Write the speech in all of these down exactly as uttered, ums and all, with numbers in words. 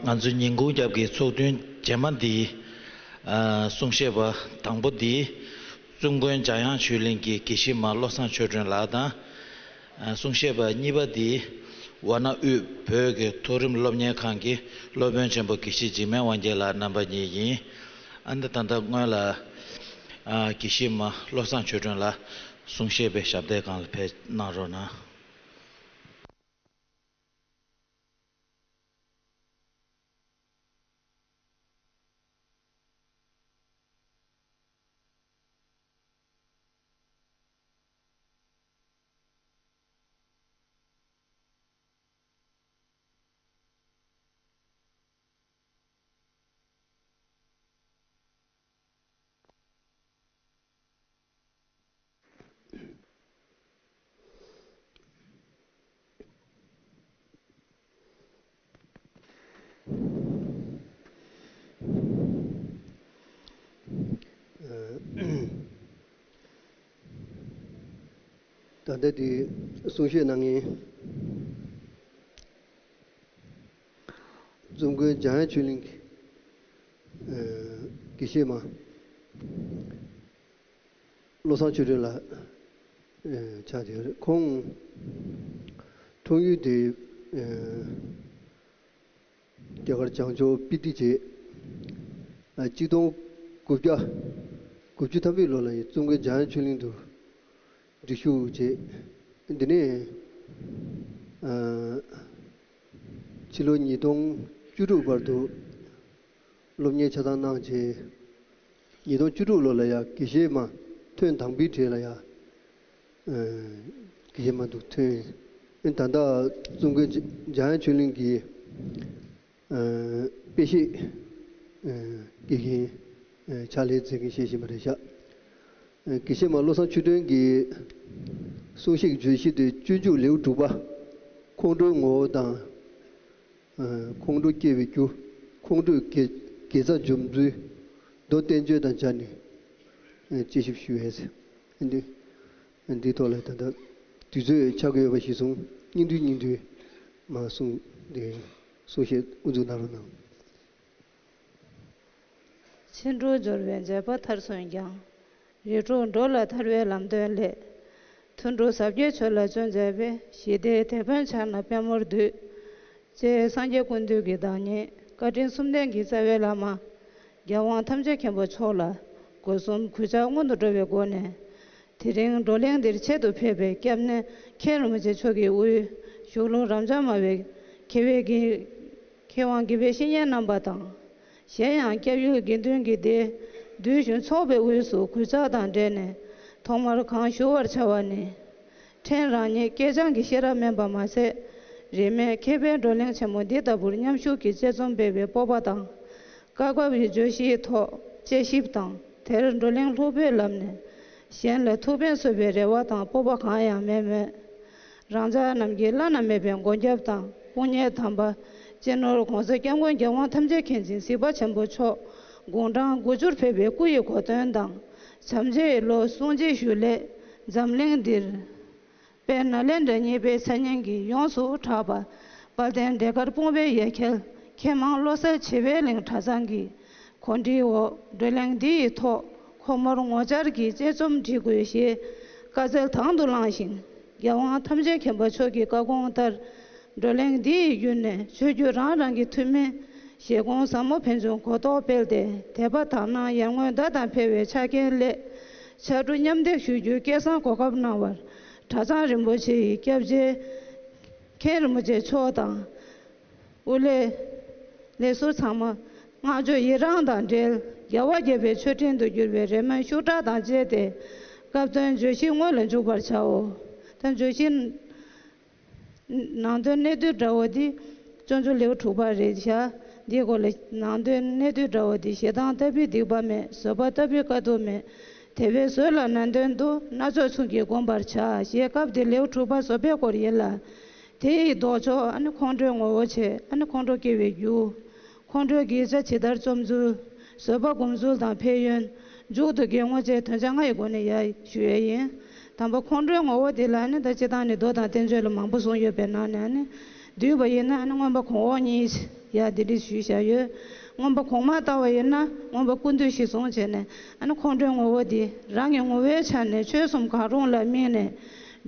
ང་ཚོའི་ཉིན་གུང་རྒྱབ་ཀྱི་ཚོགས་ཐུན་རྗེས་མ་འདི། ཨ། གསུང་བཤད་པ་དང་པོ་འདི། ཙུང་ཀོན་འཇམ་དབྱངས་ཆོས་གླིང་གི་དགེ་བཤེས་མ་བློ་བཟང་ཆོས་སྒྲོན་ལགས་དང་། ཨ། གསུང་བཤད་པ་གཉིས་པ་འདི། ཝཱ་ཎ་དབུས་བོད་ཀྱི་མཐོ་རིམ་སློབ་གཉེར་ཁང་གི་སློབ་དཔོན་ཆེན་པོ་དགེ་བཤེས་འཇིགས་མེད་དབང་རྒྱལ་ལགས་རྣམ་པ་གཉིས་ཡིན། ཨ་ནི་ད་ལྟ་སྔོན་ལ། ཨ། དགེ་བཤེས་མ་བློ་བཟང་ཆོས་སྒྲོན་ལགས་གསུང་བཤད་པའི་ཞབས་སྟེགས་སྒང་ལ་ཕེབས་གནང་རོགས་གནང་། ད་ལྟ་དེ་གསུང་བཤད་གནང་མཁན། ཙུང་ཀོན་འཇམ་དབྱངས་ཆོས་གླིང་གི་ཨ་དགེ་བཤེས་མ་བློ་བཟང་ཆོས་སྒྲོན་ལགས་ཨ་ཆགས་བསྡད་ཡོད་རེད། ཁོང་འཁྲུངས་ཡུལ་དེ་ཨ་རྒྱ་གར་བྱང་ཕྱོགས་སྤི་ཏི་བྱས། ཨ་གཅིག་སྟོང་དགུ་བརྒྱ་དགུ་བཅུ་ཐམ་པའི་ལོ་ལ་ཡང་ཙུང་ཀོན་འཇམ་དབྱངས་ཆོས་གླིང་དུ་འཛུལ་ཞུགས་བྱས། དེ་ནས་ཨ་ཕྱི་ལོ་ཉིས་སྟོང་བཅུ་དྲུག་བར་དུ་སློབ་གཉེར་ཆ་ཚང་གནང་བྱས། ཉིས་སྟོང་བཅུ་དྲུག་ལོ་ལ་ཡང་དགེ་བཤེས་མ་ཐོན་དང་པོའི་གྲས་ལ་ཡང་ཨ་དགེ་བཤེས་མ་དུ་ཐོན། ཨ་ད་ལྟ་ཙུང་ཀོན་འཇམ་དབྱངས་ཆོས་གླིང་གི་ཨ་དཔེ་བཤད་ཨ་དགེ་རྒན་ཨ་ཕྱག་ལས་མཛད་མཁན་བྱེད་བཞིན་པ་རེད་ཤག་ཨ་དགེ་བཤེས་མ་བློ་བཟང་ཆོས་སྒྲོན་གྱི་གསུང་བཤད་བརྗོད་གཞི་དེ་སྤྱོད་འཇུག་ལེའུ་དྲུག་པ། ཁོང་ཁྲོའི་ངོ་བོ་དང་། ཨ་ཁོང་ཁྲོ་སྐྱེ་བའི་རྒྱུ། ཁོང་ཁྲོའི་དགེ་དགེ་རྩ་འཇོམས་ཚུལ། མདོ་བསྟན་བཅོས་དང་སྦྱར་ནས་ཨ་དཔྱད་ཞིབ་ཞུ་ཡས་ཟེར། ཨ་འདི་ཨ་འདིའི་ཐོག་ལ་ད་ལྟ་དུས་ཚོད་ཆགས་ཀྱི་ཡོད་པ་གཞིར་བཟུང་སྙིང་བསྡུས་སྙིང་བསྡུས་མར་གསུང་དེ་གསུང་བཤད་དབུ་འཛུགས་གནང་རོགས་གནང་། ཕྱི་འགྲོ་སྦྱོར་བའི་མཛད་པ་མཐར་སོན་ཀྱང་། རིགས་དྲུག་འགྲོ་ལ་ཐར་བའི་ལམ་སྟོན་སླད། ཐུན་དྲུག་ཟབ་རྒྱས་ཆོས་ལ་སྤྱོད་མཛད་པའི། ཞི་བདེའི་དེད་དཔོན་ཕྱག་ན་པདྨོར་འདུད། ཅེས་སངས་རྒྱས་ཀུན་འདུས་ཀྱི་བདག་ཉིད་བཀའ་དྲིན་གསུམ་ལྡན་གྱི་རྩ་བའི་བླ་མ། རྒྱལ་དབང་ཐམས་ཅད་མཁྱེན་པ་མཆོག་ལ་སྒོ་གསུམ་གུས་ཕྱག་སྔོན་དུ་འགྲོ་བའི་སྒོ་ནས། དེ་རིང་བགྲོ་གླེང་འདིར་ཆེད་དུ་ཕེབས་པའི་སྐྱབས་གནས་མཁན་རིན་པོ་ཆེ་མཆོག་གི་དབུས་བཞུགས་ལུང་རབ་འབྱམས་སྨྲ་བའི་མཁས་པའི་དགེ་མཁས་དབང་དགེ་བའི་བཤེས་གཉེན་རྣམ་པ་དང་། གཞན་ཡང་སྐྱབས་ཡུལ་དགེ་འདུན་གྱི་སྡེ་འདུས་གཞུང་ཚོགས་པའི་དབུས་སུ་གུས་ཕྱག་དང་འབྲེལ་ནས་ཐོག་མར་གང་ཞུ་བར་བྱ་བ་ནི། ཕྲན་རང་ཉིད་སྐྱེས་སྦྱངས་ཀྱི་ཤེས་རབ་དམན་པ་མ་ཟད། རིས་མེད་མཁས་པའི་བགྲོ་གླེང་ཆེན་མོ་འདི་ལྟ་བུར་མཉམ་ཞུགས་ཀྱིས་དཔྱད་རྩོམ་སྤེལ་བའི་སྤོབས་པ་དང་། སྐབས་བབ་ཀྱི་བརྗོད་གཞིའི་ཐོག་དཔྱད་ཞིབ་དང་། དེར་བགྲོ་གླེང་ལྷུག་པོའི་ལམ་ནས་གཞན་ལ་ཐུགས་ཕན་གསོས་པའི་རེ་བ་དང་སྤོབས་པ་གང་ཡང་མེད་མོད། རང་ཅག་རྣམས་ཀྱི་བླ་ན་མེད་པའི་མགོན་སྐྱབས་དང་དཔུང་གཉེན་དམ་པ་སྤྱི་ནོར་༸གོང་ས་༸སྐྱབས་མགོན་རྒྱལ་དབང་ཐམས་ཅད་མཁྱེན་ཅིང་གཟིགས་པ་ཆེན་པོ་མཆོག་དགུང་གྲངས་དགུ་བཅུར་ཕེབས་པའི་སྐུ་ཡི་གོ་སྟོན་དང་། བྱམས་བརྩེའི་བློ་གསུང་ཆོས་ཞུ་སླད་འཛམ་གླིང་འདིར། དཔལ་ནཱ་ལེནྡྲ་གཉིས་པའི་མཚན་སྙན་གྱིས་ཡོངས་སུ་གྲགས་པ། དཔལ་ལྡན་ཟློས་གར་དཔུང་པའི་གཡས་འཁྱིལ་མཁས་མང་བློ་གསལ་བྱེ་བའི་གླིང་གྲྭ་ཚང་གི་གོ་སྒྲིག་འོག་བགྲོ་གླེང་འདི་ཡི་ཐོག་ཁོ་མོར་ངོ་བཅར་གྱིས་དཔྱད་རྩོམ་འབྲི་དགོས་ཞེས་བཀའ་སྩལ་དང་དུ་བླངས་ཤིང་། རྒྱལ་དབང་ཐམས་ཅད་མཁྱེན་པ་མཆོག་གི་བཀའ་དགོངས་ལྟར། བགྲོ་གླེང་འདི་ཡི་བརྒྱུད་ནས་ཆོས་བརྒྱུད་རང་རང་གི་ཐུན་མིན་བཞེད་དགོངས་ཟབ་མོ་ཕན་ཆུང་གོ་རྟོགས་སྤེལ་ཏེ། དད་པ་དག་སྣང་ཡར་ངོའི་ཟླ་དང་འཕེལ་བའི་ཆ་རྐྱེན་སླད། ཕྱར་གྲུ་མཉམ་འདེགས་ཞུ་རྒྱུའི་སྐལ་བཟང་གོ་སྐབས་གནང་བར། གྲྭ་ཚང་རིན་པོ་ཆེ་ཡི་སྐྱབས་རྗེ་མཁན་རིན་པོ་ཆེ་མཆོག་དང་། དབུ་ལས། ལས་ཟུར་ཚང་མ། བསྔགས་བརྗོད་ཡི་རངས་དང་འབྲེལ། རྒྱལ་བ་དགྱེས་པའི་མཆོད་སྤྲིན་དུ་གྱུར་པའི་རེ་སྨོན་ཤུགས་དྲག་དང་བཅས་ཏེ། སྐབས་དོན་བརྗོད་གཞི་སྔོན་ལ་འཇུག་པར་བྱའོ། ད་བརྗོད་གཞི། ནང་དོན་གནད་བསྡུས་འདྲ་བོ་འདི། སྤྱོད་འཇུག་ལེའུ་དྲུག་པ་རེད་བཞག་འདིའི་སྐོར་ལ་ནང་དོན་གནད་བསྡུས་འདྲ་བོ་འདི། ཞེ་སྡང་ལྟ་བུའི་སྡིག་པ་མེད། བཟོད་པ་ལྟ་བུའི་དཀའ་སྡུག་མེད། དེ་བས་བཟོད་ལ་ནན་ཏན་དུ། སྣ་ཚོགས་མཚུངས་ཀྱིས་བསྒོམ་པར་བྱ། ཞེས་སྐབས་འདིར་ལེའུ་དྲུག་པ་བཟོད་པའི་སྐོར་ཡིན་ལ། དེ་ཡི་ལྡོག་ཕྱོགས་ཨ་ནི་ཁོང་ཁྲོའི་ངོ་བོ་བྱས། ཨ་ནི་ཁོང་ཁྲོ་སྐྱེ་བའི་རྒྱུ། ཁོང་ཁྲོའི་དགེ་རྩ་ཇི་ལྟར་རྩོམ་ཚུལ། བཟོད་པ་སྒོམ་ཚུལ་དང་ཕན་ཡོན། མཇུག་ཏུ་དགེ་བསྔོ་བཅས་དོན་ཚན་ལྔ་ཡི་སྒོ་ནས་ཡར་ཞུ་ཡས་ཡིན། དང་པོ་ཁོང་ཁྲོའི་ངོ་བོ་འདི་ལ་ནི་ད་སྤྱིར་བཏང་ནས་མདོ་དང་བསྟན་བཅོས་ལ་མང་པོ་གསུངས་ཡོད་པའི་ནང་ནས་ནི། བསྡུས་པ་ཡིན་ན་ནི་མངོན་པ་གོང་འོག་གཉིས། ཡ་འདི་འདྲ་ཞུས་བཞག་ཡོད། མངོན་པ་གོང་མ་ལྟ་བ་ཡིན་ན་མངོན་པ་ཀུན་བཏུས་ཤིག་བཟུང་བྱས་ནས། ཨ་ནི་ཁོང་ཁྲོའི་ངོ་བོ་འདི་རང་གི་ངོ་བོའི་ཆ་ནས་ཆོས་གསུམ་གང་རུང་ལ་དམིགས་ནས།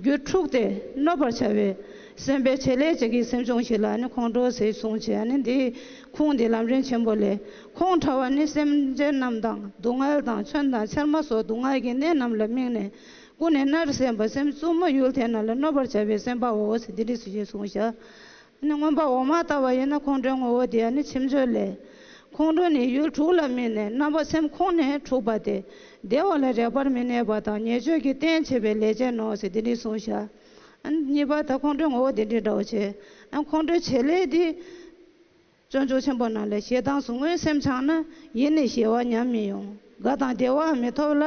རྒྱུ་འཁྲུགས་ཏེ་གནོད་པར་བྱ་བའི་སེམས་པའི་བྱེད་ལས་ཅན་གྱི་སེམས་བྱུང་ཞིག་ལ་ནི་ཁོང་ཁྲོ་ཟེར་གསུངས་བྱས། ཨ་ནི་འདིའི་ཁུངས་འདི་ལམ་རིམ་ཆེན་པོ་ལས། ཁོང་ཁྲོ་བ་ནི་སེམས་ཅན་རྣམས་དང་སྡུག་བསྔལ་དང་མཚོན་དང་ཆར་མ་སོགས་སྡུག་བསྔལ་གྱི་གནས་རྣམས་ལ་དམིགས་ནས། ཀུན་ནས་མནར་སེམས་པ་སེམས་རྩུབ་མོ་ཡུལ་དེ་རྣམས་ལ་གནོད་པར་བྱ་བའི་སེམས་པའོ་ཟེར་འདི་འདྲ་ཞིག་གསུངས་བཞག་ནི་མངོན་པ་འོག་མ་ལྟ་བ་ཡིན་ན་ཁོང་ཁྲོའི་ངོ་བོ་དེ་ཡང་ནི་ཁྱིམ་སྤྱོད་ལས། ཁོང་ཁྲོ་ནི་ཡུལ་དྲུག་ལ་དམིགས་ནས་རྣམ་པ་སེམས་ཁོང་ནས་འཁྲུགས་པ་སྟེ། བདེ་བ་ལ་རེག་པར་མི་ནུས་པ་དང་ཉེས་སྤྱོད་ཀྱི་རྟེན་བྱེད་པའི་ལས་ཅན་ནོ་ཟེར་འདི་འདྲ་གསུངས་བཞག་གཉིས་པ་ད་ཁོང་ཁྲོའི་ངོ་བོ་དེ་འདྲའི་འདྲ་བོ་བྱས། ཨ་ཁོང་ཁྲོའི་བྱེད་ལས་འདི། སྤྱོད་འཇུག་ཆེན་པོ་ནང་ལས། ཞེ་སྡང་ཟུག་རྔུའི་སེམས་འཆང་ན། ཡིད་ནི་ཞི་བ་ཉམས་མི་ཡོང་། དགའ་དང་བདེ་བ་མི་ཐོབ་ལ།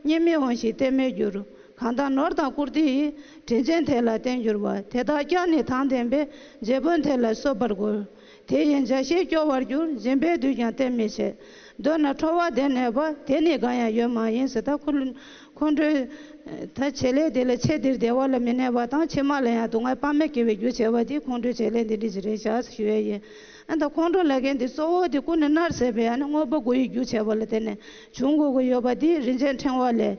གཉིད་མི་འོང་ཞིང་གཏན་མི་འགྱུར། གང་དག་ནོར་དང་བཀུར་སྟི་ཡིས། དྲིན་ཅན་དེ་ལ་བརྟེན་གྱུར་པ། དེ་དག་ཀྱང་ནི་དང་ལྡན་པས། རྗེ་དཔོན་དེ་ལ་གསོད་པར་རྒོལ། དེ་ཡི་འཇའ་ཤིང་སྐྱོ་བར་འགྱུར། སྦྱིན་པས་བསྡུས་ཀྱང་བརྟན་མི་བྱེད། འདོད་ན་ཁྲོ་བ་བདེ་གནས་པ། དེ་ནི་འགའ་ཡང་ཡོད་མ་ཡིན་ཟེར། ད་ཁོ་ཁོང་ཁྲོའི་ད་བྱེད་ལས་དེ་ལ་ཆེས་འདིར་བདེ་བ་ལ་མི་གནས་པ་དང་། ཕྱི་མ་ལ་ཡང་སྡུག་བསྔལ་དཔག་མེད་སྐྱེ་བའི་རྒྱུ་བྱེད་པ་དེ་ཁོང་ཁྲོའི་བྱེད་ལས་འདི་འདྲ་ཞིག་རེད་བཞག་ཞུ་ཡས་ཡིན། ཨ་ད་ཁོང་ཁྲོ་ལབ་མཁན་འདི་གཙོ་བོ་དེ་ཀུན་ནས་མནར་ཟེར་བའི་ཨ་ནི་དངོས་པོ་དགུ་ཡི་རྒྱུ་བྱས་པ་ལ་བརྟེན་ནས་བྱུང་དགོས་ཀྱི་ཡོད་པ་འདི་རིན་ཆེན་ཕྲེང་བ་ལས།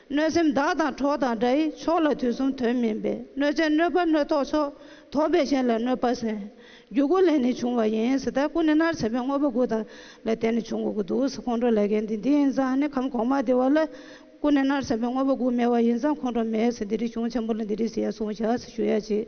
གནོད་སེམས་བདག་དང་གྲོགས་དང་འདྲ་ཡི། ཕྱོགས་ལ་དུས་གསུམ་དོན་མིན་པས། གནོད་བྱེད་གནོད་པ་གནོད་ཐོགས་མཆོག། དོགས་པས་གཞན་ལ་གནོད་པ་ཟད། རྒྱུ་དགུ་ལས་ནི་བྱུང་བ་ཡིན་ཟེར། ད་ཀུན་ནས་མནར་ཟེར་བའི་དངོས་པོ་དགུ་དང་ལ་བརྟེན་ནས་བྱུང་དགོས་ཀྱི་འདུག་ཟེར། ཁོང་ཁྲོ་ལབ་མཁན་འདི་འདི་ཡིན་ཙང་ནི་ཁམས་གོང་མ་འདི་བ་ལ་ཀུན་ནས་མནར་ཟེར་བའི་དངོས་པོ་དགུ་མེད་པ་ཡིན་ཙང་ཁོང་ཁྲོ་མེད་ཟེར་འདི་འདྲ་གཞུང་ཆེན་པོ་ལ་འདི་འདྲ་ཟེར་ཡ་གསུངས་བཞག་ཟེར་ཞུ་ཡ་བྱེད།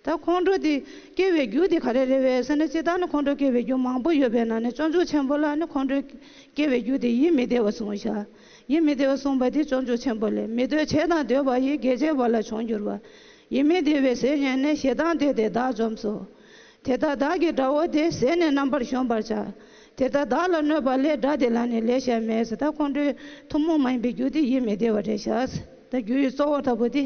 ད་ཁོང་ཁྲོ་དེ་སྐྱེ་བའི་རྒྱུ་དེ་ག་རེ་རེད་པས་ཟེར་ན། སྤྱིར་བཏང་ནི་ཁོང་ཁྲོ་སྐྱེ་བའི་རྒྱུ་མང་པོ་ཡོད་པའི་ནང་ནས་སྤྱོད་འཇུག་ཆེན་པོ་ལ་ནི་ཁོང་ཁྲོ་སྐྱེ་བའི་རྒྱུ་དེ་ཡིད་མི་བདེ་བ་གསུངས་བཞག་ཡིད་མི་བདེ་བ་གསུངས་པ་དེ་སྤྱོད་འཇུག་ཆེན་པོ་ལས། མི་འདོད་བྱས་དང་འདོད་པ་ཡི། གེགས་བྱེད་པ་ལ་བྱུང་འགྱུར་བ། ཡིད་མི་བདེ་བའི་ཟས་མཉེས་ནས། ཞེ་སྡང་འདོད་དེ་བདག་འཇོམས་སོ། དེ་ལྟར་བདག་གི་དགྲ་བོ་དེ། ཟས་ནི་རྣམ་པར་གཞོམ་པར་བྱ། དེ་ལྟར་བདག་ལ་གནོད་པ་ལས། དགྲ་དེ་ལ་ནི་ལེགས་ཤ་མེད་ཟེར། ད་ཁོང་ཁྲོའི་ཐུན་མོང་མ་ཡིན་པའི་རྒྱུ་དེ་ཡིད་མི་བདེ་བ་རེད་བཞག་ད་རྒྱུ་ཡི་གཙོ་བོ་ལྟ་བུ་དེ།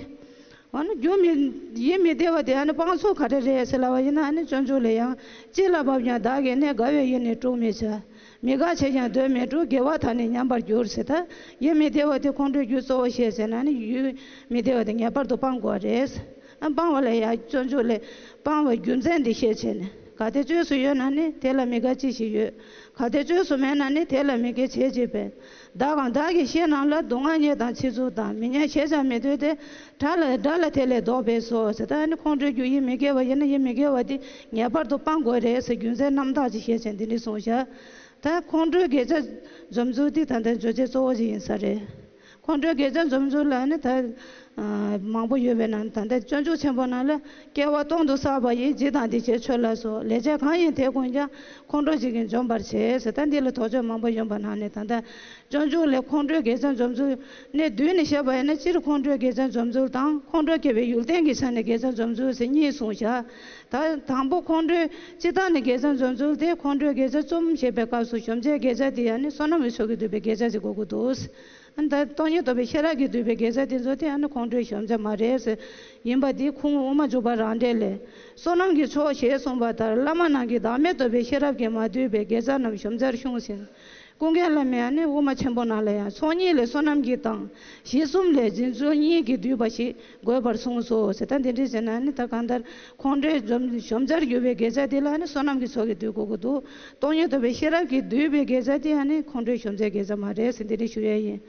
འོ་ན་རྒྱུ་མི་ཡིད་མི་བདེ་བ་དེ་ཨ་ནི་སྤང་ཚུལ་ག་རེ་རེད་ཟེར་ལབ་པ་ཡིན་ན། ཨ་ནི་སྤྱོད་འཇུག་ལས་ཡང་། ཅི་ལ་བབ་ཀྱང་བདག་གི་གནས། དགའ་བའི་ཡིད་ནི་དཀྲུག་མི་བྱ། མི་དགའ་བྱས་ཀྱང་འདོད་མི་འགྲུབ། དགེ་བ་དག་ནི་ཉམས་པར་འགྱུར་ཟེར། ད་ཡིད་མི་བདེ་བ་དེ་ཁོང་ཁྲོའི་རྒྱུ་གཙོ་བོ་བཤད་ཟེར་ན་ནི་ཡིད་མི་བདེ་བ་དེ་ངེས་པར་དུ་སྤང་དགོས་རེད། ཨ་སྤང་བ་ལ་ཡང་སྤྱོད་འཇུག་ལས་སྤང་བའི་རྒྱུ་མཚན་འདི་བཤད་བྱས་ནས། གལ་ཏེ་བཅོས་སུ་ཡོད་ན་ནི་དེ་ལ་མི་དགའ་ཅི་ཞིག་ཡོད། གལ་ཏེ་བཅོས་སུ་མེད་ན་ནི་དེ་ལ་མི་དགེ་བྱས་ཅི་ཕན། བདག་གམ་བདག་གི་བཤེས་རྣམས་ལ། སྡུག་བསྔལ་བརྙས་དང་ཕྱིར་ཚུར་དང་། མི་ཉན་བྱས་ཀྱང་མི་འདོད་དེ། དགྲ་ལ་དགྲ་ལ་དེ་ལས་བཟློག་པས་སོ་ཟེར། ད་ནི་ཁོང་ཁྲོའི་རྒྱུ་ཡིད་མི་དགེ་བ་ཡིན་ན་ཡིད་མི་དགེ་བ་དེ་ངེས་པར་དུ་སྤང་དགོས་རེད་ཟེར། རྒྱུ་མཚན་རྣམ་དག་ཅིག་བཤད་བྱས་འདི་འདྲ་གསུངས་བཞག་ད་ཁོང་ཁྲོའི་དགེ་བྱ་འཇོམས་ཚུལ་དེ་ད་ལྟ་བརྗོད་བྱའི་གཙོ་བོ་ཅིག་ཡིན་ས་རེད། ཁོང་ཁྲོའི་དགེ་བྱ་འཇོམས་ཚུལ་ལ་ནི་ད་མང་པོ་ཡོད་པའི་ནང་ད་ལྟ་སྤྱོད་འཇུག་ཆེན་པོ་ནང་ལ། སྐྱེ་བ་སྟོང་དུ་བསགས་པ་ཡི། འཇིག་དང་འདི་ཕྱིར་ཆོས་ལ་སོགས། ལེགས་སྤྱད་གང་ཡིན་དེ་ཀུན་ཀྱང་། ཁོང་ཁྲོ་ཞིག་གིས་འཇོམས་པར་བྱེད་ཟེར། ད་འདི་ལ་དོགས་གཅོད་མང་པོ་ཡོད་པ་ནང་ནས་ད་ལྟ་སྤྱོད་འཇུག་ལས་ཁོང་ཁྲོའི་དགེ་བྱ་འཇོམས་ཚུལ་ནས་བསྡུས་ནས་བཤད་པ་ཡིན་ན། སྤྱིར་ཁོང་ཁྲོའི་དགེ་བྱ་འཇོམས་ཚུལ་དང་ཁོང་ཁྲོ་སྐྱེ་བའི་ཡུལ་རྟེན་གྱི་ཆ་ནས་དགེ་བྱ་འཇོམས་ཚུལ་ཟེར་གཉིས་གསུངས་བཞག་ད་དང་པོ་ཁོང་ཁྲོའི་སྤྱིར་བཏང་ནས་དགེ་བྱ་འཇོམས་ཚུལ་དེ། ཁོང་ཁྲོའི་དགེ་བྱ་རྩོམ་ཞེས་པའི་སྐབས་སུ་གཞོམ་བྱའི་དགེ་བྱ་དེ་ཡང་ནི་བསོད་ནམས་ཀྱི་ཚོགས་ཀྱིས་བསྡུས་པའི་དགེ་བྱ་ཞིག་དགོས་ཀྱི་འདུག་ཨ་ནི་ད་སྟོང་ཉིད་རྟོགས་པའི་ཤེས་རབ་ཀྱིས་བསྡུས་པའི་དགེ་བྱ་དེ་ཚོ་དེ་ཨ་ནི་ཁོང་ཁྲོའི་གཞོམ་བྱ་མ་རེད་ཟེར། ཡིན་པ་འདི་ཁུངས་དབུ་མ་འཇུག་པ་རང་འགྲེལ་ལས། བསོད་ནམས་ཀྱི་ཚོགས་ཞེས་གསུངས་པ་ལྟར། བླ་མ་རྣམས་ཀྱིས་བདག་མེད་རྟོགས་པའི་ཤེས་རབ་ཀྱིས་མ་བསྡུས་པའི་དགེ་བྱ་རྣམས་གཞོམ་བྱར་གསུངས་ཤིང་། ཀུན་མཁྱེན་བླ་མས་ཨ་ནི་དབུ་མ་ཆེན་པོ་ནང་ལ་ཡང་ཚོགས་གཉིས་ལས་བསོད་ནམས་ཀྱི་དང་། གཞི་གསུམ་ལས་རྗེས་འཇུག་གཉིས་ཀྱིས་བསྡུས་པ་ཞིག་དགོས་པར་གསུངས་སོ་ཟེར། ད་འདི་འདྲ་བྱས་ན་ནི་ད་གང་ལྟར་ཁོང་ཁྲོའི་གཞོམ་གཞོམ་བྱར་གྱུར་པའི་དགེ་བྱ་དེ་ལ་ནི་བསོད་ནམས་ཀྱི་ཚོགས་ཀྱིས་བསྡུ་དགོས་ཀྱི་འདུག་སྟོང་ཉིད་རྟོགས་པའི་ཤེས་རབ་ཀྱིས་བསྡུས་པའི་དགེ་བྱ་དེ་ཡང་ནི་ཁོང་ཁྲོའི་གཞོམ་བྱའི་དགེ་བྱ་མ་རེད་ཟེར་འདི་འདྲ་ཞུ་ཡས་ཡིན།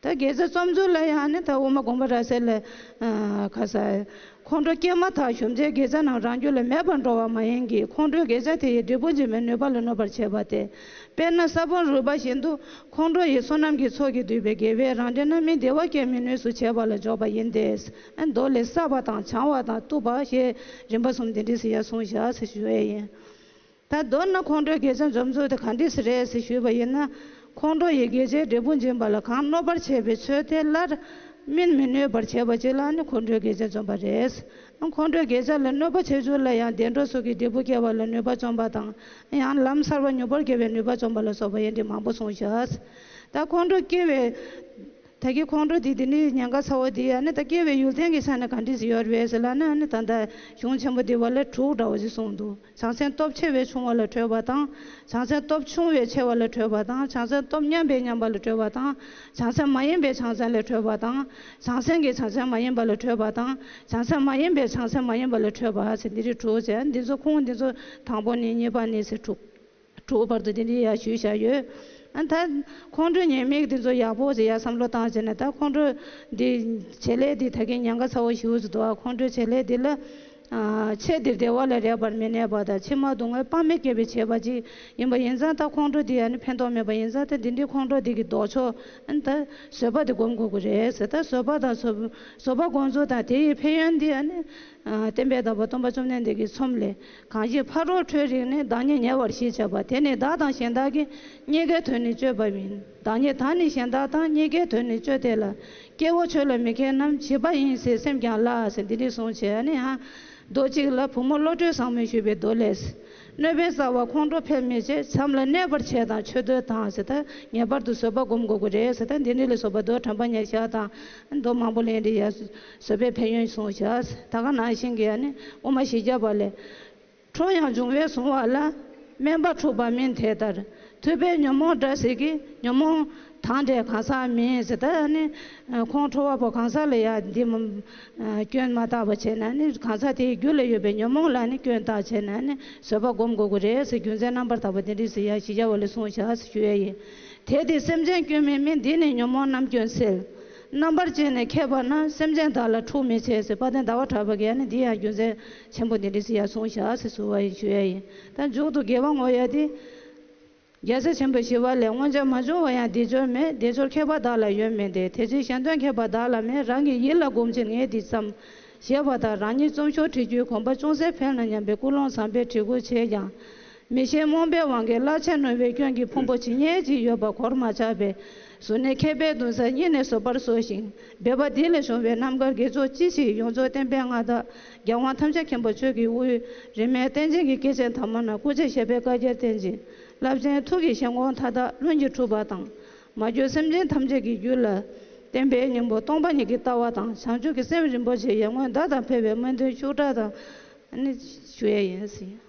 ད་དགེ་བྱ་རྩོམ་ཚུལ་ལ་ཡང་ནི་ད་དབུ་མ་དགོངས་པ་རབ་གསལ་ལས། ཨ་ཁ་ས། ཁོང་ཁྲོ་སྐྱེས་མ་ཐག་གཞོམ་བྱའི་དགེ་བྱ་རྣམས་རང་རྒྱུད་ལ་མེད་པར་འགྲོ་བ་མ་ཡིན་གྱི། ཁོང་ཁྲོའི་དགེ་བྱ་དེ་ཡིས་འབྲས་བུ་འབྱིན་པའི་ནུས་པ་ལ་གནོད་པར་བྱེད་པ་སྟེ། དཔེར་ན་ས་བོན་རུལ་བ་བཞིན་དུ། ཁོང་ཁྲོ་ཡིས་བསོད་ནམས་ཀྱི་ཚོགས་ཀྱིས་བསྡུས་པའི་དགེ་བས་རང་འབྲས་རྣམ་སྨིན་བདེ་བ་སྐྱེ་མི་ནུས་སུ་བྱེད་པ་ལ་འཇོག་པ་ཡིན་ཏེ། ཨ་མདོ་ལས་བསགས་པ་དང་བྱང་བ་དང་བཏུབ་པ་ཞེས་རིམ་པ་གསུམ་འདི་འདྲ་ཞིག་ཡང་གསུངས་བཞག་ཟེར་ཞུ་ཡས་ཡིན། ད་མདོར་ན་ཁོང་ཁྲོའི་དགེ་བྱ་འཇོམས་ཚུལ་དེ་ག་འདྲ་ཞིག་རེད་ཟེར་ཞུས་པ་ཡིན་ན། ཁོང་ཁྲོ་ཡིས་དགེ་བྱའི་འབྲས་བུ་འབྱིན་པ་ལ་གང་གནོད་པར་བྱེད་པའི་ཚུལ་དེ་སླར་སྨིན་མི་ནུས་པར་བྱེད་པ་ཅིག་ལ་ནི་ཁོང་ཁྲོའི་དགེ་བྱ་འཇོམས་པ་རེད། ཁོང་ཁྲོའི་དགེ་བྱ་ལ་གནོད་པ་བྱེད་ཚུལ་ལ་ཡང་བདེ་འགྲོ་སོགས་ཀྱི་འབྲས་བུ་སྐྱེ་བ་ལ་ནུས་པ་བཅོམ་པ་དང་། ཡང་ལམ་གསར་པ་མྱུར་པོར་སྐྱེ་བའི་ནུས་པ་བཅོམ་པ་ལ་སོགས་པ་ཡིན་ཏེ་མང་པོ་གསུངས་བཞག་ད་ཁོང་ཁྲོ་སྐྱེ་བའི། ད་ ད་གིན་ཁོང་ཁྲོ་དེ་དེ་འདྲའི་ཉེན་ཁ་ཚ་བོ་དེ་ཨ་ནི་ད་སྐྱེ་བའི་ཡུལ་ཅན་གྱི་ཆ་ནས་ག་འདྲ་ཞིག་ཡོད་རེད་ཟེར་ལབ་ན། ཨ་ནི་ད་ལྟ་གཞུང་ཆེན་པོ་འདི་བ་ལས་དྲུག་འདྲ་བོ་ཞིག་གསུངས་འདུག་བྱང་སེམས་སྟོབས་ཆེ་བས་ཆུང་བ་ལ་ཁྲོས་པ་དང་། བྱང་སེམས་སྟོབས་ཆུང་བས་ཆེ་བ་ལ་ཁྲོས་པ་དང་། བྱང་སེམས་སྟོབས་མཉམ་པས་མཉམ་པ་ལ་ཁྲོས་པ་དང་། བྱང་སེམས་མ་ཡིན་པས་བྱང་སེམས་ལ་ཁྲོས་པ་དང་། བྱང་སེམས་ཀྱིས་བྱང་སེམས་མ་ཡིན་པ་ལ་ཁྲོས་པ་དང་། བྱང་སེམས་མ་ཡིན་པས་བྱང་སེམས་མ་ཡིན་པ་ལ་ཁྲོས་པ་ཟེར་འདི་རིགས་དྲུག་ཟེར། འདི་ཚོ་ཁུངས་འདི་ཚོ་དང་པོ་ནས་གཉིས་པ་ནས་ཟེར་དྲུག་དྲུག་བར་དུ་དེ་འདྲའི་ཡར་ཞུས་བཞག་ཡོད། ཨ་ད་ཁོང་ཁྲོའི་ཉེས་དམིགས་དེ་ཚོ་ཡག་པོ་ཞིག་ཡར་བསམ་བློ་བཏང་བྱས་ནས། ད་ཁོང་ཁྲོ་འདི་བྱེད་ལས་འདི་ད་གིན་ཉེན་ཁ་ཚ་བོ་ཞེ་པོ་ཅིག་འདུག་ཨ་ཁོང་ཁྲོའི་བྱེད་ལས་འདི་ལ་ཨ་ཕྱི་འདིར་བདེ་བ་ལས་རེག་པར་མི་གནས་པ་དང་། ཕྱི་མ་སྡུག་བསྔལ་དཔག་མེད་བསྐྱེད་པའི་བྱེད་པ་ཅིག་ཡིན་པ་ཡིན་ཙང་། ད་ཁོང་ཁྲོ་འདི་ཨ་ནི་ཕན་ཐོགས་མེད་པ་ཡིན་ཙང་། ད་འདི་འདྲའི་ཁོང་ཁྲོ་འདི་གི་ལྡོག་ཕྱོགས་ཨ་ནི་ད་བཟོད་པ་འདི་སྒོམ་དགོས་ཀྱི་རེད་ཟེར། ད་བཟོད་པ་དང་བཟོད་བཟོད་པ་སྒོམ་ཚུལ་དང་དེ་ཡི་ཕན་ཡོན་འདི་ཨ་ནི། ཨ་བསྟན་པའི་བདག་པོ་སྟོན་པ་བཅོམ་ལྡན་འདས་ཀྱི་ཚོམས་ལས། གང་ཞིག་ཕ་རོལ་ཁྲོས་རིག་ནི། བདག་ཉིད་ཉེ་བར་ཞི་བྱ་བ། དེ་ནི་བདག་དང་གཞན་དག་གི། གཉིས་ཀའི་དོན་ནི་སྤྱོད་པ་ཡིན། བདག་ཉིད་དང་ནི་གཞན་དག་དང་། གཉིས་ཀའི་དོན་ནི་སྤྱོད་དེ་ལ། སྐྱེ་བོ་ཆོས་ལ་མི་མཁས་རྣམས། བྱིས་པ་ཡིན་ཟེར་སེམས་ཀྱང་བརླག་ཟེར་འདི་འདྲ་གསུངས་བྱས་ནས། ཨ་མདོ་གཅིག་ལ་བུ་མོ་བློ་གྲོས་བཟང་མོས་ཞུས་པའི་མདོ་ལས། གནོད་པའི་རྩ་བ་ཁོང་ཁྲོ་འཕེལ་མི་བྱེད། བྱམས་ལ་གནས་པར་བྱེད་དང་ཆོས་འདོད་དང་ཟེར། ད་ངེས་པར་དུ་བཟོད་པ་སྒོམ་དགོས་ཀྱི་རེད་ཟེར། ད་འདི་འདྲ་ལ་བཟོད་པ་མདོ་དྲན་པ་ཉེར་བཞག་དང་མདོ་མང་པོ་ལས་འདི་ཡ། བཟོད་པའི་ཕན་ཡོན་གསུངས་བཞག་ད་ག་ནང་བཞིན་གྱི་ཨ་ནི་དབུ་མ་བཞི་བརྒྱ་པ་ལས། ཁྲོ་ཡང་འབྱུང་བས་བཟུང་བ་ལ། དམན་པ་འཁྲུགས་པ་མིན་དེ་ལྟར། ཐུབ་པས་ཉོན་མོངས་དགྲ་སྲེག་གི། ཉོན་མོངས་དང་བྲལ་གང་ཟག་མིན་ཟེར། ད་ཨ་ནི་ཁོང་ཁྲོ་བ་པོ་གང་ཟག་ལ་ཡ་འདི་མ་སྐྱོན་མ་བཏགས་པ་བྱས་ན་ནི། གང་ཟག་དེའི་རྒྱུད་ལ་ཡོད་པའི་ཉོན་མོངས་ལ་ནི་སྐྱོན་བཏགས་བྱས་ན་ནི་བཟོད་པ་སྒོམ་དགོས་ཀྱི་རེད་ཟེར། རྒྱུ་མཚན་རྣམ་པར་དག་པ་འདི་འདྲ་ཟེར་ཡ་བཞི་བརྒྱ་པ་ལས་གསུངས་བཞག་ཟེར་ཞུ་ཡ་ཡིན། དེ་སྟེ་སེམས་ཅན་སྐྱོན་མེད་མིན། འདི་ནི་ཉོན་མོངས་རྣམས་སྐྱོན་སེལ། རྣམ་པར་དཔྱད་ནས་མཁས་པ་རྣམས། སེམས་ཅན་བདག་ལ་འཁྲུག་མི་བྱེད་ཟེར། དཔལ་ལྡན་ཟླ་བ་གྲགས་པ་གིས་ཨ་ནི་འདི་ཡང་རྒྱུ་མཚན་ཆེན་པོ་འདི་འདྲ་ཟེར་ཡ་གསུངས་བཞག་ཟེར་ཞུ་བ་ཡིན། ཞུ་ཡ་ཡིན། ད་མཇུག་ཏུ་དགེ་བ་བསྔོ་ཡ་དེ། རྒྱལ་སྲས་ཆེན་པོ་ཞི་བ་ལྷས། དངོས་འབྱོར་མ་བྱུང་བ་ཡང་བདེ་འབྱོར་མེད། བདེ་འབྱོར་ཁྱད་པར་བདག་ལ་ཡོད་མིན་ཏེ། དེ་ཕྱིར་གཞན་དོན་ཁྱད་པར་བདག་ལ་མེད། རང་གི་ཡིད་ལ་བསྒོམ་ཕྱིར་ངས་འདི་བརྩམས། ཞེས་པ་ལྟར་རང་ཉིད་རྩོམ་ཤོག་བྲིས་རྒྱུའི་གོམ་པ་ཅུང་ཟད་འཕེལ་ན་སྙམ་པའི་ཀུན་སློང་བཟང་པོས་བྲིས་བཀོད་བྱས་ཀྱང་། མི་ཤེས་རྨོངས་པའི་དབང་གིས་བརླག་ཆད་ནོར་བའི་སྐྱོན་གྱིས་ཕུང་པོ་ཇི་སྙེད་ཅིག་ཡོད་པ་གོར་མ་ཆག་པས། གཟུར་གནས་མཁས་པའི་འདུན་སར་གཉིས་ནས་བཟོད་པར་གསོལ་ཞིང་། འབད་པ་འདི་ལས་བྱུང་བའི་རྣམ་དཀར་དགེ་ཚོགས་ཅི་མཆིས། ཡོངས་རྫོགས་བསྟན་པའི་མངའ་བདག་རྒྱལ་དབང་ཐམས་ཅད་མཁྱེན་པ་མཆོག་གི་དབུས། རིས་མེད་རྟེན་ཅན་གྱི་སྐྱེས་ཆེན་དམ་པ་རྣམས། སྐུ་མཆེད་ཞབས་པད་བསྐལ་བརྒྱར་བརྟན་ཅིང་། རླབས་ཆེན་ཐུགས་ཀྱི་ཞལ་སྔོན་མཐའ་དག་ལྷུན་གྱིས་གྲུབ་པ་དང་། མ་གྱུར་སེམས་ཅན་ཐམས་ཅད་ཀྱི་རྒྱུད་ལ། བསྟན་པའི་སྙིང་པོ་སྟོང་པ་ཉིད་ཀྱི་ལྟ་བ་དང་། བྱང་ཆུབ་ཀྱི་སེམས་རིན་པོ་ཆེ་ཡར་ངོའི་ཟླ་ལྟར་འཕེལ་བའི་སྨོན་འདུན་ཤུགས་དྲག་དང་ནི་ཞུ་ཡས་ཡིན།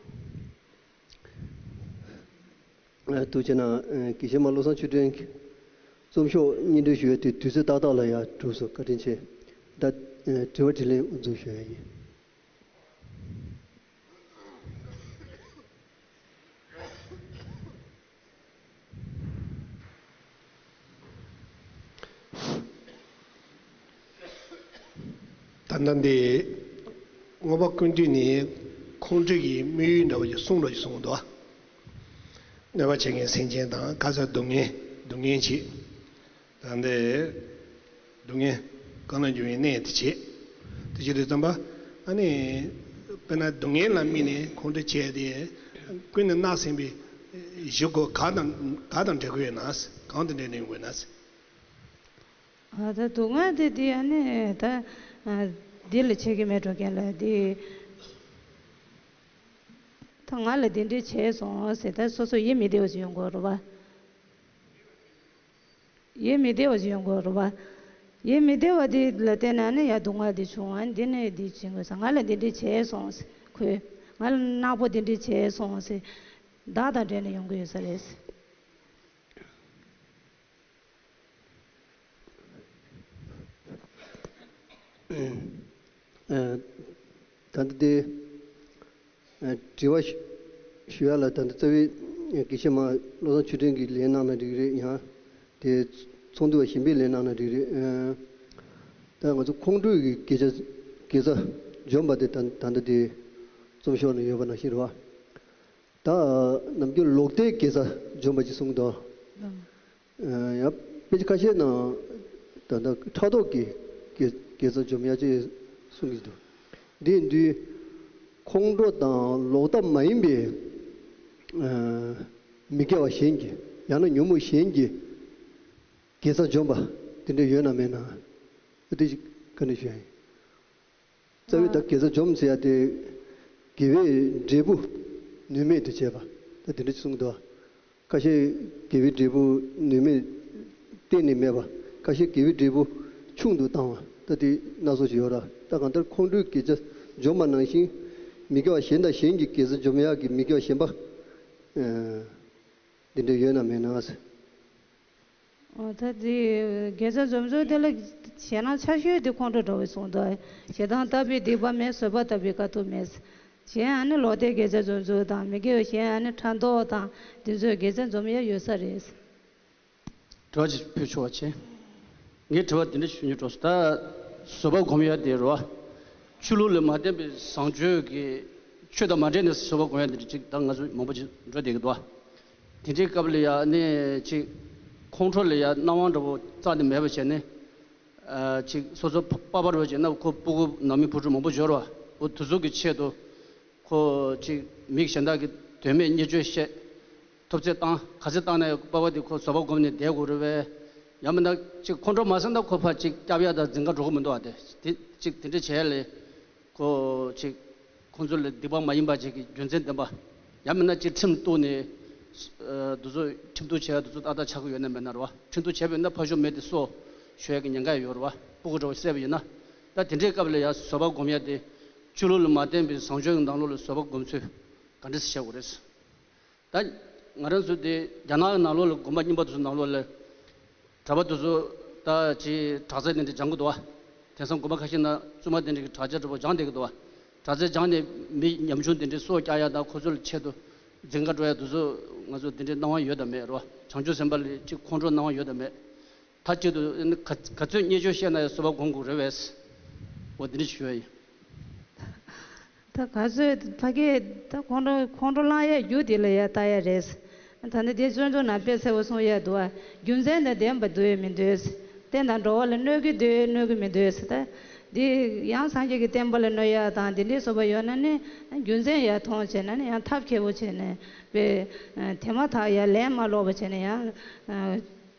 ཐུགས་རྗེ་གནང་། དགེ་བཤེས་མ་བློ་བཟང་ཆོས་སྒྲོན་གྱིས་རྩོམ་ཤོག་སྙན་སྒྲོན་ཞུ་ཡས་དེ་དུས་ཚོད་ཏག་ཏག་ལ་ཡར་གྲུབ་སོང་། བཀའ་དྲིན་ཆེ། ད་དྲི་བ་དྲིས་ལན་དབུ་འཛུགས་ཞུ་ཡས་ཡིན། ད་ལྟ་འདི་མངོན་པ་ཀུན་བཏུས་ནས་ཁོང་ཁྲོ་གི་དམིགས་ཡུལ་འདྲ་བོ་ཞིག་གསུངས་འགྲོ་ཞིག་གསུངས་འདུག་གནོད་པ་བྱེད་མཁན་སེམས་ཅན་དང་། ག་ས་སྡུག་བསྔལ་སྡུག་བསྔལ་བྱེད། ད་འདི་སྡུག་བསྔལ་གང་ལ་འགྱུར་བའི་གནས་དེ་བྱེད། དེ་བྱེད་དུས་ཙམ་པ་ཨ་ནི་དཔེར་ན་སྡུག་བསྔལ་ལ་དམིགས་ནས་ཁོང་ཁྲོ་བྱས་ཏེ་ཀུན་ནས་མནར་ཟིན་པའི་གཞི་གོ་ག་དང་ག་དང་འབྲེལ་དགོས་ན། གང་དང་འབྲེལ་ནས་ཡོང་དགོས་ན། ཨ་ད་སྡུག་བསྔལ་དེ་དེ་ཨ་ནི་ད་ཨ་འདི་ལ་བྱེད་ཀྱི་མེད་འགྲོ་མཁན་ལ་དེ། ད་ང་ལ་འདི་འདྲས་བྱས་སོང་ཟེར། ད་སོ་སོ་ཡིད་མི་བདེ་བ་ཞིག་ཡོང་གི་ཡོད་རེད་པ། ཡིད་མི་བདེ་བ་ཞིག་ཡོང་གི་ཡོད་རེད་པ། ཡིད་མི་བདེ་བ་དེ་ལ་བརྟེན་ནས་ཨ་ནི་ཡར་སྡུག་བསྔལ་དེ་བྱུང་། ཨ་ནི་འདི་ནས་འདི་བྱེད་དགོས་ཟེར། ང་ལ་འདི་འདྲས་བྱས་སོང་ཟེར། ཁོས་ང་ལ་ནག་པོ་འདི་འདྲས་བྱས་སོང་ཟེར། བདག་དང་འབྲེལ་ནས་ཡོང་གི་ཡོད་ས་རེད། ཨ་ད་ལྟ་དེ་ཨ་དྲི་བ་ཞུ་ཞུ་ཡ་ལ། ད་ལྟ་རྩ་བའི་དགེ་བཤེས་མ་བློ་བཟང་ཆོས་སྒྲོན་གྱིས་ལན་གནང་ན་འགྲིག་རེད། ཡང་དེ་ཚོགས་འདུ་བ་གཞན་པས་ལན་གནང་ན་འགྲིག་རེད། ཨ་ད་ང་ཚོ་ཁོང་ཁྲོ་གི་དགེ་རྩ་དགེ་རྩ་འཇོམས་པ་དེ་ད་ད་ལྟ་དེ་རྩོམ་ཤོག་ནང་ཡོད་པ་ནང་བཞིན་རེད་པ། ད་ནམ་རྒྱུན་ལོག་ལྟའི་དགེ་རྩ་འཇོམས་པ་ཅིག་གསུངས་འདུག་ཨ་ཡང་དཔེ་ཆ་ཁ་ཤས་ནང་ད་ལྟ་ཕྲག་དོག་གི་དགེ་དགེ་རྩ་འཇོམས་ཡ་ཅིག་གསུང་གི་འདུག་འདི་ཡིན་དུས་ཁོང་ཁྲོ་དང་ལོག་ལྟ་མ་ཡིན་པའི་ཨ་མི་དགེ་བ་གཞན་གྱི་ཡང་ན་ཉོན་མོངས་གཞན་གྱི་དགེ་རྩ་འཇོམས་པ་དེ་འདྲ་ཡོད་ན་མེད་ན། ཨ་དེ་ཅིག་བཀའ་འདྲི་ཞུ་ཡ་ཡིན། རྩ་བའི་ད་དགེ་རྩ་འཇོམས་ཟེར་ཡ་དེ་དགེ་བའི་འབྲས་བུ་ནུས་མེད་དུ་བྱས་པ་ད་དེ་འདྲ་ཅིག་གསུངས་འདུག་ཁ་ཤས་དགེ་བའི་འབྲས་བུ་ནུས་མེད་གཏན་ནས་མེད་པ། ཁ་ཤས་དགེ་བའི་འབྲས་བུ་ཆུང་དུ་བཏང་བ་ད་དེ་སྣ་ཚོགས་ཤིག་ཡོད་ར། ད་གང་ལྟར་ཁོང་ཁྲོའི་དགེ་རྩ་འཇོམས་པ་ནང་བཞིན་མི་དགེ་བ་གཞན་དང་གཞན་གྱི་དགེ་རྩ་འཇོམས་ཡག་གི་མི་དགེ་བ་གཞན་པ་འདི་འདྲ་ཡོད་ན་མེད་ན། ཨོ་ད་དེ་དགེ་རྩ་འཇོམས་ཕྱོགས་དེ་ལ་ཞེད་སྣང་ཆེ་ཤོས་དེ་ཁོང་ཁྲོ་འདྲ་བོ་སོང་འདུག་ཞེ་སྡང་ལྟ་བུའི་སྡིག་པ་མེད། བཟོད་པ་ལྟ་བུའི་དཀའ་ཐུབ་མེད། གཞན་ཨ་ནི་ལོག་ལྟའི་དགེ་རྩ་འཇོམས་ཕྱོགས་དང་མི་དགེ་བའི་གཞན་ཨ་ནི་ཕྲག་དོག་དང་དེ་ཚོའི་དགེ་རྩ་འཇོམས་ཡ་ཡོད་ས་རེད། དྲི་བ་ཅིག་ཕུལ་ཆོག་པ་བྱས། ངས་དྲི་བ་འདི་འདྲ་ཞུ་སྙིང་འདོད་སོང་། ད་བཟོད་པ་སྒོམ་ཡ་དེ་རེད་བ། ཆོས་ལུགས་ལ་མ་བརྟེན་པའི་བཟང་སྤྱོད་ཀྱི་ཆོས་དང་མ་འབྲེལ་ནས་བཟོད་པ་སྒོམ་ཡ་དེ་འདྲ་ཅིག་ད་ང་ཚོ་མང་པོ་ཅིག་འགྲོ་བསྡད་ཀྱི་འདུག་བ། དེ་འདྲའི་སྐབས་ལ་ཡ་ནས་ཅིག་ཁོང་ཁྲོ་ལ་ཡ་སྣང་བ་འདྲ་པོ་རྩ་ནས་མེད་པ་བྱས་ནས། ཨ་ཅིག་སོ་སོ་པ་པར་བ་བྱས་ན་ཁོ་སྤུ་གུ་ནང་མི་བུ་ཕྲུག་མང་པོ་འབྱོར་བ། འོ་དེ་ཚོ་གི་ཆེད་དུ་ཁོ་ཅིག་མི་གཞན་དག་གི་དོན་མེད་བརྙས་བཅོས་བཤད། ཐུབ་ཚོད་བཏང་། ག་ཚོད་བཏང་ན་པ་པ་དེ་ཁོ་བཟོད་པ་སྒོམ་ནས་བསྡད་དགོས་རེད་པས། ཡང་མིན་ན་ཅིག་ཁོང་ཁྲོ་མ་ཟིན་ན་ཁོ་ཕར་ཅིག་སྐྱབས་ཡ་དང་འཛིན་ག་འགྲོ་གི་མི་འདུག་བ། དེ་དེ་ཅིག་དེ་འདྲ་བྱས་ལས། ཁོ་ཅིག་ཁོང་ཚོ་ལ་སྡིག་པ་མ་ཡིན་པ་ཅིག་གི་རྒྱུ་མཚན་ལྡན་པ། ཡང་མིན་ན་ཅིག་ཁྲིམས་གཏུགས་ནས། ཨ་དེ་ཚོ་ཁྲིམས་གཏུགས་བྱས་དེ་ཚོ་ཏག་ཏག་ཆགས་ཀྱི་ཡོད་ན་མེད་ན་རེད་བ། ཁྲིམས་གཏུགས་བྱས་པ་ཡིན་ན་ཕ་ཤུལ་མི་དེ་སྲོག་ཤོར་ཡ་གི་ཉེན་ཁ་ཡོད་རེད་བ། སྤུ་གུ་འདྲ་བོ་བསད་པ་ཡིན་ན། ད་དེ་འདྲའི་སྐབས་ལ་ཡ་བཟོད་པ་སྒོམ་ཡ་དེ། ཆོས་ལུགས་ལ་མ་བརྟེན་པའི་བཟང་སྤྱོད་ཀྱི་ནང་ལོགས་ལ་བཟོད་པ་སྒོམ་ཚུལ་ག་འདྲ་ཞིག་བྱེད་དགོས་རེད། ད་ང་རང་ཚོ་དེ་རྒྱ་ནག་གི་ནང་ལོགས་ལ་དགོན་པ་རྙིང་པ་དེ་ཚོ་ནང་ལོགས་ལ། གྲྭ་པ་དེ་ཚོ་ད་ཅིག་དྲག་རྩལ་དེ་འདྲ་སྦྱང་གི་འདུག་བ། དེང་སང་དགོན་པ་ཁ་ཤས་ན་བཙུན་མ་དེ་འདྲ་གི་དྲག་ཆས་འདྲ་པོ་སྦྱང་བསྡད་ཀྱི་འདུག་བ། དྲག་རྩལ་སྦྱང་ནས་མི་ཉམ་ཆུང་དེ་འདྲའི་སྲོག་བསྐྱབས་ཡ་དང་ཁོ་ཚོ་ལ་ཆེད་དུ་འཛིང་ག་འགྲོ་ཡ་དེ་ཚོ་ང་ཚོ་དེ་འདྲའི་སྣང་བ་ཡོད་དམ་མེད་རོ། བྱང་ཆུབ་སེམས་དཔའ་ལ་ཅིག་ཁོང་ཁྲོ་སྣང་བ་ཡོད་དམ་མེད། མཐའ་གཅིག་ཏུ་ཨ་ནི་ག་ག་ཚོད་བརྙས་བཅོས་བཤད་ན་ཡང་བཟོད་པ་སྒོམ་དགོས་རེད་པས། འོ་འདི་འདྲ་ཞུ་ཡ་ཡིན། ད་ག་ཚོད་ཕ་གིར་ད་ཁོང་ཁྲོ་ཁོང་ཁྲོ་ལངས་ཡས་རྒྱུ་དེ་ལ་ཡ་ལྟ་ཡ་རེད། ད་ནི་དེ་སྤྱོད་འཇུག་ནང་དཔེ་གསལ་པོ་གསུངས་ཡ་འདུག་ཨ། རྒྱུ་མཚན་དང་ལྡན་པ་འདུག་ཡོད་མི་འདུག་རྟེན་དང་འགྲོ་བ་ལ་གནོད་ཀྱི་འདུག་གནོད་ཀྱི་མི་འདུག་ཟེར་ད། འདི་ཡང་སངས་རྒྱས་ཀྱི་བསྟན་པ་ལ་གནོད་ཡ་དང་དེ་འདྲའི་བཟོ་པ་ཡོད་ན་ནི་རྒྱུ་མཚན་ཡ་མཐོང་བྱས་ན་ནི་ཡང་ཐབས་མཁས་པོ་བྱས་ནས་དཔེ་དེ་མ་ཐག་ཡ་ལན་མ་ལོག་པ་བྱས་ནས་ཡང་།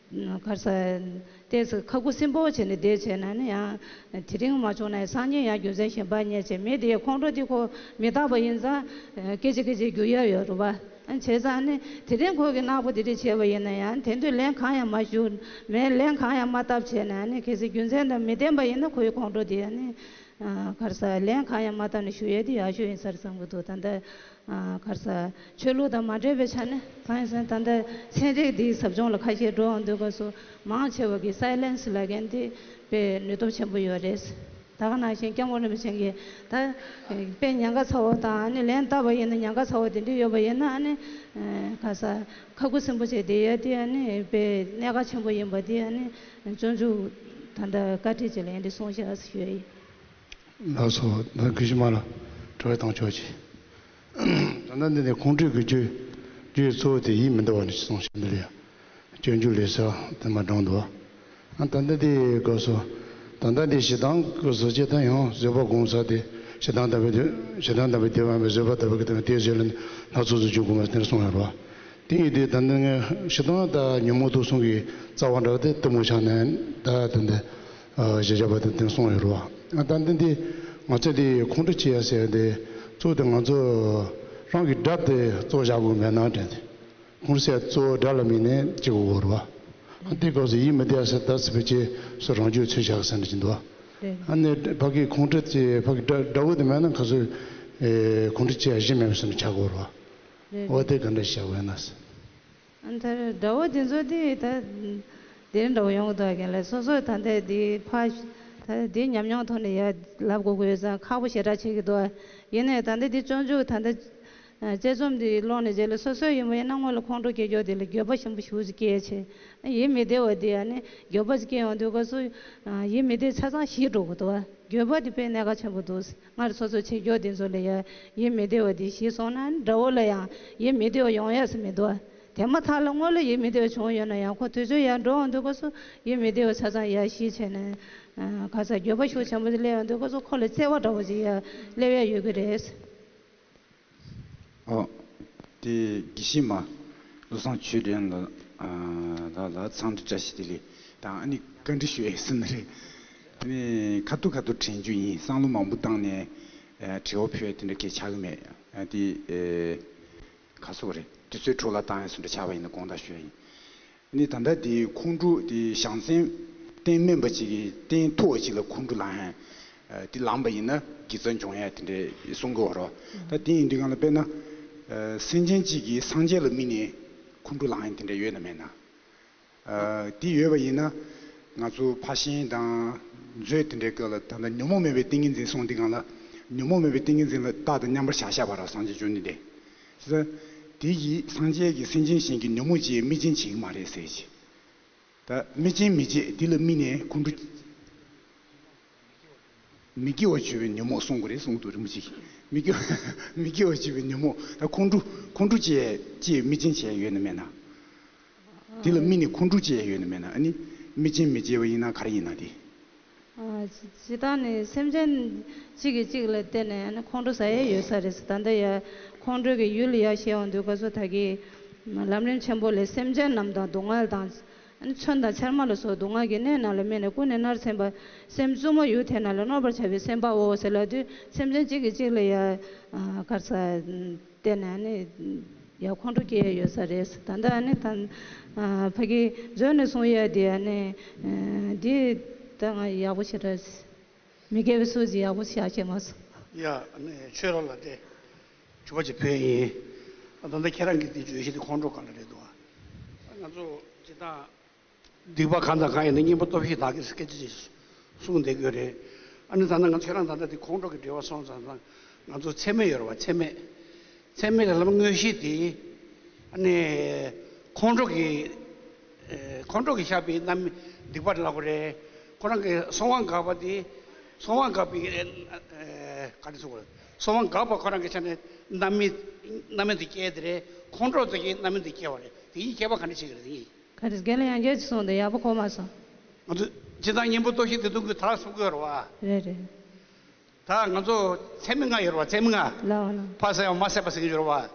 གར་ས། ཏོག་ཙམ་ཁ་ཁུ་སིམ་པོ་བྱས་ནས་བསྡད་བྱས་ན་ནི་ཡང་། དེ་རིང་མ་བྱུང་ན་ཡང་སང་ཉིན་ཡང་རྒྱུ་མཚན་གཞན་པ་རྙེད་བྱས་མི་དེ་ཡི་ཁོང་ཁྲོ་དེ་ཁོ་མི་རྟག་པ་ཡིན་ཙང་། སྐད་ཅིག་སྐད་ཅིག་འགྱུར་ཡ་ཡོད་རེད་པ། བྱས་ཙང་ནི་དེ་རིང་ཁོ་གི་ནག་པོ་དེ་འདྲ་བྱས་པ་ཡིན་ན་ཡང་དེ་དུས་ལན་གང་ཡང་མ་ཞུ། མེད་ལན་གང་ཡང་མ་བཏབ་བྱས་ན་ནི་གལ་སྲིད་རྒྱུ་མཚན་དང་མི་ལྡན་པ་ཡིན་ན་ཁོའི་ཁོང་ཁྲོ་དེ་ཡང་ནི། གར་ས་ལན་གང་ཡང་མ་བཏབ་ནས་ཞུ་ཡས་དེ་ཡག་ཤོས་ཡིན་ས་རེད་བསམ་གྱི་འདུག་ད་ལྟ། གར་ས་ཆོས་ལུགས་དང་མ་འབྲེལ་བའི་ཆ་ནས་གང་ཡིན་ཟེར་ན་ད་ལྟ་ཚན་རིག་འདིའི་ཟབ་སྦྱོང་ལ་ཁ་ཤས་འགྲོ་འོང་དུས་སྐབས་སུ་མང་ཆེ་བ་གིས་སའི་ལེན་སི་ལབ་མཁན་དེ་དཔེ་ནུས་སྟོབས་ཆེན་པོ་ཡོད་རེད། ད་ག་ནང་བཞིན་སྐྱབས་མགོན་རིན་པོ་ཆེ་གིས་ད་དཔེ་ཉེན་ཁ་ཚ་བོ་དང་ཨ་ནི་ལན་བཏབ་པ་ཡིན་ན་ཉེན་ཁ་ཚ་བོ་དེ་འདྲ་ཡོད་པ་ཡིན་ན་ཨ་ནི་ག་ས་ཁ་ཁུ་སིམ་པོ་བྱས་བསྡད་ཡ་དེ་ཨ་ནི་དཔེ་གནད་འགག་ཆེན་པོ་ཡིན་པ་དེ་ཨ་ནི་སྤྱོད་འཇུག་ད་ལྟ་བཀའ་ཁྲིད་ཅིག་ལ་ཡིན་དེ་གསུངས་ཤག་ཞུ་ཡ་ཡིན། ལགས་སོ། ད་གུས་ཕྱི་མ་ལ་དྲི་བ་བཏང་ཆོག་ཅིག་ད་ལྟ་འདི་ནས་ཁོང་ཁྲོའི་གི་རྒྱུ་རྒྱུ་གཙོ་བོ་དེ་ཡིད་མི་བདེ་བ་ནས་གསུངས་ཤིང་འདི་ལ་ཡང་སྤྱོད་འཇུག་ལས་ས་དེ་མ་དྲངས་འདུག་ཨ་ད་ལྟ་འདི་སྐབས་སུ་ད་ལྟ་འདི་ཞེ་སྡང་གི་བཟོ་བྱེད་ད་ཡང་བཟོད་པ་སྒོམ་ས་དེ་ཞེ་སྡང་དམ་པའི་དེ་ཞེ་སྡང་དམ་པའི་དེ་བ་མེད་བཟོད་པ་དམ་པའི་གི་དེ་བ་དེའི་རྗེས་ལ་སྣ་ཚོགས་སུ་འཇུག་དགོས་མ་དེར་གསུངས་ཡོད་རེད་བ། དེ་ཡིན་དུས་ད་ལྟ་ངས་ཞེ་སྡང་དང་ཉོན་མོངས་དུག་གསུམ་གྱི་རྩ་བ་འདྲ་དེ་གཏི་མུག་ཆགས་ནས་ད་ད་འདི། ཞེས་བྱ་བ་དེ་དེ་གསུངས་ཡོད་རེད་བ། ད་ལྟ་འདི་ང་ཚོ་འདི་ཁོང་ཁྲོ་སྐྱེ་ཡ་ཟེར་ཏེ་གཙོ་བོ་དེ་ང་ཚོ་རང་གི་དགྲ་དེ་གཙོ་བཞག་དགོས་མེད་ན་དྲན་ཏེ། ཁོང་ཁྲོ་ཟེར་གཙོ་བོ་དགྲ་ལ་དམིགས་ནས་སྐྱེ་དགོས་རེད་བ། དེ་སྐབས་སུ་ཡིད་མི་བདེ་བ་ཟེར་ད་ཚིག་པའི་ཆེད་སུ་རང་རྒྱུད་ཚོད་བཞག་ཟེར་འདྲ་ཅིག་འདུག་བ། ཨ་ནི་ཕ་གི་ཁོང་ཁྲོ་ཚེ་ཕ་གི་དགྲ་དགྲ་བོ་དེ་མེད་ན་ཁ་སོ་ཁོང་ཁྲོ་སྐྱེ་ཡ་གཞི་མེད་པ་ཟེར་ནས་ཆགས་དགོས་རེད་བ། འོ་དེ་ག་འདྲ་བཞག་དགོས་ན་ཟེར། ཨ་ད་དགྲ་བོ་དེ་ཚོ་དེ་ད་དེ་འདྲ་བོ་ཡོང་གི་འདུག་རྒན་ལགས། སོ་སོས་ད་ལྟ་དེ་ཕ་ད་དེ་ཉམས་མྱོང་ཐོག་ནས་ཡར་ལབ་དགོས་ཀྱི་ཡོད་ཙང་ཁག་པོ་ཞེ་དྲག་ཆགས་ཀྱི་འདུག་ཡིན་ནའི་ད་ལྟ་དེ་སྤྱོད་འཇུག་ད་ལྟ་དཔྱད་རྩོམ་དེ་ཀློག་ནས་རྗེས་ལ་སོ་སོ་ཡིན་པ་ཡིན་ན་སྔོན་ལ་ཁོང་ཁྲོ་སྐྱེ་རྒྱུ་དེ་ལ་འགྱོད་པ་ཞེ་པོ་ཞེ་པོ་ཅིག་སྐྱེས་བྱས། ཡིད་མི་བདེ་བ་དེ་ཡང་ནི་འགྱོད་པ་ཅིག་སྐྱེ་ཡོང་དུས་སྐབས་སུ་ཡིད་མི་བདེ་ཆ་ཚང་ཞི་འགྲོ་གི་འདུག་འགྱོད་པ་དེ་དཔེ་གནད་འགག་ཆེན་པོ་འདུག་སྔར་སོ་སོ་བྱེད་རྒྱུ་དེ་ཚོ་ལ་ཡང་ཡིད་མི་བདེ་བ་དེ་ཞི་སོང་ན་དགྲ་བོ་ལ་ཡང་ཡིད་མི་བདེ་བ་ཡོང་ཡས་སུ་མི་འདུག་དེ་མ་ཐག་ལ་སྔོན་ལ་ཡིད་མི་བདེ་བ་བྱུང་ཡོད་ན་ཡང་ཁོ་དུས་ཚོད་ཡར་འགྲོ་འོང་དུས་སྐབས་སུ་ཡིད་མི་བདེ་བ་ཆ་ཚང་ཡར་ཞི་བྱས་ནས་ག་ས་འགྱོད་པ་ཤུགས་ཆེན་པོ་ཞིག་སླེབས་ཡོང་དུས་སྐབས་སུ་ཁོ་ལ་བརྩེ་བ་འདྲ་བོ་ཞིག་ཡར་སླེབས་ཡས་ཡོད་ཀྱི་རེད། ཨོ། དེ་དགེ་བཤེས་མ་བློ་བཟང་ཆོས་སྒྲོན་ལ་ལ་ལ་འཚམས་འདྲི་བཀྲ་ཤིས་བདེ་ལེགས་དང་ཨ་ནི་བཀའ་འདྲི་ཞུ་ཡས་ཟེར་ནི་རེད། ཨ་ནི་ཁ་ཐུག་ཁ་ཐུག་དྲན་རྒྱུ་ཡིན། བསམ་བློ་མང་པོ་བཏང་ནས་དྲི་བ་ཕུལ་ཡས་དེ་འདྲ་གས་ཆགས་ཀྱི་མེད། དེ་ག་སོགས་རེད། དུས་ཚོད་འཕྲོ་བརླག་བཏང་ཡས་སུ་འདྲ་ཆགས་པ་ཡིན་ན་དགོངས་དག་ཞུ་ཡ་ཡིན། ནི་ད་ལྟ་དེ་ཁོང་ཁྲོ་དེ་བྱང་སེམས་ རྟེན་དམན་པ་ཅིག་གིས་རྟེན་མཐོ་བ་ཅིག་ལ་ཁོང་ཁྲོ་ལངས་ཡ། དེ་ལངས་པ་ཡིན་ན་དགེ་རྩ་འབྱུང་ཡ་དེ་འདྲ་གསུང་གི་ཡོད་རེད། ད་དེ་ཡིན་དུས་སྒང་ལ་དཔེར་ན། སེམས་ཅན་གཅིག་གིས་སངས་རྒྱས་ལ་དམིགས་ནས་ཁོང་ཁྲོ་ལངས་ཡ་དེ་འདྲ་ཡོད་ན་མེད་ན། དེ་ཡོད་པ་ཡིན་ན། ང་ཚོ་ཕར་ཕྱིན་དང་། མཛོད་དེ་འདྲའི་སྐབས་ལ་ད་ལྟ་ཉོན་མོངས་མེད་པའི་ཏིང་ངེ་འཛིན་གསུངས་དུས་སྒང་ལ། ཉོན་མོངས་མེད་པའི་ཏིང་ངེ་འཛིན་ལ་རྟག་ཏུ་མཉམ་པར་བཞག་བཞག་པ་ར་སངས་རྒྱས་བཅོམ་ལྡན་འདས། དེ་ཡིས་སངས་རྒྱས་ཀྱིས་སེམས་ཅན་གཞན་གྱི་ཉོན་མོངས་བྱེད་དམིགས་རྐྱེན་བྱེད་ཀྱི་མ་རེད་ཟེར་གྱི། ད་དམིགས་རྐྱེན་མི་བྱེད་དེ་ལ་དམིགས་ནས་ཁོང་ཁྲོ། མི་སྐྱེ་བར་བྱེད་པའི་ཉོན་མོངས་གསུང་གི་རེད་གསུང་འདུག་རིན་པོ་ཆེ་གིས། མི་སྐྱེ་མི་སྐྱེ་བར་བྱེད་པའི་ཉོན་མོངས་ད་ཁོང་ཁྲོ་ཁོང་ཁྲོ་སྐྱེ་སྐྱེ་དམིགས་རྐྱེན་བྱས་ཡོད་ན་མེད་ན། དེ་ལ་དམིགས་ནས་ཁོང་ཁྲོ་སྐྱེ་ཡོད་ན་མེད་ན། ཨ་ནི་དམིགས་རྐྱེན་མི་བྱེད་པ་ཡིན་ན་ག་རེ་ཡིན་ན་དེ། ཨ། སྤྱིར་བཏང་ནི་སེམས་ཅན་གཅིག་གིས་གཅིག་ལ་བརྟེན་ནས་ཨ་ནི་ཁོང་ཁྲོ་ཟ་ཡས་ཡོད་ས་རེད། ད་ལྟ་ཡ་ཁོང་ཁྲོ་གི་ཡུལ་ཡ་ཤེས་འོང་དུས་སྐབས་སུ་ད་གི་ལམ་རིམ་ཆེན་པོ་ལས་སེམས་ཅན་རྣམས་དང་སྡུག་བསྔལ་དང་། ཨ་ནི་མཚོན་དང་ཆར་མ་ལ་སོགས་སྡུག་བསྔལ་གྱི་གནས་རྣམས་ལ་དམིགས་ནས་ཀུན་ནས་མནར་སེམས་པ། སེམས་བཙུན་མོ་ཡུལ་དེ་ན་ལ་གནོད་པར་བྱ་བའི་སེམས་དཔའ་བོ་ཟེར་ལབ་དུས་སེམས་ཅན་གཅིག་གིས་གཅིག་ལ་ཡ་ག་རེ་ཟ། བརྟེན་ནས་ནི་ཡ་ཁོང་ཁྲོ་སྐྱེ་ཡ་ཡོད་ས་རེད། ད་ལྟ་ནི་ད་ཕ་གི་མཛོད་ནས་གསུང་ཡ་དེ་ནི་འདི་ད་ང་ཡག་པོ་ཞེ་དྲག་མི་དགེ་བའི་ཚུལ་ཅིག་ཡག་པོ་ཞིག་བྱས་མ་སོང་། ཡ་ནི་ཆོས་ར་ལ་དེ་ཇུ་བ་ཅིག་ཕུལ་ཡིན། ད་ལྟ་ཁྱེད་རང་གི་དེ་བརྗོད་གཞི་དེ་ཁོང་ཁྲོ་ག་ལ་རེད་འདུག་ང་ཚོ་སྤྱིར་བཏང་སྡིག་པ་གང་དང་གང་ཡིན་ན་གཉེན་པོ་སྟོབས་བཞི་དག་གིས་སྐད་ཆ་ཅིག་གསུངས་བསྡད་ཀྱི་ཡོད་རེད། ཨ་ནི་ད་ལྟ་ང་ཁྱོད་རང་ད་ལྟ་དེ་ཁོང་ཁྲོ་གི་འབྲེལ་བ་སོང་ཙང་ང་ཚོ་ཚད་མེད་ཡོད་རེད་བ། ཚད་མེད་ཚད་མེད་ལས་ལམ་དངོས་གཞི་དེ་ཨ་ནི་ཁོང་ཁྲོ་གི་ཁོང་ཁྲོ་གི་བཞག་པའི་རྣམ་སྡིག་པ་ལབ་དགོས་རེད། ཁོ་རང་གི་ཚོར་བ་འགག་པ་དེ་ཚོར་བ་འགག་པའི་ག་རེ་ཟེར་དགོས་རེད། ཚོར་བ་འགག་པ་ཁོ་རང་གི་ཆ་ནས་རྣམ་སྨིན་རྣམ་སྨིན་དེ་སྐྱེ་དེ་རེད། ཁོང་ཁྲོ་དེ་གི་རྣམ་སྨིན་དེ་སྐྱེ་བ་རེད། དེ་གཉིས་ཁྱད་པར་ག་འདྲ་ཞིག་རེད། དེ་གཉིས། ག་རེ་རྒན་ལགས་ཡང་བསྐྱར་ཅིག་གསུངས་དང་། ཡག་པོ་གོ་མ་སོང་། ང་ཚོ་སྤྱིར་བཏང་གཉེན་པོ་སྟོབས་བཞི་སྡིག་ལྟུང་གི་དག་གསུང་གི་ཡོད་རེད་བ། རེད་རེད། ད་ང་ཚོ་ཚད་མེད་ལྔ་ཡོད་རེད་བ། ཚད་མེད་ལྔ། ལགས་ལགས། ཕ་ས་ཡང་མ་ཟད་པ་ཟེར་གྱི་ཡོད་རེད་བ། དེ་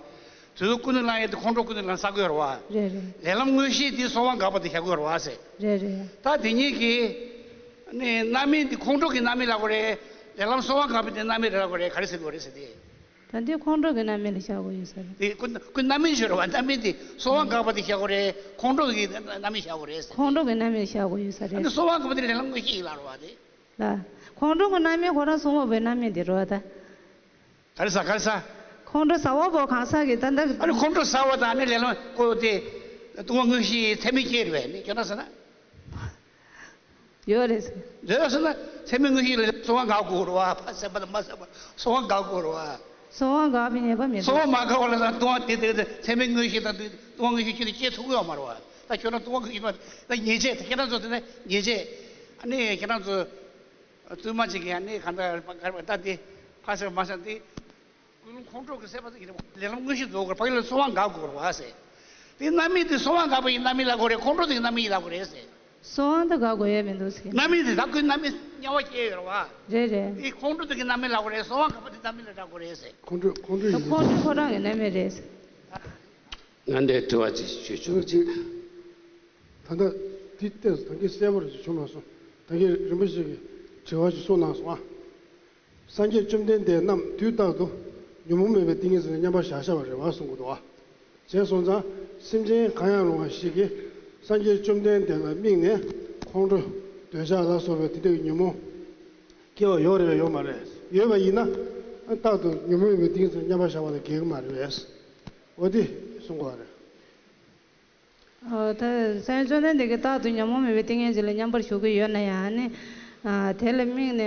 ཚོ་ཀུན་ནས་བསླང་ཡས་དེ་ཁོང་ཁྲོ་ཀུན་ནས་བསླང་བསགས་ཀྱི་ཡོད་རེད་བ། རེད་རེད། ལས་ལམ་དངོས་གཞི་དེ་ཚོར་བ་འགག་པ་དེ་བཞག་གི་ཡོད་རེད་བ་ཟེར། རེད་རེད། ད་དེ་གཉིས་ཀྱི་ནི་རྣམ་སྨིན་དེ་ཁོང་ཁྲོ་གི་རྣམ་སྨིན་ལབ་དགོས་རེད། ལས་ལམ་ཚོར་བ་འགག་པའི་དེ་རྣམ་སྨིན་ལབ་དགོས་རེད། ག་རེ་ཟེར་དགོས་རེད་ཟེར་ཏེ། ད་འདི་ཁོང་ཁྲོ་གི་རྣམ་སྨིན་ལ་བཞག་དགོས་ཡོད་ས་རེད། དེ་ཀུན་ཀུན་རྣམ་སྨིན་ཞུ་རེད་བ། རྣམ་སྨིན་དེ་ཚོར་བ་འགག་པ་དེ་བཞག་དགོས་རེད། ཁོང་ཁྲོ་གི་རྣམ་སྨིན་བཞག་དགོས་རེད་ཟེར། ཁོང་ཁྲོ་གི་རྣམ་སྨིན་བཞག་དགོས་ཡོད་ས་རེད། ཨ་ནི་ཚོར་བ་འགག་པ་དེ་ལས་ལམ་དངོས་གཞི་ཡིན་ལབ་རེད་བ་དེ། ལ། ཁོང་ཁྲོ་གི་རྣམ་སྨིན་ཁོ་རང་སྲུང་བ་པོའི་རྣམ་སྨིན་དེ་རེད་བ་ད། ག་རེ་ཟ་ག་རེ་ཟ། ཁོང་ཁྲོ་ཟ་བ་པོ་གང་ཟག་གི་ད་ལྟ། ཨ་ནི་ཁོང་ཁྲོ་ཟ་བ་དང་ཨ་ནི་ལས་ལམ་ཀོ་དེ་ལྟུང་བ་དངོས་གཞི་ཚད་མེད་སྐྱེ་རེད་བས་ནི་ཁྱོད་རང་ཟེར་ན། ཡོད་རེད། རེད་ཟེར་ན་ཚད་མེད་དངོས་གཞི་ལ་ཚོར་བ་འགག་དགོས་རེད་བ། ཕ་ཟད་པ་དང་མ་ཟད་པ་ཚོར་བ་འགག་དགོས་རེད་བ། ཚོར་བ་འགག་པའི་ཉེས་པ་མེད་པ། ཚོར་བ་མ་འགག་པ་ལ་ད་ལྟུང་བ་དེ་དེ་ཚད་མེད་དངོས་གཞི་དང་ལྟུང་བ་དངོས་གཞི་ཁྱོད་ཀྱིས་སྐྱེ་ཐུབ་ཀྱི་ཡོད་མ་རེད་བ། ད་ཁྱོད་རང་ལྟུང་བ་དངོས་གཞི་ད་ཉེས་བྱས་ད་ཁྱེད་རང་ཚོ་དེ་ནས་ཉེས་བྱས། ཨ་ནི་ཁྱེད་རང་ཚོ་བཙུན་མ་ཅིག་གིས་ཨ་ནི་གང་ལྟར་ག་རེ་ད་དེ་ཕ་ཟད་མ་ཟད་དེ། ཀུན་སློང་ཁོང་ཁྲོ་གི་སྲེད་པ་དེ་ཡིན་ན་ལས་ལམ་དངོས་གཞི་རྫོགས་དགོས་རེད། ཕ་གི་ལ་ཚོར་བ་འགག་དགོས་རེད་བ་ཟེར། དེ་རྣམ་སྨིན་དེ་ཚོར་བ་འགག་པ་ཡི་རྣམ་སྨིན་ལབ་དགོས་རེད། ཁོང་ཁྲོ་དེ་གི་རྣམ་སྨིན་ཡིན་ལབ་དགོས་རེད་ཟེར། ཚོར་བ་འདི་འགག་དགོས་ཡས་མི་འདུག་ཟེར། རྣམ་སྨིན་དེ་ད་ཀུན་རྣམ་སྨིན་དམྱལ་བ་སྐྱེ་ཡོད་རེད་བ། རེད་རེད། དེ་ཁོང་ཁྲོ་དེ་གི་རྣམ་སྨིན་ལབ་དགོས་རེད། ཚོར་བ་འགག་པ་དེ་རྣམ་སྨིན་ལ་བཞག་དགོས་རེད་ཟེར། ཁོང་ཁྲོ་ཁོང་ཁྲོ་ད་ཡིན། ཁོང་ཁྲོ་ཁོ་རང་གི་རྣམ་སྨིན་རེད་ཟེར། ང་འདིར་དྲི་བ་ཅིག་ཞུ་ཆོག་ཅིག་ད་ལྟ་འདི་ལྟས་སུ་ད་གིན་གསལ་པོ་རེ་ཞིག་བྱུང་མ་སོང་། ད་གིན་རིན་པོ་ཆེ་གིས་དྲི་བ་ཞིག་གསུངས་གནང་སོང་ཨ། སངས་རྒྱས་བཅོམ་ལྡན་འདས་རྣམས་དུས་རྟག་ཏུ་ཉོན་མོངས་མེད་པའི་ཏིང་ངེ་འཛིན་ལ་མཉམ་པར་བཞག་བཞག་པ་རེད་བ་གསུང་གི་འདུག་བ། བྱས་སོང་ཙང་སེམས་ཅན་གང་ཡང་རུང་བ་ཞིག་གིས་སངས་རྒྱས་བཅོམ་ལྡན་འདས་ལ་དམིགས་ནས་ཁོང་ཁྲོ་འདོད་ཆགས་ལ་སོགས་པའི་དེ་འདྲ་གི་ཉོན་མོངས་སྐྱེ་བ་ཡོད་རེད་ཡོད་མ་རེད། ཡོད་པ་ཡིན་ན་རྟག་ཏུ་ཉོན་མོངས་མེད་པའི་ཏིང་ངེ་འཛིན་ལ་མཉམ་པར་བཞག་པ་ལ་འགལ་གྱི་མ་རེད་བས། འོ་དེ་གསུང་གི་ཡོད་རེད། ཨོ་ད་སངས་རྒྱས་བཅོམ་ལྡན་འདས་ཀྱིས་རྟག་ཏུ་ཉོན་མོངས་མེད་པའི་ཏིང་ངེ་འཛིན་ལ་མཉམ་པར་བཞུགས་ཀྱི་ཡོད་ན་ཡང་ནི། ཨ་དེ་ལ་དམིགས་ནས་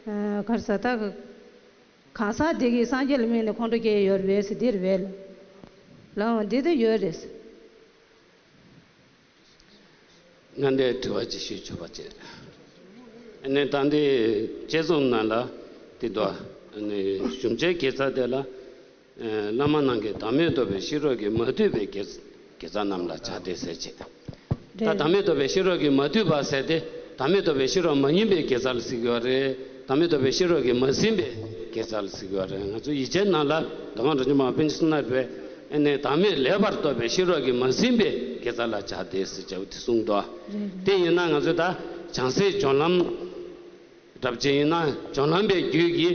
ཨ་ག་རེ་ཟ་ད་གང་ཟག་དེ་གིས་སངས་རྒྱས་ལ་དམིགས་ནས་ཁོང་ཁྲོ་སྐྱེ་ཡི་ཡོད་རེད་ཟེར་འདི་རེད་པས། ལགས་འོང་འདི་ད་ཡོད་རེད། ང་འདིར་དྲི་བ་ཅིག་ཞུ་ཆོག་པ་བྱེད། ཨ་ནི་ད་འདི་དཔྱད་རྩོམ་ནང་ལ་དེ་འདུག་ཨ་ནི་གཞུང་ཆེན་དགེ་རྩ་དེ་ལ། ཨེ་བླ་མ་རྣམས་ཀྱིས་བདག་མེད་རྟོགས་པའི་ཤེས་རབ་ཀྱིས་མ་བསྡུས་པའི་དགེ་དགེ་རྩ་རྣམས་ལ་བྱ་སྟེ་ཟེར་བྱས། ད་རེད། བདག་མེད་རྟོགས་པའི་ཤེས་རབ་ཀྱིས་མ་བསྡུས་པ་ཟེར་ཏེ། བདག་མེད་རྟོགས་པའི་ཤེས་རབ་མ་ཡིན་པའི་དགེ་རྩ་ལ་ཟེར་གྱི་ཡོད་རེད། བདག་མེད་རྟོགས་པའི་ཤེས་རབ་ཀྱིས་མ་ཟིན་པའི་དགེ་རྩ་ལ་ཟེར་གྱི་ཡོད་རེད། ང་ཚོ་ཡིག་ཆའི་ནང་ལ་མདོ་སྔགས་རབ་འབྱམས་པ་པཎ་ཆེན་བསོད་ནམས་པས་ཨ་ནི་བདག་མེད་ལེགས་པར་རྟོགས་པའི་ཤེས་རབ་ཀྱིས་མ་ཟིན་པའི་དགེ་རྩ་ལ་བྱ་སྟེ་ཟེར་བྱས་དེ་གསུངས་འདུག་རེད་རེད། དེ་ཡིན་ན་ང་ཚོས་ད་བྱང་སེམས་སྦྱོར་ལམ། གྲབས་ཅན་ཡིན་ན་སྦྱོར་ལམ་པའི་རྒྱུད་ཀྱི་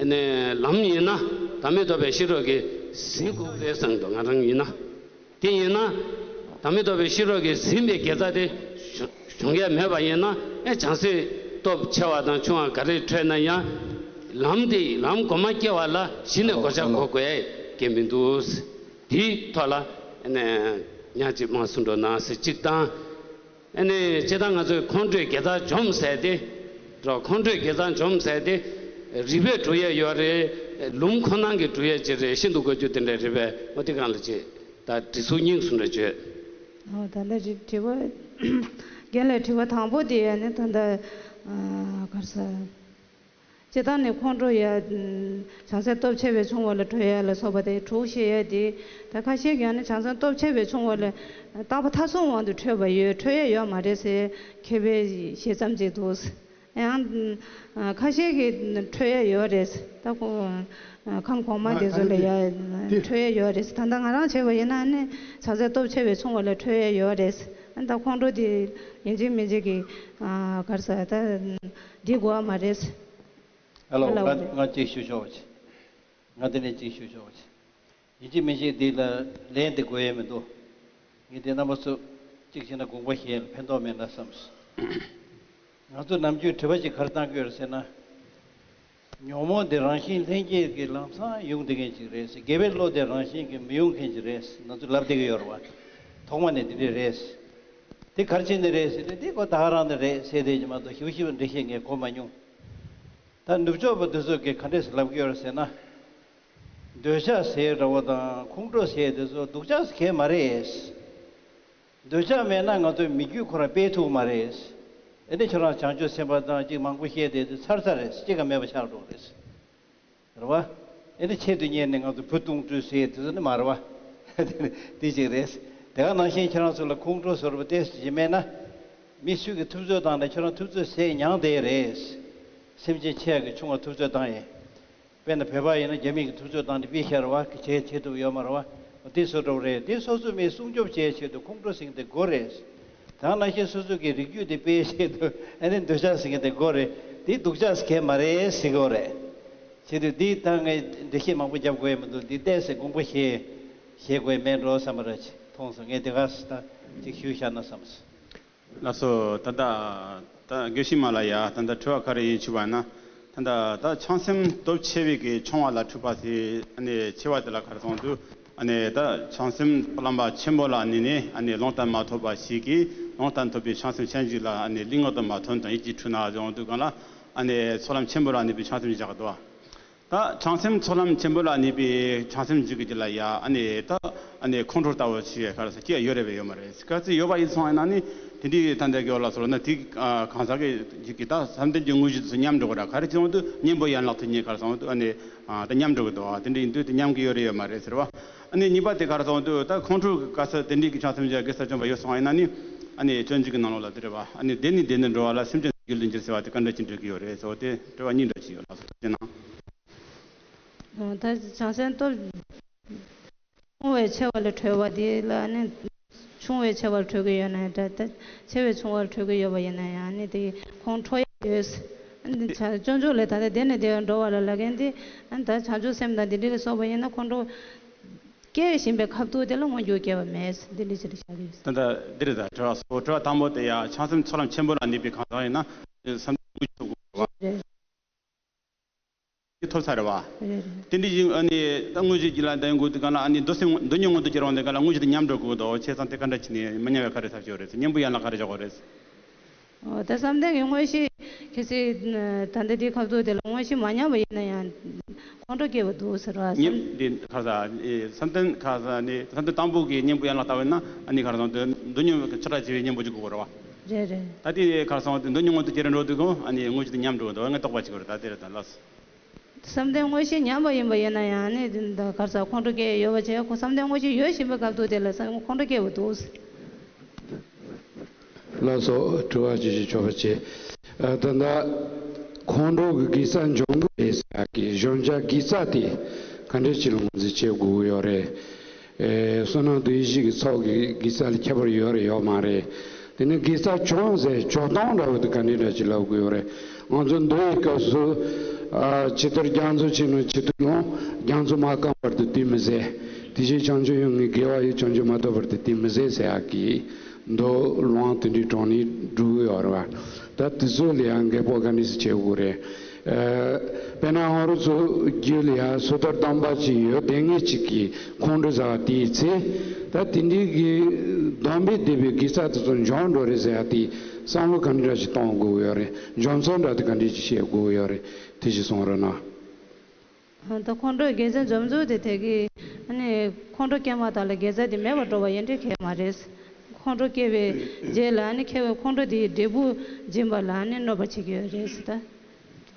ཨ་ནི་ལམ་ཡིན་ན་བདག་མེད་རྟོགས་པའི་ཤེས་རབ་ཀྱིས་ཟིན་དགོས་རེད་བསམ་འདུག་ང་རང་ཡིན་ན། དེ་ཡིན་ན་ བདག་མེད་རྟོགས་པའི་ཤེས་རབ་ཀྱིས་ཟིན་པའི་དགེ་རྩ་དེ་བྱུང་ཡ་མེད་པ་ཡིན་ན། ཨེ་བྱང་སེམས་སྟོབས་ཆེ་བ་དང་ཆུང་བ་ག་རེ་འཕྲད་ན་ཡང་། ལམ་དེ་ལམ་གོང་མ་སྐྱེ་བ་ལ་གཞི་ནས་གོ་ཆ་བགོ་དགོས་ཀྱི་མི་འདུག། དེའི་ཐོག་ལ་ཨ་ནི་ཉག་གཅིག་མ་གསུང་འགྲོ་ན་ཟེར་གཅིག་དང་། ཨ་ནི་སྤྱིར་བཏང་ང་ཚོས་ཁོང་ཁྲོའི་དགེ་རྩ་འཇོམས་ཟེར་ཏེ། རོ། ཁོང་ཁྲོའི་དགེ་རྩ་འཇོམས་ཟེར་ཏེ། རིགས་པས་སྒྲུབ་ཡས་ཡོད་རེད། ལུང་ཁོ་ན་གིས་སྒྲུབ་ཡས་ཅིག་རེད། ཤིན་ཏུ་དགོས་རྒྱུ་དེ་འདྲ་རེད་པས། འོ་དེ་གང་ལ་ཅིག་ད་འདི་ཚོ་སྙིང་གསུམ་རེ་བརྗོད། ཨོ་ད་ལྟ་དྲི་དྲི་བ། རྒན་ལགས་དྲི་བ་དང་པོ་དེ་ཡ་ནི་ད་ལྟ་ཨ་ག་རེ་ཟེར། སྤྱིར་བཏང་ནས་ཁོང་ཁྲོ་ཡ། བྱང་སེམས་སྟོབས་ཆེ་བས་བྱུང་བ་ལ་ཁྲོ་ཡ་ལ་སོགས་པ་དེ་དྲུག་བཤད་ཡ་དེ། ད་ཁ་ཤས་ཀྱིས་ནི་བྱང་སེམས་སྟོབས་ཆེ་བས་བྱུང་བ་ལ་རྟག་པ་མཐའ་སོང་དབང་དུ་ཁྲོས་པ་ཡོད། ཁྲོ་ཡ་ཡོད་མ་རེད་ཟེར་མཁས་པའི་ཞལ་ཙམ་ཅིག་འདུག། ཡང་ཁ་ཤས་ཀྱིས་ཁྲོ་ཡ་ཡོད་རེད། ད་ཁོ་ཁམས་གོང་མ་དེ་ཚོ་ལ་ཡ་ཁྲོ་ཡ་ཡོད་རེད། ད་ལྟ་ང་རང་བྱས་པ་ཡིན་ན་ནི་བྱང་སེམས་སྟོབས་ཆེ་བས་བྱུང་བ་ལ་ཁྲོ་ཡ་ཡོད་རེད། ད་ཁོང་ཁྲོ་དེ་ཡིན་གཅིག་མིན་གཅིག་གི་ག་རེ་ཟེར། ད་འདི་དགོས་པ་མ་རེད། ཨ་ལོ། ལ་ང་ང་གཅིག་ཞུ་ཆོག་པ་ཅིག། ང་དེ་ནས་གཅིག་ཞུ་ཆོག་པ་ཅིག། ཡིན་གཅིག་མིན་གཅིག་འདི་ལ་ལན་དེ་དགོས་ཡས་མི་འདུག། ངས་དེ་རྣམ་པ་ཚོ་གཅིག་བྱས་ན་དགོངས་པ་བཞེས་ལ་ཕན་ཐོགས་མེད་ན་བསམས། ང་ཚོ་ནམ་རྒྱུན་དྲི་བ་ཅིག་ག་རེ་བཏང་གི་ཡོད་རེད་ཟེར་ན། ཉོན་མོངས་དེ་རང་བཞིན་ལྷན་སྐྱེས་ཀྱི་ལམ་སང་ཡོང་བསྡད་མཁན་ཅིག་རེད་ཟེར། དགེ་བའི་བློ་དེ་རང་བཞིན་གྱིས་མི་ཡོང་མཁན་ཅིག་རེད་ཟེར་ང་ཚོས་ལབ་བསྡད་ཀྱི་ཡོད་རེད་བ། ཐོག་མ་ནས་འདི་འདྲས་རེད་ཟེར། དེ་ག་རེ་བྱས་ནས་རེད་ཟེར་ན། དེ་ཁོ་ད་ག་རང་ནས་རེད་ཟེར་བསྡད་ཀྱི་མ་གཏོགས་ཞིབ་ཞིབ་འགྲེལ་བཤད་ངས་གོ་མ་མྱོང་། ད་ནུབ་ཕྱོགས་པ་དེ་ཚོ་གིས་ག་འདྲས་ལབ་ཀྱི་ཡོད་རེད་ཟེར་ན། འདོད་ཆགས་ཟེར་འདྲ་བོ་དང་ཁོང་ཁྲོ་ཟེར་དེ་ཚོ་སྡུག་ཅག་གང་ཡང་མ་རེད། འདོད་ཆགས་མེད་ན་ང་ཚོའི་མི་རྒྱུད་ཁོ་རང་སྤེལ་ཐུབ་མ་རེད། ཨེ་ནི་ཁྱོད་རང་བྱང་ཆུབ་སེམས་དཔའ་དང་ཅིག་མང་པོ་བཤད་དེ་དེ་ཚར་ཚར་རེད། གཅིག་ཀྱང་མེད་པ་ཆགས་འགྲོ་གི་རེད། རེད་བ། ཨེ་ནི་ཆེད་དུ་གཉེར་ནས་ང་ཚོ་བུ་གཏོང་སྤྲུལ་ཟེར་དེ་ཚོ་ནི་མ་རེད་བ། དེ་ཅིག་རེད། དེ་ག་ནང་བཞིན་ཁྱེད་རང་ཚོ་ལ་ཁོང་ཁྲོ་ཟེར་བ་ཏོག་ཙམ་ཅིག་མེད་ན། མི་སུ་གིས་ཐུབ་ཚོད་བཏང་ནས་ཁྱོད་རང་ཐུབ་ཚོད་ཟས་མྱངས་བསྡད་རེད། སེམས་ཅན་ཆེ་ཡ་གིས་ཆུང་བ་ཐུབ་ཚོད་བཏང་ཡས། དཔེར་ན་བོད་པ་ཡིན་ན་རྒྱ་མི་གིས་ཐུབ་ཚོད་བཏང་ནས་དཔེ་ཤར་བ་གི་བྱེད་བྱེད་ཐུབ་ཡོད་མ་རེད་བ། དེ་སོ་འདྲ་བོ་རེད། དེ་སོ་སོ་མིའི་སྲུང་སྐྱོབ་བྱེད་ཆེད་དུ་ཁོང་ཁྲོ་ཟེར་མཁན་དེ་དགོས་རེད། ད་ནང་བཞིན་སོ་སོ་གི་རིགས་རྒྱུད་དེ་སྤེལ་ཆེད་དུ་ཨ་ནི་འདོད་ཆགས་ཟེར་མཁན་དེ་དགོས་རེད། དེ་སྡུག་ཅག་ཟེར་མཁན་མ་རེད་ཟེར་གི་ཡོད་རེད། བྱེད་དུས་འདི་ད་ངས་འགྲེལ་བཤད་མང་པོ་རྒྱབ་དགོས་ཡ་མི་འདུག། འདི་ཏོག་ཙམ་དགོངས་པ་བཞེས་བཞེས་དགོས་མེད་འགྲོ་བསམ་པ་ར་ཅིག་མཐོང་སོང་། ངས་དེ་ག་ད་ཅིག་ཞུས་བཞག་ན་བསམས། ལགས་སོ། ད་ལྟ་ད་དགེ་བཤེས་མ་ལ་ཡ་ད་ལྟ་དྲི་བ་ག་རེ་ཡིན་ཞུས་པ་ན། ད་ལྟ་ད་བྱང་སེམས་སྟོབས་ཆེ་བའི་གི་ཆུང་བ་ལ་འཁྲུལ་པ་ཟེར། ཨ་ནི་ཆེ་བ་དེ་ལ་ག་རེ་གསུངས་འདུག། ཨ་ནི་ད་བྱང་སེམས་ཚོགས་ལམ་པ་ཆེན་པོ་ལ་གནས་ནས་ཨ་ནི་ལུང་དང་མ་ཐོགས་པ་ཞིག་གིས་ལུང་དང་ཐོགས་པའི་བྱང་སེམས་ཅན་ཞིག་ལ་ཨ་ནི་ལུས་ངག་ཏུ་མ་ཐོབ་དང་ཡིད་ཀྱིས་འཁྲུལ་ན་གསུངས་འདུག་ག་ལ། ཨ་ནི་ཚོགས་ལམ་ཆེན་པོ་ལ་གནས་པའི་བྱང་སེམས་བཞག་འདུག། ད་བྱང་སེམས་ཚོགས་ལམ་ཆེན་པོ་ལ་གནས་པའི་བྱང་སེམས་ཅིག་གི་རྒྱུད་ལ་ཡ་ཨ་ནི་ད་ཨ་ནི་ཁོང་ཁྲོ་ལྟ་བུ་ཞིག་ག་རེ་ཟེར་སྐྱེ་ཡོད་རེད་པས་ཡོད་མ་རེད། གལ་སྲིད་ཡོད་པ་ཡིན་སོང་ཡིན་ན་ནི་དེ་འདྲའི་ད་ལྟ་གི་འོག་ལ་སོང་ན་དེ་གང་ཟག་གི་ཅིག་གི་ད་བསམ་གཏན་གྱི་དངོས་གཞི་དེ་ཚོ་ཉམས་འགྲོ་གི་ར། ག་རེ་བྱུང་དུས་གཉེན་པོ་ཡན་ལག་དེ་གཉིས་ག་རེ་སོང་དུས་ཨ་ནི་ད་ཉམས་འགྲོ་གི་འདུག། དེ་འདྲ་ཡིན་དུས་དེ་ཉམས་ཀྱི་ཡོད་རེད་ཡོད་མ་རེད་ཟེར་བ། ཨ་ནི་གཉིས་པ་དེ་ག་རེ་སོང་དུས་ད་ཁོང་ཁྲོ་གི་ག་ས་དེ་འདྲའི་གི་བྱང་སེམས་ཀྱི་དགེ་རྩ་བྱུང་བ་ཡོད་སོང་ཡིན་ན་ནི་ཨ་ནི་སྤྱོད་འཇུག་གི་ནང་ལོགས་ལ་དེ་རེད་བ། ཨ་ནི་བདེ་ནས་བདེ་ནས་འགྲོ་བ་ལ་སེམས་ཅན་རྒྱུད་ལ་འགྱུར་ཟེར་བ་དེ་ག་འདྲ་ཅིག་འགྲོ་གི་ཡོད་རེད་ཟེར་བ་དེ་དྲི་བ་གཉིས་འདྲ་ཅིག་ཡོད་ལགས་སོ། ཐུགས་རྗེ་གནང་། ད་བྱང་སེམས་སྟོབས་ཆུང་བས་ཆེ་བ་ལ་ཁྲོ་བ་དེ་ལ་ནི། ཆུང་བས་ཆེ་བར་ཁྲོ་གི་ཡོད་ན་ཡང་འདྲ། ད་ཆེ་བས་ཆུང་བར་ཁྲོ་གི་ཡོད་པ་ཡིན་ན་ཡང་ནི་དེ་ཁོང་ཁྲོ་ཡ་ཡོད། ཨ་ནི་བྱང་སྤྱོད་འཇུག་ལས་ད་ལྟ་བདེ་ནས་བདེ་བར་འགྲོ་བ་ལ་ལབ་མཁན་དེ་ཨ་ནི་ད་བྱང་ཆུབ་སེམས་དང་འདི་འདྲ་ལ་སོགས་པ་ཡིན་ན་ཁོང་ཁྲོ་སྐྱེ་བཞིན་པའི་ཁ་ཐུག་དེ་ལ་མངོན་གྱུར་སྐྱེ་བ་མེད། འདི་འདྲ་ཅིག་ལ་བཞག་གི་ཡོད། ད་ལྟ་འདི་རེད། ད་དྲི་བ་སོ་དྲི་བ་དང་པོ་དེ་ཡ་བྱང་སེམས་ཚོགས་ལམ་ཆེན་པོ་ལ་གནས་པའི་གང་ཟག་ཡིན་ན་བསམ་བློ་དངོས་གཞི་ཐོབ་དགོས་པ། རེད། ཐོབ་ཚར་བ། རེད་རེད། དེ་འདྲ་ཞིག་ཨ་ནི་ད་དངོས་གཞི་ལ་ལྡན་དགོས་དུས་གང་ལ་ཨ་ནི་འདོད་སེམས་འདོད་ཉོན་མངོན་དུ་གྱུར་འོང་དུས་གང་ལ་དངོས་གཞི་དེ་ཉམས་འགྲོ་དགོས་དོ། བྱས་ཙང་དེ་ག་འདྲ་བྱས་ནས་མི་ཉམས་པའི་ག་རེ་ཐབས་ཤེས་ཡོད་རེད། གཉེན་པོ་ཡན་ལག་ག་རེ་བཞག་དགོས་རེད། འོ་ད་བསམ་གཏན་གྱི་དངོས་གཞི་གལ་སྲིད་ད་ལྟ་དེའི་ཁ་ཐུག་དེ་ལ་དངོས་གཞི་མ་ཉམས་པ་ཡིན་ན་ཡང་ཁོང་ཁྲོ་སྐྱེ་བ་འདུག་ཟེར་བ། གཉེན་དེ་ག་ས་བསམ་གཏན་ག་ས་ནི་བསམ་གཏན་དང་པོ་གི་གཉེན་པོ་ཡན་ལག་ལྟ་བ་ཡིན་ན་ཨ་ནི་ག་རེ་ཟེར་འདོད་ཉོན་ཆེ་ཕྲ་ཆེ་བའི་གཉེན་པོ་ཅིག་དགོས་རེད་བ། རེད་རེད། ད་དེ་ག་རེ་ཟེར་འདོད་ཉོན་མངོན་དུ་གྱུར་འགྲོ་དུས་གང་ཨ་ནི་དངོས་གཞི་དེ་ཉམས་འགྲོ་འདུག་ངས་རྟོགས་པ་བྱེད་དགོས་རེད། ད་དེ་རེད། ད་ལགས་སོ། བསམ་གཏན་དངོས་གཞི་ཉམས་པ་ཡིན་པ་ཡིན་ན་ཡང་ནི་འདི་ག་རེ་ཟེར་ཁོང་ཁྲོ་སྐྱེ་ཡོད་པ་བྱས། ཁོ་བསམ་གཏན་དངོས་གཞི་ཡོད་བཞིན་པའི་སྐབས་དུ་དེ་ལ་ཁོང་ཁྲོ་སྐྱེ་བ་འདུག། ལགས་སོ། དྲི་བ་ཅི་ཞིག་ཆོག་པ་བྱས། ཨ་ད་ལྟ་ཁོང་ཁྲོ་གི་དགེ་རྩ་འཇོམས་ཀྱི་རེད་ཟེར་གི། འཇོམས་བྱ་དགེ་རྩ་དེ་ག་འདྲས་ཅིག་ལ་ངོས་འཛིན་བྱེད་དགོས་ཀྱི་ཡོད་རེད། ཨེ་བསོད་ནམས་དང་ཡེ་ཤེས་ཀྱི་ཚོགས་ཀྱི་དགེ་རྩ་ལ་ཁྱད་པར་ཡོད་རེད་ཡོད་མ་རེད། དེ་ནས་དགེ་རྩ་བྱུང་ཟེར་འཇོག་སྟངས་འདྲ་བོ་དེ་ག་འདྲས་འདྲ་ཅིག་ལབ་དགོས་ཡོད་རེད། ང་ཚོ་འདུལ་བའི་སྐབས་སུ་ཨ་ཇི་ལྟར་རྒྱ་མཚོ་ཆེ་རུང་ཇི་ལྟར་ལོངས། རྒྱ་མཚོ་མ་སྐམ་བར་དུ་དུས་མི་ཟད། དེ་བཞིན་བྱང་ཆུབ་ཡོན་ཏན་དགེ་བ་ཡིས། བྱང་ཆུབ་མ་ཐོབ་བར་དུ་དེ་མི་ཟད་ཟེར་ཡག་གི་མདོ་ལུང་དེ་འདྲའི་དྲངས་ནས་སྒྲུབ་ཀྱི་ཡོད་རེད་བ། ད་དེ་ཚོ་ལ་ཡང་འགལ་པོ་ག་འདྲ་ཞིག་བྱེད་དགོས་རེད། ཨ། དཔེར་ན་ང་རང་ཚོ་རྒྱུད་ལ་ཡང་སོ་ཐར་དམ་པ་ཅིག་ཡོད་བསྡད་མཁན་ཅིག་གིས་ཁོང་ཁྲོ་ཟ་བ་དེའི་ཚེ། ད་དེ་འདྲའི་གི་སྡོམ་པས་བསྡུས་པའི་དགེ་རྩ་དེ་ཚོ་འཇོམས་འགྲོ་རེད་ཟེར་ཡག་དེ་བསམ་བློ་ག་འདྲ་ཞིག་གཏོང་དགོས་ཀྱི་ཡོད་རེད། འཇོམས་ཚུལ་འདྲ་དེ་ག་འདྲ་ཞིག་བཤད་དགོས་ཀྱི་ཡོད་རེད། དེ་ཞིག་གསུང་རོགས་གནང་། ད་ཁོང་ཁྲོའི་དགེ་རྩ་འཇོམས་ཚུལ་དེ་དེ་གི་ཨ་ནི་ཁོང་ཁྲོ་སྐྱེས་མ་ཐག་ལ་དགེ་རྩ་དེ་མེད་པར་འགྲོ་བ་ཡིན་འདྲ་གང་ཡང་མ་རེད། ཁོང་ཁྲོ་སྐྱེས་པའི་རྗེས་ལ་ཨ་ནི་ཁོང་ཁྲོ་དེའི་འབྲས་བུ་འབྱིན་པ་ལ་ཨ་ནི་གནོད་པ་བྱེད་ཀྱི་ཡོད་རེད་ཟེར། ད་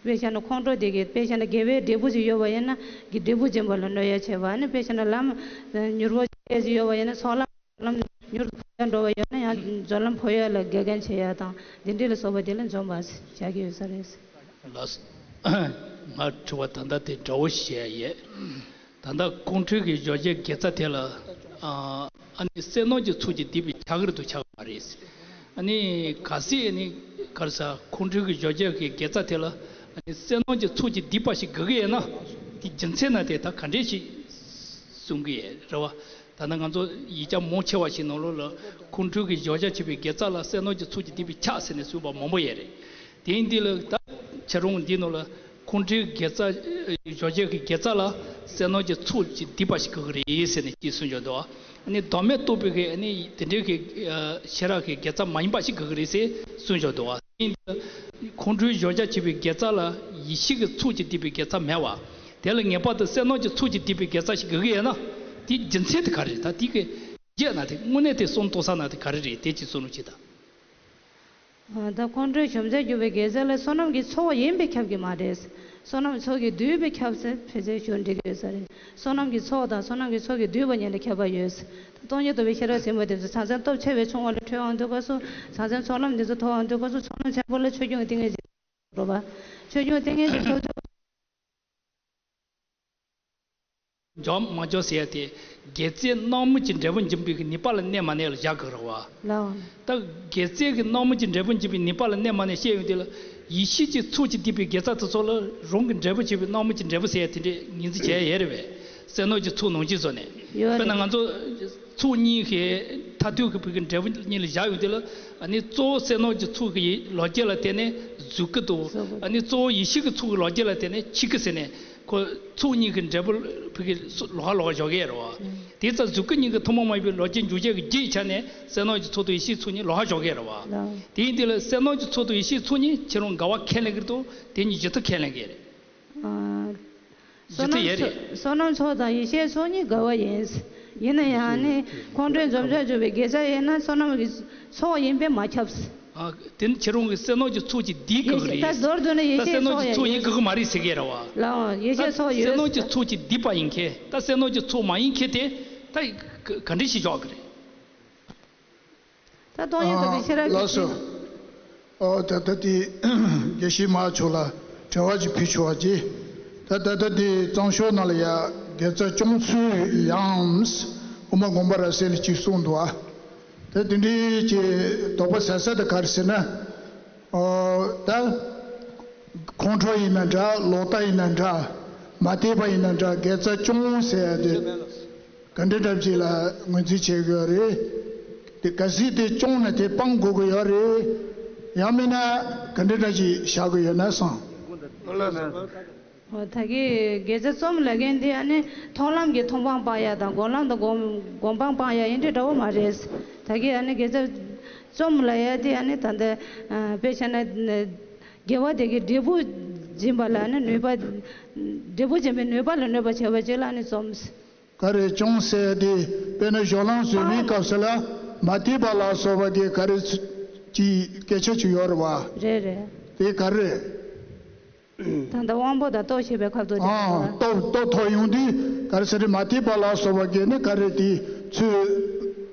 དཔེ་བཞག་ན་ཁོང་ཁྲོ་དེ་གི་དཔེ་བཞག་ན་དགེ་བའི་འབྲས་བུ་ཅིག་ཡོད་པ་ཡིན་ན་གི་འབྲས་བུ་འབྱིན་པ་ལ་གནོད་ཡ་བྱེད་པ། ཨ་ནི་དཔེ་བཞག་ན་ལམ་མྱུར་པོ་ཅིག་ཡོད་པ་ཡིན་ན་ཚོགས་ལམ་ལམ་མྱུར་དུ་འགྲོ་བ་ཡོད་ན་ཡང་སྦྱོར་ལམ་འཕོ་ཡ་ལ་དགེ་རྒན་བྱེད་ཡ་དང་འདི་འདྲ་ལ་སོགས་པ་དེ་ལ་འཇོམས་པ་བྱ་གི་ཡོད་ས་རེད། ལགས། ང་དྲི་བ་ད་ལྟ་དེ་འདྲ་བོ་ཞིག་བྱས་ཡོད། ད་ལྟ་ཁོང་ཁྲོའི་གི་བཞག་བྱའི་དགེ་རྩ་དེ་ལ་ཨ་ཨ་ནི་བསོད་ནམས་ཀྱི་ཚོགས་ཀྱིས་བསྡུས་པའི་ཆགས་ཀྱི་རེད་དམ་ཆགས་ཀྱི་མ་རེད། ཨ་ནི་གལ་སྲིད་ཨ་ནི་ག་རེ་ཟེར། ཁོང་ཁྲོའི་གི་བཞག་བྱའི་གི་དགེ་རྩ་དེ་ལ་ཨ་ནི་བསོད་ནམས་ཀྱི་ཚོགས་ཀྱིས་བསྡུས་པ་ཞིག་དགོས་ཀྱི་ཡོད་ན། དེ་རྒྱུ་མཚན་ན་དེ་ད་ག་འདྲས་ཞིག་གསུང་གི་ཡོད་རེད་བ། ད་ནི་ང་ཚོ་ཡིག་ཆ་མང་ཆེ་བ་ཞིག་ནང་ལོགས་ལ་ཁོང་ཁྲོའི་གི་བཞག་བྱ་བྱེད་པའི་དགེ་རྩ་ལ་བསོད་ནམས་ཀྱི་ཚོགས་ཀྱིས་བསྡུས་པའི་ཆགས་ཟེར་ནས་གསུངས་པ་མང་པོ་ཡོད་རེད། དེ་ཡིན་དུས་ལ་ད་ཁྱེད་རང་འདི་ནང་ལ་ཁོང་ཁྲོའི་དགེ་རྩ་བཞག་བྱའི་གི་དགེ་རྩ་ལ་བསོད་ནམས་ཀྱི་ཚོགས་ཀྱིས་བསྡུས་པ་ཞིག་དགོས་ཀྱི་རེད་ཟེར་ནས་ཅིག་གསུངས་བཞག་འདུག་ཨ་ནི་བདག་མེད་རྟོགས་པའི་གི་ཨ་ནི་དེ་འདྲའི་གི་ཤེས་རབ་ཀྱི་དགེ་རྩ་མ་ཡིན་པ་ཞིག་དགོས་ཀྱི་རེད་ཟེར་གསུངས་བཞག་འདུག་ཨ། ཁོང་ཁྲོའི་བཞག་བྱ་བྱེད་པའི་དགེ་རྩ་ལ་ཡེ་ཤེས་ཀྱི་ཚོགས་ཀྱིས་བསྡུས་པའི་དགེ་རྩ་མེད་པ། དེ་ལ་ངེས་པར་དུ་བསོད་ནམས་ཀྱི་ཚོགས་ཀྱིས་བསྡུས་པའི་དགེ་རྩ་ཞིག་དགོས་ཀྱི་ཡོད་ན། དེའི་རྒྱུ་མཚན་དེ་ག་རེ་རེད། ད་དེ་གི་རྒྱས་ན་དེ་དངོས་གནས་དེ་གསུང་རྟོགས་ས་ན་དེ་ག་རེ་རེད། དེ་ཅིག་གསུང་རོགས་བྱེད་དང་། ད་ཁོང་ཁྲོའི་བྱང་ཆུབ་སེམས་བསྒྱུར་བའི་དགེ་རྩ་ལ་བསོད་ནམས་ཀྱི་ཚོགས་ཡིན་པས་ཁྱབ་ཀྱི་མ་རེད། བསོད་ནམས་ཚོགས་ཀྱིས་བསྡུས་པས་ཁྱབ་ཟེར་ཕལ་ཆེར་ཞུ་འགྲིག་གི་ཡོད་ས་རེད། བསོད་ནམས་ཀྱི་ཚོགས་དང་བསོད་ནམས་ཀྱི་ཚོགས་ཀྱིས་བསྡུས་པ་གཉིས་ལ་ཁྱད་པར་ཡོད། ད་སྟོང་ཉིད་རྟོགས་པའི་ཤེས་རབ་ཟེར་མཁན་དེ་ཚོ་ཟང་ཟིང་སྟོབས་ཆེ་བའི་ཆུང་བ་ལ་འཕྲད་འོང་དུས་སྐབས་སུ་ཟང་ཟིང་ཚོགས་ལམ་འདི་ཚོ་ཐོབ་འོང་དུས་སྐབས་སུ་ཚོགས་ལམ་ཆེན་པོ་ལ་ཆོས་སྐྱོང་ཏིང་ངེ་འཛིན་འགྲོ་བ། ཆོས་སྐྱོང་ཏིང་ངེ་འཛིན་ཐོབ་དུས། འཇོམས་མ་འཇོམས་ཟེར་ཡ་དེ་དགེ་རྩས་སྣང་མུན་གྱི་འབྲས་བུ་འབྱིན་པའི་ནུས་པ་ལ་གནས་མ་གནས་ལ་བཞག་དགོས་རེད་བ། ལའོ། ད་དགེ་རྩས་ཀྱི་སྣང་མུན་གྱི་འབྲས་བུ་འབྱིན་པའི་ནུས་པ་ལ་གནས་མ་གནས་བཤད་ཡོང་དུས་ལ། ཡེ་ཤེས་ཀྱི་ཚོགས་ཀྱིས་བསྡུས་པའི་དགེ་རྩ་དེ་ཚོ་ལ་རང་གི་འབྲས་བུ་བྱེད་པའི་སྣང་མུན་གྱི་འབྲས་བུ་ཟེར་ཡ་དེ་འདྲས་ངོས་འཛིན་བྱས་ཡ་ཡོད་རེད་བས། བསོད་ནམས་ཀྱི་ཚོགས་ནང་བཞིན་བཟོ་ནས། ཡོད་དཔེར་ན་རེད། ང་ཚོ་ཚོགས་གཉིས་ཀྱི་མཐར་ཐུག་གི་བུ་གི་འབྲས་བུ་གཉིས་ལ་བཞག་ཡོང་དུས་ལ། ཨ་ནི་གཙོ་བོ་བསོད་ནམས་ཀྱི་ཚོགས་ཀྱི་ལོ་རྒྱུས་ལ་བརྟེན་ནས་གཟུགས་སྐུ་དང་། གཟུགས་སྐུ། ཨ་ནི་གཙོ་བོ་ཡེ་ཤེས་ཀྱི་ཚོགས་ཀྱི་ལོ་རྒྱུས་ལ་བརྟེན་ནས་ཆོས་སྐུ་ཟེར་ནས། ཁོ་ཚོགས་གཉིས་ཀྱི་འབྲས་བུ་ཕ་གི་ལོགས་ཀ་ལོགས་ཀ་འཇོག་གི་ཡོད་རེད་བ། ཨང་། དེ་ཙང་གཟུགས་སྐུ་གཉིས་ཀྱི་ཐུན་མོང་མ་ཡིན་པའི་ལོ་རྒྱུས་འཇོག་བྱེད་ཀྱི་རྒྱུ་ཡི་ཆ་ནས་བསོད་ནམས་ཀྱི་ཚོགས་དང་ཡེ་ཤེས་ཚོགས་གཉིས་ལོགས་ཀ་འཇོག་གི་ཡོད་རེད་བ། ལགས། དེ་ཡིན་དུས་ལ་བསོད་ནམས་ཀྱི་ཚོགས་དང་ཡེ་ཤེས་ཚོགས་གཉིས་ཁྱེད་རང་འགལ་བ་ཁས་ལེན་གྱི་རེད་དང་། དེ་གཉིས་ཇི་ལྟར་ཁས་ལེན་གྱི་རེད། ཨང་། བསོད་ཇི་ལྟར་ནམས་ཡོད་རེད། ཚོགས་བསོད་ནམས་ཚོགས་དང་ཡེ་ཤེས་ཚོགས་གཉིས་འགལ་བ་ཡིན། ཡིན་ན་ཡང་ནི་ཁོང་ཁྲོའི་འཇོམས་བྱ་འཇུག་པའི་དགེ་རྩ་ཡིན་ན་བསོད་ནམས་ཀྱི་ཚོགས་ཡིན་པས་མ་ཁྱབ། ཨ། དེ་ནི་ཁྱེད་རང་གི་བསོད་ནམས་ཀྱི་ཚོགས་ཀྱིས་བསྡུས་དགོས་ཀྱི་རེད། ད་མདོར་བསྡུས་ན་ཡེ་ཤེས་ཚོགས་ཡང་ད་བསོད་ནམས་ཀྱི་ཚོགས་ཡིན་དགོས་ཀྱི་མ་རེད་ཟེར་གྱི་རེད་བ། ལའོ། ཡེ་ཤེས་ཚོགས་ཡོད། ད་བསོད་ནམས་ཀྱི་ཚོགས་ཀྱིས་བསྡུས་པ་ཡིན་མཁན། ད་བསོད་ནམས་ཀྱི་ཚོགས་མ་ཡིན་མཁན་དེ་ད་ག་ག་འདྲ་ཞིག་འཇོག་གི་རེད། ད་སྟོང་ཉིད་རྟོགས་པའི་ཤེས་རབ་ཀྱི། ལགས་སོ། ཨོ། ད་ལྟ་དེ་དགེ་བཤེས་མ་མཆོག་ལ་དྲི་བ་ཅིག་ཕུལ་ཆོག་པ་ཅིག་ད་ད་ལྟ་དེ་གཙང་ཤོག་ནང་ལ་ཡ་དགེ་རྩ་སྐྱོང་ཚུལ་ཡང་དབུ་མ་དགོངས་པ་རབ་གསལ་ལ་ཅིག་གསུངས་འདུག་ཨ། ད་དེ་འདྲའི་ཅིག་དོགས་པ་ཟ་ས་དེ་ག་རེ་ཟེར་ན། ཨོ། ད་ཁོང་ཁྲོ་ཡིན་ན་འདྲ། ལོག་ལྟ་ཡིན་ན་འདྲ། མ་དད་པ་ཡིན་ན་འདྲ། དགེ་རྩ་སྐྱོང་ཟེར་ཡ་དེ་ག་འདྲ་འདྲ་ཅིག་ལ་ངོས་འཛིན་བྱེད་དགོས་རེད། དེ་གལ་སྲིད་དེ་སྐྱོང་ན་དེ་སྤང་དགོས་ཀྱི་ཡོད་རེད། ཡང་མིན་ན་ག་འདྲ་འདྲ་ཅིག་བཞག་དགོས་ཡོད་ན་བསམ། ཨོ། ད་གིན་དགེ་རྩ་རྩོམ་ལབ་མཁན་དེ་ཨ་ནི་མཐོང་ལམ་གྱི་མཐོང་སྤང་སྤང་ཡ་དང་སྒོམ་ལམ་དང་སྒོམ་སྒོམ་སྤང་སྤང་ཡ་ཡིན་དུས་འདྲ་བོ་མ་རེད། ད་གིན་ཨ་ནི་དགེ་རྩ་རྩོམ་ལབ་ཡ་དེ་ཨ་ནི་ད་ལྟ་དཔེ་བྱས་ན་དགེ་བ་དེ་གི་འབྲས་བུ་འབྱིན་པ་ལ་ཨ་ནི་ནུས་པ། འབྲས་བུ་འབྱིན་པའི་ནུས་པ་ལ་གནོད་པ་བྱེད་པ་ཅིག་ལ་ཨ་ནི་རྩོམ། ག་རེ་སྐྱོང་ཟེར་དེ། དཔེར་ན་སྦྱོར་ལམ་བཟོ་བའི་སྐབས་སུ་ལ་མ་དད་པ་ལ་སོགས་པ་གི་ག་རེ་ཚུ་ཅིག་སྐད་ཆ་ཅིག་ཡོད་རེད་བ། རེད་རེད། དེ་ག་རེ། ད་ལྟ་དབང་པོ་དང་རྟོགས་ཤེས་པའི་ཁ་ཐུག་དེ་ཨང་། རེད་བ། རྟོགས་རྟོགས་ཐོབ་ཡོང་དུས་ག་རེ་ཟེར་རེད། མ་དད་པ་ལ་སོགས་པ་གི་ནི་ག་རེ་དེ་ཚུར་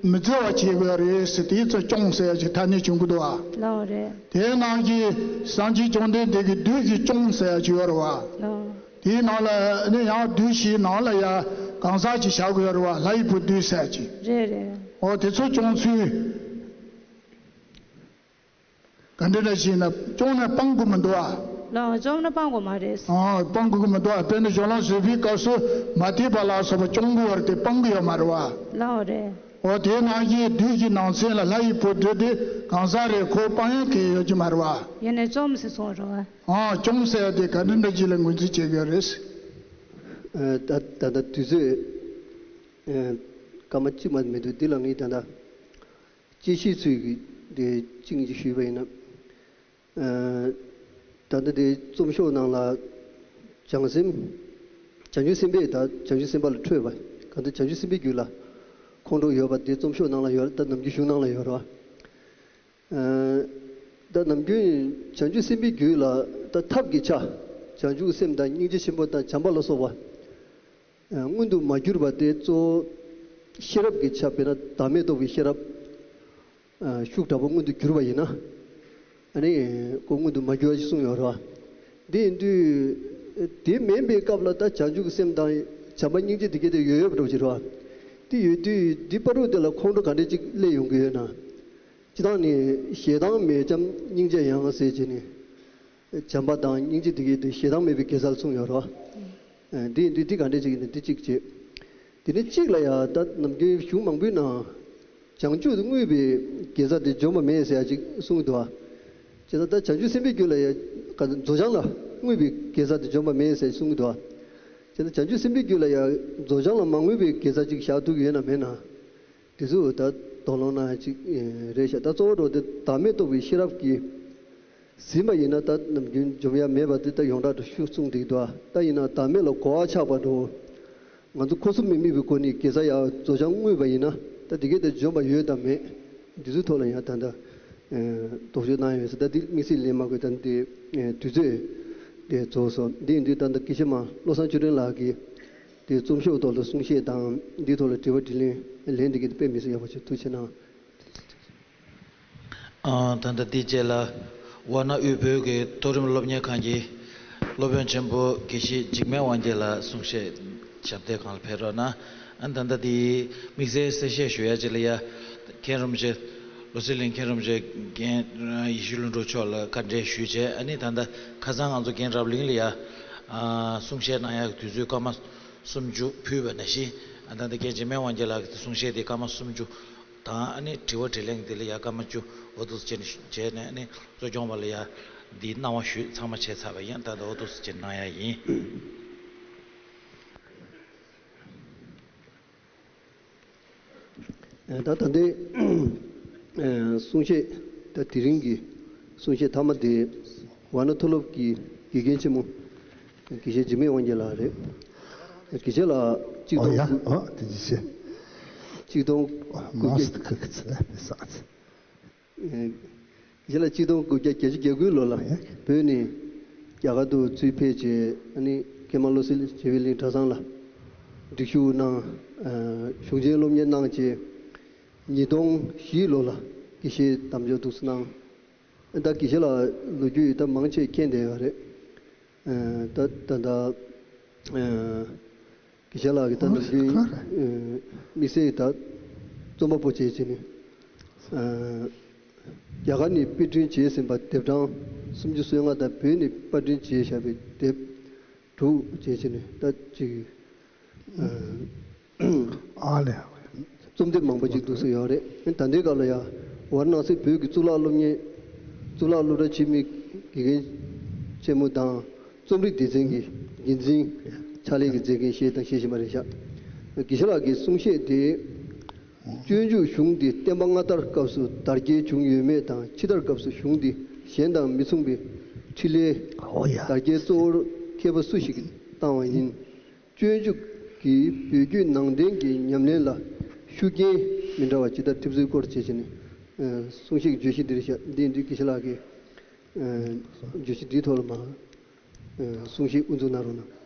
མི་བརྫི་བ་བྱེད་དགོས་རེད་ཟེར། དེ་ཚོ་སྐྱོང་ཟེར་ཡ་ཅིག་ཐ་སྙད་བྱུང་གི་འདུག་བ། ལའོ་རེད། དེ་ནང་གི་སངས་རྒྱས་བཅོམ་ལྡན་འདས་ཀྱི་བདུད་ཀྱིས་སྐྱོང་ཟེར་ཡ་ཅིག་ཡོད་རེད་བ། ལའོ། དེའི་ནང་ལ་ནི་ཡང་བདུད་བཞིའི་ནང་ལ་ཡ་གང་ཟག་ཅིག་བཞག་དགོས་རེད་བ། ལྷ་ཡི་བུ་བདུད་ཟེར་ཅིག་རེད་རེད། འོ་དེ་ཚོ་སྐྱོང་ཚུལ་ག་འདྲ་འདྲ་ཞིག་ན་སྐྱོང་ན་སྤང་དགོས་མི་འདུག་ཨ། ལགས་འོ། བཅོམ་ན་སྤང་དགོས་མ་རེད། ཨ། སྤང་དགོས་ཀྱི་མི་འདུག་དཔེར་ན་གཞུང་ལམ་བཟོས་པའི་སྐབས་སུ་མ་ཐེག་པ་ལ་སོགས་པ་གྱོང་གི་བར་དེ་སྤང་གི་ཡོད་མ་རེད་བ། ལགས་འོ་རེད། འོ་དེའི་ནང་བཞིན་བདུད་ཀྱི་ནང་ཚན་ལ་ལྷ་ཡི་བུ་བདུད་དེ་གང་ཟག་རེ་ཁོ་སྤང་ཡག་གི་ཡོད་ཀྱི་མ་རེད་བ། ཡིན་ནའི་བཅོམ་ཟེར་སོང་རེད་བ། ཨ། བཅོམ་ཟེར་ཡག་དེ་ག་འདྲ་འདྲ་ཅིག་ལ་ངོས་འཛིན་བྱེད་ཀྱི་ཡོད་རེད། ཨ། ད་ད་ལྟ་དུས་ཚོད་ཨ་སྐར་མ་གཅིག་མ་མི་འདུག་འདི་ལ་ངས་ད་ལྟ་དཔྱད་ཤེས་ཚུལ་གྱི་དེ་གཅིག་གཉིས་ཤིག་ཞུས་པ་ཡིན་ན། ཨ། ད་ལྟ་དེ་རྩོམ་ཤོག་ནང་ལ་བྱང་སེམས། བྱང་ཆུབ་སེམས་དཔས་ད་བྱང་ཆུབ་སེམས་དཔའ་ལ་འཕྲོས་པ། གང་ལྟར་བྱང་ཆུབ་སེམས་དཔའི་རྒྱུད་ལ་ཁོང་ཁྲོ་ཡོད་པ་དེ་རྩོམ་ཤོག་ནང་ལ་ཡོད་རེད། ད་ནམ་རྒྱུན་གཞུང་ནང་ལ་ཡོད་རེད་བ། ཨ། ད་ནམ་རྒྱུན་བྱང་ཆུབ་སེམས་དཔའི་རྒྱུད་ལ་ད་ཐབས་ཀྱི་ཆ། བྱང་ཆུབ་སེམས་དང་སྙིང་རྗེ་ཆེན་པོ་དང་བྱམས་པ་ལ་སོགས་པ། ཨ། མངོན་དུ་མ་གྱུར་པ་དེ་གཙོ་བོ་ཤེས་རབ་ཀྱི་ཆ། དཔེར་ན་བདག་མེད་རྟོགས་པའི་ཤེས་རབ། ཨ། ཤུགས་དྲག་པོ་མངོན་དུ་གྱུར་པ་ཡིན་ན། ཨ་ནི་ཁོ་མངོན་དུ་མ་གྱུར་བ་ཞིག་གསུངས་ཡོད་རེད་བ། འདི་ཡིན་དུས་དེ་མིན་པའི་སྐབས་ལ་ད་བྱང་ཆུབ་ཀྱི་སེམས་དང་བྱམས་པ་སྙིང་རྗེ་དེ་གས་དེ་ཡོད་ཡོད་པ་འདྲ་པོ་ཅིག་རེད་བ། དེ་ཡོད་དུས་འདི་བར་དུ་དེ་ལ་ཁོང་ཁྲོ་ག་འདྲ་ཅིག་སླེབས་ཡོང་གི་ཡོད་ན། སྤྱིར་བཏང་ནི་ཞེ་སྡང་མེད་བྱམས་སྙིང་རྗེ་ཡང་ཟེར་བྱས་ནས། བྱམས་པ་དང་སྙིང་རྗེ་དེ་གས་དེ་ཞེ་སྡང་མེད་པའི་གེ་སར་གསུངས་ཡོད་རེད་བ། ཨ། འདི་འདི་འདི་ག་འདྲ་ཅིག་ཡིན་ན་འདི་གཅིག་བྱེད། དེ་ནས་གཅིག་ལ་ཡང་ད་ནམ་རྒྱུན་གཞུང་མང་པོའི་ནང་བྱང་ཆུབ་ཏུ་བསྔོས་པའི་གེ་སར་དེ་འཇོམས་པ་མེད་ཟེར་ཡ་ཅིག་གསུངས་འདུག་བ། བྱས་ཙང་ད་བྱང་ཆུབ་སེམས་དཔའི་རྒྱུད་ལ་ཡང་ག་རྫོགས་བྱང་ལ་བསྔོས་པའི་གེ་སར་དེ་འཇོམས་པ་མེད་ཟེར་གསུངས་འདུག་བ། བྱས་ཙང་བྱང་ཆུབ་སེམས་དཔའི་རྒྱུད་ལ་ཡང་རྫོགས་བྱང་ལ་མ་བསྔོས་པའི་གེ་སར་ཅིག་བཞག་ཐུབ་ཀྱི་ཡོད་ན་མེད་ན། དེ་ཚོ་ད་དོགས་སློང་གནང་ཡ་ཅིག་རེད་ཤག་ད་གཙོ་བོ་འགྲོ་དེ་བདག་མེད་རྟོགས་པའི་ཤེས་རབ་ཀྱིས་ཟིན་པ་ཡིན་ན་ད་ནམ་རྒྱུན་འཇོམས་ཡ་མེད་པ་དེ་ད་ཡོངས་གྲགས་དུ་ཤུགས་གསུངས་བསྡད་འདུག་ད་ཡིན་ན་བདག་མེད་ལ་གོ་བ་ཆགས་པ་འགྲོ། ང་ཚོ་ཁོ་ཚོ་མི་དམིགས་པའི་སྒོ་ནས་གེ་སར་ཡ་རྫོགས་བྱང་བསྔོས་པ་ཡིན་ན་ད་དེ་གས་ད་འཇོམས་པ་ཡོད་དམ་མེད། འདི་ཚོའི་ཐོག་ལ་ཡང་ད་ལྟ་དོགས་གཅོད་གནང་ཡོད་ཟེར། ད་འདི་དམིགས་བསལ་ལན་མ་དགོས། ད་འདི་དུས་ཚོད་དེ་རྫོགས་སོང་། འདི་ཡིན་དུས་ད་ལྟ་དགེ་བཤེས་མ་བློ་བཟང་ཆོས་སྒྲོན་ལགས་ཀྱིས་དེ་རྩོམ་ཤོག་ཐོག་ལ་གསུང་བཤད་དང་འདིའི་ཐོག་ལ་དྲི་བ་དྲིས་ལན་ལན་འདི་གི་དཔེ་མི་སྲིད་ཡག་པོ་བྱུང་། ཐུགས་རྗེ་གནང་། ཨ། ད་ལྟ་འདི་རྗེས་ལ་ཝཱ་ཎ་དབུས་བོད་ཀྱི་མཐོ་རིམ་སློབ་གཉེར་ཁང་གི་སློབ་དཔོན་ཆེན་པོ་དགེ་བཤེས་འཇིགས་མེད་དབང་རྒྱལ་ལགས་གསུང་བཤད་ཞབས་བརྟན་སྒང་ལ་ཕེབས་རོགས་གནང་། ཨ། ད་ལྟ་འདི་དམིགས་བསལ་གསལ་བཤད་ཞུ་ཡ་ཅིག་ལ་ཡ། མཁན་རིན་པོ་ཆེ། བློ་གསལ་གླིང་མཁན་རིན་པོ་ཆེ་རྒན་ཡེ་ཤེས་ལྷུན་གྲུབ་མཆོག་ལ་བཀའ་འདྲི་ཞུས་བྱས། ཨ་ནི་ད་ལྟ་ཁ་སང་ང་ཚོ་རྒན་རབ་གླིང་ལ་ཡ། ཨ། གསུང་བཤད་གནང་ཡག་གི་དུས་ཚོད་སྐར་མ་སུམ་ཅུ་ཕུལ་བ་ནང་བཞིན། ཨ། ད་ལྟ་རྒན་འཇིགས་མེད་དབང་རྒྱལ་ལགས་ཀྱི་གསུང་བཤད་དེ་སྐར་མ་སུམ་ཅུ་དང་། ཨ་ནི་དྲི་བ་དྲིས་ལན་དེ་ལ་ཡ་སྐར་མ་བཅུ་འོ་འདུག་སེ་བྱས་ནས་བྱས་ནས། ཨ་ནི་གཙོ་སྐྱོང་བ་ལ་ཡ་འདིའི་གནང་བ་ཞུས། ཚང་མ་བྱས་ཚར་བ་ཡིན། ད་ལྟ་འོ་འདུག་སེ་བྱས་གནང་ཡ་ཡིན། ད་ད་ལྟའི་གསུང་བཤད། ད་དེ་རིང་གི་གསུང་བཤད་མཐའ་མ་དེ་ཝཱ་ཎ་མཐོ་སློབ་ཀྱི་དགེ་རྒན་ཆེན་མོ་དགེ་བཤེས་འཇིགས་མེད་དབང་རྒྱལ་ལགས་རེད། དགེ་བཤེས་ལགས་གཅིག་ཨོ་ཡ། སྟོང་ཨོ་དེ་ཅི་ཤེས། གཅིག་སྟོང་དགུ་མ་བརྒྱ་སི་ཁ་ཁ་ཚི་ལ་མི་སང་ཚི། ཨེ། ཡིན་ལ་གཅིག་སྟོང་དགུ་བརྒྱ་བརྒྱད་ཅུ་གྱ་དགུའི་ལོ་ལ་བོད་ནས་རྒྱ་གར་དུ་ཚུར་ཕེབས་བྱས། ཨ་ནི་ཀརྨ་བློ་གསལ་བྱེ་བའི་གླིང་གྲྭ་ཚང་ལ་སྒྲིག་ཞུགས་གནང་། ཨ། གཞུང་ཆེན་སློབ་གཉེར་གནང་བྱས། ཉིས་སྟོང་བཞིའི་ལོ་ལ་དགེ་བཤེས་དམ་འཇོག་འདུག་སེ་གནང་། ད་དགེ་བཤེས་ལགས་ལོ་རྒྱུས་ད་མང་ཆེ་མཁྱེན་བསྡད་ཡོད་རེད། ཨ། ད་ད་ད། ཨ། དགེ་བཤེས་ལགས་ཀྱིས་ད་ནམ་རྒྱུན་དམིགས་བསལ་ད་རྩོམ་པ་པོ་བྱས་བྱས་ནས། ཨ། རྒྱ་གར་ནས་དཔར་སྐྲུན་བྱས་ཟིན་པ་དེབ་གྲངས་སུམ་ཅུ་སོ་ལྔ་དང་། བོད་ནས་པར་སྐྲུན་བྱས་བཞག་པའི་དེབ་དྲུག་བྱས་བྱས་ནས་ད་ཅིག་ཨ་ལས། རྩོམ་དེབ་མང་པོ་ཅིག་འདུག་སེ་ཡོད་རེད། ད་ལྟའི་སྐབས་ལ་ཡང་ཝཱ་ར་ཎ་སི་བོད་ཀྱི་གཙུག་ལག་སློབ་གཉེར། གཙུག་ལག་སློབ་གྲྭ་ཆེན་མོའི་དགེ་རྒན་ཆེན་མོ་དང་། རྩོམ་རིག་སྡེ་ཚན་གྱི་འགན་འཛིན་ཕྱག་ལས་ཀྱི་མཛད་འགན་བཞེས་དང་བཞེས་བཞིན་པ་རེད་ཤག་དགེ་བཤེས་ལགས་ཀྱི་གསུང་བཤད་དེ། སྤྱོད་འཇུག་གཞུང་འདི་བསྟན་པ་སྔ་དར་སྐབས་སུ་དར་རྒྱས་བྱུང་ཡོད་མེད་དང་། ཕྱི་དར་སྐབས་སུ་གཞུང་འདི་གཞན་དང་མི་མཚུངས་པའི་འཕྲིན་ལས་ཨོ་ཡ། དར་རྒྱས་གཙོ་བོར་མཁས་པ་སུ་ཞིག་གིས་བཏང་བ་ཡིན། སྤྱོད་འཇུག་གིས་བོད་བརྒྱུད་ནང་བསྟན་གྱི་ཉམས་ལེན་ལ་ཤུགས་རྐྱེན་མི་འདྲ་བ་ཇི་ལྟར་ཐེབས་ཚུལ་སྐོར་བྱས་བྱས་ནས། ཨ། གསུང་བཤད་ཀྱི་བརྗོད་གཞི་འདི་རེད་ཤག་འདི་འདི་དགེ་བཤེས་ལགས་ཀྱིས། ཨ། བརྗོད་གཞི་འདིའི་ཐོག་ལ་མར། ཨ། གསུང་བཤད་དབུ་འཛུགས་གནང་རོགས་གནང་།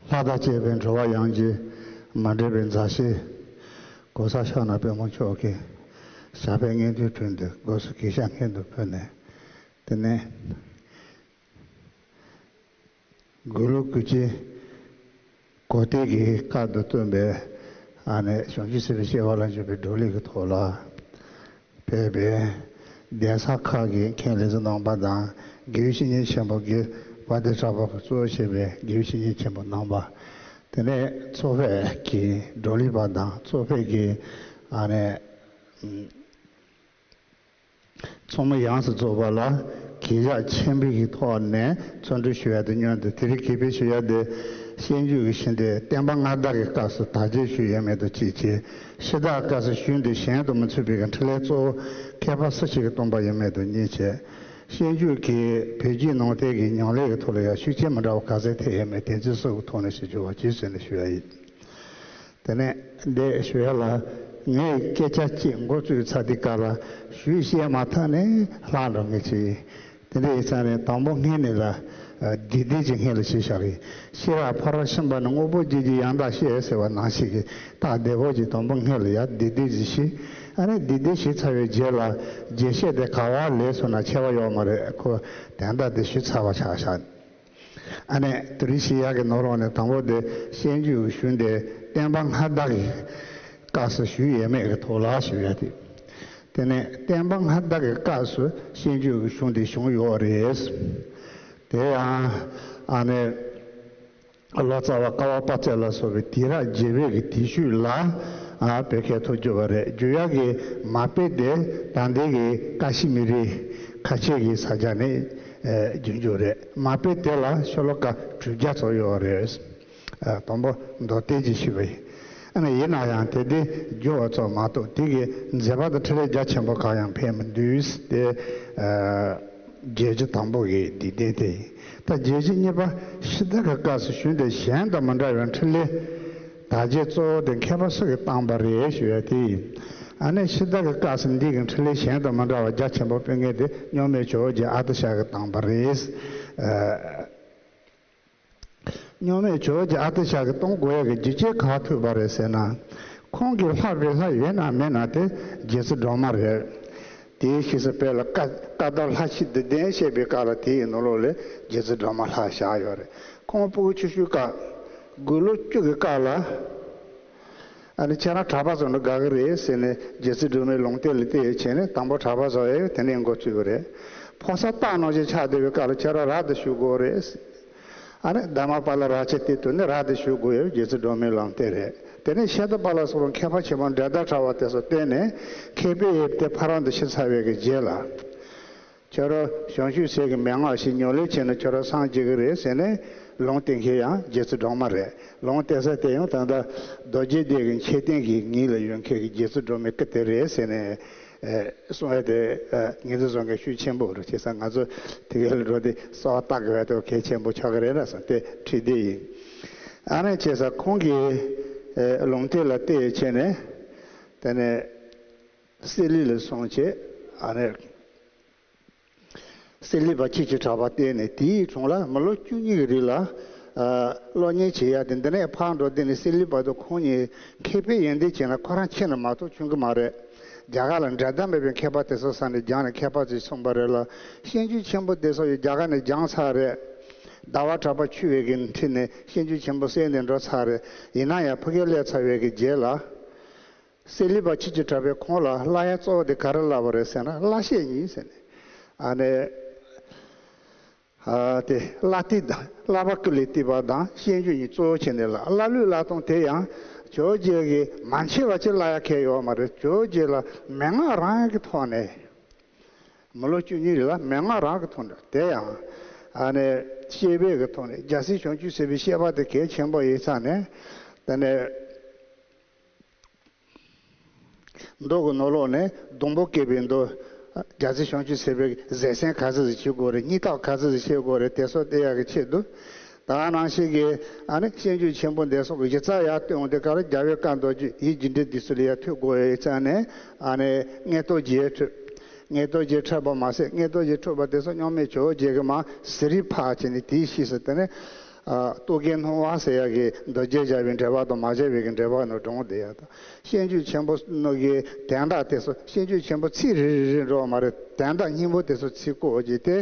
ལྷ་དང་བཅས་པའི་འགྲོ་བ་ཡང་ཅིན་མ་འདྲེས་པའི་མཛའ་བཤེས་༸གོང་ས་༸སྐྱབས་མགོན་ཆེན་པོ་མཆོག་གི་ཞབས་པད་སྙན་མཐུད་དྲུང་དུ་སྒོ་སུ་གིས་ཤ་སྔོན་དུ་ཕུལ་ནས། དེ་ནས་གུ་རུ་གུ་ཅི་གོ་ཏི་གི་བཀའ་དང་བསྟུན་པའི་ ཨ་ནི་བྱང་ཆུབ་སེམས་དཔའི་སྤྱོད་པ་ལ་འཇུག་པའི་བགྲོ་གླེང་གི་ཐོག་ལ་ཕེབས་པའི་གདན་ས་ཁག་གི་མཁན་ལས་བྱེད་རྣམ་པ་དང་དགེ་བའི་བཤེས་གཉེན་ཆེན་པོ་དགེ་བ་དེ་གྲགས་པ་གིས་གཙོ་བྱས་པའི་དགེ་བའི་བཤེས་གཉེན་ཆེན་པོ་རྣམ་པ། དེ་ནས་ཚོགས་ཕེབས་ཀྱི་བགྲོ་གླེང་པ་དང་ཚོགས་ཕེབས་ཀྱི་ཨ་ནི། ཚོགས་མི་ཡོངས་སུ་རྫོགས་པ་ལ་གུས་ཞབས་ཆེན་པོའི་གི་ཐོག་ནས་འཚམས་འདྲི་ཞུ་ཡ་དེ་སྙིང་དུ། དེ་རིང་གུས་པས་ཞུ་ཡ་དེ་སྤྱོད་འཇུག་གི་ཞུ་འདི་བསྟན་པ་སྔ་དར་གྱི་སྐབས་སུ་དར་རྒྱས་ཞུ་ཡོད་མེད་དང་གཅིག་བྱས། ཕྱི་དར་སྐབས་སུ་ཞུ་འདི་གཞན་དུ་མི་ཚུད་པའི་གི་འཕྲིན་ལས་གཙོ་བོ་མཁས་པ་སུ་ཞིག་གིས་སྟོན་པ་ཡོད་མེད་དང་གཉིས་བྱས། སྤྱོད་འཇུག་གི་བོད་བརྒྱུད་ནང་བསྟན་གྱི་ཉམས་ལེན་གྱི་ཐོག་ལ་ཡང་ཤུགས་རྐྱེན་མི་འདྲ་བ་ག་ཚད་ཐེབས་ཡོད་མེད་དེ་ཚོའི་སོགས་ཀྱི་ཐོག་ནས་ཞུ་རྒྱུ་བ་ཅིའི་ཟེར་ནས་ཞུ་ཡ་ཡིན། དེ་ནས་འདི་ཞུ་ཡ་ལ་ངས་སྐད་ཆ་གཅིག་འགོ་བཙུགས་ཚར་དུས་སྐབས་ལ་ཞུས་བཤད་མ་ཐག་ནས་ལྷག་འགྲོ་ངེས་ཅིག་དེ་འདྲ་ཡིན་ཙང་ནས་དང་པོ་སྔོན་ནས་ལ་སྡིག་སྡུད་ཀྱི་སྔོན་ལ་ཞུས་བཞག་གི། ཤེས་རབ་ཕ་རོལ་ཕྱིན་པ་ནི་དངོས་པོ་རྒྱུད་ཀྱི་ཡང་དག་ཤེས་ཟེར་བ་ནང་བཞིན་གྱི་ད་བདེ་བོ་གྱི་དང་པོ་སྔོན་ལ་ཡ་སྡིག་སྡུད་ཀྱི་ཞུས། ཨ་ནི་སྡིག་སྡུད་ཞུས་ཚར་བའི་རྗེས་ལ་རྗེས་བཤད་དེ་ག་བ་ལས་སོང་ན་ཁྱད་པར་ཡོད་མ་རེད། ཁོ་དོན་དག་དེ་ཞུས་ཚར་བ་ཆགས་བཞག་ཨ་ནི་དེ་རིང་ཞུ་ཡག་གི་ནང་ལོགས་ནས་དང་པོ་དེ་སྤྱོད་འཇུག་གི་ཞུ་འདི་བསྟན་པ་སྔ་དར་གྱི་སྐབས་སུ་ཞུས་ཡོད་མེད་ཀྱི་ཐོག་ལ་ཞུ་ཡ་དེ། དེ་ནས་བསྟན་པ་སྔ་དར་གྱི་སྐབས་སུ་སྤྱོད་འཇུག་གི་ཞུ་འདི་བྱུང་ཡོད་རེད། དེ་ཡང་ཨ་ནི་ལོ་ཙཱ་བ་ཀ་བ་པ་ཙེ་ལ་སོགས་པའི་དུས་རབས་བརྒྱད་པའི་གི་དུས་ཤོས་ལ་ཨ་བོད་སྐད་ཐོག་བསྒྱུར་བ་རེད། བསྒྱུར་ཡག་གི་མ་དཔེ་དེ་ད་ལྟའི་གི་ཀ་ཤི་མི་རི་ཁ་ཆེ་གི་ས་ཆ་ནས་ཨེ་བསྒྱུར་རྒྱུ་རེད། མ་དཔེ་དེ་ལ་ཤོ་ལོ་ཀ་དྲུག་བརྒྱ་ཙམ་ཡོད་རེད། ཨ་དང་པོ་མདོ་སྡེ་གྱིས་ཞུས་པ་ཡིན། ཨ་ནི་ཡིན་ན་ཡང་དེ་དེ་བསྒྱུར་བ་ཙམ་མ་གཏོགས་དེ་གི་མཛད་པ་དང་འཕྲིན་ལས་རྒྱ་ཆེན་པོ་གང་ཡང་ཕེབས་མི་འདུག་དེ་ཨ་བརྒྱད་ཅུ་དང་པོ་གི་སྡིག་ལྡན་དེ་ཡིན། ད་བརྒྱད་ཅུ་གཉིས་པ་ཕྱི་དར་གྱི་སྐབས་སུ་ཞུ་འདི་གཞན་དང་མི་འདྲ་བའི་འཕྲིན་ལས་དར་རྒྱས་གཙོ་བོ་དེ་མཁས་པ་སུ་གིས་བཏང་པ་རེད་ཞུ་ཡ་དེ་ཡིན། ཨ་ནི་ཕྱི་དར་གྱི་སྐབས་སུ་འདི་གི་འཕྲིན་ལས་གཞན་དང་མི་འདྲ་བ་རྒྱ་ཆེན་པོ་སྤེལ་མཁན་དེ་གཉོག་མེད་ཇོ་བོ་རྗེ་ཨ་ཏི་ཤ་གིས་བཏང་པ་རེད། ཨ། གཉོག་མེད་ཇོ་བོ་རྗེ་ཨ་ཏི་ཤ་གིས་གཏོང་དགོས་ཡག་གི་རྒྱུ་རྐྱེན་ག་ཐུག་པ་རེད་ཟེར་ན། ཁོང་གི་ལྷ་བའི་ལྷ་ཡོད་ན་མེད་ན་དེ་རྗེ་བཙུན་སྒྲོལ་མ་རེད། དེའི་ཕྱིས་སུ་དཔེར་ན་བཀའ་བཀའ་གདམས་ལྷ་བཞི་འདི་ལྡན་བཤད་པའི་སྐབས་ལ་དེ་ཡི་ནང་ལོགས་ལ་རྗེ་བཙུན་སྒྲོལ་མ་ལྷ་བཞག་ཡོད་རེད། ཁོང་སྤུ་གུ་ཆུང་ཆུང་སྐབས་དགུང་ལོ་བཅུ་གི་སྐབས་ལ། ཨ་ནི་ཁྱེད་རང་གྲྭ་པ་བཟོ་ན་དགའ་གི་རེད་ཟེར་ནས་རྗེ་བཙུན་སྒྲོལ་མའི་ལུང་བསྟན་ལ་བལྟས་བྱས་ནས་དང་པོ་གྲྭ་པ་བཟོ་ཡས་དེ་ནས་འགོ་བཙུགས་པ་རེད། ཕོ་གསར་སྟག་ནང་བཞིན་ཆགས་བསྡད་པའི་སྐབས་ལ་ཁྱེད་རང་རབ་ཏུ་བཞུགས་དགོས་རེད། ཨ་ནི་དྷརྨ་པཱ་ལ་ར་ཆེ་ཏི་དུ་ནི་རབ་ཏུ་བཞུགས་དགོས་ཡོད་རྗེ་བཙུན་སྒྲོལ་མའི་ལུང་བསྟན་རེད། དེ་ནས་ཤེས་རྟོགས་པ་ལ་སོགས་པ་མཁས་པ་ཆེན་པོ་འགྲན་ཟླ་བྲལ་བ་དེ་ཚོ་བསྟེན་ནས་མཁས་པའི་དབྱིབས་དེ་ཕ་རོལ་ཏུ་ཕྱིན་ཚར་བའི་གི་རྗེས་ལ། ཁྱོད་རང་བྱང་ཆུབ་སེམས་ཀྱི་མན་ངག་བཞི་ཉམས་ལེན་བྱས་ན་ཁྱོད་རང་སངས་རྒྱས་ཀྱི་རེད་ཟེར་ནས་ལུང་བསྟན་མཁན་ཡང་རྗེ་བཙུན་སྒྲོལ་མ་རེད། ལུང་བསྟན་ས་དེ་ཡང་ད་ལྟ་རྡོ་རྗེ་གདན་གྱི་མཆོད་རྟེན་གྱི་ཉིང་ལ་ཡོད་མཁན་གྱི་རྗེ་བཙུན་སྒྲོལ་མའི་སྐུ་དེ་རེད་ཟེར་ནས་ཨེ་གསུང་ཡ་དེ་ཨེ་ངེད་ཚོ་བཟོ་མཁན་ཤུགས་ཆེན་པོ་རེད། བྱས་ཙང་ང་ཚོ་དེ་གའི་ལ་འགྲོ་དུས་གསོལ་བ་བཏབ་དགོས་པ་དེ་གལ་ཆེན་པོ་ཆགས་ཀྱི་རེད་ན་བསམ་སྟེ་ཁྲིད་བསྡད་ཡིན། ཨ་ནི་བྱས་ཙང་ཁོང་གིས་ཨེ་ལུང་བསྟན་ལ་བལྟས་བྱས་ནས་དེ་ནས་སི་ལི་ལ་སོང་བྱས་ཨ་ནི། སི་ལི་པ་ཁྱི་ཁྱི་གྲྭ་པ་བསྟེན་ནས་དེའི་དྲུང་ལ་མི་ལོ་བཅུ་གཉིས་ཀྱི་རིང་ལ་ཨ་སློབ་གཉེར་བྱེད་ཡ་དེ། འདི་ནས་ཕར་འགྲོ་དུས་ནས་སི་ལི་པ་དང་ཁོང་གཉིས་མཁས་པའི་ཡོན་ཏན་བྱས་ན་ཁོ་རང་ཁྱེར་ནས་མ་གཏོགས་བྱུང་གི་མ་རེད། རྒྱ་གར་ལ་འགྲན་ཟླ་མེད་པའི་མཁས་པ་དེ་ཚོ་ས་ནས་སྦྱངས་ནས་མཁས་པ་ཚོས་གསུངས་པ་རེད་ལ། སྤྱོད་འཇུག་ཆེན་པོ་དེ་ཚོ་ཡང་རྒྱ་གར་ནས་སྦྱངས་ཚར་རེད། ཟླ་བ་གྲགས་པ་ཆོས་འཕེལ་གྱི་འཁྲིས་ནས་སྤྱོད་འཇུག་ཆེན་པོ་གསན་ནས་འགྲོ་ཚར་རེད། ཡིན་ན་ཡང་ཕ་གིར་སླེབས་ཚར་བའི་གི་རྗེས་ལ། སི་ལི་པ་ཁྱི་ཁྱི་གྲྭ་པས་ཁོང་ལ་བསླབ་ཡ་གཙོ་བོ་དེ་ག་རེ་བསླབས་པ་རེད་ཟེར་ན་བསླབ་བཤད་ཡིན་ཟེར་ནས། ཨ་ནི། ཨ་དེ་བསླབ་བཏུས་དང་བསླབ་པ་ཀུན་ལས་བཏུས་པ་དང་སྤྱོད་འཇུག་གཉིས་གཙོ་བོ་བྱས་ནས་ལ་བསླབ་ལུགས་བསླབ་སྟངས་དེ་ཡང་ཇོ་བོ་རྗེ་གིས་མ་མཁྱེན་པ་ཅིག་བསླབ་ཡ་གལ་ཡོད་མ་རེད། ཇོ་བོ་རྗེ་ལ་མན་ངག་རང་གི་ཐོག་ནས། མི་ལོ་བཅུ་གཉིས་རིང་ལ་མན་ངག་རང་གི་ཐོག་ནས་དེ་ཡང་ཨ་ནི་སྤྱོད་པའི་གི་ཐོག་ནས་རྒྱལ་སྲས་བྱང་ཆུབ་སེམས་དཔའི་སྤྱོད་པ་དེ་གལ་ཆེན་པོ་ཡིན་ཙང་ནས་དེ་ནས། མདོ་གི་ནང་ལོགས་ནས་སྡོང་པོ་བསྐྱེད་པའི་མདོ། རྒྱལ་སྲས་བྱང་ཆུབ་སེམས་དཔའི་བཟོད་བསྲན་ག་ཚོད་ཅིག་བྱེད་དགོས་རེད། སྙིང་སྟོབས་ག་ཚོད་ཅིག་བྱེད་དགོས་རེད། དེ་ཚོ་བསྟན་ཡག་གི་ཆེད་དུ། ད་ག་ནང་བཞིན་གྱི་ཨ་ནི་སྤྱོད་འཇུག་ཆེན་པོ་འདི་སོགས་ཀྱི་གཞི་རྩ་ཡར་བཏོན་འོང་དུས་སྐབས་ལ་རྒྱལ་བའི་བཀའ་མདོ་རྒྱུད་ཡིད་ཀྱི་འདྲེན་འདི་ཚོ་ལ་ཡར་ཐུག་དགོས་ཡོད་ཙང་ནས་ཨ་ནི་མངོན་རྟོགས་རྒྱན་འཕྲོས། མངོན་རྟོགས་རྒྱན་འཕྲོས་པ་མ་ཟད་མངོན་རྟོགས་རྒྱན་འཕྲོས་པ་དེ་ཚོ་གཉོག་མེད་ཇོ་བོ་རྗེ་གིས་མར་ཟུར་རིས་ཕར་བྱས་ནས་དེའི་ཕྱིས་སུ་དེ་ནས་ཨ་རྟོག་གེའི་སྣང་བ་ཟེར་ཡག་གི་མདོ་རྒྱུད་སྦྱར་བའི་འགྲེལ་པ་དང་མ་སྦྱར་བའི་གི་འགྲེལ་པ་ནང་དྲངས་བསྡད་ཡག་དང་། སྤྱོད་འཇུག་ཆེན་པོ་ནང་གི་དོན་དག་དེ་ཚོ་སྤྱོད་འཇུག་ཆེན་པོ་ཚིག་རེ་རེ་རེ་འགྲོ་བ་མ་རེད། དོན་དག་སྙིང་པོ་དེ་ཚོ་ཚིག་བཀོད་ཀྱིས་དེ་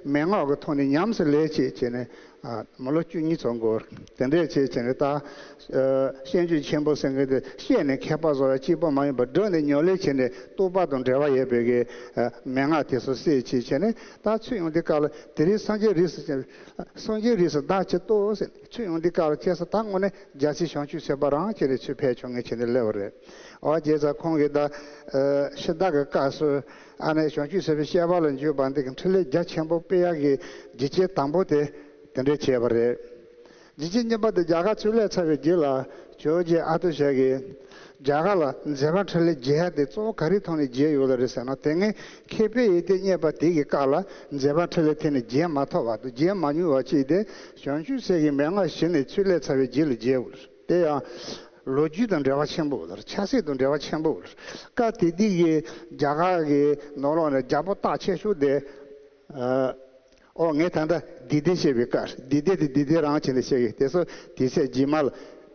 མན་ངག་གི་ཐོག་ནས་ཉམས་སུ་ལེན་བྱེད་བྱས་ནས་ ཨ། མི་ལོ་བཅུ་གཉིས་ཙམ་འགོར། དེ་འདྲས་བྱས་བྱས་ནས་ད། ཨ། ཤེས་འཇོན་ཆེན་པོ་ཟེར་མཁན་དེ་བཤད་ནས་མཁས་པ་བཟོ་ཡ་གཅིག་པོ་མ་ཡིན་པར་སྒྲུབ་ནས་ཉམས་ལེན་བྱས་ནས་རྟོགས་པ་དང་འབྲེལ་བ་ཡོད་པའི་གི། ཨ། མན་ངག་དེ་ཚོ་གསལ་བྱས་བྱས་ནས་ད་ཚུར་ཡོང་དུས་སྐབས་ལ་དེ་རིང་སངས་རྒྱས་རིགས་སུ་བྱེད། སངས་རྒྱས་རིགས་སུ་བདག་ཅེས་རྟོགས་ཟེར་ཚུར་ཡོང་དུས་སྐབས་ལ་བྱས་ཙང་ད་དངོས་གནས་རྒྱལ་སྲས་བྱང་ཆུབ་སེམས་དཔའ་རང་བྱས་ནས་ཚུར་ཕེབས་བྱུང་ངེས་བྱས་ནས་སླེབས་པ་རེད། འོ་བྱས་ཙང་ཁོང་གིས་ད། ཨ། ཤི་ད་གི་སྐབས་སུ། ཨ་ནི་བྱང་ཆུབ་སེམས་དཔའི་བཤད་པ་ལ་འཇུག་པ་འདི་གི་འཕྲིན་ལས་རྒྱ་ཆེན་པོ་སྤེལ་ཡག་གི་རྒྱུ་རྐྱེན་དང་པོ་དེ་དེ་འདྲས་བྱས་པ་རེད། རྒྱུ་རྐྱེན་གཉིས་པ་དེ་རྒྱ་གར་ཚུར་སླེབས་ཚར་བའི་རྗེས་ལ་ཇོ་བོ་རྗེ་ཨ་ཏི་ཤ་གིས་རྒྱ་གར་ལ་མཛད་པ་འཕྲིན་ལས་རྒྱས་ཡག་དེ་གཙོ་བོ་ག་རེའི་ཐོག་ནས་རྒྱས་ཡོད་ལ་རེད་ཟེར་ན། དེ་སྔའི་མཁས་པའི་ཡོན་ཏན་བརྙེས་པ་དེ་གི་སྐབས་ལ་མཛད་པ་འཕྲིན་ལས་དེ་ནི་རྒྱས་མ་ཐུབ་པ་དང་རྒྱས་མ་མྱོང་བ་ཅིག་དེ་བྱང་ཆུབ་སེམས་ཀྱི་མན་ངག་ཞི་ནས་ཚུར་སླེབས་ཚར་བའི་རྗེས་ལ་རྒྱས་ཡོད་རེད། དེ་ཡང་ལོ་རྒྱུས་དང་འབྲེལ་བ་ཆེན་པོ་ཡོད་རེད། ཆབ་སྲིད་དང་འབྲེལ་བ་ཆེན་པོ་ཡོད་རེད། སྐབས་དེ་དུས་ཀྱི་རྒྱ་གར་གྱི་ནང་ལོགས་ནས་རྒྱལ་པོ་སྟག་ཆེ་ཤོས་དེ། ཨ། ཨོ། ངས་ད་ལྟ་དི་ལྡེ་བཤད་པའི་སྐབས། དི་ལྡེ་དེ་དི་ལྡེ་རང་བྱས་ནས་བཤད་ཀྱི། དེ་ཚོ་དེ་ཚད་རྗེས་མ་ལ་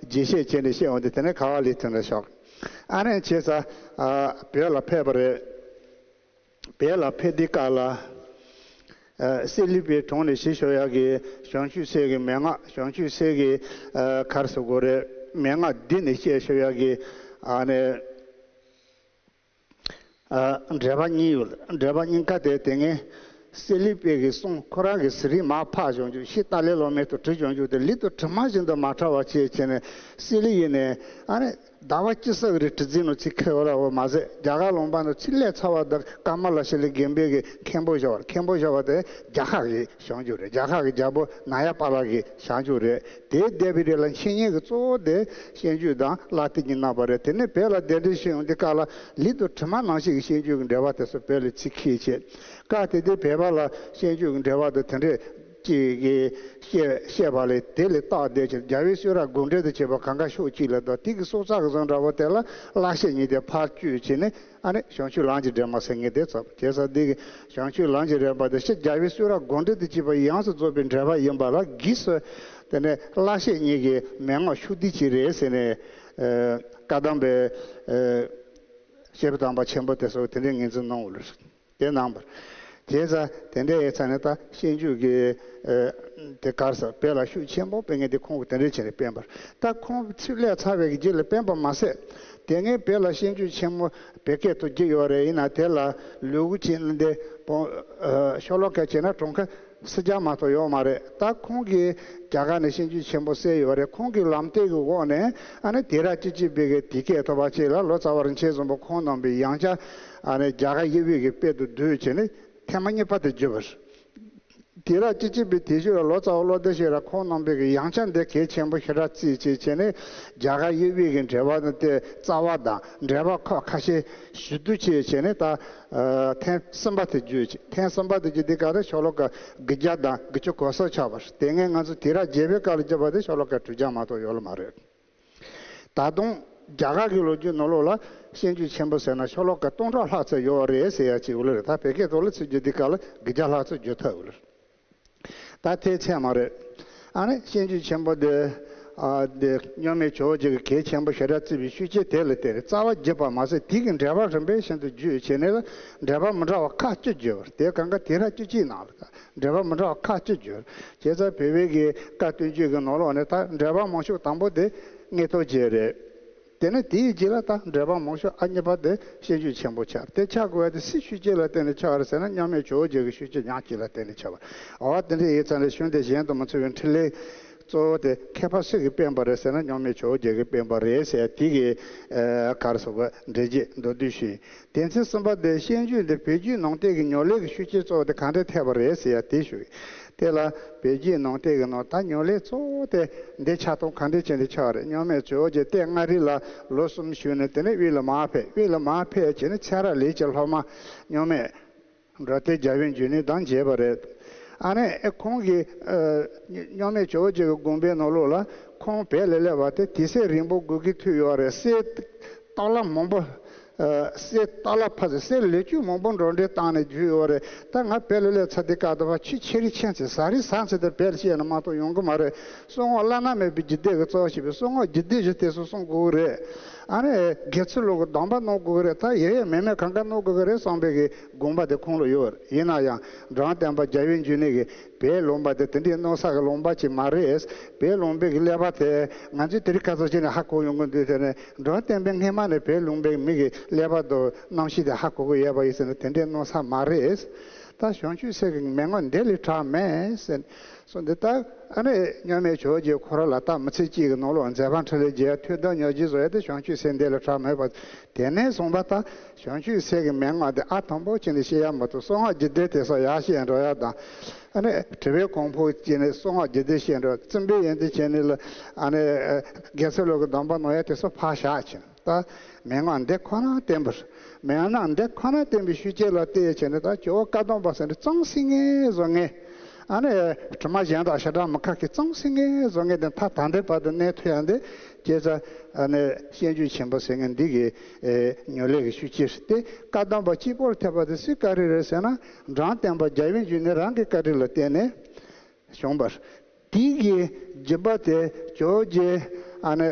རྗེས་བཤད་བྱས་ནས་བཤད་འོང་དུས་དེ་ནས་ག་བ་ལས་ཐོན་ན་ཤོག་ཨ་ནི་བྱས་ཙང་། ཨ། བོད་ལ་ཕེབས་པ་རེད། བོད་ལ་ཕེབས་དུས་སྐབས་ལ། ཨ། སེ་ལི་པའི་དྲུང་ནས་ཞུ་ཤོག་ཡག་གི་བྱང་ཆུབ་སེམས་ཀྱི་མན་ངག་བྱང་ཆུབ་སེམས་ཀྱི། ཨ། ག་རེ་ཟེར་དགོས་རེད། མན་ངག་འདི་ནས་བཤད་ཤོག་ཡག་གི། ཨ་ནི། ཨ། འགྲེལ་པ་གཉིས་ཡོད། འགྲེལ་པ་གཉིས་ཀ་དེ་དེ་སྔའི་སེ་ལི་པའི་གི་གསུང་ཁོ་རང་གི་ཟུར་རིས་མར་ཕབ་བྱུང་བྱུང་། ཤེས་ཏཱ་ལའི་བླ་མའི་ཐོག་བྲིས་བྱུང་བྱུང་དེ་ལུགས་དང་གྲིབ་མ་བཞིན་དུ་མ་འཁྲུལ་བ་བྱས་བྱས་ནས་སེ་ལི་ཡིས་ནས། ཨ་ནི་ཟླ་བ་གཅིག་ཙམ་རིང་བྲིས་རྩིས་ནང་ཚུར་འཁྱེར་བ་ལ། འོ་མ་ཟད་རྒྱ་གར་ལུང་པ་ནས་ཚུར་སླེབས་ཚར་བ་དང་ཀ་མ་ལ་ཤཱི་ལའི་དགོན་པའི་གི་མཁན་པོ་བཞག་པ། མཁན་པོ་བཞག་པ་དེ་རྒྱ་གར་གྱི་བྱང་ཆུབ་རེད། རྒྱ་གར་གྱི་རྒྱལ་པོ་ནཱ་ཡ་པཱ་ལ་གི་བྱང་ཆུབ་རེད། དེའི་སྡེ་པའི་རིགས་ལ་འཆད་ཉན་གྱི་གཙོ་བོ་དེ་ཤེས་འཇོན་དང་བླ་དེ་གཉིས་གནང་བ་རེད། དེ་ནས་བོད་ལ་གདན་འདྲེན་ཞུས་ཡོང་དུས་སྐབས་ལ་ལུགས་དང་གྲིབ་མ་ནང་བཞིན་གྱི་ཤེས་འཇོན་གྱི་འགྲེལ་པ་དེ་ཚོ་བོད་ལ་ཚུར་འཁྱེར་བྱས། སྐབས་དེ་དུས་བོད་པ་ལ་ཤེས་འཇོན་གྱི་འགྲེལ་པ་དང་དེ་འདྲས་ཅིག་གི་བཤད་བཤད་པ་ལས། དེ་ལས་བརྟགས་བསྡད་ཅིང་རྒྱལ་བའི་གསུང་རབ་དགོངས་འགྲེལ་དུ་བྱས་པ་གང་ག་ཤོག་གཅིག་ལ། ད་དེ་གི་སྲོག་རྩ་གི་བཟོ་འདྲ་བོ་དེ་ལ་བསླབ་བྱ་གཉིས་དེ་ཕར་བཅུག་བྱས་ནས། ཨ་ནི་བྱང་ཆུབ་ལམ་གྱི་སྒྲོན་མ་ཟེར་མཁན་དེ་ཚར། བྱས་ཙང་འདི་གི་བྱང་ཆུབ་ལམ་གྱི་སྒྲོན་མ་དེ་ཕྱི་རྒྱལ་བའི་གསུང་རབ་དགོངས་འགྲེལ་དུ་བྱས་པ་ཡོངས་སུ་རྫོགས་པའི་འགྲེལ་པ་ཡིན་པ་ལ། སྒོས་སུ་དེ་ནས་བསླབ་བྱ་གཉིས་ཀྱི་མན་ངག་ཤོག་དྲིལ་ཅིག་རེད་ཟེར་ནས། ཨ། བཀའ་གདམས་པའི། ཨ། བཤད་པ་དམ་པ་ཆེན་པོ་དེ་ཚོ་དེ་འདྲའི་ངོས་འཛིན་གནང་བ་རེད། དེ་གནང་བར། བྱས་ཙང་དེ་འདྲ་ཡིན་ཙང་ནས་ད་ཤེས་འཇོན་གྱི། ཨ། དེ་ག་རེ་ཟེར། བོད་ལ་ཤུགས་ཆེན་པོ་སྤེལ་མཁན་དེ་ཁོང་གིས་དེ་འདྲ་བྱས་ནས་སྤེལ་བ་རེད། ད་ཁོང་ཚུར་སླེབས་ཚར་བའི་རྗེས་ལ་སྤེལ་བ་མ་ཟད། དེ་སྔའི་བོད་ལ་ཤེས་འཇོན་ཆེན་མོ་བོད་སྐད་ཐོག་བསྒྱུར་ཡོད་རེད། ཡིན་ནའང་དེ་ལ་ལུ་གུ་གཅིག་ནི་འདི་བོད། ཨ། ཤོ་ལོ་ཀ་བྱས་ན་གྲངས་ཀ་སུམ་བརྒྱ་མ་གཏོགས་ཡོད་མ་རེད། ད་ཁོང་གིས་རྒྱ་གར་ནས་ཤེས་འཇོན་ཆེན་པོ་བསལ་ཡོད་རེད། ཁོང་གི་ལམ་སྟོན་གྱི་འོག་ནས། ཨ་ནི་དུས་རབས་བཅུ་གཅིག་པའི་གི་དུས་སྐབས་ཐོབ་པ་ཅིག་ལ་ལོ་ཙཱ་བ་རིན་ཆེན་བཟང་པོ་ཁོང་རྣམ་པའི་ཡང་བསྐྱར། ཨ་ནི་རྒྱ་གར་དབྱིན་བོད་ཀྱི་དཔེ་དང་བསྡུར་བྱས་ནས་ཐེངས་མ་གཉིས་པ་དེ་བསྒྱུར་བ་རེད། དུས་རབས་བཅུ་གཅིག་པའི་དུས་ཤོག་ལ་ལོ་ཙཱ་བ་བློ་ལྡན་ཤེས་རབ་ཁོང་རྣམ་པའི་གི་ཡང་བསྐྱར་འདི་གལ་ཆེན་པོ་ཞེ་དྲག་བརྩིས་བྱས་བྱས་ནས། རྒྱ་གར་དབྱིན་བོད་ཀྱི་འགྲེལ་པ་དང་དེ་རྩ་བ་དང་འགྲེལ་པ་ཁག་ཁ་ཤས་ཞིབ་ཏུ་བྱས་བྱས་ནས། ད། ཨ། ཐེངས་གསུམ་པ་དེ་བསྒྱུར་བྱས། ཐེངས་གསུམ་པ་དེ་བསྒྱུར་དུས་སྐབས་དེ་ཤོ་ལོ་ཀ་དགུ་བརྒྱ་དང་དགུ་བཅུ་གོ་གསུམ་ཆགས་པ་རེད། དེ་སྔའི་ང་ཚོ་དུས་རབས་བརྒྱད་པའི་སྐབས་ལ་བསྒྱུར་བ་དེ་ཤོ་ལོ་ཀ་དྲུག་བརྒྱ་མ་གཏོགས་ཡོད་ལ་མ་རེད། ད་དུང་རྒྱ་གར་གྱི་ལོ་རྒྱུས་ནང་ལོགས་ལ་ཤེས་འཇོན་ཆེན་པོ་ཟེར་ན་ཤོ་ལོ་ཀ་སྟོང་ཕྲག་ལྷག་ཙམ་ཡོད་རེད་ཟེར་ཡ་ཅིག་ཡོད་ལ་རེད། ད་བོད་སྐད་ཐོག་ལ་ཚུར་བསྒྱུར་དུས་སྐབས་ལ་དགུ་བརྒྱ་ལྷག་ཙམ་བསྒྱུར་ཐུབ་ཡོད་ལ་རེད། ད་དེ་ཚད་མ་རེད། ཨ་ནི་ཤེས་འཇོན་ཆེན་པོ་དེ། ཨ། དེ་མཉམ་མེད་ཇོ་བོ་རྗེ་གིས་གལ་ཆེན་པོ་ཞེ་དྲག་བརྩིས་པའི་ཤུགས་རྐྱེན་དེ་ལ་བརྟེན་ནས་རྩ་བ་བསྒྱུར་བ་མ་ཟད། དེ་གི་འགྲེལ་པ་རིམ་པས་བཞིན་དུ་བསྒྱུར་བྱས་ནས་ལ་འགྲེལ་པ་མི་འདྲ་བ་ཁག་བཅུ་བསྒྱུར་བ་རེད། དེ་གང་ག་དུས་རབས་བཅུ་གཅིག་ནང་ལ་འགྲེལ་པ་མི་འདྲ་བ་ཁག་བཅུ་བསྒྱུར། བྱས་ཙང་བོད་པའི་གི་བཀའ་བསྟན་བཅོས་ཀྱི་ནང་ལོགས་ནས་ད་འགྲེལ་པ་མང་ཤོས་དང་པོ་དེ་མངོན་རྟོགས་རྒྱན་རེད། དེ་ནས་དེའི་རྗེས་ལ་ད་འགྲེལ་པ་མང་ཤོས་ཨ་གཉིས་པ་དེ་ཤེས་འཇོན་ཆེན་པོ་ཆགས། དེ་ཆགས་དགོས་པ་དེ་སུའི་ཤུགས་རྐྱེན་ལ་བརྟེན་ནས་ཆགས་པ་རེད་ཟེར་ན། མཉམ་མེད་ཇོ་བོ་རྗེ་གི་ཤུགས་རྐྱེན་ཉག་གཅིག་ལ་བརྟེན་ནས་ཆགས་པ་རེད། འོ། དེ་འདྲ་ཡིན་ཙང་ནས་གཞུང་དེ་གཞན་དུ་མི་མཚུངས་པའི་འཕྲིན་ལས་གཙོ་བོ་དེ་མཁས་པ་སུ་གིས་སྤེལ་བ་རེད་ཟེར་ན། མཉམ་མེད་ཇོ་བོ་རྗེ་གིས་སྤེལ་བ་རེད་ཟེར་ཡ་དེ་གི། ཨ། ག་རེ་ཟེར་དགོས། འགྲེལ་བརྗོད་མདོར་བསྡུས་ཞུས། སྡེ་ཚན་གསུམ་པ་དེ་ཤེས་འཇོན་དེ་བོད་བརྒྱུད་ནང་བསྟན་གྱི་ཉམས་ལེན་གྱི་ཤུགས་རྐྱེན་གཙོ་བོ་དེ་གང་འདྲ་ཐེབས་པ་རེད་ཟེར་ཡ་དེ་ཞུ། དེ་ལ་བོད་བརྒྱུད་ནང་བསྟན་གྱི་ནང་ད་ཉམས་ལེན་གཙོ་བོ་དེ་འདི་ཆགས་སྟངས་གང་འདྲ་བྱས་ནས་ཆགས་པ་རེད། མཉམ་མེད་ཇོ་བོ་རྗེ་སྟེ་མངའ་རིས་ལ་ལོ་གསུམ་བཞུགས་ནས། དེ་ནས་དབུས་ལ་མར་ཕེབས། དབུས་ལ་མར་ཕེབས་བྱས་ནས་ཚེ་རབས་ལས་ཀྱི་སློབ་མ་མཉམ་མེད་འགྲོ་དོན་རྒྱལ་བའི་འབྱུང་གནས་དང་མཇལ་བ་རེད། ཨ་ནི་ཁོང་གིས། ཨ། མཉམ་མེད་ཇོ་བོ་རྗེ་གི་དགོངས་པའི་ནང་ལོགས་ལ། ཁོང་བོད་ལ་སླེབས་པ་དེ་དུས་ཚོད་རིང་པོ་དགོས་ཀྱི་ཐུག་ཡོད་རེད། གསེར་ཏག་ལ་མང་པོ། ཨ། གསེར་ཏག་ལ་ཕ་ཟེར། གསེར་ལེགས་བཅུད་མང་པོ་འགྲོ་གྲོན་བཏང་ནས་བརྒྱུད་ཡོད་རེད། ད་ང་བོད་ལ་སླེབས་ཚར་དུས་སྐབས་དེ་བ་ཆུ་ཆེ་རི་ཆེན་ཚེ་ཟ་རི་ཟ་ཚེ་དེ་བོད་ལ་སླེབས་ན་མ་གཏོགས་ཡོང་གི་མ་རེད། གསང་སྔགས་བླ་ན་མེད་པའི་རྒྱུད་སྡེ་གི་རྩ་བ་ཞིག་པའི་གསང་སྔགས་རྒྱུད་སྡེ་བཞི་དེ་ཚོ་གསུང་དགོས་ཀྱི་རེད། ཨ་ནི་དགེ་ཚུལ་ལུགས་ཀྱི་སྡོམ་པ་སྣོག་དགོས་ཀྱི་རེད། ད་ཡོད་ཡོད་མེད་མེད་གང་ག་སྣོག་དགོས་ཀྱི་རེད་བསམ་པའི་གི་དགོངས་པ་དེ་ཁོང་ལ་ཡོད་རེད། ཡིན་ན་ཡང་འབྲོམ་སྟོན་པ་རྒྱལ་བའི་འབྱུང་གནས་ཀྱིས་བོད་ལུང་པ་དེ་དེ་འདྲའི་སྣོག་ས་གི་ལུང་པ་ཅིག་མ་རེད། བོད་ལུང་པའི་གི་ཀླད་པ་དེ་ང་ཚོས་དེ་རིང་ཁ་སང་ཅིག་ནས་ཧ་གོ་ཡོང་གི་འདུག་དེ་ནས་འབྲོམ་སྟོན་པས་སྔས་མ་ནས་བོད་ལུང་པའི་མི་གི་ཀླད་པ་དང་རྣམ་ཤེས་དེ་ཧ་གོ་གི་ཡོད་པ་ཡིན་ཟེར་ན་དེ་འདྲའི་སྣོག་ས་མ་རེད། ད་བྱང་ཆུབ་སེམས་ཀྱི་མན་ངག་འདི་ལས་དྲག་མེད་ཟེར། སོ་འདི་ལྟར་ཨ་ནི་མཉམ་མེད་ཇོ་བོ་རྗེ་ཁོ་རང་ལ་ད་མི་ཚེ་གཅིག་གི་ནང་ལོགས་མཛད་པ་འཕྲིན་ལས་རྒྱས་ཐོས་བསམ་ཉམས་བཞེས་བཟོ་ཡ་དེ་བྱང་ཆུབ་སེམས་འདི་ལས་དྲག་མེད་པ། དེ་ནས་བཟུང་བ་ད་བྱང་ཆུབ་སེམས་ཀྱི་མན་ངག་འདི་ཨ་དང་པོ་བྱས་ནས་བཤད་ཡ་མ་གཏོགས་གསང་སྔགས་རྒྱུད་སྡེ་དེ་སོགས་ཡར་བཤད་འགྲོ་ཡ་དང་། ཨ་ནི་དྲི་བའི་གོང་འཕེལ་བྱས་ནས་གསང་སྔགས་རྒྱུད་སྡེ་བཤད་འགྲོ། བཙུན་པའི་ཡོན་ཏན་བྱས་ནས་ལ་ཨ་ནི་དགེ་ཚུལ་ལུགས་ཀྱི་སྡོམ་པ་སྣོག་ཡ་དེ་སོགས་ཕར་བཞག་བྱས། ད་མན་ངག་འདི་ཁོ་ན་བསྟན་པར། མན་ངག་འདི་ཁོ་ན་བསྟན་པའི་ཤུགས་རྐྱེན་ལ་བརྟེན་བྱས་ནས་ད་ཇོ་བོ་བཀའ་གདམས་པ་ཟེར་ནས་གཙང་སིང་ངེ་བཟོ་མཁན། ཨ་ནི་དྲི་མ་གཞན་དག་ཞེ་དྲག་མི་ཁ་གི་གཙང་སིང་ངེ་བཟོ་མཁན་དེ་མཐའ་ད་ལྟའི་བར་དུ་གནས་ཐུབ་ཡ་འདི་སྐྱེས་ཚ་ཨ་ནི་སྤྱོད་འཇུག་ཆེན་པོ་ཟེར་མཁན་འདི་གི་ཨེ་ཉམས་ལེན་གྱི་ཤུགས་རྐྱེན་རེད་དེ། བཀའ་གདམས་པ་གཅིག་པོར་ཐེབས་པ་དེ་སུའི་བཀའ་དྲིན་རེད་ཟེར་ན་འབྲོམ་སྟོན་པ་རྒྱལ་བའི་འབྱུང་གནས་རང་གི་བཀའ་དྲིན་ལ་བརྟེན་ནས་བྱུང་བ་རེད། དེ་གི་བརྒྱུད་པ་དེ་ཇོ་བོ་རྗེ་ཨ་ནི།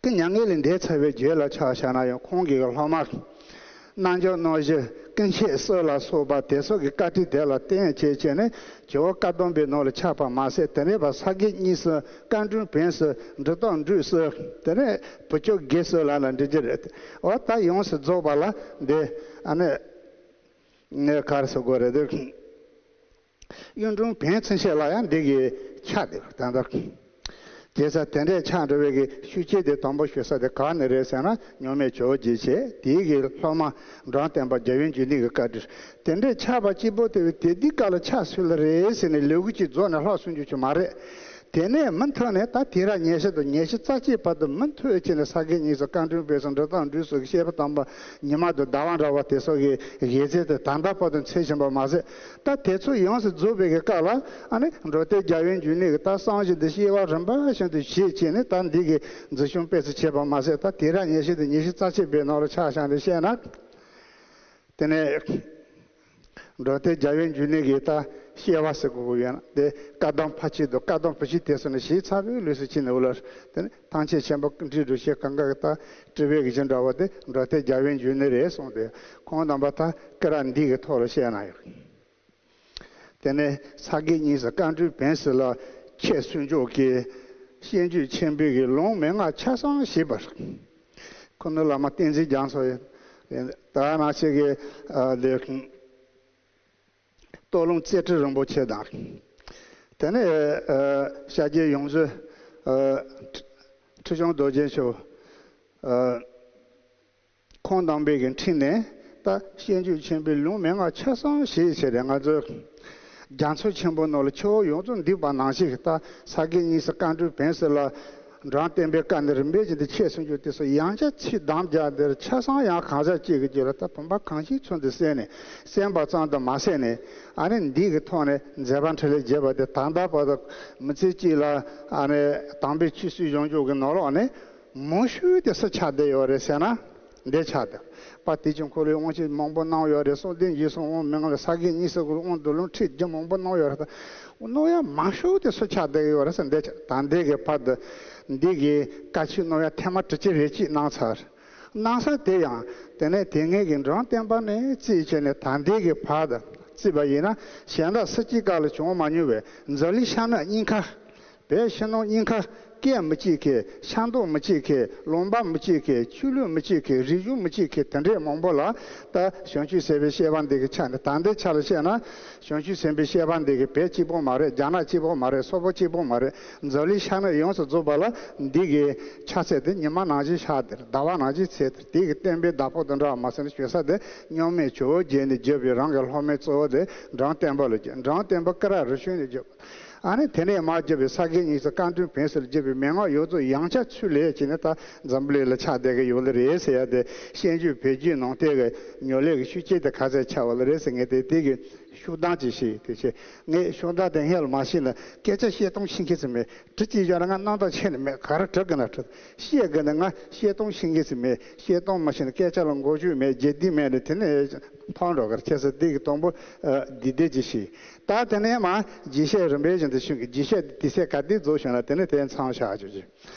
ཀུན་མྱ་ངན་ལས་འདས་ཚར་བའི་རྗེས་ལ་ཆ་བཞག་ན་ཡང་ཁོང་གི་སློབ་མ་རྣལ་འབྱོར་རྣམ་བཞི་ཀུན་མཁྱེན་སོགས་ལ་སོགས་པ་དེ་ཚོ་གི་བཀའ་དྲིན་དེ་ལ་བརྟེན་བྱས་བྱས་ནས་ཇོ་བོ་བཀའ་གདམས་པའི་ནང་ལ་ཆགས་པ་མ་ཟད། དེ་ནས་ཕར་ས་དགེ་བསྙེན་སོགས་བཀའ་དྲུང་བོན་སོགས་འབྲི་སྟོན་འབྲུག་སོགས་དེ་ནས་བུ་ཆོས་དགེ་སོགས་ལ་ལ་འབྲི་རྒྱུ་རེད། འོ་ད་ཡོངས་སུ་རྫོགས་པ་ལ་འདི་ཨ་ནི་ངས་ག་རེ་ཟེར་དགོས་རེད་དེ། གཡུང་དྲུང་བོན་ཚུན་ཆད་ལ་ཡང་འདི་གི་ཆགས་བསྡད་པ་ད་ལྟ། དེ་ས་དེ་འདྲའི་ཆགས་འགྲོ་བའི་གི་ཤུགས་རྐྱེན་དེ་དང་པོ་ཞུ་ས་དེ་ག་ནས་རེད་ཟེར་ན་མཉམ་མེད་ཇོ་བོ་རྗེ་བྱས་དེའི་གི་སློབ་མ་འབྲོམ་སྟོན་པ་རྒྱལ་བའི་འབྱུང་གནས་ཀྱི་བཀའ་དྲིན། དེ་འདྲའི་ཆགས་པ་གཅིག་པོ་དེ་བས་དེ་དུས་སྐབས་ལ་ཆགས་སུ་ལ་རེད་ཟེར་ནས་ལས་འགུལ་གཅིག་རྫོགས་ནས་ལྷག་སོང་རྒྱུ་ཅིག་མ་རེད། དེ་ནས་མུ་མཐུད་ནས་ད་དུས་རབས་ཉི་ཤུ་དང་ཉི་ཤུ་རྩ་གཅིག་བར་དུ་མུ་མཐུད་བྱས་ནས་ས་དགེ་བསྙེན་སོགས་བཀའ་དྲུང་བོན་སོགས་འབྲི་སྟོན་འབྲུག་སོགས་ཀྱི་བཤད་པ་དམ་པ་ཉི་མ་དང་ཟླ་བ་འདྲ་བ་དེ་སོགས་ཀྱི་དབྱེ་མཚམས་དེ་ད་ལྟ་བར་དུ་འཚོལ་བཞིན་པ་མ་ཟད། ད་དེ་ཚོ་ཡོངས་སུ་རྫོགས་པའི་གི་སྐབས་ལ་ཨ་ནི་འབྲོམ་སྟོན་རྒྱལ་བའི་འབྱུང་གནས་ཀྱི་ད་གསང་སྔགས་ཀྱི་འདི་བཤད་པ་རིམ་པ་བཞིན་དུ་བྱས་བྱས་ནས་ད་འདི་གི་འཛིན་སྐྱོང་སྤེལ་ཚུལ་བྱས་པ་མ་ཟད། ད་དུས་རབས་ཉི་ཤུ་དང་ཉི་ཤུ་རྩ་གཅིག་པའི་ནང་ལ་ཆ་བཞག་ནས་བཤད་ན། དེ་ནས་འབྲོམ་སྟོན་རྒྱལ་བའི་འབྱུང་གནས་ཀྱི་ད་བཤད་པ་ཟེར་དགོས་ཀྱི་ཡོད་ན་དེ་བཀའ་གདམས་ཕར་ཕྱིན་དང་བཀའ་གདམས་ཕར་ཕྱིན་དེ་སོགས་ནས་ཞིབ་ཚགས་པོའི་ལུགས་སུ་ཕྱིན་ནས་འོ་ལ་དེ་ནས་ཐམས་ཅད་མཁྱེན་པ་ཀུན་འདུས་སྒྲུབ་བྱེད་གང་ག་གི་ད་སྤྲུལ་པའི་གི་ཅི་འདྲ་བ་དེ་འབྲོམ་སྟོན་རྒྱལ་བའི་འབྱུང་གནས་རེད་གསུངས་ཏེ། ཁོང་རྣམ་པ་ད་སྐུ་ར་འདི་གི་ཐོག་ལ་བཤད་ན་ཡང་། དེ་ནས་ས་དགེ་བསྙེན་སོགས་བཀའ་དྲུང་བོན་སོགས་ལ་ཁྱད་གསོད་འཇོག་གི་བཤད་འཇུག་ཆེན་པོའི་གི་ལུང་མན་ངག་ཆ་ཚང་ཞེས་པར། ཁུ་ནུ་བླ་མ་བསྟན་འཛིན་རྒྱ་མཚོ་ཡིན། ད་ནང་བཞིན་གྱི་ཨ་ལས་སྟོད་ལུང་རྩེ་ཁྲི་རིན་པོ་ཆེ་དང་། དེ་ནས་ཨ་ཤཱཀྱའི་ཡོངས་འཛིན་ཨ་ཁྲི་བྱང་རྡོ་རྗེ་འཆང་ཨ་ཁོང་རྣམ་པའི་གི་འཕྲིན་ནས་ད་བཤད་འཇུག་ཆེན་པོའི་ལུང་མན་ངག་ཆ་ཚང་ཞེས་བྱས་ཏེ་ང་ཚོའི་རྒྱ་མཚོ་ཆེན་པོ་ནང་ལ་ཆུ་བོ་ཡོངས་རྫོགས་འདུས་པ་ནང་བཞིན་གྱི་ད་ས་དགེ་བསྙེན་སོགས་བཀའ་དྲུང་བོན་སོགས་ལ་འབྲོམ་སྟོན་པའི་བཀའ་ནི་རིམ་པས་བཞིན་དུ་ཁྱད་གསོད་འཇོག་དེ་སོགས་ཡང་བསྐྱར་ཚིག་དམ་བརྒྱབ་འདིར་ཆ་ཚང་ཡང་གང་ཟག་གཅིག་གི་རྒྱུད་ལ་ད་བུམ་པ་གང་ཞིག་ཚུལ་དུ་གསན་ནས་གསན་པ་ཙམ་དུ་མ་ཟད་ནས་ཨ་ནི་འདི་གི་ཐོག་ནས་མཛད་པ་འཕྲིན་ལས་རྒྱས་པ་དེ་ད་ལྟ་བར་དུ་མི་ཚེ་གཅིག་ལ་ཨ་ནི་དམ་པའི་ཆོས་སྲིད་སྦྱོང་འཇུག་གི་ནང་ལོགས་ནས། མང་ཤོས་དེ་སུ་ཆགས་བསྡད་ཡོད་རེད་ཟེར་ན། འདི་ཆགས་བསྡད། དཔལ་དུས་ཀྱི་འཁོར་ལོའི་དབང་ཆེན་མང་པོ་གནང་ཡོད་རེད། གསུང་རྟེན་རྗེས་གསུང་དབང་མི་མངའ་ལ་ས་དགེ་བསྙེན་སོགས་ཀྱི་དབང་དུ་ལུང་ཁྲིད་རྒྱུན་མང་པོ་གནང་ཡོད་རེད། ད་གནང་ཡ་མང་ཤོས་དེ་སུ་ཆགས་བསྡད་ཡོད་རེད་ཟེར་འདི་ཆགས། ད་འདི་གི་བར་དུ་འདི་གི་བཀའ་ཆོས་གནང་ཡ་ཐེངས་མ་དྲུག་ཅུ་རེ་གཅིག་གནང་ཚར། གནང་ས་དེ་ཡང་དེ་ནས་དེ་སྔའི་གི་འབྲོམ་སྟོན་པ་ནས་རྩིས་བྱས་ནས་ད་འདི་གི་བར་དུ་རྩིས་པ་ཡིན་ན་གཞན་དག་སུ་གཅིག་སྐབས་ལ་བྱུང་མ་མྱོང་བའི་འཛམ་གླིང་ཤར་ནུབ་གཉིས་ཀ་བོད་ཕྱི་ནང་གཉིས་ཀ་སྐད་མི་གཅིག་གི་ཤ་མདོག་མི་གཅིག་གི་ལུང་པ་མི་གཅིག་གི་ཆོས་ལུགས་མི་གཅིག་གི་རིག་གཞུང་མི་གཅིག་གི་དེ་འདྲས་མང་པོ་ལ་ད་བྱང་ཆུབ་སེམས་དཔའི་བཤད་པ་འདི་གི་ཆ་ནས་ད་ལྟའི་ཆ་ལ་བཤད་ན་བྱང་ཆུབ་སེམས་དཔའི་བཤད་པ་འདི་གི་བོད་གཅིག་པོ་མ་རེད། རྒྱ་ནག་གཅིག་པོ་མ་རེད། སོག་པོ་གཅིག་པོ་མ་རེད། འཛམ་གླིང་ཤར་ནུབ་ཡོངས་སུ་རྫོགས་པ་ལ་འདི་གི་ཆ་ཚད་དེ་ཉི་མ་ནང་བཞིན་ཤར་དེར་ཟླ་བ་ནང་བཞིན་ཚེས་དེར་དེ་གི་བསྟན་པའི་བདག་པོ་དང་འདྲ་བ་མ་ཟད་ནས་བྱེད་ས་དེ་མཉམ་མེད་ཇོ་བོ་རྗེ་ནས་བརྒྱུད་པའི་རང་གི་སློབ་མའི་གཙོ་བོ་དེ་འབྲོམ་སྟོན་པ་ལ་བརྒྱུད། འབྲོམ་སྟོན་པ་སྐུ་རབ་རིམ་བྱོན་ནས་བརྒྱུད། ཨ་ནི་དེ་ནས་མར་བརྒྱུད་པའི་ས་དགེ་བསྙེན་སོགས་བཀའ་དྲུང་བོན་སོགས་ལ་བརྒྱུད་པའི་མན་ངག་ཡོངས་རྫོགས་ཡང་བསྐྱར་ཚུར་ལེན་བྱས་ནས་ད་འཛམ་བུ་གླིང་ལ་ཆགས་བསྡད་ཀྱི་ཡོད་ལེ་རེད་ཟེར་ཡ་དེ་བཤད་འཇུག་བོད་བརྒྱུད་ནང་བསྟན་གྱི་ཉམས་ལེན་གྱི་ཤུགས་རྐྱེན་དེ་ག་ཚད་ཆགས་པ་ལེ་རེད་ཟེར་ངས་དེ་དེ་གི་ཤུགས་ལྡང་ཅིག་ཤེས་དེ་བྱས་ངས་ཤུགས་ལྡང་དེ་སྔོན་ལ་མ་ཤེས་ན་སྐད་ཆ་བཤད་སྟངས་ཤེས་མཁན་ཟིག་མེད། དྲི་གཅིག་བཞག་ན་ང་རྣམ་དག་ཆད་ནས་མེད། ག་རེ་དྲི་དགོས་ན་དྲི། བཤད་དགོས་ན་ང་བཤད་སྟངས་ཤེས་མཁན་ཟིག་མེད། བཤད་སྟངས་མ་ཤེས་ན་སྐད་ཆ་ལ་མགོ་མཇུག་མེད། རྒྱས་བསྡུས་མེད་ནས་དེ་ནས་ཕམ་འགྲོ་གར་ཁྱེད་ཚོ་འདི་གི་དང་པོ་འདི་བསྡད་ཅིག་ཤེས། ད་དེ་ནས་མ་རྗེས་བཤད་རིམ་པས་བཞིན་དུ་ཞུ་གི་རྗེས་བཤད་དེ་དུས་ཚོད་ག་དུས་རྫོགས་བྱུང་ན་དེ་ནས་དེ་མཚམས་བཞག་ཆོག་གི།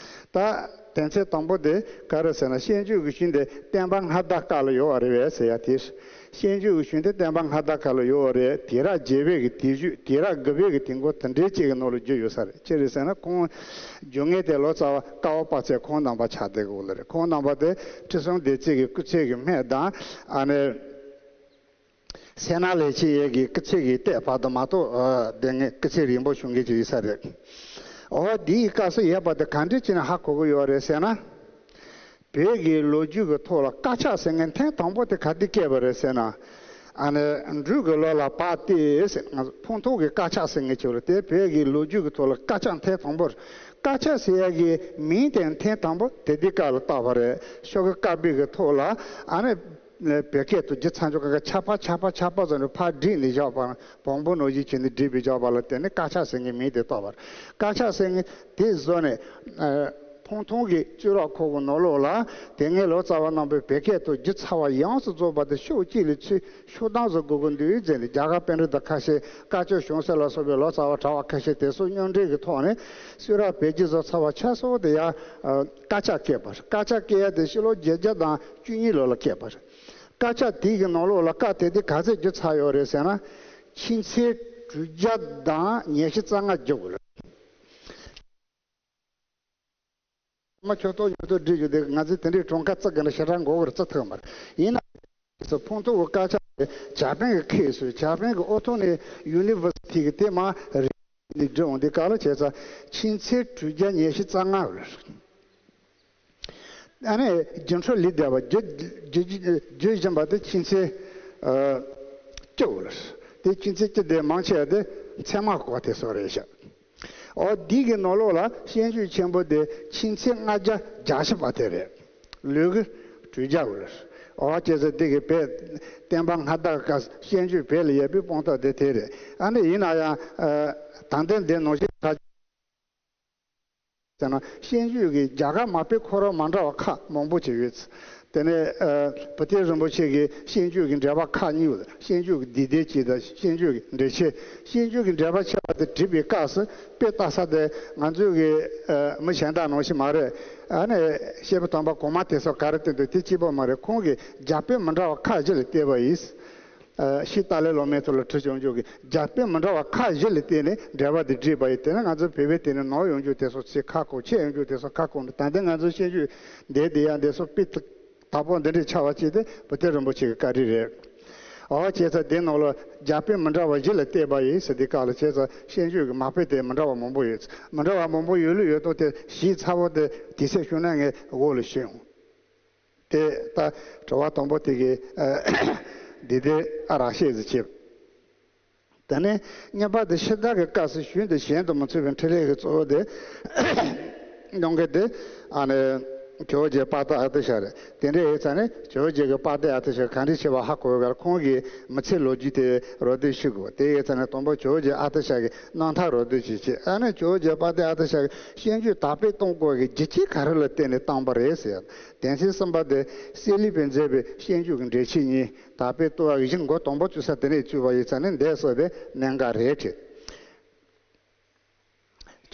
ད་ དོན་ཚན་དང་པོ་དེ་ག་རེ་ཟེར་ན། བཤད་རྒྱུད་ཀྱི་གཞུང་དེ་བསྟན་པ་སྔ་དར་སྐབས་ལ་ཡོད་པ་རེད་པས་ཟེར་ཡ་དེ། བཤད་རྒྱུད་ཀྱི་གཞུང་དེ་བསྟན་པ་སྔ་དར་སྐབས་ལ་ཡོད་པ་རེད། དུས་རབས་བརྒྱད་པའི་གི་དུས་མཇུག་དུས་རབས་དགུ་པའི་གི་དུས་འགོ་དེ་འདྲའི་ཅིག་གི་ནང་ལ་བརྗོད་ཡོད་ས་རེད། ཅི་རེད་ཟེར་ན། ཁོང་བརྗོད་མཁན་དེ་ལོ་ཙཱ་བ་ཀ་བ་དཔག་ཚད་ཁོང་རྣམ་པ་ཆགས་བསྡད་ཀྱི་ཡོད་ལ་རེད། ཁོང་རྣམ་པ་དེ་ཁྲི་སྲོང་ལྡེ་བཙན་གྱི་སྐུ་ཚེ་གི་སྨད་དང་། ཨ་ནི། སད་ན་ལེགས་མཇིང་ཡས་ཀྱི་སྐུ་ཚེ་གི་ལྟས་བར་དུ་མ་གཏོགས། ཨ། དེ་ངས་སྐུ་ཚེ་རིང་པོ་བྱུང་མཁན་ཅིག་ཡིན་ས་རེད། འོ། འདིའི་སྐབས་སུ་ཡོད་པ་དེ་ག་འདྲ་བྱས་ནས་ཧ་གོ་གི་ཡོད་རེད་ཟེར་ན། བོད་ཀྱི་ལོ་རྒྱུས་ཀྱི་ཐོག་ལ་དཀར་ཆག་ཟེར་མཁན་ཐེངས་དང་པོ་དེ་ག་དུས་སྐྱེས་པ་རེད་ཟེར་ན། ཨ་ནི། འབྲུག་གི་ལོ་ལ་བབས་ཏེ་ཟེར། ང་ཚོ་ཕུན་ཐོགས་ཀྱི་དཀར་ཆག་ཟེར་མཁན་ཅིག་ཡོད་རེད། དེ་བོད་ཀྱི་ལོ་རྒྱུས་ཀྱི་ཐོག་ལ་དཀར་ཆག་ཐེངས་དང་པོ་རེད། དཀར་ཆག་ཟེར་ཡ་གི་མིང་དེ་ཐེངས་དང་པོ་དེ་དུས་སྐབས་ལ་བཏགས་པ་རེད། ཤོག་གུ་དཀར་པོའི་གི་ཐོག་ལ། ཨ་ནི། བོད་སྐད་དུ་བསྒྱུར་ཚར་ཆོག་ག་ཆ་པ་ཆ་པ་ཆ་པ་ཟེར་ནས་ཕར་བསྒྲིགས་ནས་བཞག་པ། བོང་བུ་ནང་བཞིན་བྱས་ནས་བསྒྲིགས་པའི་བཞག་པ་ལ་བརྟེན་ནས་དཀར་ཆག་ཟེར་མཁན་མིང་དེ་བཏགས་པ་རེད། དཀར་ཆག་ཟེར་མཁན་དེ་བཟོས་ནས། ཨ། ཕུན་ཐོགས་ཀྱི་གཙུག་ལག་ཁང་གི་ནང་ལོགས་ལ། དེ་སྔའི་ལོ་ཙཱ་བ་རྣམ་པས་བོད་སྐད་དུ་བསྒྱུར་ཚར་བ་ཡོངས་སུ་རྫོགས་པ་དེ་ཤོག་གཅིག་ལ་ཚུར་ཤོག་གྲངས་སུ་དགོས་ཀྱི་འདུག་ཟེར་ནས། རྒྱ་གར་པཎྜི་ཏ་ཁ་ཤས། དཀར་ཕྱོགས་བྱང་གསེར་ལ་སོགས་པའི་ལོ་ཙཱ་བ་གྲྭ་བ་ཁ་ཤས་དེ་ཚོ་མཉམ་འབྲེལ་གྱི་ཐོག་ནས་གསུང་རབ་བོད་བསྒྱུར་བཟོ་ཚར་བ་ཆ་ཚང་དེ་ཡང་། ཨ། དཀར་ཆག་སྐྱེས་པ་རེད། དཀར་ཆག་སྐྱེས་ཡ་དེ་ཕྱི་ལོ་བརྒྱད་བརྒྱ་དང་བཅུ་གཉིས་ལོ་ལ་སྐྱེས་པ་རེད། དཀར་ཆག་དེའི་གི་ནང་ལོགས་ལ་དཀར་དེ་དུས་ག་ཚོད་བསྒྱུར་ཚར་ཡོད་རེད་ཟེར་ན། ཆུ་ཚོད་དྲུག་བརྒྱ་དང་ཉི་ཤུ་རྩ་ལྔ་བསྒྱུར་དགོས་རེད། མ་ཁྱོད་ཏོག་ཉོ་ཏོག་སྒྲིག་རྒྱུ་དེ། ང་ཚོས་དེ་འདྲའི་གྲངས་ཀ་བརྩི་དགོས་ན་ཞེ་དྲག་མགོ་སྐོར་བརྩི་ཐུབ་མ་རེད། ཡིན་ན། ཕུན་ཐོགས་ཀྱི་དཀར་ཆག་དེ་ཇ་པན་གྱི་ཁེ་སུ། ཇ་པན་གྱི་ཨོ་ཐོ་ནི་ཡུ་ནི་ཝར་སི་ཊི་གི་དེ་མ་རེད། འདི་འབྲི་འོང་དུས་སྐབས་ལ་བྱས་ཙང་ཆུ་ཚོད་དྲུག་བརྒྱ་ཉི་ཤུ་རྩ་ལྔ་རེད། ཨ་ནི་རྒྱུན་འཕྲོད་ལས་བསྡད་པ། རྒྱུ་རྒྱུ་རྒྱུ་བཞིན་པ་དེ་ཆུ་ཚོད། ཨ། བཅུ་རེད། དེ་ཆུ་ཚོད་བཅུ་དེ་མང་ཆེ་བ་དེ་མཚན་མ་གོ་དེ་སོགས་རེད་ཤག་འོ། འདི་གི་ནང་ལོགས་ལ་བཤད་རྒྱུད་ཆེན་པོ་དེ་ཆུ་ཚོད་ལྔ་བརྒྱ་བརྒྱད་ཅུ་པ་དེ་རེད། ལོ་གི་དྲུག་བརྒྱ་རེད། འོ། བྱས་ཙང་འདི་གི་བོད་བསྟན་པ་སྔ་དར་སྐབས་བཤད་རྒྱུད་བོད་ལ་ཡོད་པའི་དཔང་རྟགས་དེ་དེ་རེད། ཨ་ནི་ཡིན་ན་ཡང་། ཨ། ད་ལྟ་འདི་ནང་བཞིན་ད། ཟེར་ན། བཤད་རྒྱུད་ཀྱི་རྒྱ་གར་མ་དཔེ་ཁོ་རང་མ་འདྲ་བ་ཁག་མང་པོ་ཅིག་ཡོད། དེ་ནས། ཨ། བུ་སྟོན་རིན་པོ་ཆེ་གི་བཤད་རྒྱུད་ཀྱི་འགྲེལ་པ་ཁག་གཉིས་ཡོད། བཤད་རྒྱུད་ཀྱི་འདུས་སྡེ་གཅིག་དང་བཤད་རྒྱུད་ཀྱི་འགྲེལ་ཆེན། བཤད་རྒྱུད་ཀྱི་འགྲེལ་པ་ཆེ་བ་དེ་བྲིས་པའི་སྐབས་སུ་དཔེ་ལྟ་ས་དེ་ང་ཚོའི་གི། ཨ། མི་གཞན་དག་ནང་བཞིན་མ་རེད། ཨ་ནི་བཤད་པ་དམ་པ་གོང་མ་དེ་ཚོ་ག་རེ་བསྟན་འདུག་དེ་གཅིག་པོ་མ་རེད། ཁོང་གིས་རྒྱ་དཔེ་མི་འདྲ་བ་ཁག་བཞི་ལ་བལྟས་པ་ཡིན། ཨ། ཤྲི་ཏཱ་ལའི་བླ་མའི་ཐོག་ལ་ཁྲི་བྱང་ཆུབ་ཀྱིས་རྒྱ་དཔེ་མི་འདྲ་བ་ཁག་བཞི་ལ་བལྟས་ནས་འགྲེལ་པ་འདི་བྲིས་པ་ཡིན། དེ་ནི་ང་ཚོ་བོད་པའི་དེ་ནི་ནོར་ཡོང་རྒྱུ་དེ་ཚོ་ཚིག་ཁ་སྐོང་། ཆད་ཡོང་རྒྱུ་དེ་ཚོ་ཁ་སྐོང་། ད་ལྟ་ང་ཚོ་བཤད་རྒྱུད་འདི་དེ་ཡང་འདི་ཚོ་དཔེ་དག་པོ་འདི་འདྲའི་ཆགས་པ་ཅིག་དེ་བུ་སྟོན་རིན་པོ་ཆེ་གི་བཀའ་དྲིན་རེད། འོ། བྱས་ཙང་འདི་ནང་ལ་རྒྱ་དཔེ་མི་འདྲ་བ་བཞི་ལ་བལྟས་པ་ཡིན་ཟེར་དུས་སྐབས་ལ། བྱས་ཙང་བཤད་རྒྱུད་ཀྱི་མ་དཔེ་དེ་མི་འདྲ་བ་མང་པོ་ཡོད། མི་འདྲ་བ་མང་པོ་ཡོད་ལུགས་ཡོད་སྟངས་དེ་ཞིབ་ཚགས་པོ་དེ་དུས་ཚོད་བྱུང་ན་ངས་འོག་ལ་ཞུ་ཡོང་། དེ་ལྟ། དྲི་བ་དང་པོ་དེ་གི། ཨ། འདི་དེ་ཨ་རག་ཤེས་ཟིག་བྱེད། དེ་ནས་གཉིས་པ་དེ་ཕྱི་དར་གྱི་སྐབས་སུ་ཞུས་འདི་གཞན་དུ་མི་ཚུད་པའི་འཕྲིན་ལས་ཀྱི་གཙོ་བོ་དེ་གནང་མཁན་དེ། ཨ་ནི་ཇོ་བོ་རྗེ་དཔལ་ལྡན་ཨ་ཏི་ཤ་རེད། དེ་འདྲ་ཡིན་ཙང་ནི་ཇོ་བོ་རྗེ་གི་དཔལ་ལྡན་ཨ་ཏི་ཤ་ག་འདྲ་བྱས་པ་ཧ་གོ་བར། ཁོང་གི་མི་ཚེའི་ལོ་རྒྱུས་དེ་རོབ་བསྡུས་ཞུ་དགོས། དེ་ཡིན་ཙང་ནི་དང་པོ་ཇོ་བོ་རྗེ་ཨ་ཏི་ཤ་གི་རྣམ་ཐར་རོབ་བསྡུས་ཅིག་བྱེད། ཨ་ནི་ཇོ་བོ་རྗེ་དཔལ་ལྡན་ཨ་ཏི་ཤ་གི་བཤད་རྒྱུད་དར་སྤེལ་གཏོང་དགོས་ཀྱི་རྒྱུ་རྐྱེན་ག་རེ་ལ་བརྟེན་ནས་བཏང་པ་རེད་ཟེར། དོན་ཚན་གསུམ་པ་དེ་གསེར་ལུས་པས་མཛད་པའི་བཤད་རྒྱུད་ཀྱི་འགྲེལ་ཆེན་གཉིས། དར་སྤེལ་གཏོང་བ་གི་གཞི་འགོ་དང་པོ་བཙུགས་ས་དེ་ནས་བཙུགས་པ་ཡིན་ཙང་ནི་འདས་སོ་པའི་གནད་འགག་རེད་བྲིས།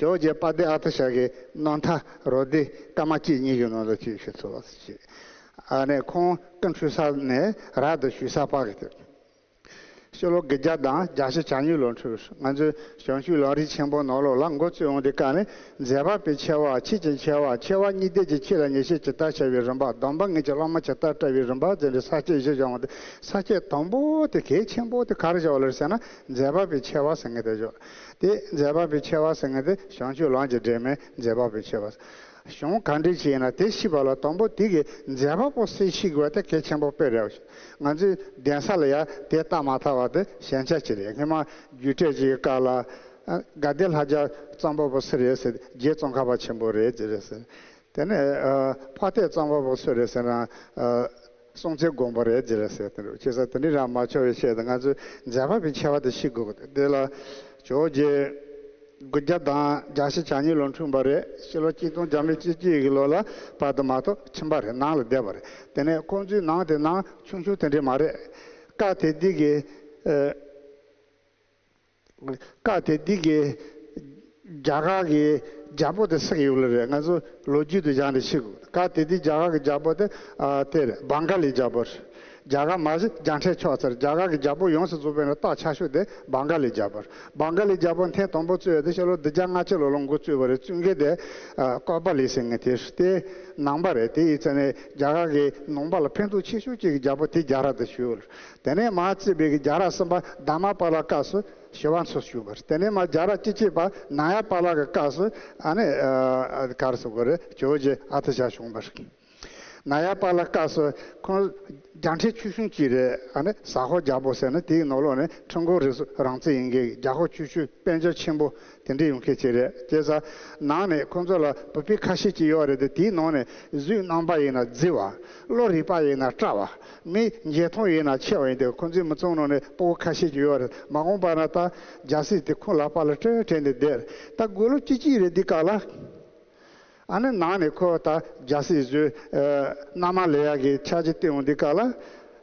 ཇོ་བོ་རྗེ་དཔལ་ལྡན་ཨ་ཏི་ཤ་གི་རྣམ་ཐར་རོབ་བསྡུས་སྐར་མ་གཅིག་གཉིས་ཀྱི་ནང་དུ་ཅིག་ཞུ་ཚུལ་བ་ཞིག་ཨ་ནི་ཁོང་སྐུ་འཁྲུངས་ས་ནས་རབ་ཏུ་བྱུང་ས་བར་གྱི་དུས། ཕྱི་ལོ་དགུ་བརྒྱ་དང་བརྒྱད་ཅུ་གྱ་གཉིས་ལོར་འཁྲུངས། ང་ཚོའི་བྱང་ཆུབ་ལམ་རིམ་ཆེན་པོ་ནང་ལོགས་ལ་འགོ་བཙུགས་འོང་དུས་སྐབས་ནས། མཛད་པ་པོའི་ཆེ་བ། ཆོས་ཀྱི་ཆེ་བ། ཆེ་བ་གཉིས་ལྡན་གྱི་ཆོས་ལ་ཉེར་ཞི་ཇི་ལྟར་བྱ་བའི་རིམ་པ། སྡོམ་པ་ངེས་ཀྱི་བླ་མ་ཇི་ལྟར་བཀྲལ་བའི་རིམ་པ་ཟེར་ནས་ས་བཅད་བཞི་བཞག་འོང་དུས། ས་བཅད་དང་པོ་དེ་གལ་ཆེན་པོ་དེ་ག་རེ་བཞག་པ་རེད་ཟེར་ན། མཛད་པ་པོའི་ཆེ་བ་ཟེར་མཁན་དེ་བཞག་དེ། མཛད་པ་པོའི་ཆེ་བ་ཟེར་མཁན་དེ་བྱང་ཆུབ་ལམ་གྱི་སྒྲོན་མེ་མཛད་པ་པོའི་ཆེ་བ། གཞུང་ག་འདྲ་ཞིག་ཡིན་ན་དེ་ཤེས་པ་ལ་དང་པོ་དེ་གི་མཛད་པ་པོ་སེལ་ཤེས་དགོས་པ་དེ་གལ་ཆེན་པོ་དཔེ་རེད། ང་ཚོའི་གདན་ས་ལ་ཡང་དེ་བལྟ་མ་ཐུབ་པ་དེ་ཞན་ཆ་ཅིག་རེད། སྔོན་མ་རྒྱུགས་སྤྲོད་ཅིག་གི་སྐབས་ལ། ཨ། དགའ་ལྡན་ལྷ་རྒྱལ་གཙང་པོ་པོ་སུ་རེད་ཟེར། རྗེ་ཙོང་ཁ་པ་ཆེན་པོ་རེད་ཟེར་རེད་ཟེར། དེ་ནས། ཨ། འཕགས་བསྟོད་གཙང་པོ་པོ་སུ་རེད་ཟེར་ན། ཨ། སྲོང་བཙན་སྒམ་པོ་རེད་ཟེར་རེད་ཟེར། དེ་འདྲ་བྱས་ཙང་དེ་འདྲ་རང་མ་ཆོག་པའི་ཆེད་དུ་ང་ཚོས་མཛད་པ་པོའི་ཆེ་བ་དེ་ཤེས་དགོས། དེ་ལ་ཇོ་བོ་རྗེ་དགུ་བརྒྱ་དང་བརྒྱད་ཅུ་གྱ་གཉིས་ལོར་འཁྲུངས་པ་རེད། ཕྱི་ལོ་ཆིག་སྟོང་བརྒྱ་མེད་བཅུ་གཅིག་གི་ལོ་ལ་བར་དུ་མ་གཏོགས་ཁྱིམ་པ་རེད། ནང་ལ་བསྡད་པ་རེད། དེ་ནས་ཁོང་ཚོའི་ནང་དེ་ནང་ཆུང་ཆུང་དེ་འདྲ་མ་རེད། སྐབས་དེ་དུས་ཀྱི། ཨ། སྐབས་དེ་དུས་ཀྱི་རྒྱ་གར་གྱི་ རྒྱལ་པོ་དེ་སུ་ཡིན་ལ་རེད། ང་ཚོ་ལོ་རྒྱུས་དེ་སྦྱངས་ནས་ཤེས་དགོས། སྐབས་དེ་དུས་རྒྱ་གར་གྱི་རྒྱལ་པོ་དེ་ཨ་དེ་རེད། བང་ག་ལིའི་རྒྱལ་པོ་རེད། རྒྱ་གར་མ་གཞི་རྒྱ་ཁྲལ་ཆོག་ཚར། རྒྱ་གར་གྱི་རྒྱལ་པོ་ཡོངས་སུ་རྫོགས་པའི་ནང་རྟགས་ཆགས་ཤོས་དེ་བང་ག་ལིའི་རྒྱལ་པོ་རེད། བང་ག་ལིའི་རྒྱལ་པོ་ཐེངས་དང་པོ་བཙུགས་ཡོད་དེ་ཕྱི་ལོ་བདུན་བརྒྱ་ལྔ་བཅུ་ལོ་ལ་འགོ་བཙུགས་པ་རེད། བཙུགས་མཁན་དེ་ཨ་ཀོ་པ་ལི་ཟེར་མཁན་དེ་རེད། དེ་ནང་པ་རེད། དེ་ཡིན་ཙང་ནས་རྒྱ་གར་གྱི་ནང་པ་ལ་ཕན་ཐོགས་ཆེ་ཤོས་གཅིག་གི་རྒྱལ་པོ་དེ་རྒྱལ་རབས་དེ་བྱུང་ཡོད་རེད། དེ་ནས་མར་བརྩིས་པའི་གི་རྒྱལ་རབས་གསུམ་པ་དྷརྨ་པཱ་ལ་སྐབས་སུ་ཞི་བ་འཚོ་བྱུང་བ་རེད། དེ་ནས་མར་རྒྱལ་རབས་བཅུ་གཅིག་པ་ནཱ་ཡ་པཱ་ལ་གི་སྐབས་སུ་ཨ་ནི་ཨ་ག་རེ་ཟེར་དགོས་རེད། ཇོ་བོ་རྗེ་ཨ་ཏི་ཤ་བྱུང་བ་རེད། ནཱ་ཡ་པཱ་ལ་སྐབས་སུ་ཁོང་རྒྱལ་ཕྲན་ཆུང་ཆུང་གཅིག་རེད། ཨ་ནི་ཟ་ཧོར་རྒྱལ་པོ་ཟེར་ནས་དེའི་ནང་ལོགས་ནས་ཁྲི་འགོ་རིགས་སུ་རང་བཙན་ཡིན་མཁན་རྒྱ་ཧོར་ཆུ་ཤུར་དཔལ་འབྱོར་ཆེན་པོ་དེ་འདྲ་ཡོང་མཁན་ཅིག་རེད། བྱས་ཙང་ནང་ནས་ཁོང་ཚོ་ལ་བུ་སྤུན་ཁ་ཤས་ཅིག་ཡོད་རེད་དེ། དེའི་ནང་ནས་གཟུགས་རྣམ་པ་ཡིན་ན་མཛེས་པ། བློ་རིག་པ་ཡིན་ན་བཀྲ་བ། མི་འཇོན་ཐང་ཡིན་ན་ཆེ་བ་ཡིན་དེ། ཁོང་ཚོའི་མི་ཚང་ནང་ནས་སྤུ་གུ་ཁ་ཤས་ཅིག་ཡོད་རེད། མ་འོངས་པ་ན་ད་རྒྱལ་སྲིད་དེ་ཁོང་ལག་པ་ལ་སྤྲད་སྤྲད་ནས་བསྡད་རེད། ད་དགུང་ལོ་བཅུ་གཅིག་རེད་འདི་སྐབས་ལ། ཨ་ནི་ནང་ནས་ཁོ་ད་རྒྱལ་སྲིད་བཟོས། ཨ་མནའ་མ་ལེན་ཡག་གི་འཆར་གཞི་བཏིང་འོང་འདི་སྐབས་ལ།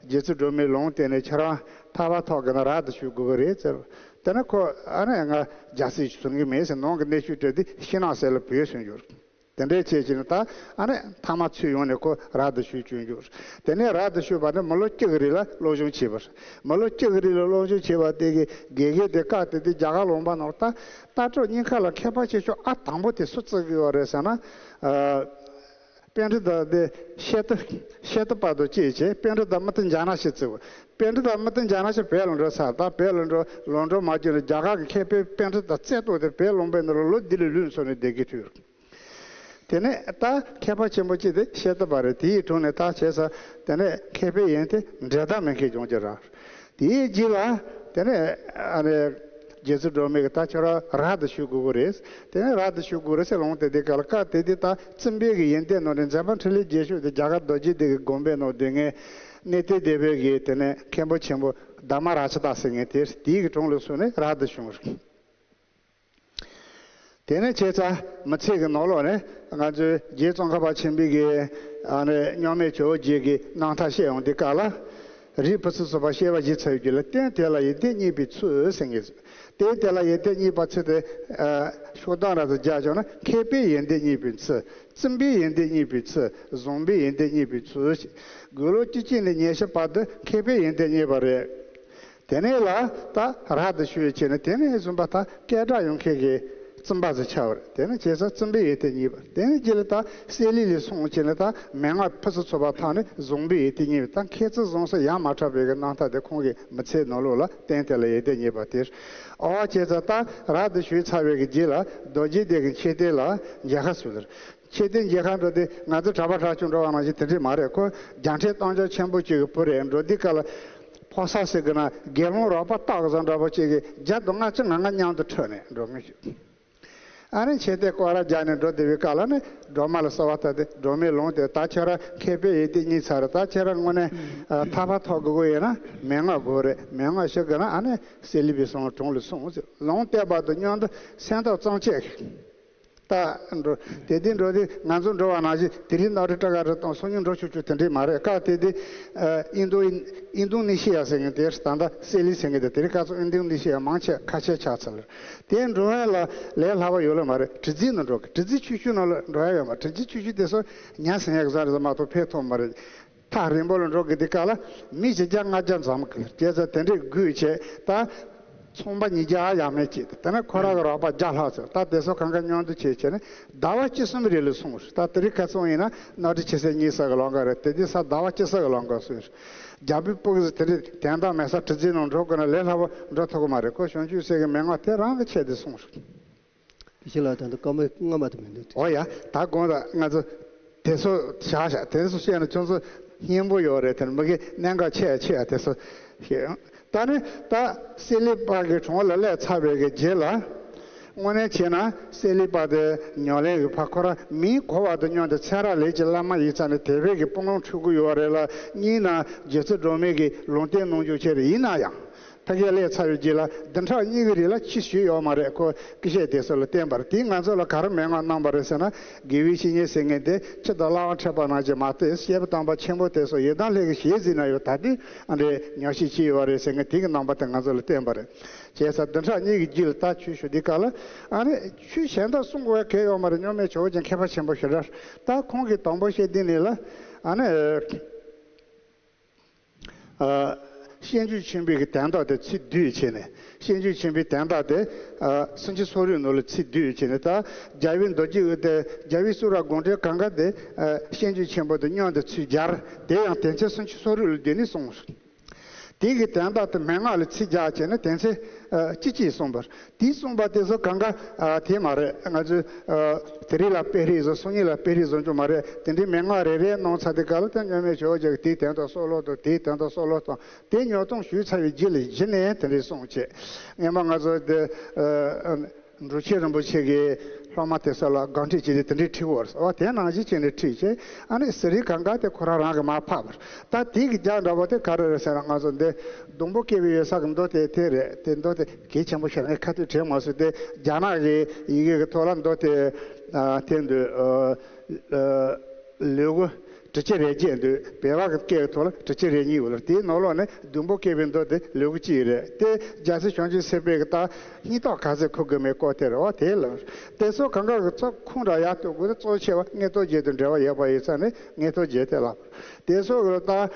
རྗེ་བཙུན་སྒྲོལ་མས་ལུང་བསྟན་ནས་ཁྱེད་རང་ཐར་པ་ཐོབ་དགོས་ན་རབ་ཏུ་བྱུང་དགོས་ཀྱི་རེད་ཟེར། དེ་ནས་ཁོ་ཨ་ནི་ང་རྒྱལ་སྲིད་བཟུང་གི་མེད་ཟེར་ནང་གི་གནས་ཆུང་སྤྲད་དེ་ཤིང་ནགས་གསེབ་ལ་བྲོས་སོང་ཡོད། དེ་འདྲའི་བྱས་བྱས་ནས་ད་ཨ་ནི་མཐའ་མ་ཚུར་ཡོང་ནས་ཁོ་རབ་ཏུ་བྱུང་བྱུང་ཡོད། དེ་ནས་རབ་ཏུ་བྱུང་བ་ནི་མི་ལོ་གཅིག་གི་རིང་ལ་སློབ་སྦྱོང་བྱས་པ་རེད། མི་ལོ་གཅིག་གི་རིང་ལ་སློབ་སྦྱོང་བྱས་པ་དེ་གི་དགེ་རྒན་དེ་སྐབས་དེ་དུས་རྒྱ་གར་ལུང་པ་ནང་ད། ལྟ་གྲུབ་རྙིང་ཁ་ལ་མཁས་པ་ཆེ་ཤོས་ཨ་དང་པོ་དེ་སུ་བརྩི་གི་ཡོད་རེད་ཟེར་ན། ཨ་པཎྜི་ཏ་དེ་ཤེ་ཏི། ཤེ་ཏི་པ་དང་བཅས་བྱས་པཎྜི་ཏ་མུ་ཏི་ཛྙཱ་ན་ཞེས་བརྩི་བ། པཎྜི་ཏ་མུ་ཏི་ཛྙཱ་ན་ཞེས་བོད་ལ་འགྲོ་ཚར། ད་བོད་ལ་འགྲོ་ལོག་འགྲོ་མ་བྱུང་ནས་རྒྱ་གར་གྱི་མཁས་པའི་པཎྜི་ཏ་རྩེ་གཏོགས་དེ་བོད་ལུང་པའི་ནང་ལ་ལོ་འདི་ལས་ལུས་སོང་ནས་བསྡད་ཀྱི་ཐུག་དེ་ནས་ད་མཁས་པ་ཆེན་པོ་གཅིག་དེ་ཤེ་ཏི་པ་རེད། དེའི་དྲུང་ནས་ད་བྱས་ཙང་དེ་ནས་མཁས་པའི་ཡོན་ཏན་འགྲན་ཟླ་མེད་མཁན་བྱུང་གི་རེད། དེའི་རྗེས་ལ་དེ་ནས་ཨ་ནི་རྗེ་བཙུན་སྒྲོལ་མས་ད་ཁྱོད་རང་རབ་ཏུ་བྱུང་དགོས་ཀྱི་རེད། དེ་ནས་རབ་ཏུ་བྱུང་དགོས་རེད་ཟེར་ལུང་བསྟན་དེ་ག་ལ་སྐབས་དེ་དུས་ད་བཙུན་པའི་གི་ཡོན་ཏན་ནང་ནས་མཛད་པ་འཕྲིན་ལས་རྒྱས་ཤོས་དེ་རྒྱ་གར་རྡོ་རྗེ་གདན་གྱི་དགོན་པའི་ནང་སྡོད་མཁན་གནས་བརྟན་སྡེ་པའི་གི་དེ་ནས་མཁན་པོ་ཆེན་པོ་དྷརྨ་རཀྵ་ཏ་ཟེར་མཁན་དེ། དེའི་གི་དྲུང་ལ་སོང་ནས་རབ་ཏུ་བྱུང་། དེ་ནས་བྱས་ཙང་མི་ཚེ་གི་ནང་ལོགས་ནས་ང་ཚོའི་རྗེ་ཙོང་ཁ་པ་ཆེན་པོའི་གི་ཨ་ནི་མཉམ་མེད་ཇོ་བོ་རྗེ་གི་རྣམ་ཐར་བཤད་ཡོང་དུས་སྐབས་ལ། རིགས་ཕུན་སུམ་ཚོགས་པ་སྐྱེ་བ་བཞི་ཚར་ཡོད་ཀྱི་ལ། རྟེན་དེ་ལ་ཡོན་ཏན་རྙེད་པའི་ཚུལ་ཟེར་མཁན། རྟེན་དེ་ལ་ཡོན་ཏན་རྙེད་པའི་ཚུལ་དེ་ཨ་ཤོག་གྲངས་ར་ཙམ་རྒྱག་བྱུང་ན། མཁས་པའི་ཡོན་ཏན་རྙེད་པའི་ཚུལ། བཙུན་པའི་ཡོན་ཏན་རྙེད་པའི་ཚུལ། བཟང་པོའི་ཡོན་ཏན་རྙེད་པའི་ཚུལ། དགུང་ལོ་བཅུ་གཅིག་ནས་ཉི་ཤུ་བར་དུ་མཁས་པའི་ཡོན་ཏན་རྙེད་པ་རེད། དེ་ནས་ལ་ད་རབ་ཏུ་བྱུང་བྱས་ནས་དེ་ནས་བཟུང་བ་ད་སྐད་གྲགས་ཡོང་མཁན་གྱི་བཙུན་པ་ཟེར་ཆགས་པ་རེད། དེ་ནས་བྱས་ཙང་བཙུན་པའི་ཡོན་ཏན་རྙེད་པ། དེ་ནས་རྗེས་ལ་ད་སེ་ལི་ལ་སོང་བྱས་ནས་ད་མན་ངག་ཕུན་སུམ་ཚོགས་པ་ཐོབ་ནས་བཟང་པོའི་ཡོན་ཏན་རྙེད་པ། ད་མཁས་བཙུན་བཟང་གསུམ་ཡ་མ་བྲལ་བའི་གི་རྣམ་ཐར་དེ་ཁོང་གི་མི་ཚེའི་ནང་ལོགས་ལ་རྟེན་དེ་ལ་ཡོན་ཏན་རྙེད་པ་དེ་རེད། ཨོ་བྱས་ཙང་ད་རབ་ཏུ་བྱུང་ཚར་བའི་གི་རྗེས་ལ་རྡོ་རྗེ་གདན་གྱི་མཆོད་རྟེན་ལ་མཇལ་ཁ་ཞུས་ལ། མཆོད་རྟེན་མཇལ་ཁ་འགྲོ་དུས་ང་ཚོ་གྲྭ་པ་གྲྭ་ཆུང་འགྲོ་བ་ནང་བཞིན་དེ་འདྲས་མ་རེད། ཁོ་རྒྱལ་ཕྲན་གཏམ་རྒྱུད་ཆེན་པོ་གཅིག་གི་བུ་རེད། འགྲོ་དུས་སྐབས་ལ་ཕོ་གསར་ཟེར་གི་ན་དགེ་སློང་རོགས་པ་སྟག་བཟང་འདྲ་པོ་གཅིག་གིས་བརྒྱ་དང་ལྔ་བཅུ་ང་ལྔ་མཉམ་དུ་ཁྲིད་ནས་འགྲོ་མི་ཞིག་ཨ་ནི་མཆོད་རྟེན་སྐོར་ར་རྒྱག་ནས་འགྲོ་བསྡད་པའི་སྐབས་ལ་ནི་སྒྲོལ་མ་ལ་གསོལ་བ་བཏབ་སྟེ། སྒྲོལ་མས་ལུང་བསྟན། ད་ཁྱོད་རང་མཁས་པའི་ཡོན་ཏན་རྙེད་ཚར་རེད། ད་ཁྱོད་རང་དངོས་གནས་ཨ་ཐར་པ་ཐོབ་དགོས་ཀྱི་ཡོད་ན་མན་ངག་དགོས་རེད། མན་ངག་ཤེས་དགོས་ན་ཨ་ནི་སེ་ལི་པའི་གསུང་དྲུང་ལ་སོང་ཟེར་ལུང་བསྟན་པ་དང་མཉམ་དུ་སེམས་ཐག་གཙང་བཅད། ད་འགྲོ། དེ་དུས་འགྲོ་དུས་ང་ཚོ་འགྲོ་བ་ནང་བཞིན་དེ་རིང་ནོར་འཁྲུལ་སྐྲག་དཀའ་རེ་དང་སང་ཉིན་འགྲོ་ཆོག་ཆོག་དེ་འདྲས་མ་རེད། སྐབས་དེ་དུས་ཨ་ཨིན་རྡུ་ཨིན་རྡུ་ནི་ཤི་ཡ་ཟེར་མཁན་དེ་ད་ལྟ་སེ་ལི་ཟེར་མཁན་དེ། དེ་རིང་ཁ་སང་ཨིན་རྡུ་ནི་ཤི་ཡ་མང་ཆེ་ཁ་ཆེ་ཆགས་ཚར་ལ། དེ་འགྲོ་ཡ་ལ་ལས་སླ་བ་ཡོད་ལ་མ་རེད། གྲུ་འཛིན་ནང་འགྲོ་གི། གྲུ་འཛིན་ཆུང་ཆུང་ནང་ལ་འགྲོ་ཡ་ཡོད་མ། གྲུ་འཛིན་ཆུང་ཆུང་དེ་ཚོ་ཉ་ཟིན་ཡ་གི་ཟ་རེད་ཟ་མ་གཏོགས་ཕན་ཐོགས་མ་རེད། ཐག་རིང་པོ་ལ་འགྲོ་གི་དུས་སྐབས་ལ་མི་བཞི་བརྒྱ་ལྔ་བརྒྱ་འཛོམས་གི། བྱས་ཙང་དེ་འདྲས་དགོས་བྱས་ད། ཚོང་པ་ཉིས་བརྒྱ་ཡས་མས་ཅིག་དེ་ནས་ཁོ་རང་གི་རོགས་པ་བརྒྱ་ལྷག་ཙམ། ད་དེ་ཚོ་གང་ག་མཉམ་དུ་བྱས་བྱས་ནས་ཟླ་བ་གཅིག་གསུམ་རིང་ལ་སོང་། ད་དེ་རིང་ཁ་སང་ཡིན་ན་ནོར་འཁྲུལ་ཆེ་ས་གཉིས་ས་གི་ལམ་ཁ་རེད། དེ་དུས་ས་ཟླ་བ་གཅིག་ས་གི་ལམ་ཁ་སོང་། རྒྱ་བོད་སྤུ་གུ་ཚོ་དེ་རིང་དོན་དག་མེད་ས་གྲུ་འཛིན་ནང་འགྲོ་དགོས་ན་ལས་སླ་པོ་འགྲོ་ཐུབ་ཀྱི་མ་རེད། ཁོ་བྱང་ཆུབ་སེམས་ཀྱི་མན་ངག་དེ་རང་གི་ཆེད་དུ་སོང་། དེ་ཕྱི་ལ་ད་ལྟ་སྐར་མ་ལྔ་མ་གཏོགས་མི་འདུག་ཨོ་ཡ། ད་དགོངས་དག་ང་ཚོ་དེ་ཚོ་བཞག་བཞག་དེ་ཚོ་བཤད་ན་ཁྱོད་ཚོ་སྙན་པོ་ཡོད་རེད། དེ་ནི་མི་གི་གནད་འགག་ཆེ་ཡ་ཆེ་ཡ་དེ་ཚོ་ཤེས། ད་ནི་ད་སེ་ལི་པ་གི་དྲུང་ལ་སླེབས་ཚར་བའི་གི་རྗེས་ལ། དངོས་གནས་བྱས་ན་སེ་ལི་པ་དེ་ཉམས་ལེན་གི་ཕ་ཁོ་རང་མིང་གོ་བ་དང་མཉམ་དུ་ཚེ་རབས་ལས་ཀྱི་བླ་མ་ཡིན་ཙང་ནི་དད་པའི་གི་སྤང་བླང་འཁྲུལ་གི་ཡོད་རེད་ལ། གཉིས་ན་རྗེ་བཙུན་སྒྲོལ་མའི་གི་ལུང་བསྟན་གནང་རྒྱུ་ཆེ་རེད། ཡིན་ན་ཡང་། ཕ་གིར་སླེབས་ཚར་བའི་རྗེས་ལ་བདུན་ཕྲག་གཉིས་ཀྱི་རིང་ལ་ཅི་ཞུས་ཡོད་མ་རེད། ཁོ་ཀུ་ཤའི་དེ་ཚོ་ལ་བརྟེན་པར་དེས་ང་ཚོ་ལ་ག་རེ་མན་ངག་གནང་བ་རེད་ཟེར་ན། དགེ་བའི་བཤེས་གཉེན་ཟེར་མཁན་དེ་ཁྱི་དང་གླང་ཁྲབ་པ་ནང་བཞིན་མ་གཏོགས། སྐྱེས་བུ་དམ་པ་ཆེན་པོ་དེ་ཚོ་ཡི་དམ་ལྷན་གྱིས་ཞལ་གཟིགས་ན་ཡང་ད་དུང་ཨ་འདྲའི་ཉམས་ཞིབ་བྱས་ཡོད་རེད་ཟེར་མཁན་དེ་གི་རྣམ་པ་དེ་ང་ཚོ་ལ་བསྟན་པ་རེད། བྱས་ཙང་བདུན་ཕྲག་གཉིས་ཀྱི་རྗེས་ལ་ད་ཆོས་ཞུ་དུས་སྐབས་ལ་ཨ་ནི་ཆོས་གཞན་དག་གསུང་དགོས་གལ་ཡོད་མ་རེད། གཉོར་མའི་ཇོ་བོ་རྗེ་མཁས་པ་ཆེན་པོ་ཞེ་དྲག་ད་ཁོང་གིས་དང་པོ་བཤད་དུས་ནས་ལ་ཨ་ནི། ཨ། ཤེས་འཇོན་ཆེན་པོའི་གི་དན་རྟགས་དེ་ཚིག་བསྡུས་བྱས་ནས། ཤེས་འཇོན་ཆེན་པོའི་དན་རྟགས་དེ། ཨ། སུམ་ཅུ་སོ་རེའི་ནང་ལ་ཚིག་བསྡུས་བྱས་ནས་ད། རྒྱལ་བའི་མདོ་རྒྱུད་དེ། རྒྱལ་བའི་གསུང་རབ་དགོངས་འགྲེལ་གང་ག་དེ། ཨ། ཤེས་འཇོན་ཆེན་པོ་དེ་སྙོམས་དེ་ཚིག་སྦྱར། དེ་ཡང་དོན་ཚན་སུམ་ཅུ་སོ་རེ་ལ་བསྡུས་ནས་གསུངས། དེ་གི་དན་རྟགས་དེ་མན་ངག་ལ་ཚིག་སྦྱར་བྱས་ནས་དོན་ཚན། ཨ། གཅིག་གཅིག་གསུངས་པར། དེ་གསུངས་པ་དེ་ཚོ་གང་ག་ཨ། དེ་མ་རེད། ང་ཚོས་ཨ། དེ་རིགས་ལ་དཔེ་རིས་བཟོ། སོ་གཉིས་ལ་དཔེ་རིས་བཟོ་རྒྱུ་མ་རེད། དེ་འདྲའི་མན་ངག་རེ་རེ་གནང་ཚར་དུས་སྐབས་ལ་ད་གཉོར་མའི་ཇོ་བོ་རྗེ་གིས་དེའི་དོན་དག་གསུང་ལོ་དང་། དེའི་དོན་དག་གསུང་ལོ་དང་། དེ་ཉོག་གཏོང་ཞུས་ཚར་བའི་རྗེས་ལ་གཞི་ནས་དེ་འདྲའི་གསུངས་བྱས། སྔོན་མ་ང་ཚོ་དེ་ཨ། འབྲུག་ཆེན་རིན་པོ་ཆེ་གིས་སློབ་མ་དེ་ཚོ་ལ་དགག་ཁྲིད་བྱས་ཏེ་དེ་འདྲའི་ཁྲིད་ཡོད་རེད། འོ་དེ་ནང་བཞིན་བྱས་ནས་ཁྲིད་བྱས། ཨ་ནི་ཟུར་རིས་གང་ག་དེ་ཁོ་རང་རང་གིས་མར་ཕབ་པ་རེད། ད་དེ་གི་རྒྱག་འདྲ་པོ་དེ་ག་རེ་རེད་ཟེར་ན། ང་ཚོ་འདི་སྡོང་པོ་སྐྱེ་བའི་ཡོད་ས་གི་མདོ་དེ་དེ་རེད། དེ་མདོ་དེ་གལ་ཆེན་པོ་ཞིག་རེད། ཁ་ཐུག་དྲན་མ་སོང་། དེ་རྒྱ་ནག་གི་ཡི་གེ་གི་ཐོག་ལ་མདོ་དེ་ཨ། དེ་འདུག་ཨ། ཨ། ལེའུ་དྲུག་ཅུ་རེ་བརྒྱད་འདུག་བོད་པ་གི་སྐད་ཐོག་ལ་དྲུག་ཅུ་རེ་གཉིས་ཡོད་ལ། དེའི་ནང་ལོགས་ནས་སྡོང་པོ་སྐྱེ་བའི་མདོ་དེ་ལེའུ་གཅིག་རེད། དེ་རྒྱལ་སྲས་བྱང་ཆུབ་སེམས་དཔའི་གི་ད་སྙིང་སྟོབས་ག་ཚོད་ཁུར་དགོས་མིན་སྐོར་དེ་རེད། འོ་དེ་ལ་དེ་ཚོ་གང་ག་གི་ཚོ་ཁུངས་དང་ཡ་གཏོགས་དགོས་ཏེ། གཙོ་ཆེ་བ་མངོན་རྟོགས་རྒྱན་དང་འབྲེལ་བ་ཡོད་པ་ཡིན་ཙང་ནས་མངོན་རྟོགས་རྒྱན་དེ་ལ། དེ་ཚོ་གི་ད་ཨ།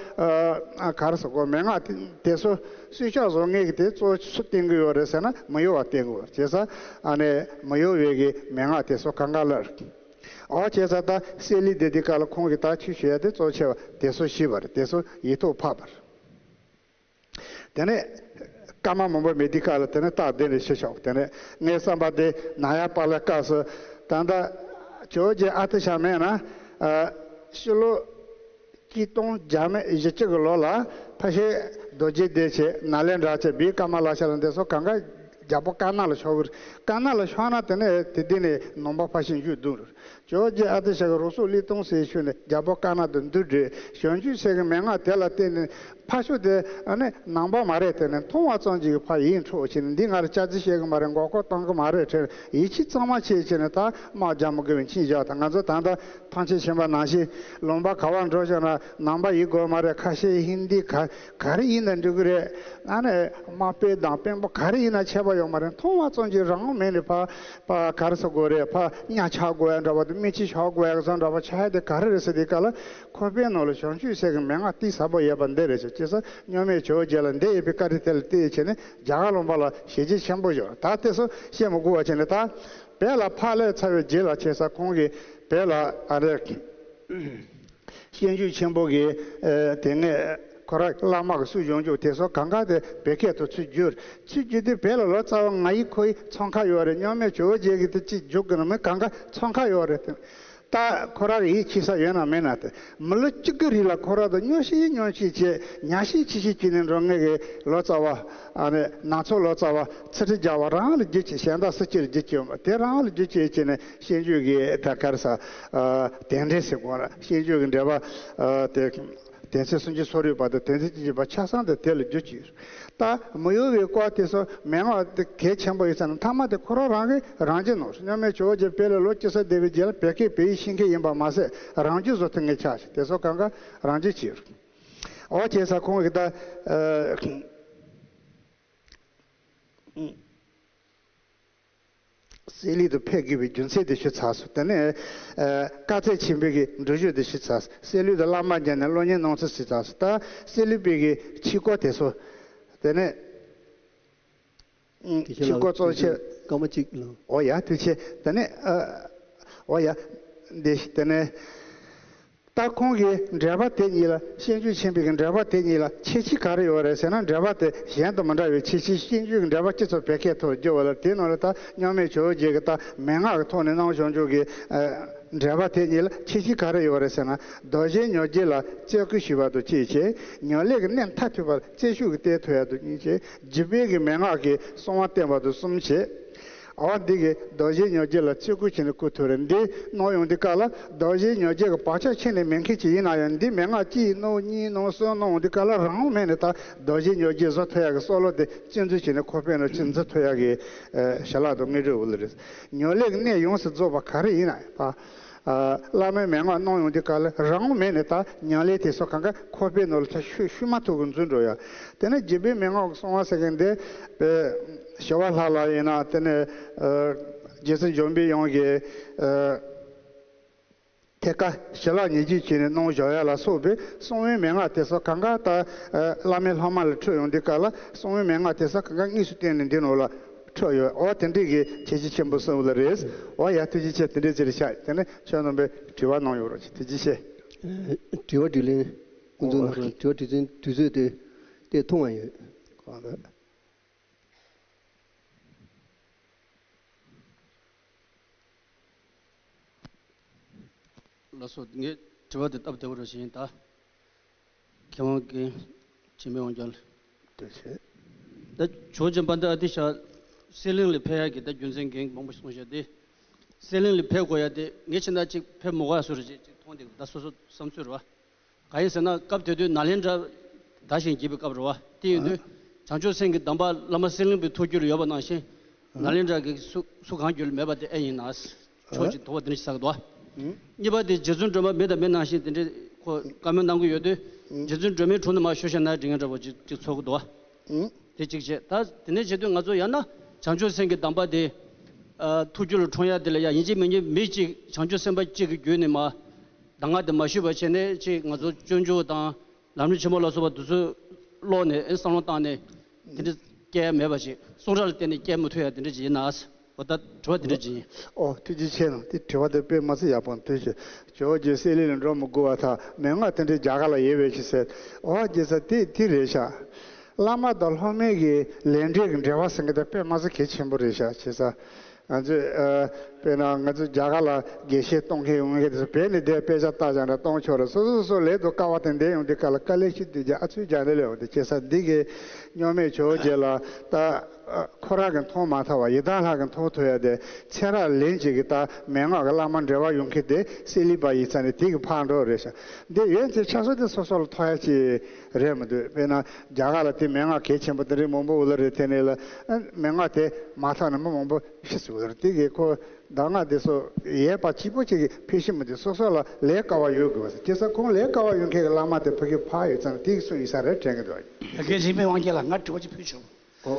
ག་རེ་ཟེར་དགོས། མན་ངག་དེ་དེ་ཚོ་སྲོག་ཆགས་བཟོ་མཁན་གྱིས་དེ་གཙོ་བོ་སུ་བསྟེན་གྱི་ཡོད་རེད་ཟེར་ན། མི་གཡོ་བ་བསྟེན་གྱི་ཡོད་རེད། བྱས་ཙང་ཨ་ནི་མི་གཡོ་བའི་གི་མན་ངག་དེ་ཚོ་གང་ག་ལ། འོ་བྱས་ཙང་ད་སེ་ལི་དེ་དེ་ག་ལ་ཁོང་གིས་ད་ཆོས་ཞུ་ཡ་དེ་གཙོ་ཆེ་བ་དེ་ཚོ་ཞུས་པ་རེད། དེ་ཚོ་ཡིག་ཐོག་ཕབ་པ་རེད། དེ་ནས་སྐར་མ་མང་པོ་མེད་དུས་སྐབས་ལ་དེ་ནས་རྟགས་བདུན་རེ་ཞུ་ཆོག་དེ་ནས་ངའི་བསམ་པ་དེ་ན་ཡ་པ་ལ་སྐབས་སུ་ད་ལྟ་ཇོ་བོ་རྗེ་ཨ་ཏི་ཤ་མེད་ན། ཨ། ཕྱི་ལོ་གཅིག་སྟོང་བརྒྱ་མེད་བཞི་བཅུ་གི་ལོ་ལ་ཕར་ཕྱིན་རྡོ་རྗེ་གདན་བྱས། ནཱ་ལེནྡྲ་བྱས། བི་ཀ་མ་ལ་ཤཱི་ལ། འདི་ཚོ་གང་ག་རྒྱལ་པོ་ཀ་ན་ལ་ཕྱོགས་ཀྱི་རེད། ཀ་ན་ལ་ཕྱོགས་ན་དེ་ནས་དེ་དེ་ནས་ནང་པ་ཕར་ཕྱིན་བཞུགས་འདུག་རེད། ཇོ་བོ་རྗེ་ཨ་ཏི་ཤ་གིས་རུ་སུག་གླེགས་སྟོང་ཟེར་ཞུས་ནས་རྒྱལ་པོ་ཀ་ན་དང་འདུ་འབྲེལ། བྱང་ཆུབ་སེམས་ཀྱི་མན་ངག་དེ་ལ་བརྟེན་ནས་ཕར་ཕྱོགས་དེ་ཨ་ནི་ནང་པ་མ་རེད། དེ་ནས་མཐོང་བ་ཙམ་གྱིས་ཕར་ཡིད་འཕྲོག་བྱས་ནས། འདི་ང་ལ་སྐྱག་རྫུན་བཤད་གི་མ་རེད། མགོ་སྐོར་གཏོང་གི་མ་རེད་དྲན། ཡིད་ཆེས་གཙང་མ་བྱས་བྱས་ནས་ད་དམག་རྒྱག་མི་དགོས་པའི་མཆན་བཞག་དང་། ང་ཚོ་ད་ལྟ་ཐང་ཆེན་ཕྱིན་པ་ནང་བཞིན་ལུང་པ་ག་པར་འགྲོ་བྱུང་ན་ནང་པ་ཡིན་དགོས་མ་རེད། ཁ་ཤས་ཧིན་དི་ག་ག་རེ་ཡིན་ན་འགྲིག་གི་རེད། ཨ་ནི་དམག་དཔོན་དང་དཔོན་པོ་ག་རེ་ཡིན་ན་ཁྱད་པར་ཡོད་མ་རེད། མཐོང་བ་ཙམ་གྱིས་རང་དབང་མེད་ནས་ཕར་ཕར་ག་རེ་ཟེར་དགོས་རེད། ཕར་གཉའ་ཆག་དགོས་ཡ་འདྲ་བ་དང་། སྨད་ཆས་ཆག་དགོས་ཡ་བཟོ་འདྲ་བ་ཆགས་ཡ་དེ་ག་རེ་རེད་ཟེར་དུས་སྐབས་ལ། ཁོག་པའི་ནང་ལ་བྱང་ཆུབ་སེམས་ཀྱི་མན་ངག་གཏིང་ཟབ་པོ་ཡོད་པ་འདི་རེད་ཟེར། བྱས་ཙང་གཉོར་མའི་ཇོ་བོ་རྗེ་ལ་འདི་ཡོད་པའི་བཀའ་དྲིན་དེ་ལ་བརྟེན་བྱས་ནས་རྒྱ་གར་ལུང་པ་ལ་ཞལ་བརྒྱུད་ཆེན་པོ་ཡོད། ད་དེ་ཚོ་བཤད་མི་དགོས་པ་བྱས་ནས། ད་བོད་ལ་ཕར་སླེབས་ཚར་བའི་རྗེས་ལ་བྱས་ཙང་ཁོང་གིས་བོད་ལ་ཨ་རེ། ཤེས་འཇོན་ཆེན་པོ་གིས་ཨ་དེ་སྔའི་ཁོ་རང་བླ་མ་གི་གསུང་བྱུང་རྒྱུ་དེ་ཚོ་གང་ག་དེ་བོད་སྐད་དུ་ཚུར་བསྒྱུར། ཚུར་བསྒྱུར་དུས་བོད་ལ་ལོ་ཙཱ་བ་ང་ཡི་ཁོ་ཡི་འཚང་ཁ་ཡོད་རེད། གཉོར་མའི་ཇོ་བོ་རྗེ་གིས་དེ་གཅིག་བསྒྱུར་གི་ན་མིན་གང་ག་འཚང་ཁ་ཡོད་རེད་དེ། ད་ཁོ་རང་གི་ཡིད་ཆེས་ས་ཡོད་ན་མེད་ན་དེ། མི་ལོ་གཅིག་གི་རིང་ལ་ཁོ་རང་དང་ཉོག་བཤད་ཉོག་བཤད་བྱས། ཉག་བཤད་ཆི་བཤད་བྱས་ནས་འགྲོ་མཁན་གྱི་ལོ་ཙཱ་བ། ཨ་ནི་ནང་ཆོས་ལོ་ཙཱ་བ་ཚིག་ཁྲི་བརྒྱ་པ་རང་ལ་བསྒྱུར་བྱས། གཞན་དག་སུ་གཅིག་ལ་བསྒྱུར་གྱི་ཡོད་མ་རེད། དེ་རང་ལ་བསྒྱུར་བྱས་བྱས་ནས་ཤེས་འཇོན་གྱི་ད་ག་རེ་ཟེར། ཨ་རྟེན་འབྲེལ་ཟེར་དགོས་རེད། ཤེས་འཇོན་གྱི་འབྲེལ་པ། ཨ་དེ་དོན་ཚན་སུམ་ཅུ་སོ་རེའི་བར་དུ་དོན་ཚན་བཅུ་གཅིག་པ་ཆ་ཚང་དེ་དེ་ལ་བསྒྱུར་གྱི་ཡོད། ད་མི་གཡོ་བའི་སྐོར་དེ་ཚོ་མན་ངག་དེ་གལ་ཆེན་པོ་ཡིན་ཙང་ན། མཐའ་མ་དེ་ཁོ་རང་རང་གིས་རང་བསྒྱུར་གནང་། གཉོར་མའི་ཇོ་བོ་རྗེ་བོད་ལ་ལོ་བཅུ་ཙམ་བསྡད་པའི་རྗེས་ལ་བོད་སྐད་བོད་ཡིག་ཤེས་མཁན་ཡིན་པ་མ་ཟད། རང་བསྒྱུར་བཟོ་ཐུབ་མཁན་ཆགས་ཤིང་། དེ་ཚོ་གང་ག་རང་བསྒྱུར་བྱས་ཡོད། འོ་བྱས་ཙང་ཁོང་གིས་ད་ཨ་སེ་ལི་དུ་ཕེབས་དགོས་པའི་རྒྱུ་མཚན་དེ་ཞུས་ཚར་སོང་། དེ་ནས་ཨ་དཀའ་ཚེགས་ཆེན་པོའི་གི་འགྲུལ་བཞུད་དེ་ཞུས་ཚར་སོང་། སེ་ལི་དུ་བླ་མ་མཇལ་ནས་སློབ་གཉེར་གནང་ཚུལ་ཞུས་ཚར་སོང་། ད་སེ་ལི་པའི་གི་ཆོས་སྐོར་དེ་ཚོ། དེ་ནས་ཨུམ། དེ་ཆོས་སྐོར་གཙོ་ཆེ། སྐར་མ་གཅིག་ལ། འོ་ཡ། དེ་ཆེ། དེ་ནས་ཨ། འོ་ཡ། འདི་དེ་ནས་ད་ཁོང་གིས་འགྲེལ་པ་དེ་གཉིས་ལ། ཤེས་འཇོན་ཆེན་པོའི་གི་འགྲེལ་པ་དེ་གཉིས་ལ་ཁྱད་ཆོས་ག་རེ་ཡོད་རེད་ཟེར་ན། འགྲེལ་པ་དེ་གཞན་དང་མི་འདྲ་བའི་ཁྱད་ཆོས། ཤེས་འཇོན་གྱི་འགྲེལ་པ་སྤྱི་ཚོགས་བོད་སྐད་ཐོག་བསྒྱུར་བ་ལ། དེའི་ནང་ལ་ད་གཉོར་མའི་ཇོ་བོ་རྗེ་གིས་ད་མན་ངག་གི་ཐོག་ནས་གནང་བྱུང་ཆོག་གི་ཨ། འགྲེལ་པ་དེ་གཉིས་ལ་ཁྱད་ཆོས་ག་རེ་ཡོད་རེད་ཟེར་ན། རྡོ་རྗེ་ཉོར་རྒྱལ་ལ་རྩོད་བཀུར་ཞུས་པ་དང་གཅིག་བྱས། ཉོན་ལས་ཀྱི་གནད་མཐར་ཐུག་པར་རྩོད་ཤུགས་ཀྱིས་བསྟན་ཐུབ་ཡ་དང་གཉིས་བྱས། རྒྱུད་པའི་གི་མན་ངག་གི་གསང་བ་བསྟན་པ་དང་གསུམ་བྱས། འོ་འདི་གིས་རྡོ་རྗེ་ཉོར་རྒྱལ་ལ་རྩོད་བཀུར་བྱས་ནས་བཀུར་ཐུབ་རེད། འདི་གནང་ཡོང་དུས་སྐབས་ལ་རྡོ་རྗེ་ཉོར་རྒྱལ་གྱི་བག་ཆགས་ཁྱོན་ནས་མེད་མཁན་ཅིག་ཡིན་ན་ཡང་། འདི་མན་ངག་གཅིག་གནང་གཉིས་གནང་གསུམ་གནང་ཡོང་དུས་སྐབས་ལ། རང་དབང་མེད་ནས་ད་རྡོ་རྗེ་ཉོར་རྒྱལ་བཟོ་ཐུབ་ཡ་གི་བསམ་བློ་དེ་གཅིག་འཛིན་བྱས་ནས་ཁོ་པའི་ནང་གཅིག་འཛིན་ཐུབ་ཡ་གི་ཨ། ཞལ་ལག་དང་དངོས་གྲུབ་འོ་ལེ་རེད། ཉོན་ལས་ཀྱི་གནད་ཡོངས་སུ་རྫོགས་པ་ག་རེ་ཡིན་ན་ཡང་། ཨ། བླ་མའི་མན་ངག་གནང་ཡོང་དུས་སྐབས་ལ་རང་དབང་མེད་ནས་ད་ཉོན་ལས་དེ་ཚོ་གང་ག་ཁོ་པའི་ནང་ལ་ད་ཤུ་ཤུ་མ་ཐུག་གི་འཛུལ་འགྲོ་ཡ། དེ་ནས་རྒྱུད་པའི་མན་ངག་གི་གསང་བ་ཟེར་མཁན་དེ་བོད་ ཞི་བ་ལྷ་ལ་ཡིན་ན་དེ་ནས་རྗེ་བཙུན་འཇམ་པའི་དབྱངས་ཀྱིས་ཐད་ཀར་ཞལ་ལག་ཉེར་གཅིག་བྱས་ནས་གནང་བཞག་ཡ་ལ་སོགས་པའི་གསང་བའི་མན་ངག་དེ་ཚོ་གང་ག་ད་བླ་མའི་ལྷག་མ་ལ་འཕྲོད་ཡོང་དུས་སྐབས་ལ་གསང་བའི་མན་ངག་དེ་ཚོ་གང་ག་དངོས་སུ་བསྟན་ནས་འདི་ནང་ལ་འཕྲོད་ཡོད། འོ་དེ་འདྲས་ཀྱི་ཁྱད་ཆོས་ཆེན་པོ་གསུངས་པ་ལ་རེད། འོ་ཡ་ཐུགས་རྗེ་ཆེ། དེ་འདྲས་ཅིག་རེད་ཤག་དེ་ནས་ཁྱོད་རྣམ་པས་དྲི་བ་གནང་ཡོད་རོགས་ཅིག་ཐུགས་རྗེ་ཆེ། དྲི་བ་དྲིས་ལན་སྐུ་ཚོགས་ནང་ལ་དྲི་བ་དྲི་ཚན་དུས་ཚོད་དེ་དེ་ཐུང་བ་ཡོད། གང་ལ། ལགས་སོ། ངས་དྲི་བ་དེ་སྟབས་བདེ་པོ་རེ་ཞིག་ཡིན་ད། མཁས་དབང་རྒན་འཆི་མེད་དབང་རྒྱལ། ཐུགས་རྗེ་ཆེ། ད་ཇོ་བོ་རྗེ་དཔལ་ལྡན་ཨ་ཏི་ཤ་གསེར་གླིང་ལ་ཕེབས་ཡག་གི་ད་རྒྱུ་མཚན་རྒན་མང་པོ་ཞིག་གསུངས་བཞག་སྟེ། གསེར་གླིང་ལ་ཕེབས་དགོས་ཡག་དེ་ངས་ཕྱིན་ན་ཅིག་ཕེབས་མི་དགོས་ཡག་བཟོ་འདྲ་ཅིག་ཅིག་མཐོང་དེ་ད་སོ་སོ་བསམ་ཚུལ་རེད་བ། གང་ཡིན་ཟེར་ན་སྐབས་དེ་དུས་ནཱ་ལེནྡྲ་དར་ཞིང་རྒྱས་པའི་སྐབས་རེད་བ། དེ་ཡིན་དུས་བྱང་ཆུབ་སེམས་ཀྱི་གདམས་པ་བླ་མ་གསེར་གླིང་པའི་ཐུགས་རྒྱུད་ལ་ཡོད་པ་ནང་བཞིན་ནཱ་ལེནྡྲ་གི་སུ་སུ་གང་རྒྱུད་ལ་མེད་པ་དེ་ཨེ་ཡིན་ན། ཕྱོགས་གཅིག་དོགས་པ་དེ་འདྲ་ཞིག་ཟ་གི་འདུག་བ། གཉིས་པ་དེ་རྗེ་བཙུན་སྒྲོལ་མ་མི་དང་མི་ནང་བཞིན་དེ་འདྲའི་ཁོ་བཀའ་མོལ་གནང་གི་ཡོད་དུས། རྗེ་བཙུན་སྒྲོལ་མའི་དྲུང་དུ་མར་ཞུ་བྱས་ན་འགྲིག་ངེས་འདྲ་པོ་ཅིག་ཅིག་ཚོར་གི་འདུག་བ། དེ་གཅིག་བྱས། ད་དེ་ནས་བྱེད་དུས་ང་ཚོ་ཡང་ན་བྱང་ཆུབ་སེམས་ཀྱི་གདམས་པ་དེ་ཨ་ཐུགས་རྒྱུད་ལ་འཁྲུངས་ཡ་དེ་ལ་ཡ་ཡིན་གཅིག་མིན་གཅིག་མི་གཅིག་བྱང་ཆུབ་སེམས་དཔའ་གཅིག་གི་བརྒྱུད་ནས་མར་གདམས་ངག་དེ་མ་ཞུས་པ་བྱས་ནས་ཅིག་ང་ཚོ་སྤྱོད་འཇུག་དང་ལམ་རིམ་ཆེན་མོ་ལ་སོགས་པ་དེ་ཚོ་ཀློག་ནས་ཨེ་བསམ་བློ་བཏང་ནས་དེ་འདྲ་སྐྱེ་ཡ་མེད་པ་ཞིག་གསུང་རབ་ལ་བརྟེན་ནས་སྐྱེ་མི་ཐུབ་ཡ་དེ་འདྲ་ཅིག་ཡིན་ན། འོ་ད་དྲི་བ་དེ་འདྲ་ཅིག་ཡིན། ཨོ་ཐུགས་རྗེ་ཆེ་གནང་། དེ་དྲི་བ་དེ་དཔེ་མ་ཚད་ཡག་པོ་འདུག་ཞུ། ཇོ་བོ་རྗེ་གསེར་གླིང་ལ་འགྲོ་མི་དགོས་པ་དང་མན་ངག་དེ་འདྲའི་རྒྱ་གར་ལ་ཡོད་པའི་ཕྱིར་ཟེར། འོ་རྒྱལ་ས་དེ་དེ་རེད་ཤག་བླ་མ་དང་སློབ་མའི་གི་ལས་འབྲས་ཀྱི་འབྲེལ་བ་ཟེར་མཁན་དེ་དཔེ་མ་ཚད་གལ་ཆེན་པོ་རེད་ཤག་བྱས་ཙང་། ང་ཚོས་ཨ་དཔེར་ན་ང་ཚོ་རྒྱ་གར་ལ་དགེ་བཤེས་གཏོང་མཁན་ཡོང་མཁན་དེ་ཚོ་བོད་ནས་བསྡད་དཔེ་ཆ་ལྟ་བྱས་འདྲ་གཏོང་ཆོག་རེད། སོ་སོ་སོ་སོ་ལས་དང་སྐལ་བ་དང་ལྡན་ཡོང་དུས་སྐབས་ལ་དཀའ་ལས་ཤིག་འདུག་ཀྱང་ཨ་ཚུལ་རྒྱག་ནས་ལས་འོང་དུས་བྱས་ཙང་འདི་གི་སྨྱོན་མེད་ཇོ་བོ་རྗེ་ལ་ད་ཨ་ཁོ་རང་གིས་མཐོང་མ་ཐུབ་པ་ཡི་དམ་ལྷ་གིས་མཐོང་ཐུབ་ཡ་དེ་ཚེ་རབས་ལན་གཅིག་གི་ད་མན་ངག་གི་བླ་མ་འབྲེལ་བ་ཡོང་མཁན་དེ་གསེར་གླིང་པ་ཡིན་ཙང་ནས་དེ་གི་ཕར་འགྲོ་རེད་ཤག་འདི་ཡོད་ཚེ་ཆ་སོ་དེ་སོ་སོ་ལ་ཐོགས་ཡ་ཅིག་རེད་མི་འདུག་དཔེར་ན་རྒྱ་གར་ལ་དེ་མན་ངག་གལ་ཆེན་པོ་དེ་འདྲའི་མང་པོ་འུ་ལ་རེད། དེ་ནས་ལ་ཨ་མན་ངག་དེ་མ་ཐོགས་ནས་མི་མང་པོ་ཤི་སོང་རེད། དེ་གི་ཁོ་གདམས་ངག་དེ་ཚོ་ཡས་པ་གཅིག་པོ་གཅིག་གིས་ཕན་ཤེས་མི་འདུག་སོ་སོ་ལ་ལས་དཀའ་བ་ཡོད་དགོས་པ་ཟེར། དེ་ཚོ་ཁོང་ལས་དཀའ་བ་ཡོད་མཁན་གྱི་བླ་མ་དེ་ཕ་གི་ཕར་ཡོད་ཙང་དེ་གི་གསུང་ཡིན་ས་རེད་དྲན་གི་འདུག་ཡ་གི་རིན་མེད་དབང་རྒྱལ་ལགས། ང་དྲི་བ་ཅིག་ཕུལ་ཆོག་ཨོ་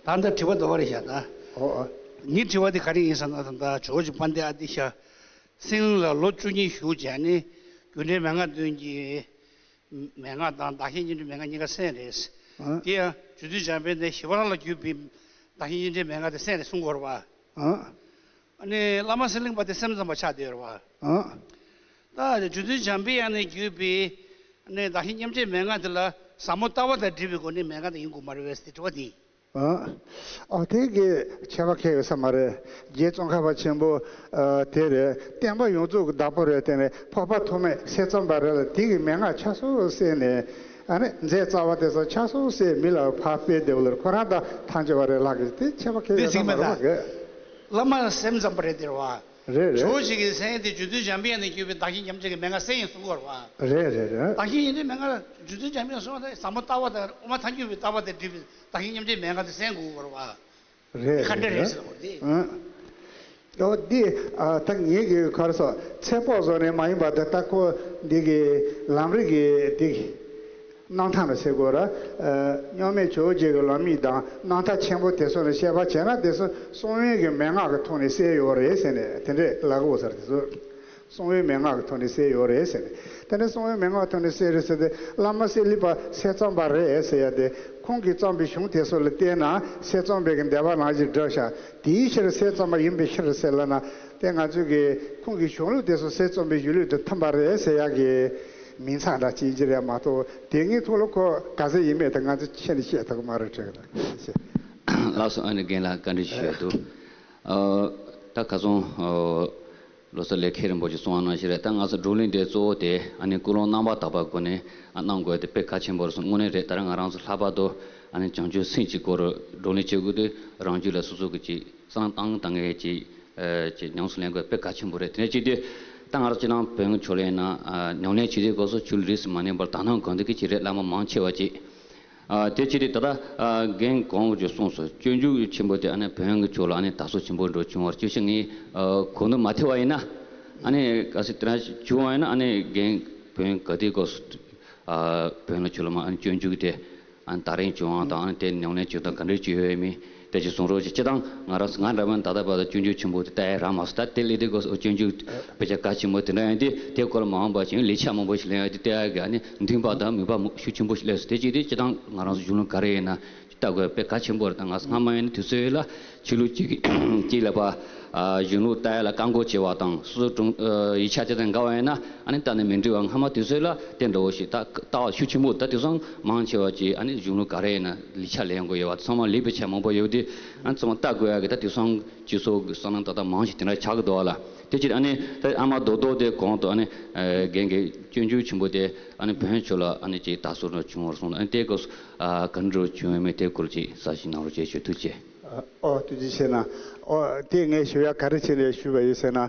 ཨོ། ད་ལྟ་དྲི་བ་འདི་པ་རེད་ཤག་ད། ཨོ་ཨོ། ངའི་དྲི་བ་འདི་ག་རེ་ཡིན་ཟེར་ན་ད་ལྟ་ཇོ་བོ་རྗེ་དཔལ་ལྡན་ཨ་ཏི་ཤ་སེང་གླིང་ལ་ལོ་བཅུ་གཉིས་བཞུགས་བྱས་ནས་རྒྱུ་འབྲས་མན་ངག་བདུན་གྱི་མན་ངག་དང་བདག་གཞན་གཉིས་འབྲེལ་མན་ངག་གཉིས་ཀ་གསན་རེད། ཨ། དེ་ཡང་རྗེ་བཙུན་འཇམ་དཔལ་ནས་ཞི་བ་ལྷ་ལ་བརྒྱུད་པའི་བདག་གཞན་གཉིས་འབྲེལ་མན་ངག་དེ་གསན་རེད་གསུང་གི་ཡོད་རེད་པ། ཨ། ཨ་ནི་བླ་མ་གསེར་གླིང་པ་དེ་སེམས་ཙམ་པ་ཆགས་བསྡད་ཡོད་རེད་པ། ཨ། ད་རྗེ་བཙུན་འཇམ་པའི་དབྱངས་ནས་བརྒྱུད་པའི་ཨ་ནི་བདག་གཞན་མཉམ་བརྗེའི་མན་ངག་དེ་ལ་ཟབ་མོ་ལྟ་བ་དང་འབྲེལ་བའི་སྒོ་ནས་མན་ངག་དེ་ཡིན་དགོས་མ་རེད་པས་ཟེར་དྲི་བ་དེ་ཡིན། ཨ། ཨོ་དེ་གི་ཁྱད་པར་ཁྱད་ཡོད་ས་མ་རེད། རྗེ་ཙོང་ཁ་པ་ཆེན་པོ་ཨ་དེ་རེད། བསྟན་པ་ཡོངས་རྫོགས་ཀྱི་བདག་པོ་རེད། དེ་ནས་འཕགས་པ་ཐོགས་མེད་སེམས་ཙམ་པ་རེད་ལ་དེ་གི་མན་ངག་ཆ་སོ་གསན་ནས་ཨ་ནི་མཛད་རྩ་བ་དེ་ཚོ་ཆ་སོ་གསན་མི་ལ་ཕར་སྤེལ་བསྡད་པ་ལ་ཁོ་རང་དང་ཐག་ཆོད་པ་རེད་ལགས་ཀྱི་དེ་ཁྱད་པར་ཁྱད་ཡོད་ས་མ་རེད་ལགས་ཀྱི། བླ་མ་སེམས་ཙམ་པ་རེད་དེ་རེད་བ། རེད་རེད། ཇོ་བོ་རྗེ་གི་མཚན་དེ་རྗེ་བཙུན་འཇམ་པའི་དབྱངས་ནས་བརྒྱུད་པའི་བདག་གཞན་མཉམ་བརྗེ་གི་མན་ངག་གསན་ཡིན་གསུང་གི་ཡོད་རེད་བ། རེད་རེད་རེད། བདག་གཞན་ཡིན་དུས་མན་ངག་རྗེ་བཙུན་འཇམ་པའི་དབྱངས་གསུངས་པ་དེ་ཟབ་མོ་ལྟ་བ་དང་དབུ་མ་ཐལ་འགྱུར་བའི་ལྟ་བ་དང་འབྲེལ་བའི་བདག་གཞན་མཉམ་བརྗེའི་མན་ངག་དེ་གསན་དགོས་ཀྱི་ཡོད་རེད་བ། རེད་ཁ་འདྲ་རེད་རེད་ཟེར་བ་དེ། ཨང་། ཨོ་འདི་ཨ་ད་ངེད་ཀྱི་ག་རེ་ཟེར་ཚེ་དཔག་བཟོ་ནས་མ་ཡིན་པ་དེ་ད་ཁོ་འདི་གི་ལམ་རིམ་གྱི་འདི་གི་རྣམ་ཐར་ལ་ཟེར་དགོས་ར། ཨ་མཉམ་མེད་ཇོ་བོ་རྗེ་གི་ལམ་རིམ་དང་རྣམ་ཐར་ཆེན་པོ་དེ་ཚོ་ནས་བཤད་པ་བྱས་ན་དེ་ཚོ་གསང་བའི་གི་མན་ངག་གི་ཐོག་ནས་གསལ་ཡོད་རེད་ཟེར་ནས་དེ་འདྲས་ལབ་དགོས་ས་རེད་དེ་ཚོ། གསང་བའི་མན་ངག་གི་ཐོག་ནས་གསལ་ཡོད་རེད་ཟེར་ནས། དེ་ནས་གསང་བའི་མན་ངག་གི་ཐོག་ནས་གསལ་རེད་ཟེར་ཏེ་བླ་མ་གསེར་གླིང་པ་སེམས་ཙམ་པ་རེད་ཟེར་ཡ་དེ་ཁོང་གིས་བརྩམས་པའི་གཞུང་དེ་ཚོ་ལ་བལྟས་ན་སེམས་ཙམ་པའི་གི་འདོད་པ་ནང་བཞིན་བསྒྲུབས་ཤག་དེའི་ཕྱིར་སེམས་ཙམ་པ་ཡིན་པའི་ཕྱིར་ཟེར་ལབ་ན་དེ་ང་ཚོས་གི་ཁོང་གི་གཞུང་ལུགས་དེ་ཚོ་སེམས་ཙམ་པའི་གཞུང་ལུགས་དང་མཐུན་པ་རེད་ཟེར་ཡ་གི་མིང་ཚང་འདྲ་ཅིག་ཅིག་རེད་མ་གཏོགས་དེ་ངའི་ཐོག་ལ་ཁོ་ག་ཚད་ཡིན་མེད་དེ་ང་ཚོ་ཁྱེད་ནས་བཤད་ཐུབ་ཀྱི་མ་རེད་དྲན་གི་འདུག་ལགས་སོ། ཨ་ནི་རྒན་ལགས་བཀའ་འདྲི་ཞུ་ཡ་འདུག་ཨ་ད་ཁ་སང་ཨ་ལོ་གསར་ལས་མཁན་རིན་པོ་ཆེ་གསུངས་པ་ནང་བཞིན་རེད། ད་ང་ཚོ་བགྲོ་གླེང་འདི་གཙོ་བོ་དེ་ཨ་ནི་ཀུན་སློང་རྣམ་པར་དག་པའི་སྒོ་ནས་ཨ་གནང་དགོས་དེ་དཔེ་གལ་ཆེན་པོ་རེད་གསུངས། དངོས་གནས་རེད། ད་རེས་ང་རང་ཚོ་ལྷག་པར་དུ་ཨ་ནི་བྱང་ཆུབ་སེམས་ཀྱི་སྐོར་བགྲོ་གླེང་བྱེད་དགོས་དུས་རང་རྒྱུད་ལ་སོ་སོ་གི་ཅིག་བསམ་བློ་བཏང་བཏང་མཁན་ཅིག་ཨ་ཅིག་ཉམས་སུ་ལེན་དགོས་དཔེ་གལ་ཆེན་པོ་རེད། དེ་ནས་ཅིག་དུས་ད་ང་རང་ཅིག་ནང་བོན་ཕྱོགས་ལ་ཡིན་ན་ཨ་ཉམས་ལེན་བྱེད་དུས་སྐབས་སུ་ཆོས་ལུགས་རིས་སུ་མ་ནོན་པར་དག་སྣང་གང་འདུལ་གྱི་ཅིག་རེད། བླ་མ་མང་ཆེ་བ་ཅིག་ཨ་དེ་ཅི་སྟེ་ད་ལྟ་ཨ་རྒན་གོང་བུ་ཅིག་གསུངས་སོང་། སྤྱོད་འཇུག་ཆེན་པོ་དེ་ཨ་ནི་བོན་གྱི་ཕྱོགས་ལ་ཨ་ནི་དར་སྲོལ་ཆེན་པོ་འགྲོ་བྱུང་བར་ཅི་ཞིག་ངས་ཨ་གོ་འདུག་མ་ཐེ་བ་ཡིན་ན་ཨ་ནི་ག་སྲིད་དེ་འདྲ་བྱུང་བ་ཡིན་ན་ཨ་ནི་རྒན་བོན་ག་དུས་སྐབས་སུ་ཨ་བོན་ལ་ཕྱོགས་ལ་མ་ཨ་ནི་སྤྱོད་འཇུག་དེ་ཨ་ནི་དར་རིང་བྱུང་བ་དང་ཨ་ནི་དེ་ཉམས་ལེན་བྱེད་སྟངས་ག་འདྲ་ཅིག་ཡོད་མེད་ དེ་ཅིག་གསུང་རོགས་ཅིག་སྤྱིར་བཏང་ང་རང་ང་འདྲ་མིན་ད་ལྟ་བར་དུ་སྤྱོད་འཇུག་ཆེན་པོ་དེ་ལྟ་ཡ་རག་མ་སོང་། ད་དེ་ལས་དེ་གོ་སྤྱོད་འཇུག་དཔེ་ཆ་གལ་ཆེན་པོ་དེ་འདྲ་ཡང་དེ་དེ་སྐོར་ལ་མ་འོངས་པ་ཞིག་ལས་ཆ་མང་པོ་ཞིག་ལེན་ཡ་དེ་ལྟ་ཡ་གི་ཨ་ནི་མཐུན་པ་དང་མོས་པ་ཤུགས་ཆེན་པོ་ཞིག་སླེབས་སོང་། དེ་ཅིག་དེ་སྤྱིར་བཏང་ང་རང་ཚོ་གཞུང་ལུགས་ག་རེ་ཡིན་ན་ལྟ་དགོས་དཔེ་གལ་ཆེན་པོ་རེད། ད་ང་སྔ་མ་ཡིན་ན་དུས་ཚོད་ལ་ཆོས་ལུགས་གཅིག་གཅིག་ལ་ཕར་གཞུང་ལུགས་ལྟ་ཡ་ལ་བཀག་འགོག་བྱེད་པ་དང་སོ་སོ་དྲུང་ཡིག་ཆ་དེ་དང་འགལ་བ་ཡིན་ན་ཨ་ནི་ལྟ་ནས་མི་འགྲིག་པ། སྔ་མ་དུས་ཚོད་ལ་དེ་འདྲ་བོ་ཞིག་ད་ལྟ་བ་ཤུགས་ཆེན་པོ། ད་དེང་སང་མང་ཆེ་བ་ཅིག་ཨ་ནི་གཞུང་ལུགས་ག་རེ་ཡིན་ན་ལས་ཆ་ལེན་དགོས་ཡོད་པ་ཚང་མ་ལས་དཔེ་ཆ་མང་པོ་ཡོད་དེ་ཨ་ནི་ཚང་མ་ལྟ་དགོས་ཡ་གི་ད་དེང་སང་སྤྱི་ཚོགས་ཀྱི་བསོད་ནམས་ཏག་ཏག་མང་ཞིག་དེ་འདྲ་ཆགས་ཀྱི་འདུག་བ་ལ། དེ་ཕྱིར་ཨ་ནི་ད་ཨ་མ་རྡོག་རྡོག་དེ་གོང་དུ་ཨ་ནི་རྒན་གྱིས་སྤྱོད་འཇུག་ཆེན་པོ་དེ་ཨ་ནི་བོན་ཆོས་ལ་ཨ་ནི་ཅིག་དར་སྲོལ་འདྲ་བྱུང་བར་སོང་ལ། ཨ་ནི་དེ་སྐབས་སུ་ག་འདྲ་བྱུང་ཡོད་མེད་དེ་སྐོར་ཅིག་གསལ་བཤད་གནང་རོགས་བྱེད་ཞུ། ཐུགས་རྗེ་ཆེ། ཨོ་ཐུགས་རྗེ་ཆེ་གནང་། ཨོ་དེ་ངས་ཞུ་ཡ་ག་རེ་བྱས་ནས་ཞུས་པ་ཡིན་ཟེར་ན།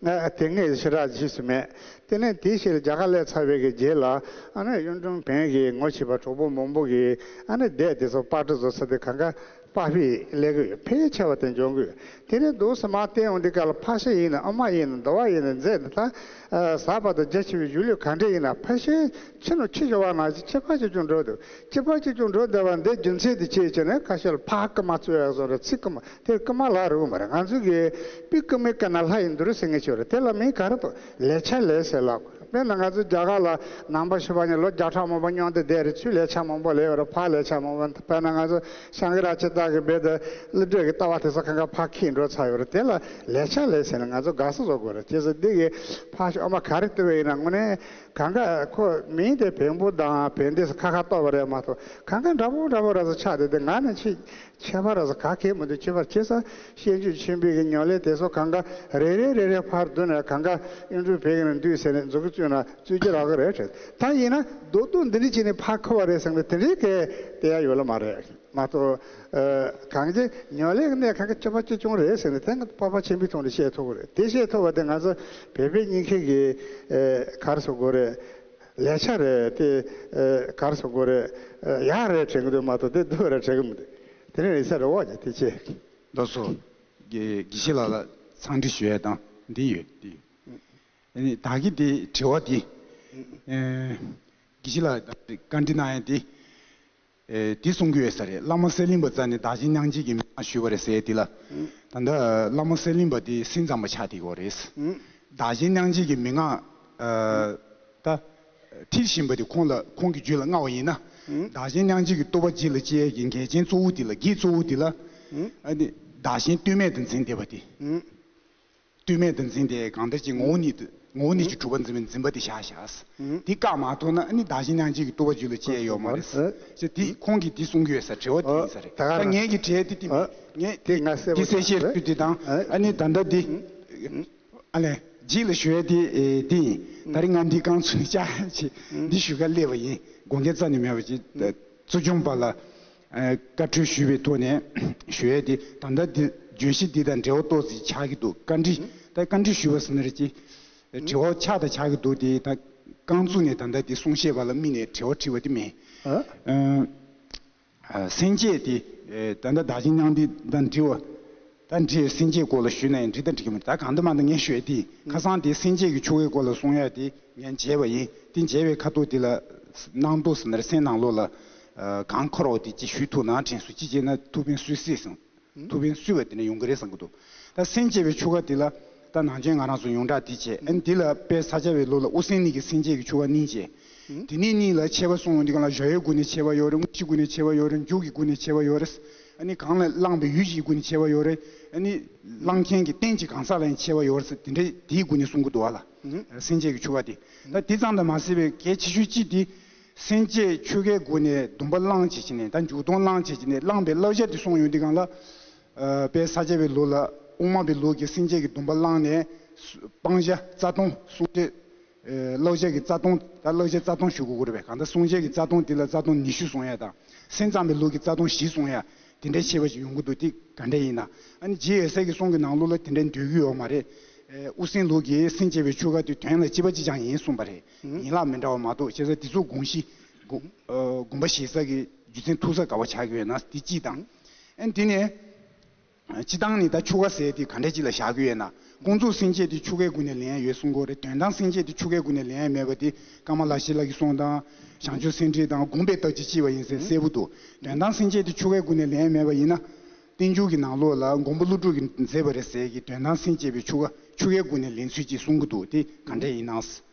ང་དེ་ངས་ཞེ་དྲག་རྗེས་སུ་མེད། དེ་ནས་དེའི་ཕྱིར་རྒྱ་གར་སླེབས་ཚར་བའི་གི་རྗེས་ལ་ཨ་ནི་གཡུང་དྲུང་བོན་གྱི་ངོ་ཤེས་པ་གྲོགས་པོ་མང་པོ་གིས་ཨ་ནི་སྡེ་དེ་ཚོ་པར་སྐྲུན་བཟོ་ས་དེ་གང་ག་པར་ཕུད་སླེབས་ཀྱི་ཡོད། ཕལ་ཆེ་བ་དེ་འབྱོར་གྱི་ཡོད། དེ་ནས་འདུག་སེ་མར་བལྟས་ཡོང་དུས་སྐབས་ལ་ཕ་ཤ་ཡིན་ན་ཨ་མ་ཡིན་ན་འདོ་བ་ཡིན་ན་མཛད་ནས་ད་གཟའ་པ་དང་རྒྱ་ཆེ་བའི་གཞུང་ལུགས་ག་འདྲ་ཡིན་ན་ཕལ་ཆེར་ཕྱི་ནང་ཕྱི་བཞི་བ་ནང་བཞིན་ཁྱད་པར་ཆེ་ཆུང་འགྲོ་འདུག་ཁྱད་པར་ཆེ་ཆུང་འགྲོ་བསྡད་པ་འདི་རྒྱུ་མཚན་དེ་ཅི་ཡིན་ཟེར་ན་ཁ་ཤས་ལ་ཕ་རྐུན་མ་བཙུགས་ཡག་བཟོ་འདྲ། ཚིག་རྐུན་མ་དེ་རྐུན་མ་ལབ་རུང་མ་རེད། ང་ཚོ་གི་དཔེ་རྐུན་མའི་རྐུན་ན་ལྷ་ཡི་འདུག་ཟེར་མཁན་ཅིག་ཡོད་རེད། དེ་ལ་མིང་ག་རེ་འདུག་ལས་ཆ་ལས་ཟེར་ལབ། དཔེར་ན་ང་ཚོ་རྒྱ་གར་ལ་ནང་པ་ཞུ་བ་ནི་ལོ་བརྒྱ་ཕྲག་མང་པོ་སྙོམས་དེ་བསྡད་རེད། ཚུར་ལས་ཆ་མང་པོ་ལས་ཡོད་རེད། ཕར་ལས་ཆ་མང་པོ། དཔེར་ན་ང་ཚོ་ཤང་ཀི་ར་ཅི་ཏ་གི་བེ་དེ་ཀླུ་སྒྲུབ་ཀྱི་ལྟ་བ་དེ་ཚོ་གང་ག་ཕར་འཁྱེར་འགྲོ་ཚར་ཡོད་རེད། དེ་ལ་ལས་ཆ་ལས་ཟེར་ན་ང་ཚོ་དགའ་བསུ་བཟོ་དགོས་རེད། བྱས་ཙང་འདི་གི་ཕར་ཞོག་ཨ་མ་ག་རེ་བཏུ་བ་ཡིན་ན་དངོས་གནས་གང་ག་ཁོ་མིང་དེ་བོན་པོ་དང་བོན་སྡེ་ཁ་ཁ་གཏོགས་པ་རེད་མ་གཏོགས་གང་ག་འདྲ་པོ་འདྲ་པོ་ར་ཚོ་ཆགས་བསྡད་དེ་ང་ནི་ཆེ་ཁྱད་པར་ར་ཚོ་ག་གེ་མི་འདུག་ཁྱད་པར་ཆེ་ས་བཤད་རྒྱུད་ཆེན་པོའི་གི་ཉམས་ལེན་དེ་ཚོ་གང་ག་རེ་རེ་རེ་རེ་ཕར་བསྡུ་ནས་གང་ག་གཡུང་དྲུང་བོན་གྱི་ནང་འདུས་ཟེར་ནས་མཛུབ་གུ་བཙུགས་ན་བཙུགས་རྒྱུ་རག་གི་རེད་དྲན། ད་ཡིན་ན་རྡོག་རྡོག་འདི་འདྲ་བྱས་ནས་ཕར་འཁུར་བ་རེད་བསམ་ནས་དེ་འདྲའི་གི་བལྟ་ཡ་ཡོད་ལ་མ་རེད་མ་གཏོགས། གང་ཅི་ཉམས་ལེན་གྱི་གནས་གང་ག་ཁྱད་པར་ཆེ་ཆུང་རེད་ཟེར་ནས་དེ་ང་སྤོབས་པ་ཆེན་པོའི་ཐོག་ནས་བཤད་ཐུབ་ཀྱི་རེད། དེ་བཤད་ཐུབ་པ་དེ་ང་ཚོ་བོད་པའི་གཉིས་ཁེ་གི་ག་རེ་ཟེར་དགོས་རེད། ལས་ཆ་རེད་དེ། ག་རེ་ཟེར་དགོས་རེད། ཡག་རེད་དྲན་གྱི་འདུག་མ་གཏོགས་དེ་སྡུག་རེད་དྲན་གྱི་མི་འདུག་དེ་རིང་རེད་ས་རེད་འོ་ཡ་དེ་ཆེ། ལགས་སོ། དགེ་དགེ་བཤེས་ལགས་ལ་འཚམས་འདྲི་ཞུ་ཡ་དང་འདི་ཡོད་དེ། ཨ་ནི་ད་གི་དེ་དྲི་བ་དེ། ཨེ། དགེ་བཤེས་ལགས་བཀའ་འདྲི་གནང་ཡ་དེ། ཨེ། དེ་གསུང་གི་ཡོད་ས་རེད། བླ་མ་གསེར་གླིང་པ་རྩ་ནས་བདག་གཞན་མྱང་བྱེད་ཀྱི་མན་ངག་ཞུས་པ་རེད་ཟེར་ཡ་དེ་ལ། ད་ལྟ་བླ་མ་གསེར་གླིང་པ་དེ་སེམས་ཙམ་པ་ཆགས་བསྡད་ཀྱི་ཡོད་རེད། བདག་གཞན་མྱང་བྱེད་ཀྱི་མན་ངག་ཨ། ད། ཁྲིད་བཞིན་པ་དེ་ཁོང་ལ་ཁོང་གི་རྒྱུད་ལ་མངའ་བ་ཡིན་ན། བདག་གཞན་མྱང་བྱེད་ཀྱི་རྟོག་པ་རྗེས་ལ་སྐྱེ་ཡས་ཀྱི་འགལ་རྐྱེན་གཙོ་བོ་དེ་ལ་གེགས་གཙོ་བོ་དེ་ལ། ཨ་ནི་བདག་གཞན་ལྟོས་མེད་དུ་འཛིན་བསྡད་པ་དེ། ལྟོས་མེད་དུ་འཛིན་ཏེ་གང་ལྟར་གྱི་ངོ་བོ་ཉིད་དུ་ངོ་བོ་ཉིད་ཀྱི་གྲུབ་པ་འཛིན་པའི་འཛིན་པ་དེ་བཞག་བཞག་དེ་བཀག་མ་ཐུབ་ན་ཨ་ནི་བདག་གཞན་མྱང་བྱེད་ཀྱི་རྟོག་པ་རྒྱུད་ལ་སྐྱེ་ཡས་ཡོད་མ་རེད། ཅེས་དེ་ཁོང་གིས་དེ་གསུང་གི་ཡོད་ས་དྲི་བ་དེ་ཡིན་ས་རེད། ད་ངས་ཀྱི་དྲི་བ་དེ་དེ་མིན་ངས་དེ་ང་གསལ་པོ་དེ་གསལ་བཤད་ཞུ་དེ་དང་ཨ་ནི་ད་ལྟ་དེ། ཨ་ལས། རྗེས་ལ་ཞུ་ཡ་དེ་ཨེ་དེ་ཡིན། ད་རེས་ང་འདི་རྐང་ཚུགས་ནས་བཅར་ཡ་ཆེ་འདི་ཞུ་ག་སླེབས་པ་ཡིན། དགོངས་འགལ་རྩ་ནས་མེད་པ་ཅིག་གཙོ་སྐྱོང་པ་ལ་ཨ་བཀའ་འཁྲོལ་ཞུས་པའི་ཐོག་ནས་ཞུ་ཡ་དེ་ད་ལྟ་འདི་བརྗོད་གཞི་འདི་དང་འབྲེལ་བ་ཏོག་ཙམ་ཆགས་ཀྱི་འདུག་བཀའ་འདྲི་ད་བཀའ་འདྲི་ཞུས་པ་ཟེར་ན་རེད་ཅེ། དྲི་བ་ཆགས་དང་ཆགས་ཀྱི་འདུག་དེ་ད་རྐང་ཚུགས་ནས་ད་ལྟ་འདི་གསུང་བཤད་པ་ལ་དམིགས་ནས་དྲི་བ་དྲིས་པ་དེ་མིན། ཨ། སེམས་བསྐྱེད་དེ། ད་ལྟ་བདག་གཞན་མྱང་འདས་དང་འདྲི་བ། ད་འདྲི་སེམས་བསྐྱེད་སྐོར་ལ་ཞུས་ན་ཡང་འགྲིག་དང་འགྲིག་གི་མི་འདུག་ད་གང་ལྟར་མ་ལྟར་ངས་ཞུ་ཡ་དེ་ཁ་སང་དེ་སེམས་བསྐྱེད་ཀྱི་ཆོ་གའི་སྐོར་ལ་གསུང་ཡ་དེ་ངས་མཇལ་བ་ཡིན། དེ་མཇལ་བའི་ཁ་ཐུག་དེ་ལ་སྣང་སྟོང་ཟེར་ན་རེད། སེམས་ནང་ལོགས་ལ་གང་འཁོར་བ་དེ་ཅིག་ཞུ་ཐུབ་ན་དྲན་སོང་། ཅི་བྱས་ན་ཐུགས་ཕན་གསོས་སྲིད་གསུངས། ཐུགས་ཕན་གསོས་པ་དེ་ནས་ཡོང་གི་རེད་བསམ་གྱི་འདུག་ད་སེམས་བསྐྱེད་པའི་ཆོ་ག་དེ་ལ་ད་ནང་ཆེན་ང་རང་ཚོ་ཡོངས་གྲགས་དེ་བྱས། ཨ་ནི་དེ་ལ་དཔལ་ས་སྐྱ་པའི་ལུགས་ལ་དབུ་སེམས་གཉིས་ཀྱི་སེམས་བསྐྱེད་ཀྱི་ཆོ་ག་གཉིས་བྱས། དེ་ནས་གཉིས་ལ་ཆད་པ་གསུངས་ཡོང་དུས་སྒང་ལ་གཞལ་ཡས་སྒོ་ནས་ཆད་པ་ཡོད་རེད། དངོས་གཞིའི་སྒོ་ནས་ཆད་པ་ཡོད་རེད། མཇུག་གི་སྒོ་ནས་ཆད་པ་ཡོད་རེད། ཨ་ནི་གང་ལ་བླངས་པའི་ཡུལ་གྱི་སྒོ་ནས་ཆད་པ་ཡོད་རེད། ཨ་ནི་བླང་མཁན་གྱི་རྟེན་གྱི་གང་ཟག་ལ་ཡང་ཆད་པ་ཡོད་རེད་ཟེར་དེ་འདྲའི་དེའི་སྒོ་ནས་གསུང་གི་འདུག་བ་ལ། སེམས་བསྐྱེད་ཀྱི་ཆོ་ག་དེ། ད་དེ་ཙམ་དུ་མ་ཟད་པའི་གལ་ཆེ་ཤོས་གཅིག་དེ། སེམས་བསྐྱེད་ཆོ་གའི་སྒོ་ནས་སྡོམ་པ་བླངས་བྱས་བྱས་ནས་ད་འཇུག་ལྡོག་བླངས་བྱས་བྱས་ནས་བླངས་པའི་བསླབ་བྱ་དེ་གསུངས་ཡོང་དུས་སྒང་ལ། ཨ་དཔལ་ས་སྐྱ་པའི་ལུགས་ལ་དབུ་མ་པའི་ལུགས་ཀྱི་སེམས་བསྐྱེད་ཀྱི་སྡོམ་པ་བླངས་ནས་སྤང་བྱ་རྩ་ལྟུང་སྲུང་བྱའི་ཨ་བསླབ་བྱ་གི་རྩ་ལྟུང་ད་བསླབ་བྱ་རྩ་ལྟུང་ཞུ་དགོས་ཀྱི་རེད་པས། གང་ལྟར་སྲུང་བྱ་གི་རྩ་ལྟུང་དེ་ལ་རྩ་ལྟུང་ཉི་ཤུ་སྲུང་ཡ་དང་། སེམས་ཙམ་པའི་ལུགས་ཀྱི་རྩ་ལྟུང་བཞི་སྲུང་ཡ་དེ་འདྲའི་ཁྱད་པར་ཞིག་ཡོང་གི་འདུག་དེ་ག་འདྲ་ཡིན་ན། ཨ་ནི་རྗེ་ཡབ་སྲས་ཀྱི་གསུང་གི་ནང་ལོགས་ལ་དེ་འདྲ་འདོད་ཀྱི་ཡོད་མ་རེད། ཨ་དབུ་སེམས་ལུགས་ཀྱི་སེམས་བསྐྱེད་པའི་ཆོ་ག་དེ་དོན་ལ་གཅིག་པ་གཅིག་རྐྱང་ཡིན་གསུངས་པ་རེད། ཡིན་ལ་མི་འདྲ་བ་མ་གཏོགས་བྱས་ཙང་དེ་ཚོ་དགོངས་གཞི་དགོངས་ཨ་དགོངས་པ་བཞེས་ས་གི་རྒྱུ་མཚན་ཐུག་ས་ག་བ་ཆགས་ཀྱི་ཡོད་ན་དེ་གཅིག་དང་། ཨ་ནི་དེ་ནས། སྤྱིར་བཏང་ནི་ད་ཆོ་ག་ཟེར་དེ་ག་འདྲ་ཅིག་ལ་བཞག་གི་ཡོད་ན། ཀུན་རྫོབ་སེམས་བསྐྱེད་དེ་ཆོ་གའི་སྒོ་ནས་ལེན་ཡ་ཡོད་གསུང་གི་ཡོད་རེད། དོན་དམ་སེམས་བསྐྱེད་དེ་ཆོ་གའི་སྒོ་ནས་ལེན་ཡ་མེད་པ་དེ་ཀརྨ་ལྷ་བཞི་ལགས་ཀྱིས་གསུངས་དང་། བྱང་ཆུབ་སེམས་ཁྲིད་དང་དགོངས་པའི་བརྟག་དཔྱད་ཅེས་པ་ཡིན་ཟེར་གསལ་པོ་འདུག་དོན་དམ་སེམས་བསྐྱེད་དེ་ཆོ་གའི་སྒོ་ནས་ལེན་ཡ་མེད་པ་ཡིན་ན། བསྟན་འགྱུར་གྱི་ནང་ལོགས་ལ་མགོན་པོ་ཀླུ་སྒྲུབ་ཀྱིས་མཛད་པ་རེད་ཟེར་གྱི་དོན་དམ་སེམས་བསྐྱེད་པའི་ཆོ་ག་ཆོ་གའི་སྒོ་ནས་ལེན་ཚུལ་ཅིག་གསུང་གི་འདུག་དེ་ག་འདྲས་ཡིན་ནམ།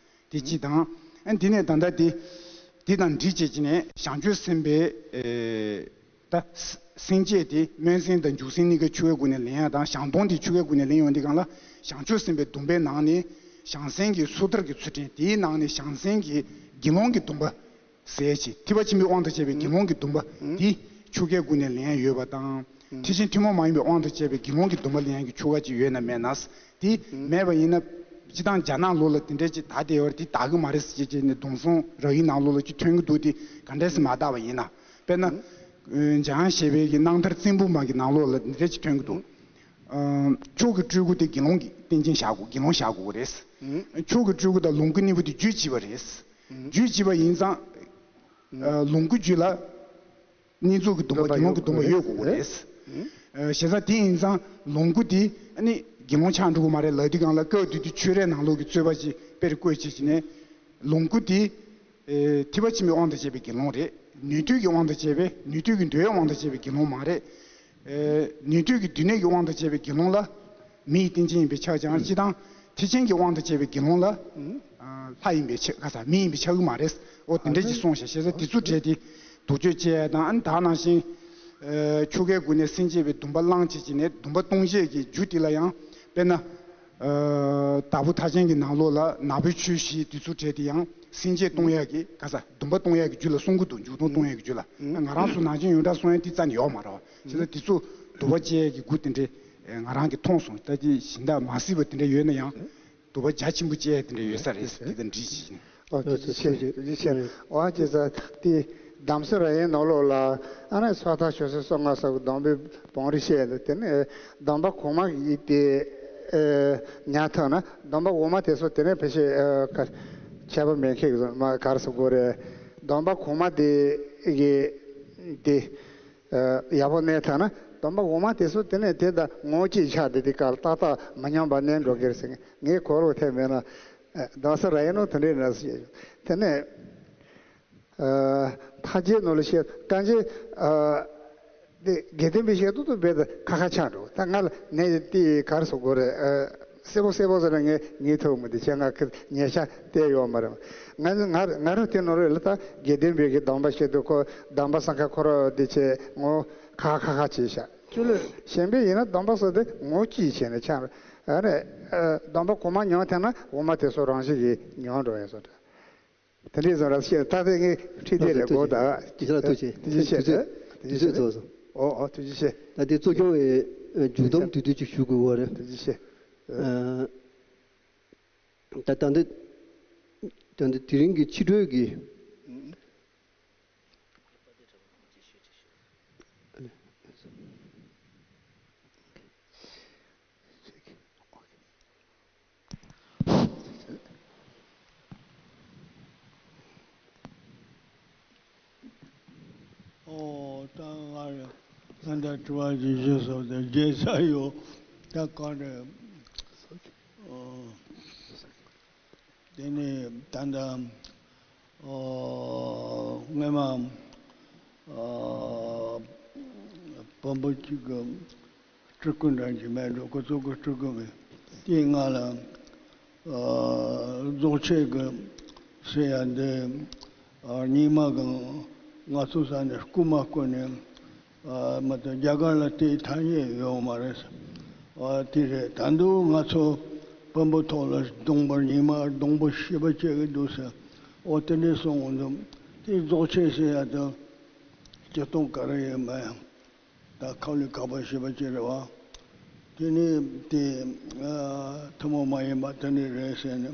དེ་གཅིག་དང་། ཨ་འདི་ནས་ད་ལྟ་དེ་དེ་དང་འདྲིས་བྱས་ཀྱི་ནས་བྱང་ཆུབ་སེམས་དཔའི་ཨེ། ད་སེམས་བསྐྱེད་དེ་སྨོན་སེམས་དང་འཇུག་སེམས་གཉིས་ཀ་ཆོ་གའི་སྒོ་ནས་ལེན་ཡ་དང་བྱང་སྡོམ་དེ་ཆོ་གའི་སྒོ་ནས་ལེན་ཡོང་དུས་སྒང་ལ་བྱང་ཆུབ་སེམས་དཔའི་སྡོམ་པའི་ནང་ནས་བྱང་སེམས་ཀྱི་སོ་ཐར་གྱི་ཚུལ་ཁྲིམས། དེའི་ནང་ནས་བྱང་སེམས་ཀྱི་དགེ་སློང་གི་སྡོམ་པ་ཟེར་ཅིག་ཐེག་པ་ཆེན་པོའི་དབང་དུ་བྱས་པའི་དགེ་སློང་གི་སྡོམ་པ་དེ་ཆོ་གའི་སྒོ་ནས་ལེན་ཡ་ཡོད་པ་དང་། ཐེག་ཆེན་ཐུན་མོང་མ་ཡིན་པའི་དབང་དུ་བྱས་པའི་དགེ་སློང་གི་སྡོམ་པ་ལེན་ཡ་གི་ཆོ་ག་ཅིག་ཡོད་ན་མེད་ན། དེ་མེད་པ་ཡིན་ན། སྤྱི་བཏང་རྒྱ་ནག་ལོགས་ལ་དེ་འདྲ་ཅིག་དར་བསྡད་ཡོད་རེད། དེ་དར་གི་མ་རེད་ཟེར་བྱས་བྱས་ནས་སྡོམ་བཟུང་ར་ཡིག་ནང་ལོགས་ལ་ཅིག་ཐོན་གི་འདུག་དེ་ག་འདྲས་སེ་མ་དར་བ་ཡིན་ན། དཔེར་ན། འཇམ་དབྱངས་བཞད་པའི་གི་རྣམ་ཐར་བཙན་པོ་མ་གི་ནང་ལོགས་ལ་འདི་འདྲ་ཅིག་ཐོན་གི་འདུག་ཨ། མཆོག་གི་སྤྲུལ་སྐུ་དེ་དགེ་སློང་གི་རྟེན་ཅན་བཞག་དགོས། དགེ་སློང་བཞག་དགོས་རེད། མཆོག་གི་སྤྲུལ་སྐུ་དང་ལོངས་སྐུ་གཉིས་པོ་དེ་རྒྱུད་གཅིག་པ་རེད། རྒྱུད་གཅིག་པ་ཡིན་ཙང་། ཨ། ལོངས་སྐུ་རྒྱུད་ལ། བསྙེན་རྫོགས་ཀྱི་སྡོམ་པ་དགེ་སློང་གི་སྡོམ་པ་ཡོད་དགོས་རེད། ཨ། བྱས་ཙང་དེ་ཡིན་ཙང་ལོངས་སྐུ་དེ་ཨ་ནི་དགེ་སློང་ཆགས་འགྲོ་གི་མ་རེད། ལབ་དུས་སྒང་ལ་སྐབས་དེ་དུས་ཆོས་རའི་ནང་ལོགས་ཀྱི་རྩོད་པ་ཅིག་དཔེར་བཀོད་བྱས་བྱས་ནས་ལོངས་སྐུ་དེ། ཨེ། ཐེག་པ་ཆེན་པོའི་དབང་དུ་བྱས་པའི་དགེ་སློང་རེད། ནུས་མཐུ་གི་དབང་དུ་བྱས་པའི་ནུས་མཐུ་གི་མདོའི་དབང་དུ་བྱས་པའི་དགེ་སློང་མ་རེད། ཨེ། ནུས་མཐུ་གི་རྡུལ་སྣོད་ཀྱི་དབང་དུ་བྱས་པའི་དགེ་སློང་ལ་མི་ཡི་རྟེན་ཅན་ཡིན་པས་ཁྱབ་ཀྱང་། སྤྱི་བཏང་ཐེག་ཆེན་གྱི་དབང་དུ་བྱས་པའི་དགེ་སློང་ལ་ཨ། ལྷ་ཡིན་པས་ཁྱབ་ག་ས་མི་ཡིན་པས་ཁྱབ་ཀྱི་མ་རེད། འོ་དེ་འདྲ་ཅིག་གསུངས་ཤག་བྱས་ཙང་དེ་ཚོ་གྲས་དེ་དོགས་གཅོད་བྱས་དང་། ཨ་ནི་ད་ནང་བཞིན་ཨ། ཆོ་གའི་སྒོ་ནས་སེམས་བསྐྱེད་པའི་སྡོམ་པ་བླངས་བྱས་བྱས་ནས་སྡོམ་པ་གཏོང་བྱེད་ཀྱི་རྒྱུ་དེ་ལ་ཡང་དཔེར་ན། ཨ། དྭགས་པོ་ཐར་ཆེན་གྱི་ནང་ལོགས་ལ་ནག་པོའི་ཆོས་བཞི་དེ་ཚོ་གྲས་དེ་ཡང་སེམས་བསྐྱེད་གཏོང་ཡག་གི་ག་ས་སྡོམ་པ་གཏོང་ཡག་གི་རྒྱུ་ལ་གསུང་གི་འདུག་འཇུག་སྡོམ་གཏོང་ཡག་གི་རྒྱུ་ལ། ང་རང་ཚོ་ནང་ཆེན་ཡོངས་གྲགས་གསུང་ཡག་དེ་རྩ་ནས་ཡོག་མ་རེད་བ། བྱས་ཙང་དེ་ཚོ་དོགས་པ་བཅད་ཡག་གི་སྒོ་དེ་འདྲས་ང་རང་གིས་མཐོང་སོང་། ད་ཅི་གཞན་དག་མ་སྲིད་པ་དེ་འདྲ་ཡོད་ན་ཡང་དོགས་པ་རྒྱ་ཆེན་པོ་བཅད་ཡག་དེ་འདྲ་ཡོད་ས་རེད། དེ་དང་འདྲིས་ཤིག་ཨོ་ཐུགས་རྗེ་ཆེ། ཐུགས་རྗེ་ཆེ། འོ་བྱས་ཙང་དེ་གདམས་སྲོལ་ར་ཡན་ནང་ལོགས་ལ་ཨ་ནི་སོ་ཐར་ཆོས་སྲིད་གསུམ་མཁའ་གསལ་གྱི་སྡོམ་པའི་བང་རིམ་བཤད་འདུག་དེ་ནས་སྡོམ་པ་གོང་མ་གི་དེ་ཨེ་ཉར་ཐུབ་ན་སྡོམ་པ་འོག་མ་དེ་ཚོ་དེ་ནས་ཕལ་ཆེར་ཨེ་ཁྱད་པར་མེད་མཁན་གྱི་མ་ག་རེ་ཟེར་དགོས་རེད། སྡོམ་པ་གོང་མ་དེ་གི་དེ་ཨེ་ཡག་པོ་གནས་ཐུབ་ན་སྡོམ་པ་འོག་མ་དེ་ཚོ་དེ་ནས་དེ་དང་ངོ་བོ་གཅིག་ཆགས་ཏེ་དེ་ག་ལ་ཏག་ཏག་མ་ཉམས་པ་གནས་འགྲོ་གི་རེད་ཟེར། ངའི་གོ་ལོག་ཐེབས་མེད་ན། ཨ། གདམས་སྲོལ་ར་ཡན་ནང་དེ་འདྲའི་འདྲ་ཞིག་ཡོད། དེ་ནས་ཨ་མཐའ་རྒྱས་ནང་ལ་བཤད་གང་ཅི། ཨ་དེ་དགེ་ལྡན་པའི་བཤད་ཐོག་ཏུ་རྦད་དེ་ཁ་ཁ་ཆགས་འགྲོ། ད་ང་ལ་ནས་དེ་ག་རེ་ཟེར་དགོས་རེད། ཨ་གསལ་པོ་གསལ་པོ་ཟེར་ན་ངས་ངའི་ཐུགས་མི་འདུག་བྱས་ང་ཁིར་ཉེས་ཆད་བལྟས་ཡོད་མ་རེད། ང་ང་ང་རང་དེ་ནང་རེད་ལ། ད་དགེ་ལྡན་པའི་གི་སྡོམ་པ་བཤད་དུས་ཁོ་སྡོམ་པ་སྲང་ཁ་ཁོ་ར་དེ་བྱས་ངོ་ཁ་ཁ་ཁ་བྱས་ཤག་ཁྱོད་ལ་གཞན་པའི་ཡིན་ན་སྡོམ་པ་སོགས་དེ་ངོ་བོ་གཅིག་བྱས་ནས་ཆགས། ཨ་ནི་ཨ་སྡོམ་པ་གོང་མ་མྱོང་ཐལ་ན་འོག་མ་དེ་ཚོ་རང་བཞིན་གྱིས་མྱོང་འགྲོ་ཡོད་སོ། དེ་འདྲའི་བཟོ་འདྲ་ཞིག་ད་ལྟ་ངས་ཁྲིད་བསྡད་རེད་གོ། ད་ཐུགས་རྗེ་ཆེ། ཐུགས་རྗེ་ཆེ། དུས་ཚོད་དུས་ཚོད་རྫོགས་སོང་། ཨོ་ཨོ་ཐུགས་རྗེ་ཆེ། ད་དེ་གཙོ་སྐྱོང་བའི་མཇུག་སྡོམ་དུས་ཚོད་ཅིག་ཞུ་དགོས་པ་རེད། ཐུགས་རྗེ་ཆེ། ཨ་ད་ད་འདི་ད་འདི་དེ་རིང་གི་ཕྱི་དྲོའི་གི་ཨོ་ད་ང་ལ་ད་ལྟ་དྲི་བ་ཞིག་ཞུ་སོང་དེ་བརྗེད་ས་ཡོད། ད་ག་རེ། ཨོ། དེ་ནས་ད་ལྟ་ཨོ་སྔོན་མ་ཨོ་བོན་པོ་གཅིག་གི་སྤྲུལ་སྐུ་འདྲ་ཅིག་མེད་འགྲོ། ཁོ་ཚོ་གི་སྤྲུལ་སྐུ་མེད། དེའི་ང་ལ་ཨོ་རྫོགས་ཆེན་གི་ཟེར་ཡ་འདི་ཨོ་རྙིང་མ་གི་ང་ཚོ་ས་ནས་རྐུ་མ་རྐུ་ནས། ཨ་མ་གཏོགས་རྒྱ་གར་ལ་དེའི་ཐ་སྙད་ཡོད་མ་རེད་ཟེར། ཨ་དེ་རེད། ད་དུང་ང་ཚོ་བོན་པོ་ཐོག་ལ་སྡོང་པོ་རྙིང་མ་སྡོང་པོ་ཤེས་པ་བྱེད་ཀྱི་འདུག་ཟེར། ཨོ་དེ་འདྲས་གསུང་གི་འདུག་དེ་རྫོགས་ཆེན་ཟེར་ཡ་དང་སྤྱིར་བཏང་ག་རེ་ཡིན་མ་ཡང་ད་ཁག་ལས་ཁག་པ་ཤེས་པ་བྱེད་རེད་བ། དེ་ནི་དེ་ཨ་ཐུན་མོང་མ་ཡིན་པ་དེ་འདྲས་རེད་ཟེར་ནས་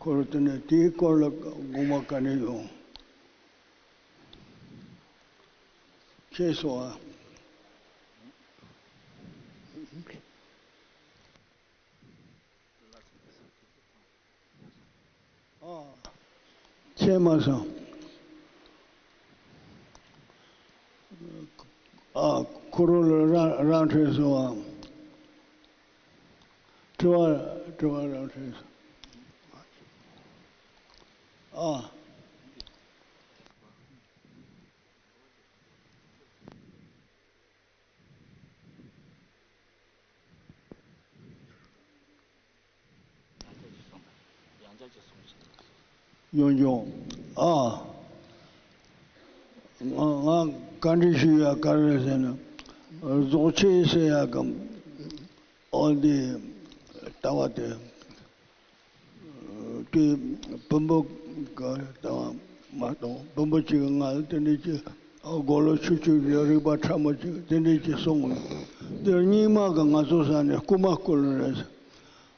ཁོ་རང་དེ་ནས་དེའི་སྐོར་ལ་དགོངས་པ་ག་འདྲས་ཡོང་། ཁྱེད་སོ། ཨ། ཁྱེད་མ་སོང་། ཨ། ཁོ་རང་ལ་རང་རང་འཕྲོད་སོང་ཨ། དྲི་བ་དྲི་བ་རང་འཕྲོད་སོང་ཨ། ཡོང་ཡོང་། ཨ། ང་ང་བཀའ་འདྲི་ཞུ་ཡ་ག་རེ་ཟེར་ན། རྫོགས་ཆེན་ཟེར་ཡ་གམ། ཨོ་འདི་ལྟ་བ་དེ། དེ་བུ་མོ་ག་ལྟ་བ་མ་གཏོགས་བུ་མོ་གཅིག་ང་ལ་དེ་འདྲ་གྱི་ཨ་མགོ་ལོག་ཆུ་ཆུ་གི་རིག་པ་ཕྲ་མོ་གཅིག་དེ་འདྲ་གྱི་གསུངས། འདིར་རྙིང་མ་གི་ང་ཚོ་ས་ནས་རྐུ་མ་རྐུ་ལ་རེད།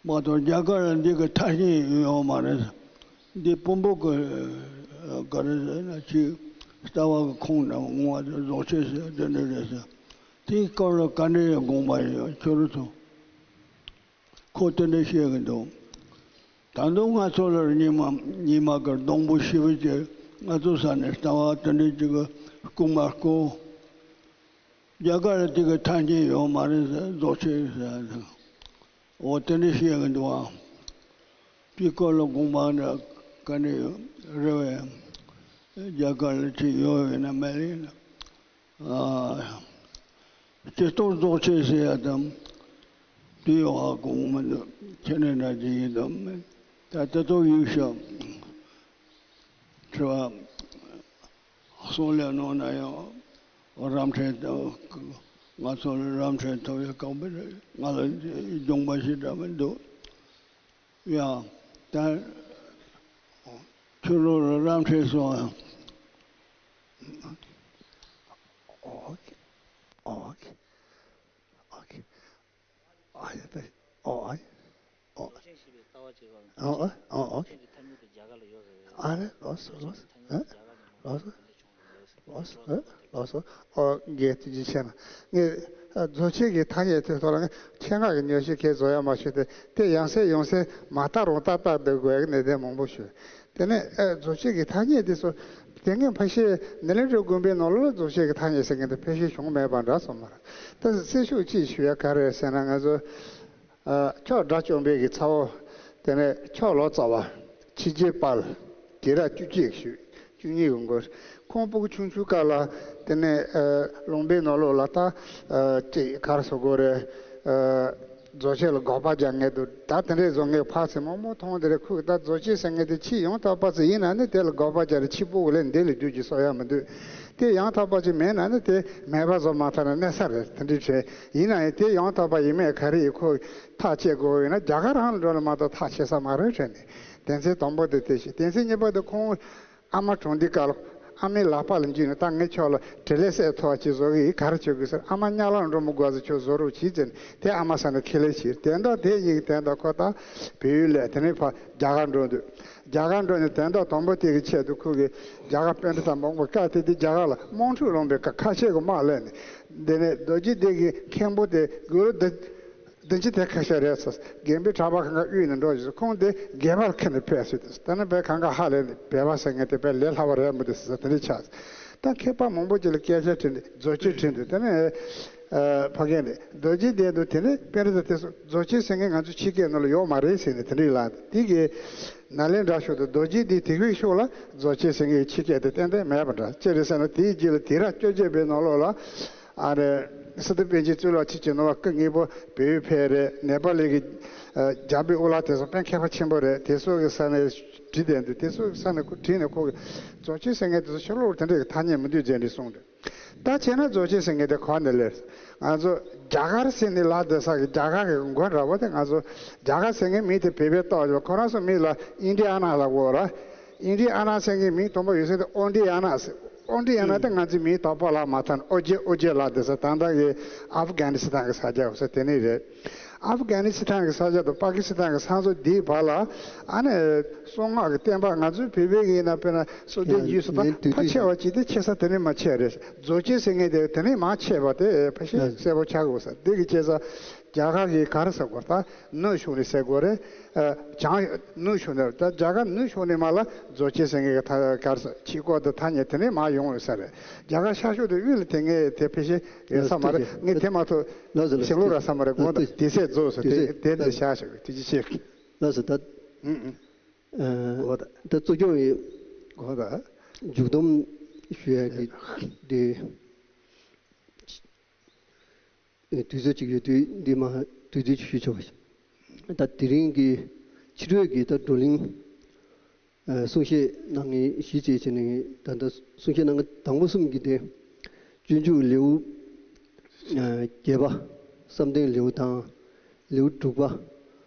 མ་གཏོགས་རྒྱ་གར་ལ་འདི་གི་ཐ་སྙད་ཡོད་མ་རེད། འདི་བོན་པོ་གི་ག་རེ་ཟེར་ན་ཅིག་ལྟ་བ་གི་ཁུངས་དང་ངོ་བོ་དེ་རྫོགས་ཆེན་ཟེར་དེ་འདྲ་རེད་ཟེར། དེའི་སྐོར་ལ་བཀའ་འདྲི་ཡང་དགོངས་པ་ཡོད་ཁྱོད་རུ་ཚོ། ཁོ་དེ་འདྲ་བཤད་གི་འདུག་ད་དུང་ང་ཚོ་ལ་རྙིང་མ་རྙིང་མ་གི་སྡོང་པོ་ཞེ་པོ་ཅིག་ང་ཚོ་ས་ནས་ལྟ་བ་དེ་འདྲ་ཅིག་གི་རྐུ་མ་རྐུ། རྒྱ་གར་ལ་དེ་གི་ཐ་སྙད་ཡོད་མ་རེད་ཟེར་རྫོགས་ཆེན་ཟེར། འོ་དེ་འདྲ་བཤད་གི་འདུག་ཨ། དེའི་སྐོར་ལ་དགོངས་པ་འདྲ་ག་ནས་རེ་བས། རྒྱ་གར་ལ་ཅིག་ཡོད་ཡོད་ན་མེད་ཡིན་ན། ཨ། སྤྱིར་བཏང་རྫོགས་ཆེན་ཟེར་ཡ་དང་། དེ་ཡོད་ཧ་གོ་མི་འདུག་ཁྱེད་ནས་འདྲ་ཅིག་ཡིན་དམ་མིན། ད་ལྟ་ཚོ་ཡུལ་ཤོག་དྲི་བ། གསུང་ལས་གནང་ན་ཡང་རམ་འཕྲན་ཐོབ། ང་ཚོ་ལ་རམ་འཕྲན་ཐོབ་ཡ་དཀའ་པོ་རེད། ང་ལ་སྦྱོང་པ་ཞིག་འདྲ་མི་འདུག་ཡ། ད་ཁྱོད་ལོ་ལ་རམ་འཕྲན་སོང་ཡང་། ཨོ་ཁེ། ཨོ་ཁེ། ཨོ་ཁེ། ཨ་ཡ་ད། ཨོ་ཨ་ཡ། ཨོ། ཨོ་ཨོ་ཨོ་ཨོ། ཨ་རེ་ལོས་སོ་ལོས་སོ། ཨ་ལོས་སོ། ལོས་སོ། ཨ་ལོས་སོ། ཨོ་རྒན་ཐུགས་རྗེ་ཆེ་གནང་། ངས་རྫོགས་ཆེན་གྱི་ཐ་སྙད་དེ་ཐོག་ལ་ངས་ཆེད་མངགས་ཀྱི་ཉོ་ཤེས་ཁས་བཟོ་ཡ་མ་ཞུ་སྟེ་དེ་ཡང་སེ་ཡང་སེ་མ་བལྟ་རུང་བལྟ་བལྟ་སྡོད་དགོས་ཡ་གི་གནད་དོན་མང་པོ་ཞུ། དེ་ནས་ཨ་རྫོགས་ཆེན་གྱི་ཐ་སྙད་དེ་ཚོ་དེ་སྔའི་ཕལ་ཆེར་ནཱ་ལེནྡྲ་དགོན་པའི་ནང་ལོགས་ལ་རྫོགས་ཆེན་གྱི་ཐ་སྙད་ཟེར་མཁན་དེ་ཕལ་ཆེར་བྱུང་མེད་པ་འདྲ་སོང་མ་རེད། ད་གསལ་ཤོས་གཅིག་ཞུ་ཡ་ག་རེ་ཟེར་ན་ང་ཚོ། ཨ། ཕྱོགས་དགྲ་བཅོམ་པའི་གི་ཚ་བོ། དེ་ནས་ཕྱོགས་ལོ་ཙཱ་བ། ཕྱི་རྒྱལ་དཔལ། དགེ་རག་བཅུ་གཅིག་ཞུ། བཅུ་གཉིས་གི་མགོ། ཁོང་སྤུ་གུ་ཆུང་ཆུང་སྐབས་ལ། དེ་ནས་ཨ་ལུང་པའི་ནང་ལོགས་ལ་ད་ཨ་ཅིག་ག་རེ་ཟེར་དགོས་རེད། ཨ་རྫོགས་ཆེན་ལ་དགག་པ་རྒྱག་མཁན་འདུག་ད་དེ་འདྲའི་བཟོ་མཁན་ཕར་ཚུར་མང་པོ་མཐོང་དེ་རེད། ཁོས་ད་རྫོགས་ཆེན་ཟེར་མཁན་དེ་ཕྱིས་ཡང་དག་པ་ཚོ་ཡིན་ན་ནི་དེ་ལ་དགག་པ་རྒྱག་རེད། ཕྱི་སྤུ་གུ་ལས་འདི་ལས་རྒྱུ་ཅིག་གསོག་ཡ་མི་འདུག་དེ་ཡང་དག་པ་ཅིག་མེད་ན་ནི་དེ་མེད་པ་བཟོ་མ་ཐག་ན་གནས་ས་རེད། དེ་འདྲའི་དྲན་ཡིན་ན་ཡང་དེ་ཡང་དག་པ་ཡིན་མེད་ག་རེ་ཡིན་ཁོ་ཐག་བཅད་དགོས་ཡོད་ན་རྒྱ་གར་རང་ལ་འགྲོ་ལ་མ་གཏོགས་ཐག་ཆད་ས་མ་རེད་དྲན་ནས། དེ་ཚེ་དང་པོ་དེ་དེ་ཞིག་དེ་ཚེ་གཉིས་པ་དེ་ཁོང་ཨ་མ་གྲོངས་དུས་སྐབས་ལ་ཨ་མའི་ལག་པ་ལ་འཇུས་ནས་ད་ངས་ཁྱོད་ལ་བྲེལ་ལས་སད་ཐོག་ཅིག་བཟོ་གི་ཡིན། ག་རེ་བྱེད་དགོས་ཟེར། ཨ་མ་ཉ་ལང་འགྲོ་མི་དགོས་ཟེར། ཁྱོད་བཟོ་རོགས་གྱིས་ཟེར་ནས་དེ་ཨ་མ་ས་ནས་ཁས་ལེན་བྱས། དེ་འདྲ་དེ་ཡིན་གི་དེ་འདྲ་ཁོ་ད་བལ་ཡུལ་ལས་དེ་ནས་ཕར་རྒྱ་གར་འགྲོ་འདུག་རྒྱ་གར་འགྲོ་ནས་དོན་དག་དང་པོ་དེ་གི་ཆེད་དུ་ཁོ་གིས་རྒྱ་གར་པཎྜི་ཏ་མང་པོ་བཀའ་དེ་དུས་རྒྱ་གར་ལ་དམག་འཁྲུག་སློང་པའི་སྐབས་ཁ་ཆེ་གི་དམག་སླེབས་ནས། དེ་ནས་རྡོ་རྗེ་གདན་གྱི་མཁན་པོ་དེ་གུ་རུ་བདུད་བདུད་རྗེ་དེ་ཁ་ཤས་རེད་ཟེར། རྒན་པའི་གྲྭ་པ་གང་ག་དབུས་ནས་འགྲོ་ཞིག་ཁོང་དེ་སྒལ་པར་ཁྱེར་ནས་ཕེབས་སོང་དུས་དེ་ནས་བལ་གང་ག་ཧ་ལས་ནས་བལ་པ་ཟེར་མཁན་དེ་བལ་ལས་སླ་བ་རེད་མི་འདུག་ཟེར་དེ་འདྲ་ཆགས། ད་མཁས་པ་མང་པོ་ཅིག་ལ་སྐད་ཆ་དྲིས་ནས་རྫོགས་ཆེན་དྲིས་འདུག་དེ་ནས། ཨ། ཕ་རྒན་ནས་རྡོ་རྗེ་གདན་དུ་དེ་ནས་པཎྜི་ཏ་དེ་ཚོ་རྫོགས་ཆེན་ཟེར་མཁན་ང་ཚོ་ཕྱི་སྐད་ནང་ལ་ཡོད་མ་རེད་ཟེར་ནས་དེ་འདྲ་ལབ་འདུག་དེ་གི་ནཱ་ལེནྡྲ་ཕྱོགས་དང་རྡོ་རྗེ་གདན་དེ་གི་ཕྱོགས་ལ་རྫོགས་ཆེན་ཟེར་མཁན་གྱི་ཕྱི་སྐད་དེ་ཏན་ཏན་མེད་པ་འདྲ། ཅི་རེད་ཟེར་ན་དེའི་རྗེས་ལ་དུས་རབས་བཅོ་བརྒྱད་པའི་ནང་ལོགས་ལ་ཨ་ནི་སི་ཏུ་པཎ་ཆེན་གཙུག་ལག་མཐིལ་གྱི་ནོར་བུ་སྐུ་དངོས་པོ་བལ་ཡུལ་ཕེབས་རེད། ནེ་པ་ལི་གི་ཨ་རྒྱལ་པོའི་འུ་ལག་དེ་ཚོ་དཔེ་མཁས་པ་ཆེན་པོ་རེད། དེ་ཚོ་གི་ས་ནས་བྲིས་བསྡད་འདུག་དེ་ཚོ་གི་ས་ནས་ཁོ་བྲིས་ནས་ཁོ་གི་རྫོགས་ཆེན་ཟེར་མཁན་དེ་ཚོ་ཕྱི་ལོགས་ལ་དེ་འདྲའི་ཐ་སྙད་མི་འདུག་ཟེར་ནས་གསུངས་འདུག་ད་བྱས་ན་རྫོགས་ཆེན་ཟེར་མཁན་དེ་ག་ནས་སླེབས། ང་ཚོ་རྒྱ་གར་ཟེར་ནས་ལབ་བསྡད་ས་གི་རྒྱ་གར་གི་མགོ་འདྲ་བོ་དེ། ང་ཚོ་རྒྱ་གར་ཟེར་མཁན་མིང་དེ་བོད་པས་བཏགས་ཡོད། ཁོ་རང་ཚོ་མིང་ལ་ཨིན་ཌི་ཨ་ན་ལབ་ཀྱི་ཡོད་རེད། ཨིན་ཌི་ཨ་ན་ཟེར་མཁན་མིང་དང་པོ་ཡོད་ས་དེ་ཨོ་ཌི་ཨ་ན་ཟེར། ཨོ་ཌི་ཨ་ན་དེ་ང་ཚོའི་མིང་དག་པ་ལབ་མ་ཐག་ནས་ཨོ་རྒྱན་ཨོ་རྒྱན་ལབ་བསྡད་ས། ད་ལྟ་གི་ཨབ་གྷ་ནི་སི་ཐན་གི་ས་ཆ་ཡོད་ས་དེ་ནས་རེད། ཨབ་གྷ་ནི་སི་ཐན་གྱི་ས་ཆ་དང་པ་ཀི་སི་ཐན་གྱི་ས་མཚམས་འདིའི་བར་ལ་ཨ་ནི་གསང་སྔགས་ཀྱི་བསྟན་པ་ང་ཚོའི་བོད་པའི་གི་ཡིན་ན་དཔེར་ན་བསམ་གཏན་རྒྱུད་ཟེར་ད་ཕལ་ཆེ་བ་ཅིག་དེ་ཆེ་ས་དེ་ནས་མར་ཆེ་རེད། རྫོགས་ཆེན་ཟེར་མཁན་དེ་དེ་ནས་མར་ཆེ་བ་དེ་ཕལ་ཆེར་གསལ་པོ་ཆགས་དགོས་ས། འདི་གི་བྱས་ཙང་རྒྱ་གར་གྱི་ག་རེ་ཟེར་དགོས་ད་ནུབ་ཕྱོགས་ནས་ཟེར་དགོས་རེད། བྱང་ནུབ་ཕྱོགས་ནས་ད་རྒྱ་གར་ནུབ་ཕྱོགས་ནས་མར་ལ་རྫོགས་ཆེན་ཟེར་མཁན་གྱི་ད་ག་རེ་ཟེར་ཆོས་སྐོར་དང་ཐ་སྙད་དེ་ནས་མར་ཡོང་ཡོད་ས་རེད། རྒྱ་གར་ཤར་ཕྱོགས་དང་དབུས་ལ་དེ་ངས་དེ་ཕལ་ཆེར་ཡོད་ས་མ་རེད། ངས་དེ་མ་ཐུབ་ལགས་སོ་ལགས་ཞེ་སོ། ལོ་ར་ས་མ་རེད། དགོངས་དག་དེ་ཚད་རྫོགས་སོ། དེ་དེ་དེ་ཤ་ཤ་དེ་ཅི་ཤེས། ལགས་སོ། ད་ཨུ་ཨུ་ཨ་གོ་ད་ད་གཙོ་སྐྱོང་ཡིན། གོ་ད་མཇུག་སྡོམ་ཞུ་ཡ་གི་དེ་དུས་ཚོད་ཅིག་ཡོད་དུས་འདི་མ་དུས་ཚོད་ཅིག་ཞུ་ཆོག་པ་ཞིག་ད་དེ་རིང་གི་ཕྱི་དྲོའི་གི་ད་བགྲོ་གླེང་ གསུང་བཤད་གནང་མཁན་བཞི་བཅས་བྱས་ནས། ད་ལྟ་གསུང་བཤད་གནང་མཁན་དང་པོ་གསུམ་གྱི་དེ། སྤྱོད་འཇུག་ལེའུ་བརྒྱད་པ། བསམ་གཏན་ལེའུ་དང་། ལེའུ་དྲུག་པ།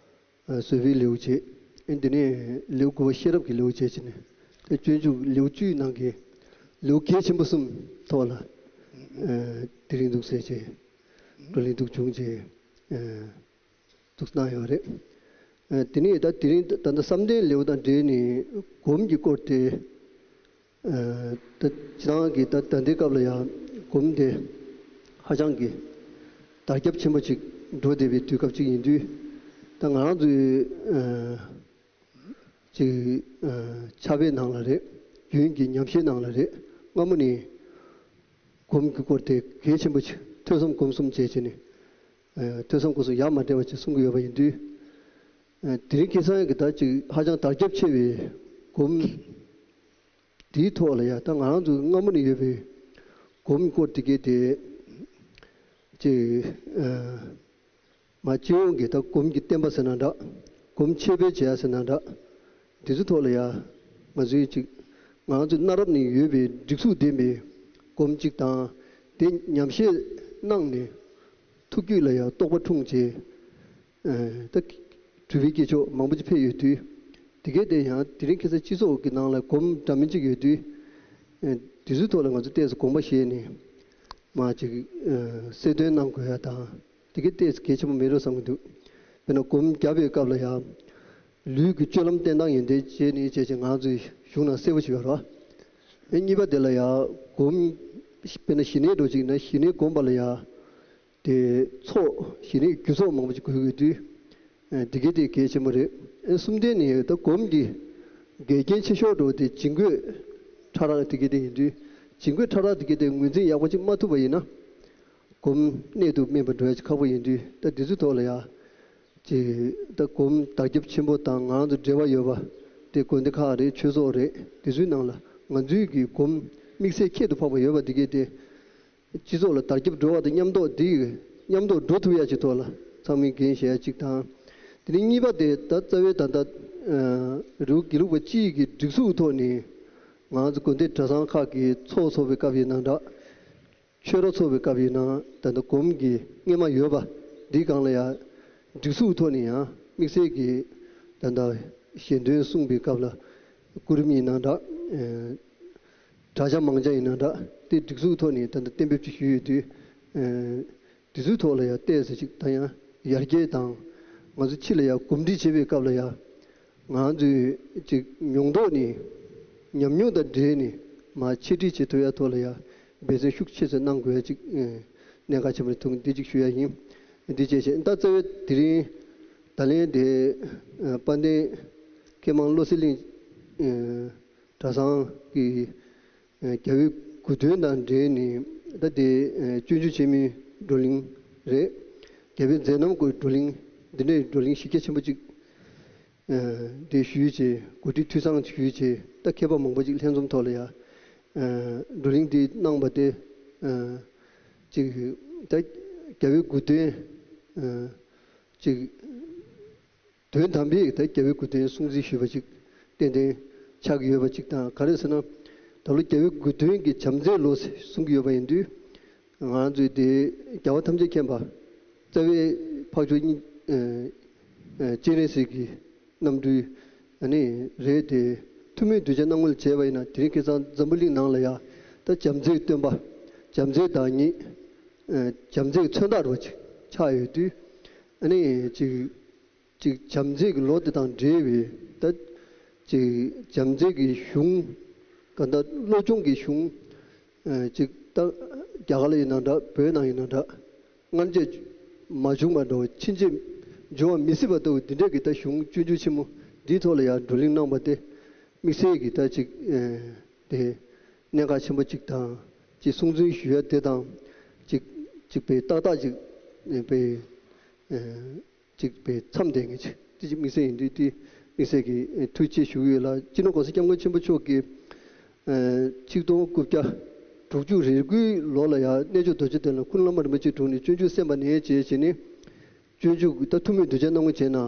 བཟོད་པའི་ལེའུ་བཅས། དེ་ནས་ལེའུ་དགུ་པ་ཤེས་རབ་ཀྱི་ལེའུ་བཅས་བྱས་ནས། སྤྱོད་འཇུག་ལེའུ་བཅུའི་ནང་གི་ལེའུ་གལ་ཆེན་པོ་གསུམ་ཐོག་ལ་དེ་རིང་འདུག་ཟེར་བྱས། བགྲོ་གླེང་འདུག་བྱུང་བྱས། འདུག་གནང་ཡོད་རེད། དེ་ནས་ད་དེ་རིང་ད་ལྟ་བསམ་གཏན་ལེའུ་དང་འབྲེལ་ནས་སྒོམ་གྱི་སྐོར་དེ། ད་སྤྱིར་བཏང་གི་ད་ད་ལྟའི་སྐབས་ལ་ཡང་སྒོམ་དེ་ཧ་ཅང་གི་དར་ཁྱབ་ཆེན་པོ་ཅིག་འགྲོ་བསྡད་པའི་དུས་སྐབས་ཅིག་ཡིན་དུས། ད་ང་རང་ཚོའི་ཅིག་ཕྱག་དཔེ་ནང་ལ་རེད། རྒྱུན་གྱི་ཉམས་བཞེས་ནང་ལ་རེད། སྔ་མོ་ནས་སྒོམ་གྱི་སྐོར་དེ་གལ་ཆེན་པོ་ཆེ། ཐོས་བསམ་སྒོམ་གསུམ་བཅས་བྱས་ནས། ཐོས་བསམ་སྒོམ་གསུམ་ཡ་མ་བྲལ་བ་ཅིག་གསུང་གི་ཡོད་པ་ཡིན་དུས། དེ་རིང་ཁ་སང་གི་ད་ཅིག་ཧ་ཅང་དར་ཁྱབ་ཆེ་བའི་སྒོམ་དེའི་ཐོག་ལ་ཡ། ད་ང་རང་ཚོ་སྔ་མོ་ནས་ཡོད་པའི་སྒོམ་སྐོར་དེ་གའི་དེ་ཅིག་མ་སྤྱི་ཡོངས་ཀྱི་ད་སྒོམ་གྱི་བསྟན་པ་ཟེར་ན་འདྲ། སྒོམ་ཆེད་སྤེལ་བྱེད་ཡ་ཟེར་ན་འདྲ། དེ་ཚོའི་ཐོག་ལ་ཡ། ང་ཚོའི་ཅིག་ང་ཚོའི་གནའ་རབས་ནས་ཡོད་པའི་སྒྲིག་གཟུགས་ལྡན་པའི་སྒོམ་ཅིག་དང་། དེ་ཉམས་བཞེས་གནང་ནས་ཐུགས་རྒྱུད་ལ་ཡ་རྟོགས་པ་འཁྲུངས་བྱས། ད་གྲུབ་པའི་སྐྱེས་མཆོག་མང་པོ་ཅིག་ཕེབས་ཡོད་དུས། དེ་གའི་དེ་ཡང་དེ་རིང་ཁ་སང་སྤྱི་ཚོགས་ཀྱི་ནང་ལ་སྒོམ་འདྲ་མིན་ཅིག་ཡོད་དུས། དེ་ཚོའི་ཐོག་ལ་ང་ཚོ་ཏོག་ཙམ་དགོངས་པ་བཞེས་ནས་མར་ཅིག་གསལ་སྟོན་གནང་དགོས་ཡ་དང་། དེ་གའི་ཏོག་ཙམ་གལ་ཆེན་པོ་མེད་འགྲོ་བསམ་གྱི་འདུག་དཔེར་ན་སྒོམ་རྒྱབ་པའི་སྐབས་ལ་ཡང་། ལུས་ཀྱི་སྤྱོད་ལམ་བསྟེན་སྟངས་ཡོན་ཏན་བཅས་ནི་བཅས་ཀྱི་ང་ཚོའི་གཞུང་ནང་གསལ་པོ་ཞིག་ཡོད་རེད་བ། ཨེ་གཉིས་པ་དེ་ལ་ཡང་སྒོམ། དཔེར་ན་ཞི་གནས་འགྲོ་ཅིག་ན་ཞི་གནས་སྒོམ་པ་ལ་ཡང་། དེ་ཚོགས་ཞི་གནས་རྒྱུ་ཚོགས་མང་པོ་ཅིག་དགོས་ཀྱི་འདུག་དེ་གའི་དེ་གལ་ཆེན་པོ་རེད། ཨེ་གསུམ་ལྡན་ནི་ད་སྒོམ་གྱི་འགལ་རྐྱེན་ཆེ་ཤོས་འགྲོ་དེ་བྱིང་རྒོད་ཕྲ་རགས་དེ་གའི་དེ་ཡིན་དུས། བྱིང་རྒོད་ཕྲ་རགས་དེ་གའི་དེ་ངོས་འཛིན་ཡག་པོ་ཅིག་མ་ཐུབ་པ་ཡིན་ན། སྒོམ་གནད་དུ་སྨིན་པ་འགྲོ་ཡ་ཅིག་ཁག་པོ་ཡིན་དུས། ད་དེ་ཚོའི་ཐོག་ལ་ཡ། ཅིག་ད་སྒོམ་དར་ཁྱབ་ཆེན་པོ་དང་ང་རང་ཚོ་འབྲེལ་བ་ཡོད་པ་དེ་དགོན་སྡེ་ཁག་རེད། ཆོས་ཚོགས་རེད། དེ་ཚོའི་ནང་ལ་ང་ཚོའི་གི་སྒོམ་དམིགས་བསལ་ཁྱད་དུ་འཕགས་པ་ཡོད་པ་དེ་གའི་དེ། སྤྱི་ཚོགས་ལ་དར་ཁྱབ་འགྲོ་བ་དང་མཉམ་འགྲོགས་དེ་མཉམ་འགྲོགས་འགྲོ་ཐུབ་ཡ་ཅིག་ཐོག་ལ་ཚང་མས་འགན་བཞེས་ཡ་ཅིག་དང་། དེ་ནས་གཉིས་པ་དེ་ད་རྩ་བའི་ད་ལྟ་རི་བོ་དགེ་ལུགས་པ་སྤྱི་ཡི་གི་སྒྲིག་འཛུགས་ཐོག་ནས་ང་ཚོ་དགོན་སྡེ་གྲྭ་ཚང་ཁག་གི་ཚོགས་འཚོགས་པའི་སྐབས་ཡིན་ན་འདྲ། ཆོས་ར་ཚོགས་པའི་སྐབས་ཡིན་ན་ད་ལྟ་སྒོམ་གྱི་སྔས་མ་ཡོད་པ་འདིའི་སྒང་ལ་ཡང་སྒྲིག་འཛུགས་ཐོག་ནས་ཡང་དམིགས་བསལ་གྱི་ད་ལྟ་ཞལ་འདོན་གསུངས་པའི་སྐབས་ལ་སྐུ་རིམ་ཡིན་ན་འདྲ། དྲ་རྒྱ་མང་རྒྱ་ཡིན་ན་འདྲ། དེ་སྒྲིག་འཛུགས་ཐོག་ནས་ད་ལྟ་གཏན་འབེབས་ཅིག་ཞུས་ཡོད་དུས། དེ་ཚོའི་ཐོག་ལ་ཡང་ཏོག་ཙམ་ཅིག་ད་ཡང་ཡར་རྒྱས་དང་། ང་ཚོ་ཕྱི་ལ་ཡང་གོམས་འདྲིས་བྱེད་པའི་སྐབས་ལ་ཡང་། ང་ཚོས་ཅིག་མྱོང་རྟོགས་ནས་ཉམས་མྱོང་དང་འབྲེལ་ནས་མར་འཆད་ཁྲིད་བྱེད་ཐུབ་ཡ་ཐོག་ལ་ཡང་འབད་བརྩོན་ཤུགས་ཆེ་ཙམ་གནང་དགོས་ཡ་ཅིག་གནད་འགག་ཆེན་པོ་རེད་འདུག་འདི་ཅིག་ཞུ་ཡ་ཡིན། འདི་བཅས་བྱས་ད་རྩ་བའི་དེ་རིང་ད་ལན་དེ་དཔལ་ལྡན་མཁས་མང་བློ་གསལ་གླིང་གྲྭ་ཚང་གི་རྒྱལ་བའི་དགུང་སྟོན་དང་འབྲེལ་ནས་ད་དེ་སྤྱོད་འཇུག་ཆེན་མོའི་བགྲོ་གླེང་རེད། རྒྱལ་བའི་མཛད་རྣམ་སྐོར་བགྲོ་གླེང་འདི་འདྲའི་བགྲོ་གླེང་གཞི་རྒྱ་ཆེན་པོ་ཅིག་དེ་ཞུས་བྱས། གོ་སྒྲིག་འཐུས་ཚང་ཞུས་བྱས། ད་མཁས་པ་མང་པོ་ཅིག་ལྷན་འཛོམས་ཐོག་ལ་ཡ་བགྲོ་གླེང་འདི་གནང་པ་དེ་ཅིག་ད་རྒྱལ་བའི་དགུང་སྟོན་ཅིག་དོན་དམ་པའི་ད་རྒྱལ་བའི་དགུང་སྟོན་སྲུང་བརྩི་ཞུས་པ་ཅིག་ཏན་ཏན་ཆགས་ཀྱི་ཡོད་པ་ཅིག་དང་། ག་རེ་ཟེར་ན། ད་ལོ་རྒྱལ་བའི་དགུང་སྟོན་གྱི་བྱམས་བརྩེའི་ལོ་གསུང་གི་ཡོད་པ་ཡིན་དུས། ང་ཚོས་དེ་རྒྱལ་བ་ཐམས་ཅད་མཁྱེན་པ། རྩ་བའི་འཕགས་མཆོག་སྤྱན་རས་གཟིགས་ཀྱི་རྣམ་སྤྲུལ་ཨ་ནི་རེད་དེ། ཐུགས་སྨོན་གདུལ་བྱ་རྣམ་ངོ་ལ་བྱས་པ་ཡིན་ན། དེ་རིང་ཁ་སང་འཛམ་བུ་གླིང་ནང་ལ་ཡ་ད་བྱམས་བརྩེའི་སྟོན་པ། བྱམས་བརྩེའི་བདག་ཉིད། བྱམས་བརྩེའི་མཚོན་རྟགས་རུ་ཆགས་ཡོད་དུས། ཨ་ནི་ཅིག་ཅིག་བྱམས་བརྩེ་གི་ལོ་དེ་དང་འབྲེལ་བའི་ད་ཅིག་བྱམས་བརྩེ་གི་གཞུང་། གང་ལྟར་བློ་སྦྱོང་གི་གཞུང་ཅིག་ད་རྒྱ་གར་ལ་ཡིན་ན་འདྲ། བོད་ནང་ཡིན་ན་འདྲ། སྔར་རྗེས་མ་བྱུང་བ་འདྲ་བོ། ཕྱིན་ཆད་འབྱུང་བ་མི་སྲིད་པ་ལྟ་བུ་འདི་འདྲ་གི་ད་གཞུང་སྤྱོད་འཇུག་ཆེན་མོ་འདིའི་ཐོག་ལ་ཡང་བགྲོ་གླེང་གནང་བ་དེ་དམིགས་བསལ་གྱི་ད་ཅིག་དེ་གནད་འགག་ཆེན་པོ་ཅིག་དང་། ཅིག་གསུང་འཛིན་ཞུ་ཡ་དེ་དང་ཅིག་ཅིག་པའི་ཏག་ཏག་ཅིག་པའི། ཅིག་པའི་མཚམས་དེ་ངས་ཅིག་དེ་ཅིག་དམིགས་བསལ་ཡིན་དུས། དེ་དམིགས་བསལ་གྱི་ཐུགས་རྗེ་ཆེ་ཞུ་གི་ཡོད་ལ། སྤྱི་ནོར་༸གོང་ས་༸སྐྱབས་མགོན་ཆེན་པོ་མཆོག་གིས་ཆིག་སྟོང་དགུ་བརྒྱ་དྲུག་ཅུ་རེ་དགུའི་ལོ་ལ་ཡང་གནས་མཆོག་རྡོ་རྗེ་གདན་ལ་ཀུན་བློ་བླ་མ་རིན་པོ་ཆེའི་དྲུང་ནས་སྤྱོད་འཇུག་གསན་པ་ནས་བྱས་བྱས་ནས། སྤྱོད་འཇུག་ད་ཐུགས་སྨོན་གདུལ་བྱ་རྣམ་ངོ་བྱས་ན།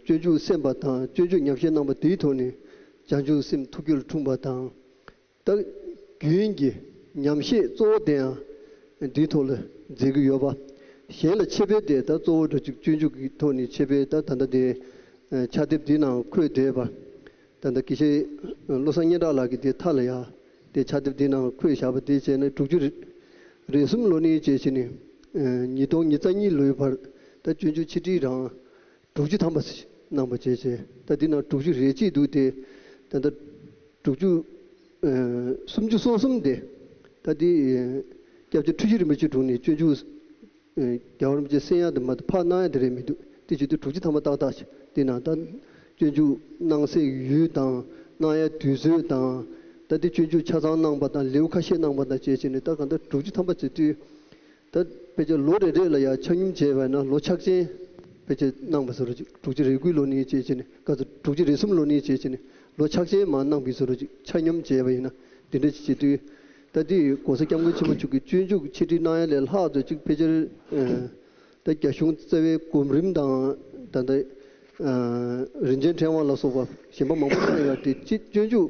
སྤྱོད་འཇུག་གསན་པ་དང་སྤྱོད་འཇུག་ཉམས་བཞེས་གནང་བ་དེའི་ཐོག་ནས་ བྱང་ཆུབ་སེམས་ཐུགས་རྒྱུད་ལ་འཁྲུངས་པ་དང་། ད་རྒྱུན་གྱི་ཉམས་བཞེས་གཙོ་བོ་དེ་ཡང་འདིའི་ཐོག་ལ་མཛད་ཀྱི་ཡོད་པ། གཞན་ལ་འཆད་སྤེལ་དེ་ད་གཙོ་བོ་འདྲ་ཅིག་སྤྱོད་འཇུག་གི་ཐོག་ནས་འཆད་སྤེལ་ད་ད་ལྟ་དེ་ཕྱག་དེབ་འདིའི་ནང་འཁོད་བསྡད་པ། ད་ལྟ་དགེ་བཤེས་བློ་བཟང་སྙན་གྲགས་ལགས་ཀྱིས་དེ་མཐའ་ལ་ཡ་དེ་ཕྱག་དེབ་འདིའི་ནང་འཁོད་བཞག་པ་དེ་བྱས་ནས་དྲུག་ཅུ་རེ་གསུམ་ལོ་ནས་བྱས་བྱས་ནས་ཉིས་སྟོང་ཉི་ཤུ་རྩ་གཉིས་ལོའི་བར་ད་སྤྱོད་འཇུག་ཆེ་འབྲིང་རང་དྲུག་ཅུ་ཐམ་པ་གནང་བ་བྱས་བྱས། ད་འདི་ནང་དྲུག་ཅུ་རེ་གཅིག་འདུག་སྟེ། ད་ལྟ་དྲུག་ཅུ་ཨ་སུམ་ཅུ་སོ་གསུམ་དེ་ད་འདི་སྐྱབས་རྗེ་འཁྲུལ་ཞིག་རིན་པོ་ཆེའི་དྲུང་ནས་སྤྱོད་འཇུག་ཨ་རྒྱལ་བ་རིན་པོ་ཆེ་གསན་ཡག་དེ་མ་གཏོགས་ཕར་གནང་ཡག་དེ་རེད་མི་འདུག་དེ་བྱེད་དུས་དྲུག་ཅུ་ཐམ་པ་ཏག་ཏག་ཅིག་དེ་ནང་ད་སྤྱོད་འཇུག་གནང་སའི་ཡུལ་དང་གནང་ཡག་དུས་ཚོད་དང་། ད་འདི་སྤྱོད་འཇུག་ཆ་ཚང་གནང་པ་དང་ལེའུ་ཁ་ཤས་གནང་པ་དང་བཅས་བྱས་ནས་ད་གང་ལྟར་དྲུག་ཅུ་ཐམ་པ་བྱེད་དུས། ད་ཕལ་ཆེར་ལོ་རེ་རེ་ལ་ཡང་ཆ་སྙོམས་བྱས་པ་ཡིན་ན་ལོ་ཆ་ཆེན་ཕལ་ཆེར་གནང་བ་བཟོ་འདྲ་ཅིག་དྲུག་ཅུ་རེ་དགུའི་ལོ་ནས་བྱས་བྱས་ནས་ག་ཚོད་དྲུག་ཅུ་རེ་གསུམ་ལོ་ནས་བྱས་བྱས་ནས་ལོ་ཆ་ཆེན་མར་གནང་བའི་བཟོ་འདྲ་ཅིག་ཆ་སྙོམས་བྱས་པ་ཡིན་ན་འདི་འདྲ་ཅིག་བྱེད་དུས། ད་འདི་༸གོང་ས་༸སྐྱབས་མགོན་ཆེན་པོ་མཆོག་གིས་སྤྱོད་འཇུག་ཆེ་འབྲིང་གནང་ཡ་ལས་ལྷག་ཏུ་ཅིག་ཕལ་ཆེར་ཨ་ད་རྒྱ་གཞུང་རྩ་བའི་གོམ་རིམ་དང་ད་ལྟ་ཨ་རིན་ཆེན་ཕྲེང་བ་ལ་སོགས་པ་གཞན་པ་མང་པོ་གནང་ཡོད་དེ་ཅིག་སྤྱོད་འཇུག་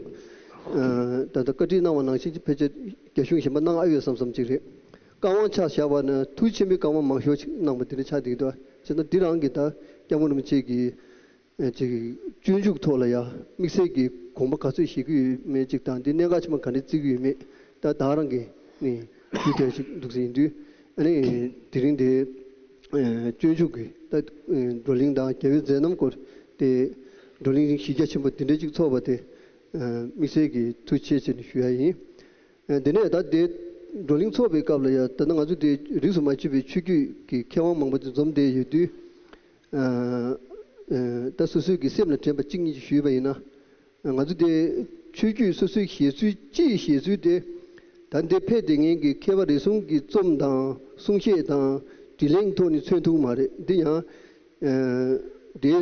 ཨ་ད་ལྟ་བཀའ་ཁྲིད་གནང་བ་ནང་བཞིན་ཅིག་ཕལ་ཆེར་རྒྱ་གཞུང་གཞན་པ་གནང་ཨ་ཡོད་བསམ་བསམ་ཅིག་རེད། བཀའ་དབང་ཆ་བཞག་པ་ན་ཐུགས་ཆེན་པོའི་བཀའ་དབང་མང་ཤོས་ཅིག་གནང་པ་འདི་འདྲ་ཆགས་བསྡད་འདུག་བྱས་ན་འདི་རང་གི་ད་སྐྱབས་མགོན་རིན་པོ་ཆེ་གིས་ཨ་ཅིག་སྤྱོད་འཇུག་ཐོག་ལ་ཡ་དམིགས་བསལ་གྱི་དགོངས་པ་ག་ཚོད་བཞེས་ཀྱི་ཡོད་མེད་ཅིག་དང་འདི་གནད་འགག་ཆེན་པོ་ག་འདྲ་བརྩི་གི་ཡོད་མེད་ད་ད་རང་གི་ནས་ཞུ་ཐུབ་ཅིག་འདུག་ཟེར་ཡིན་དུས། ཨ་ནི་དེ་རིང་འདི་ཨ་སྤྱོད་འཇུག་གི་ད་ཨ་བགྲོ་གླེང་དང་རྒྱལ་བའི་མཛད་རྣམ་སྐོར་དེ་བགྲོ་གླེང་གཞི་རྒྱ་ཆེན་པོ་འདི་འདྲ་ཅིག་ཚོགས་པ་དེ་ཨ་དམིགས་བསལ་གྱི་ཐུགས་རྗེ་ཆེ་ཟེར་ནས་ཞུ་ཡ་ཡིན། ཨ་འདི་ནས་ད་དེ་བགྲོ་གླེང་ཚོགས་པའི་སྐབས་ལ་ཡང་ད་ལྟ་ང་ཚོ་དེ་རིས་སུ་མ་ཆད་པའི་ཆོས་བརྒྱུད་ཀྱི་མཁས་དབང་མང་པོ་དེ་འཛོམས་བསྡད་ཡོད་དུས། ཨ་ཨ་ད་སོ་སོའི་གི་སེམས་ལ་དྲན་པ་གཅིག་གཉིས་ཅིག་ཞུས་པ་ཡིན་ན། ང་ཚོ་དེ་ཆོས་བརྒྱུད་སོ་སོའི་བཞེད་ཚུལ་སྤྱིའི་བཞེད་ཚུལ་དེ་ད་འདི་ཕེབས་བསྡད་མཁན་གྱི་མཁས་པ་རེ་ཟུང་གི་རྩོམ་དང་གསུང་བཤད་དང་དྲི་ལན་ཐོག་ནས་མཚོན་ཐུབ་མ་རེད། འདི་ཡང་ཨ་དེ་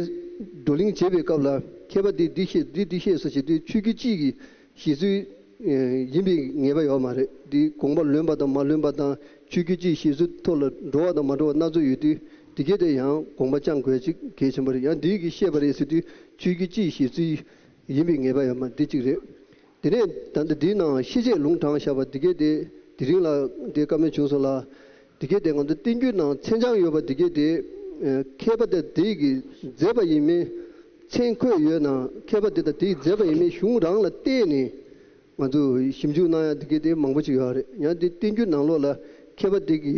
བགྲོ་གླེང་བྱེད་པའི་སྐབས་ལ་མཁས་པ་འདི་འདི་བཤད་འདི་འདི་བཤད་ཟེར་བྱེད་དུས་ཆོས་བརྒྱུད་སྤྱི་གི་བཞེད་ཚུལ་ཨ་ཡིན་པའི་ངེས་པ་ཡོད་མ་རེད། འདི་དགོངས་པ་ལོན་པ་དང་མ་ལོན་པ་དང་ཆོས་བརྒྱུད་སྤྱིའི་བཞེད་ཚུལ་ཐོག་ལ་འགྲོ་བ་དང་མ་འགྲོ་བ་སྣ་ཚོགས་ཡོད་དུས་འདི་གས་དེ་ཡང་དགོངས་པ་བཅངས་དགོས་ཅིག་གལ་ཆེན་པོ་རེད། ཡང་འདི་གིས་བཤད་པ་རེད་ཟེར་དུས་ཆོས་བརྒྱུད་སྤྱིའི་བཞེད་ཚུལ་ཡིན་པའི་ངེས་པ་ཡོད་མ་འདི་གཅིག་རེད། དེ་ནས་ད་ལྟ་འདིའི་ནང་ཤེས་བྱས་ལུང་དྲངས་བཞག་པ་འདི་གས་དེ་དེ་རིང་ལ་དེ་བཀའ་མོལ་བྱུང་སོང་ལ། འདི་གས་དེ་ང་ཚོ་བསྟན་འགྱུར་ནང་མཚན་བྱང་ཡོད་པ་འདི་གས་དེ་ཨ་མཁས་པ་དེ་དེ་གིས་མཛད་པ་ཡིན་མིན་མཚན་འཁོད་ཡོད་ན་མཁས་པ་དེ་དང་དེས་མཛད་པ་ཡིན་མིན་གཞུང་རང་ལ་བལྟས་ནས་ང་ཚོ་ཞིབ་འཇུག་གནང་ཡ་འདི་གས་དེ་མང་པོ་ཅིག་ཡོད་རེད། ཡང་དེ་བསྟན་འགྱུར་ནང་ལོགས་ལ་མཁས་པ་དེ་གི་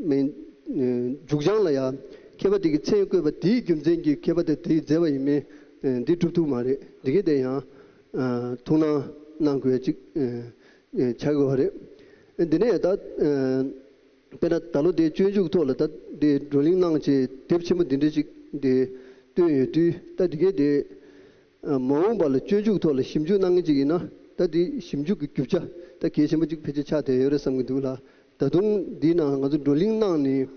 མིན་ཨ་མཇུག་བྱང་ལ་ཡང་མཁས་པ་དེ་གི་མཚན་བཀོད་པ་དེའི་རྒྱུ་མཚན་གྱིས་མཁས་པ་དེ་དེས་མཛད་པ་ཡིན་མིན་ཨ་འདི་གྲུབ་ཐུབ་མ་རེད། འདི་གས་དེ་ཡང་ཨ་ཐུགས་སྣང་གནང་དགོས་ཅིག་ཨ་ཨ་ཆགས་ཀྱི་ཡོད་རེད། འདི་ནས་ད་ཨ་དཔེར་ན་ད་ལོ་དེ་སྤྱོད་འཇུག་ཐོག་ལ་ད་དེ་བགྲོ་གླེང་གནང་བྱས་དེབ་ཆེན་པོ་འདི་འདྲ་ཅིག་དེ་བཏོན་ཡོད་དུས་ད་འདི་གས་དེ་ཨ་མ་འོངས་པ་ལ་སྤྱོད་འཇུག་ཐོག་ལ་ཞིབ་འཇུག་གནང་མཁན་ཅིག་ཡིན་ན་ད་དེ་ཞིབ་འཇུག་གི་རྒྱུ་ཆ་ད་གལ་ཆེན་པོ་ཅིག་ཕལ་ཆེར་ཆགས་བསྡད་ཡོད་རེད་བསམ་གྱི་འདུག་ལ། ད་དུང་འདིའི་ནང་ང་ཚོ་བགྲོ་གླེང་གནང་ནས་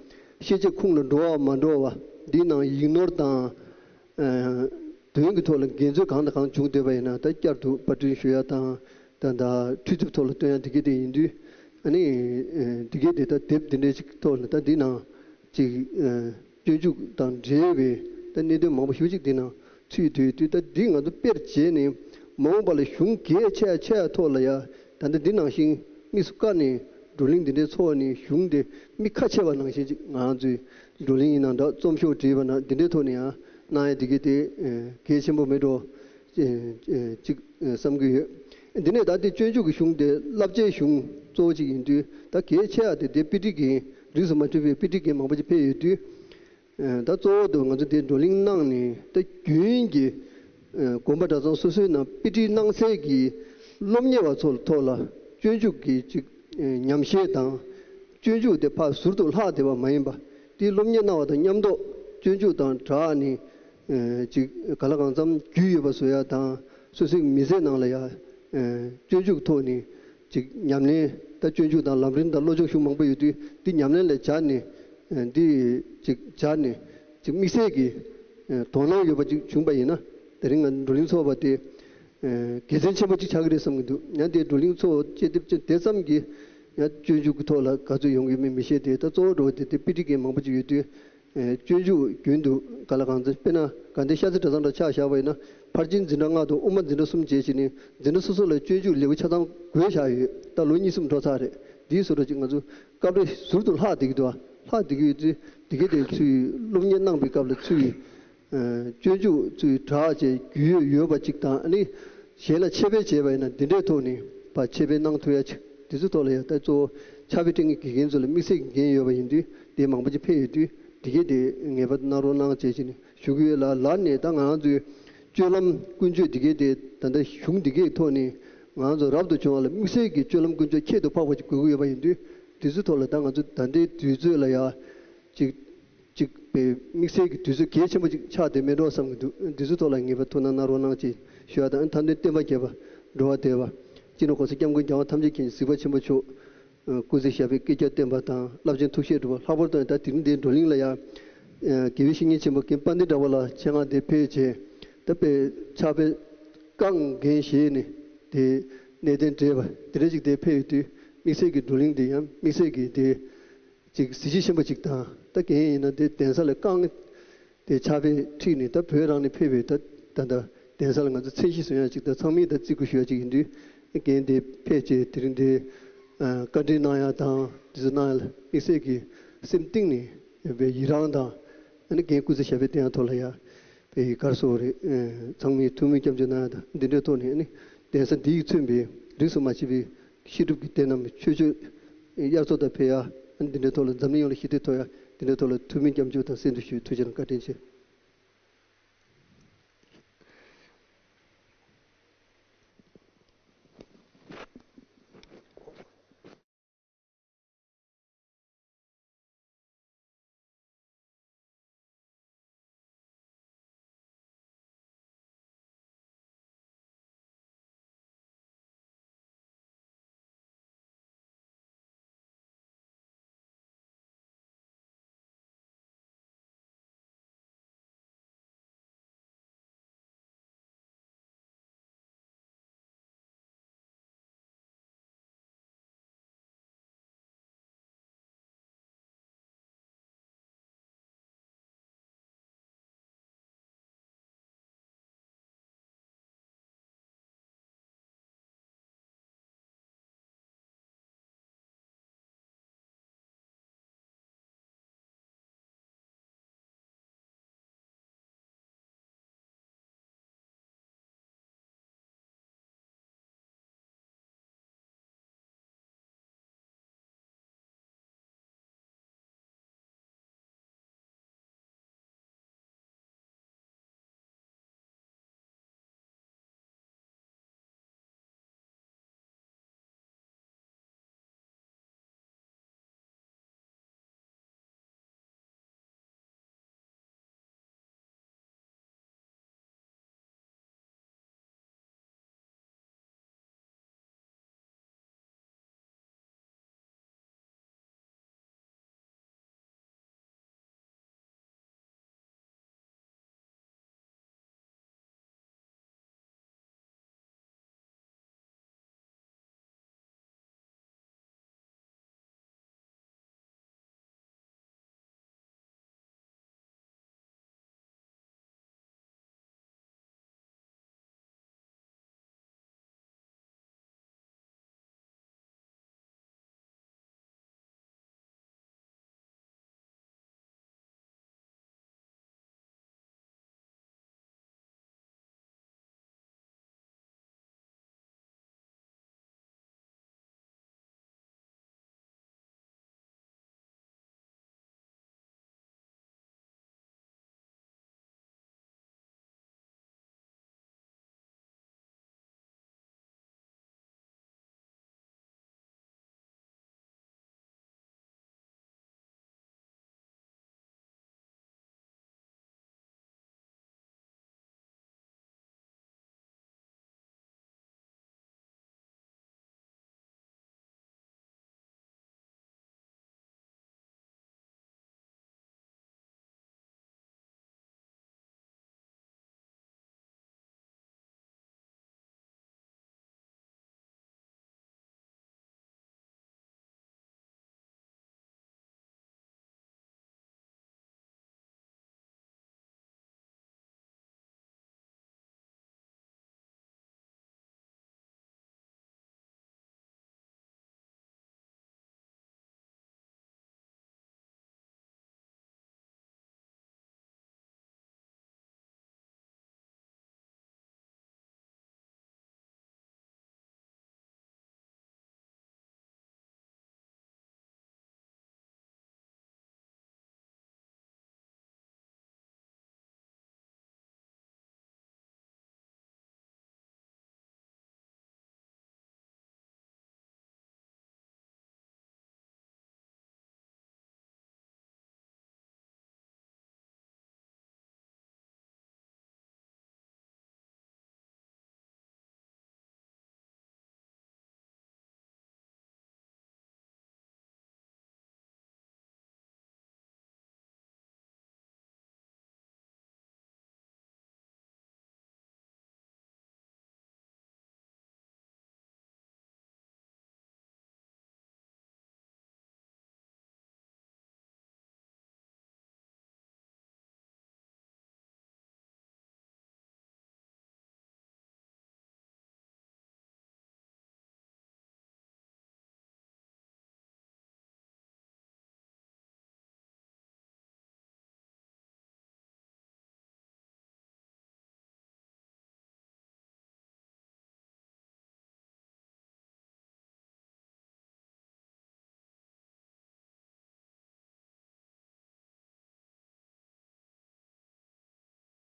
ཤེས་བྱ་ཁུངས་ལ་འགྲོ་བ་མ་འགྲོ་བ་འདིའི་ནང་ཡིག་ནོར་དང་། ཨ་དོན་གྱི་ཐོག་ལ་འགལ་འཛོལ་གང་དང་གང་བྱུང་བསྡད་པ་ཡིན་ན་ད་བསྐྱར་དུ་པར་སྐྲུན་ཞུ་ཡ་དང་ད་ད་འཕྲུལ་དེབ་ཐོག་ལ་བཏོན་ཡ་འདི་གས་དེ་ཡིན་དུས། ཨ་ནི་ཨ་འདི་གས་དེ་ད་དེབ་འདི་འདྲའི་ཅིག་ཐོག་ལ་ད་འདི་ནང་ཅིག་ཨ་སྤྱོད་འཇུག་དང་འབྲེལ་བའི་ད་གནད་དོན་མང་པོ་ཞེ་པོ་ཅིག་འདི་ནང་ཚུད་དུས་དུས་ད་འདི་ང་ཚོ་དཔེར་བྱས་ནས་མ་འོངས་པ་ལ་གཞུང་གལ་ཆེ་ཡ་ཆེ་ཡ་ཐོག་ལ་ཡ་ད་ལྟ་འདི་ནང་བཞིན་དམིགས་སུ་བཀར་ནས་བགྲོ་གླེང་འདི་འདྲའི་ཚོགས་ནས་གཞུང་དེ་མི་ཁ་ཕྱེ་བ་ནང་བཞིན་ཅིག་ང་རང་ཚོའི་བགྲོ་གླེང་ཡིན་ན་འདྲ་རྩོམ་ཤོག་བྲིས་པ་ན་འདི་འདྲའི་ཐོག་ནས་ཡང་གནང་ཡ་འདི་གས་དེ་ཨ་གལ་ཆེན་པོ་མེད་འགྲོ་ཅིག་བསམ་གྱི་ཡོད། འདི་ནས་ད་ལྟའི་སྤྱོད་འཇུག་གི་གཞུང་དེ་བསླབ་བྱའི་གཞུང་གཙོ་བོ་ཅིག་ཡིན་དུས་ད་གལ་ཆེ་བ་དེ་དེ་དཔེ་ཁྲིད་འགན་རིས་སུ་མ་ཆད་པའི་དཔེ་ཁྲིད་འགན་མང་པོ་ཅིག་ཕེབས་ཡོད་དུས། ཨ་ད་གཙོ་བོ་དུ་ང་ཚོ་དེ་བགྲོ་གླེང་གནང་ནས་ད་རྒྱུན་གྱི་ཨ་དགོན་པ་གྲྭ་ཚང་སོ་སོའི་ནང་དཔེ་ཁྲིད་གནང་སའི་གི་སློབ་གཉེར་བ་ཚོ་ལ་ཐོག་ལ་སྤྱོད་འཇུག་གི་ཅིག་ཨ་ཉམས་བཞེས་དང་སྤྱོད་འཇུག་དེ་ཕར་ཟུར་དུ་ལྷག་བསྡད་པ་མ་ཡིན་པ་དེ་སློབ་གཉེར་གནང་བ་དང་མཉམ་དུ་སྤྱོད་འཇུག་དང་སྦྲགས་ནས་ཨ་ཅིག་ག་ལ་གང་འཚམ་རྒྱུས་ཡོད་པ་བཟོ་ཡ་དང་སོ་སོའི་མི་ཚེ་ནང་ལ་ཡ་ཨ་སྤྱོད་འཇུག་ཐོག་ནས་ཅིག་ཉམས་ལེན་ད་སྤྱོད་འཇུག་དང་ལམ་རིམ་དང་བློ་སྦྱོང་གཞུང་མང་པོ་ཡོད་དུས་འདི་ཉམས་ལེན་ལ་སྦྱར་ནས་ཨ་འདི་ཅིག་སྦྱར་ནས་ཅིག་དམིགས་བསལ་གྱི་ཨ་དོ་སྣང་ཡོད་པ་ཅིག་བྱུང་པ་ཡིན་ན་དེ་རིང་ང་བགྲོ་གླེང་ཚོགས་པ་དེ་ཨ་དགེ་མཚན་ཆེན་པོ་ཅིག་ཆགས་ཀྱི་རེད་བསམ་གྱི་འདུག་ཡང་དེ་བགྲོ་གླེང་ཚོགས་བཅད་དེ་དེ་ཙམ་གྱིས་ཡང་སྤྱོད་འཇུག་གི་ཐོག་ལ་ག་ཚོད་ཡོང་གི་མིན་མི་ཤེས་ཏེ་ད་གཙོ་བོ་འགྲོ་བ་དེ་དེ་དཔེ་ཁྲིད་མཁན་མང་པོ་ཅིག་ཡོད་དུས། ཨེ་སྤྱོད་འཇུག་རྒྱུན་དུ་ག་ལ་གང་འཚམ་དཔེར་ན་དགའ་ལྡན་ཤར་རྩེ་གྲྭ་ཚང་འདྲ་ཆ་བཞག་པ་ཡིན་ན་ ཕར་ཕྱིན་འཛིན་གྲྭ་ལྔ་དང་དབུ་མ་འཛིན་གྲྭ་གསུམ་བྱས་བྱས་ནས་འཛིན་གྲྭ་སོ་སོ་ལ་སྤྱོད་འཇུག་ལེའུ་ཆ་ཚང་བགོས་བཞག་ཡོད། ད་ལོ་གཉིས་གསུམ་འགྲོ་ཚར་རེད། འདིའི་བཟོ་འདྲ་ཅིག་ང་ཚོ་སྐབས་རེ་ཟུར་དུ་ལྷག་བསྡད་ཀྱི་འདུག་ལྷག་བསྡད་ཀྱི་ཡོད་དུས་དེ་གའི་དེ་ཚུར་སློབ་གཉེར་གནང་བའི་སྐབས་ལ་ཚུར་སྤྱོད་འཇུག་ཚུར་དྲག་བྱས་རྒྱུས་ཡོད་ཡོད་པ་ཅིག་དང་། ཨ་ནི་གཞན་ལ་འཆད་སྤེལ་བྱས་པ་ཡིན་ན་འདི་འདྲའི་ཐོག་ནས་ཕར་འཆད་སྤེལ་གནང་ཐུབ་ཡ་ཅིག་དེ་ཚོའི་ཐོག་ལ་ཡ། ད་གཙོ་བོ་ཕྱག་དཔེ་སྤྲད་མཁན་དགེ་རྒན་ཚོ་ལ་དམིགས་བསལ་གྱི་འགན་ཡོད་པ་ཡིན་དུས་དེ་མང་པོ་ཅིག་ཕེབས་ཡོད་དུས་དེ་གའི་དེ་ངེས་པར་དུ་གནང་རོགས་གནང་བྱས་བྱས་ནས་ཞུ་གི་ཡོད་ལ། ལར་ནས་ད་ང་རང་ཚོའི་སྤྱོད་ལམ་ཀུན་སྤྱོད་འདི་གའི་དེ་ད་ལྟ་གཞུང་འདི་གའི་ཐོག་ནས་ང་རང་ཚོ་རབ་ཏུ་བྱུང་བ་ལ་དམིགས་བསལ་གྱི་སྤྱོད་ལམ་ཀུན་སྤྱོད་ཁྱད་དུ་འཕགས་པ་ཅིག་དགོས་ཀྱི་ཡོད་པ་ཡིན་དུས་དེ་ཚོའི་ཐོག་ལ་ད་ང་ཚོ་ད་ལྟའི་དུས་ཚོད་ལ་ཡ་ཅིག་ཅིག་པའི་དམིགས་བསལ་གྱི་དུས་ཚོད་གལ་ཆེན་པོ་ཅིག་ཆགས་བསྡད་མེད་འགྲོ་བསམ་གྱི་འདུག་འདི་ཚོའི་ཐོག་ལ་ངེས་པར་ཐུགས་སྣང་གནང་རོགས་གནང་ཅེས་ཞུ་བ་དང་། མཐའ་དོན་བསྟན་པ་རྒྱས་པ་འགྲོ་བ་བདེ་བ། སྤྱི་ནོར་༸གོང་ས་༸སྐྱབས་མགོན་རྒྱལ་བ་ཐམས་ཅད་མཁྱེན་ཅིང་གཟིགས་པ་ཆེན་པོ་མཆོག་སྐུ་ཚེ་ཞབས་པད་བསྐལ་བརྒྱར་བརྟན་པ་དང་། རླབས་ཆེན་ཐུགས་བཞེད་འགྲུབ་པ། ལྷག་པར་དུ་ད་དེ་རིང་འདིའི་བགྲོ་གླེང་ལ་ཡང་དགེ་བའི་བཤེས་གཉེན་ཆེན་པོ་རྒན་དཔལ་ལྡན་གྲགས་པ་ལགས་ཆེད་མངགས་འདིར་ཕེབས་བྱས། ད་དཔེ་ཕྱག་དཔེ་བཀའ་འགན་བཞེས་ནས་དེ་གནད་དོན་འདྲེས་པ་དེ་འདྲ་ཅིག་དེ་ཕེབས་ཡོད་དུས་དམིགས་བསལ་གྱི་བགྲོ་གླེང་འདི་ཡང་དམིགས་བསལ་གྱི་དེ་ཅིག་གཟི་བརྗིད་ཆེན་པོ་ཅིག་དང་། ད་རྒན་ཡིན་ན་དེ་གདན་ས་ལ་བསྐང་དེ་ཕྱག་དཔེ་ཁྲིད་ནས་ད་བོད་རང་ནས་ཕེབས་པའི་ད་ད་ད་གདན་ས་ལ་ང་ཚོ་མཚན་གཞི་བཟུང་ཡ་ཅིག་དང་། ཚང་མས་ད་བརྩི་བཀུར་ཞུ་ཡ་ཅིག་ཡིན་དུས་རྒན་དེ་ཕེབས་བྱས་དེ་རིང་དེ་བཀའ་འདྲི་གནང་ཡ་དང་དེ་ཚོ་གནང་ཡ་ལ་དམིགས་བསལ་གྱི་སེམས་གཏིང་ནས་ཡོད་པའི་ཡི་རང་དང་། ཨ་ནི་རྒན་སྐུ་ཚེ་ཞབས་པད་བརྟན་ཡ་ཐོག་ལ་ཡ་པའི་གར་སོགས་རེད། ཚང་མས་ཐུགས་སྨོན་སྐྱབས་འཇུག་གནང་ཡ་དང་། འདི་འདྲའི་ཐོག་ནས་ཨ་ནི་གདན་ས་འདི་ཡིས་མཚོན་པའི་རིས་སུ་མ་ཆད་པའི་བཤད་སྒྲུབ་ཀྱི་བསྟན་རྣམས་ཆོས་སྤྱོད་དབྱར་མཚོ་ལྟར་འཕེལ་ཡ། ཨ་ནི་འདི་འདྲའི་ཐོག་ལ་འཛམ་གླིང་ཡོངས་ལ་ཞི་བདེ་ཐོབ་ཡ། འདི་འདྲའི་ཐོག་ལ་ཐུགས་སྨོན་སྐྱབས་འཇུག་དང་གསན་དུ་ཞུ། ཐུགས་རྗེ་གནང་། བཀའ་དྲིན་ཆེ།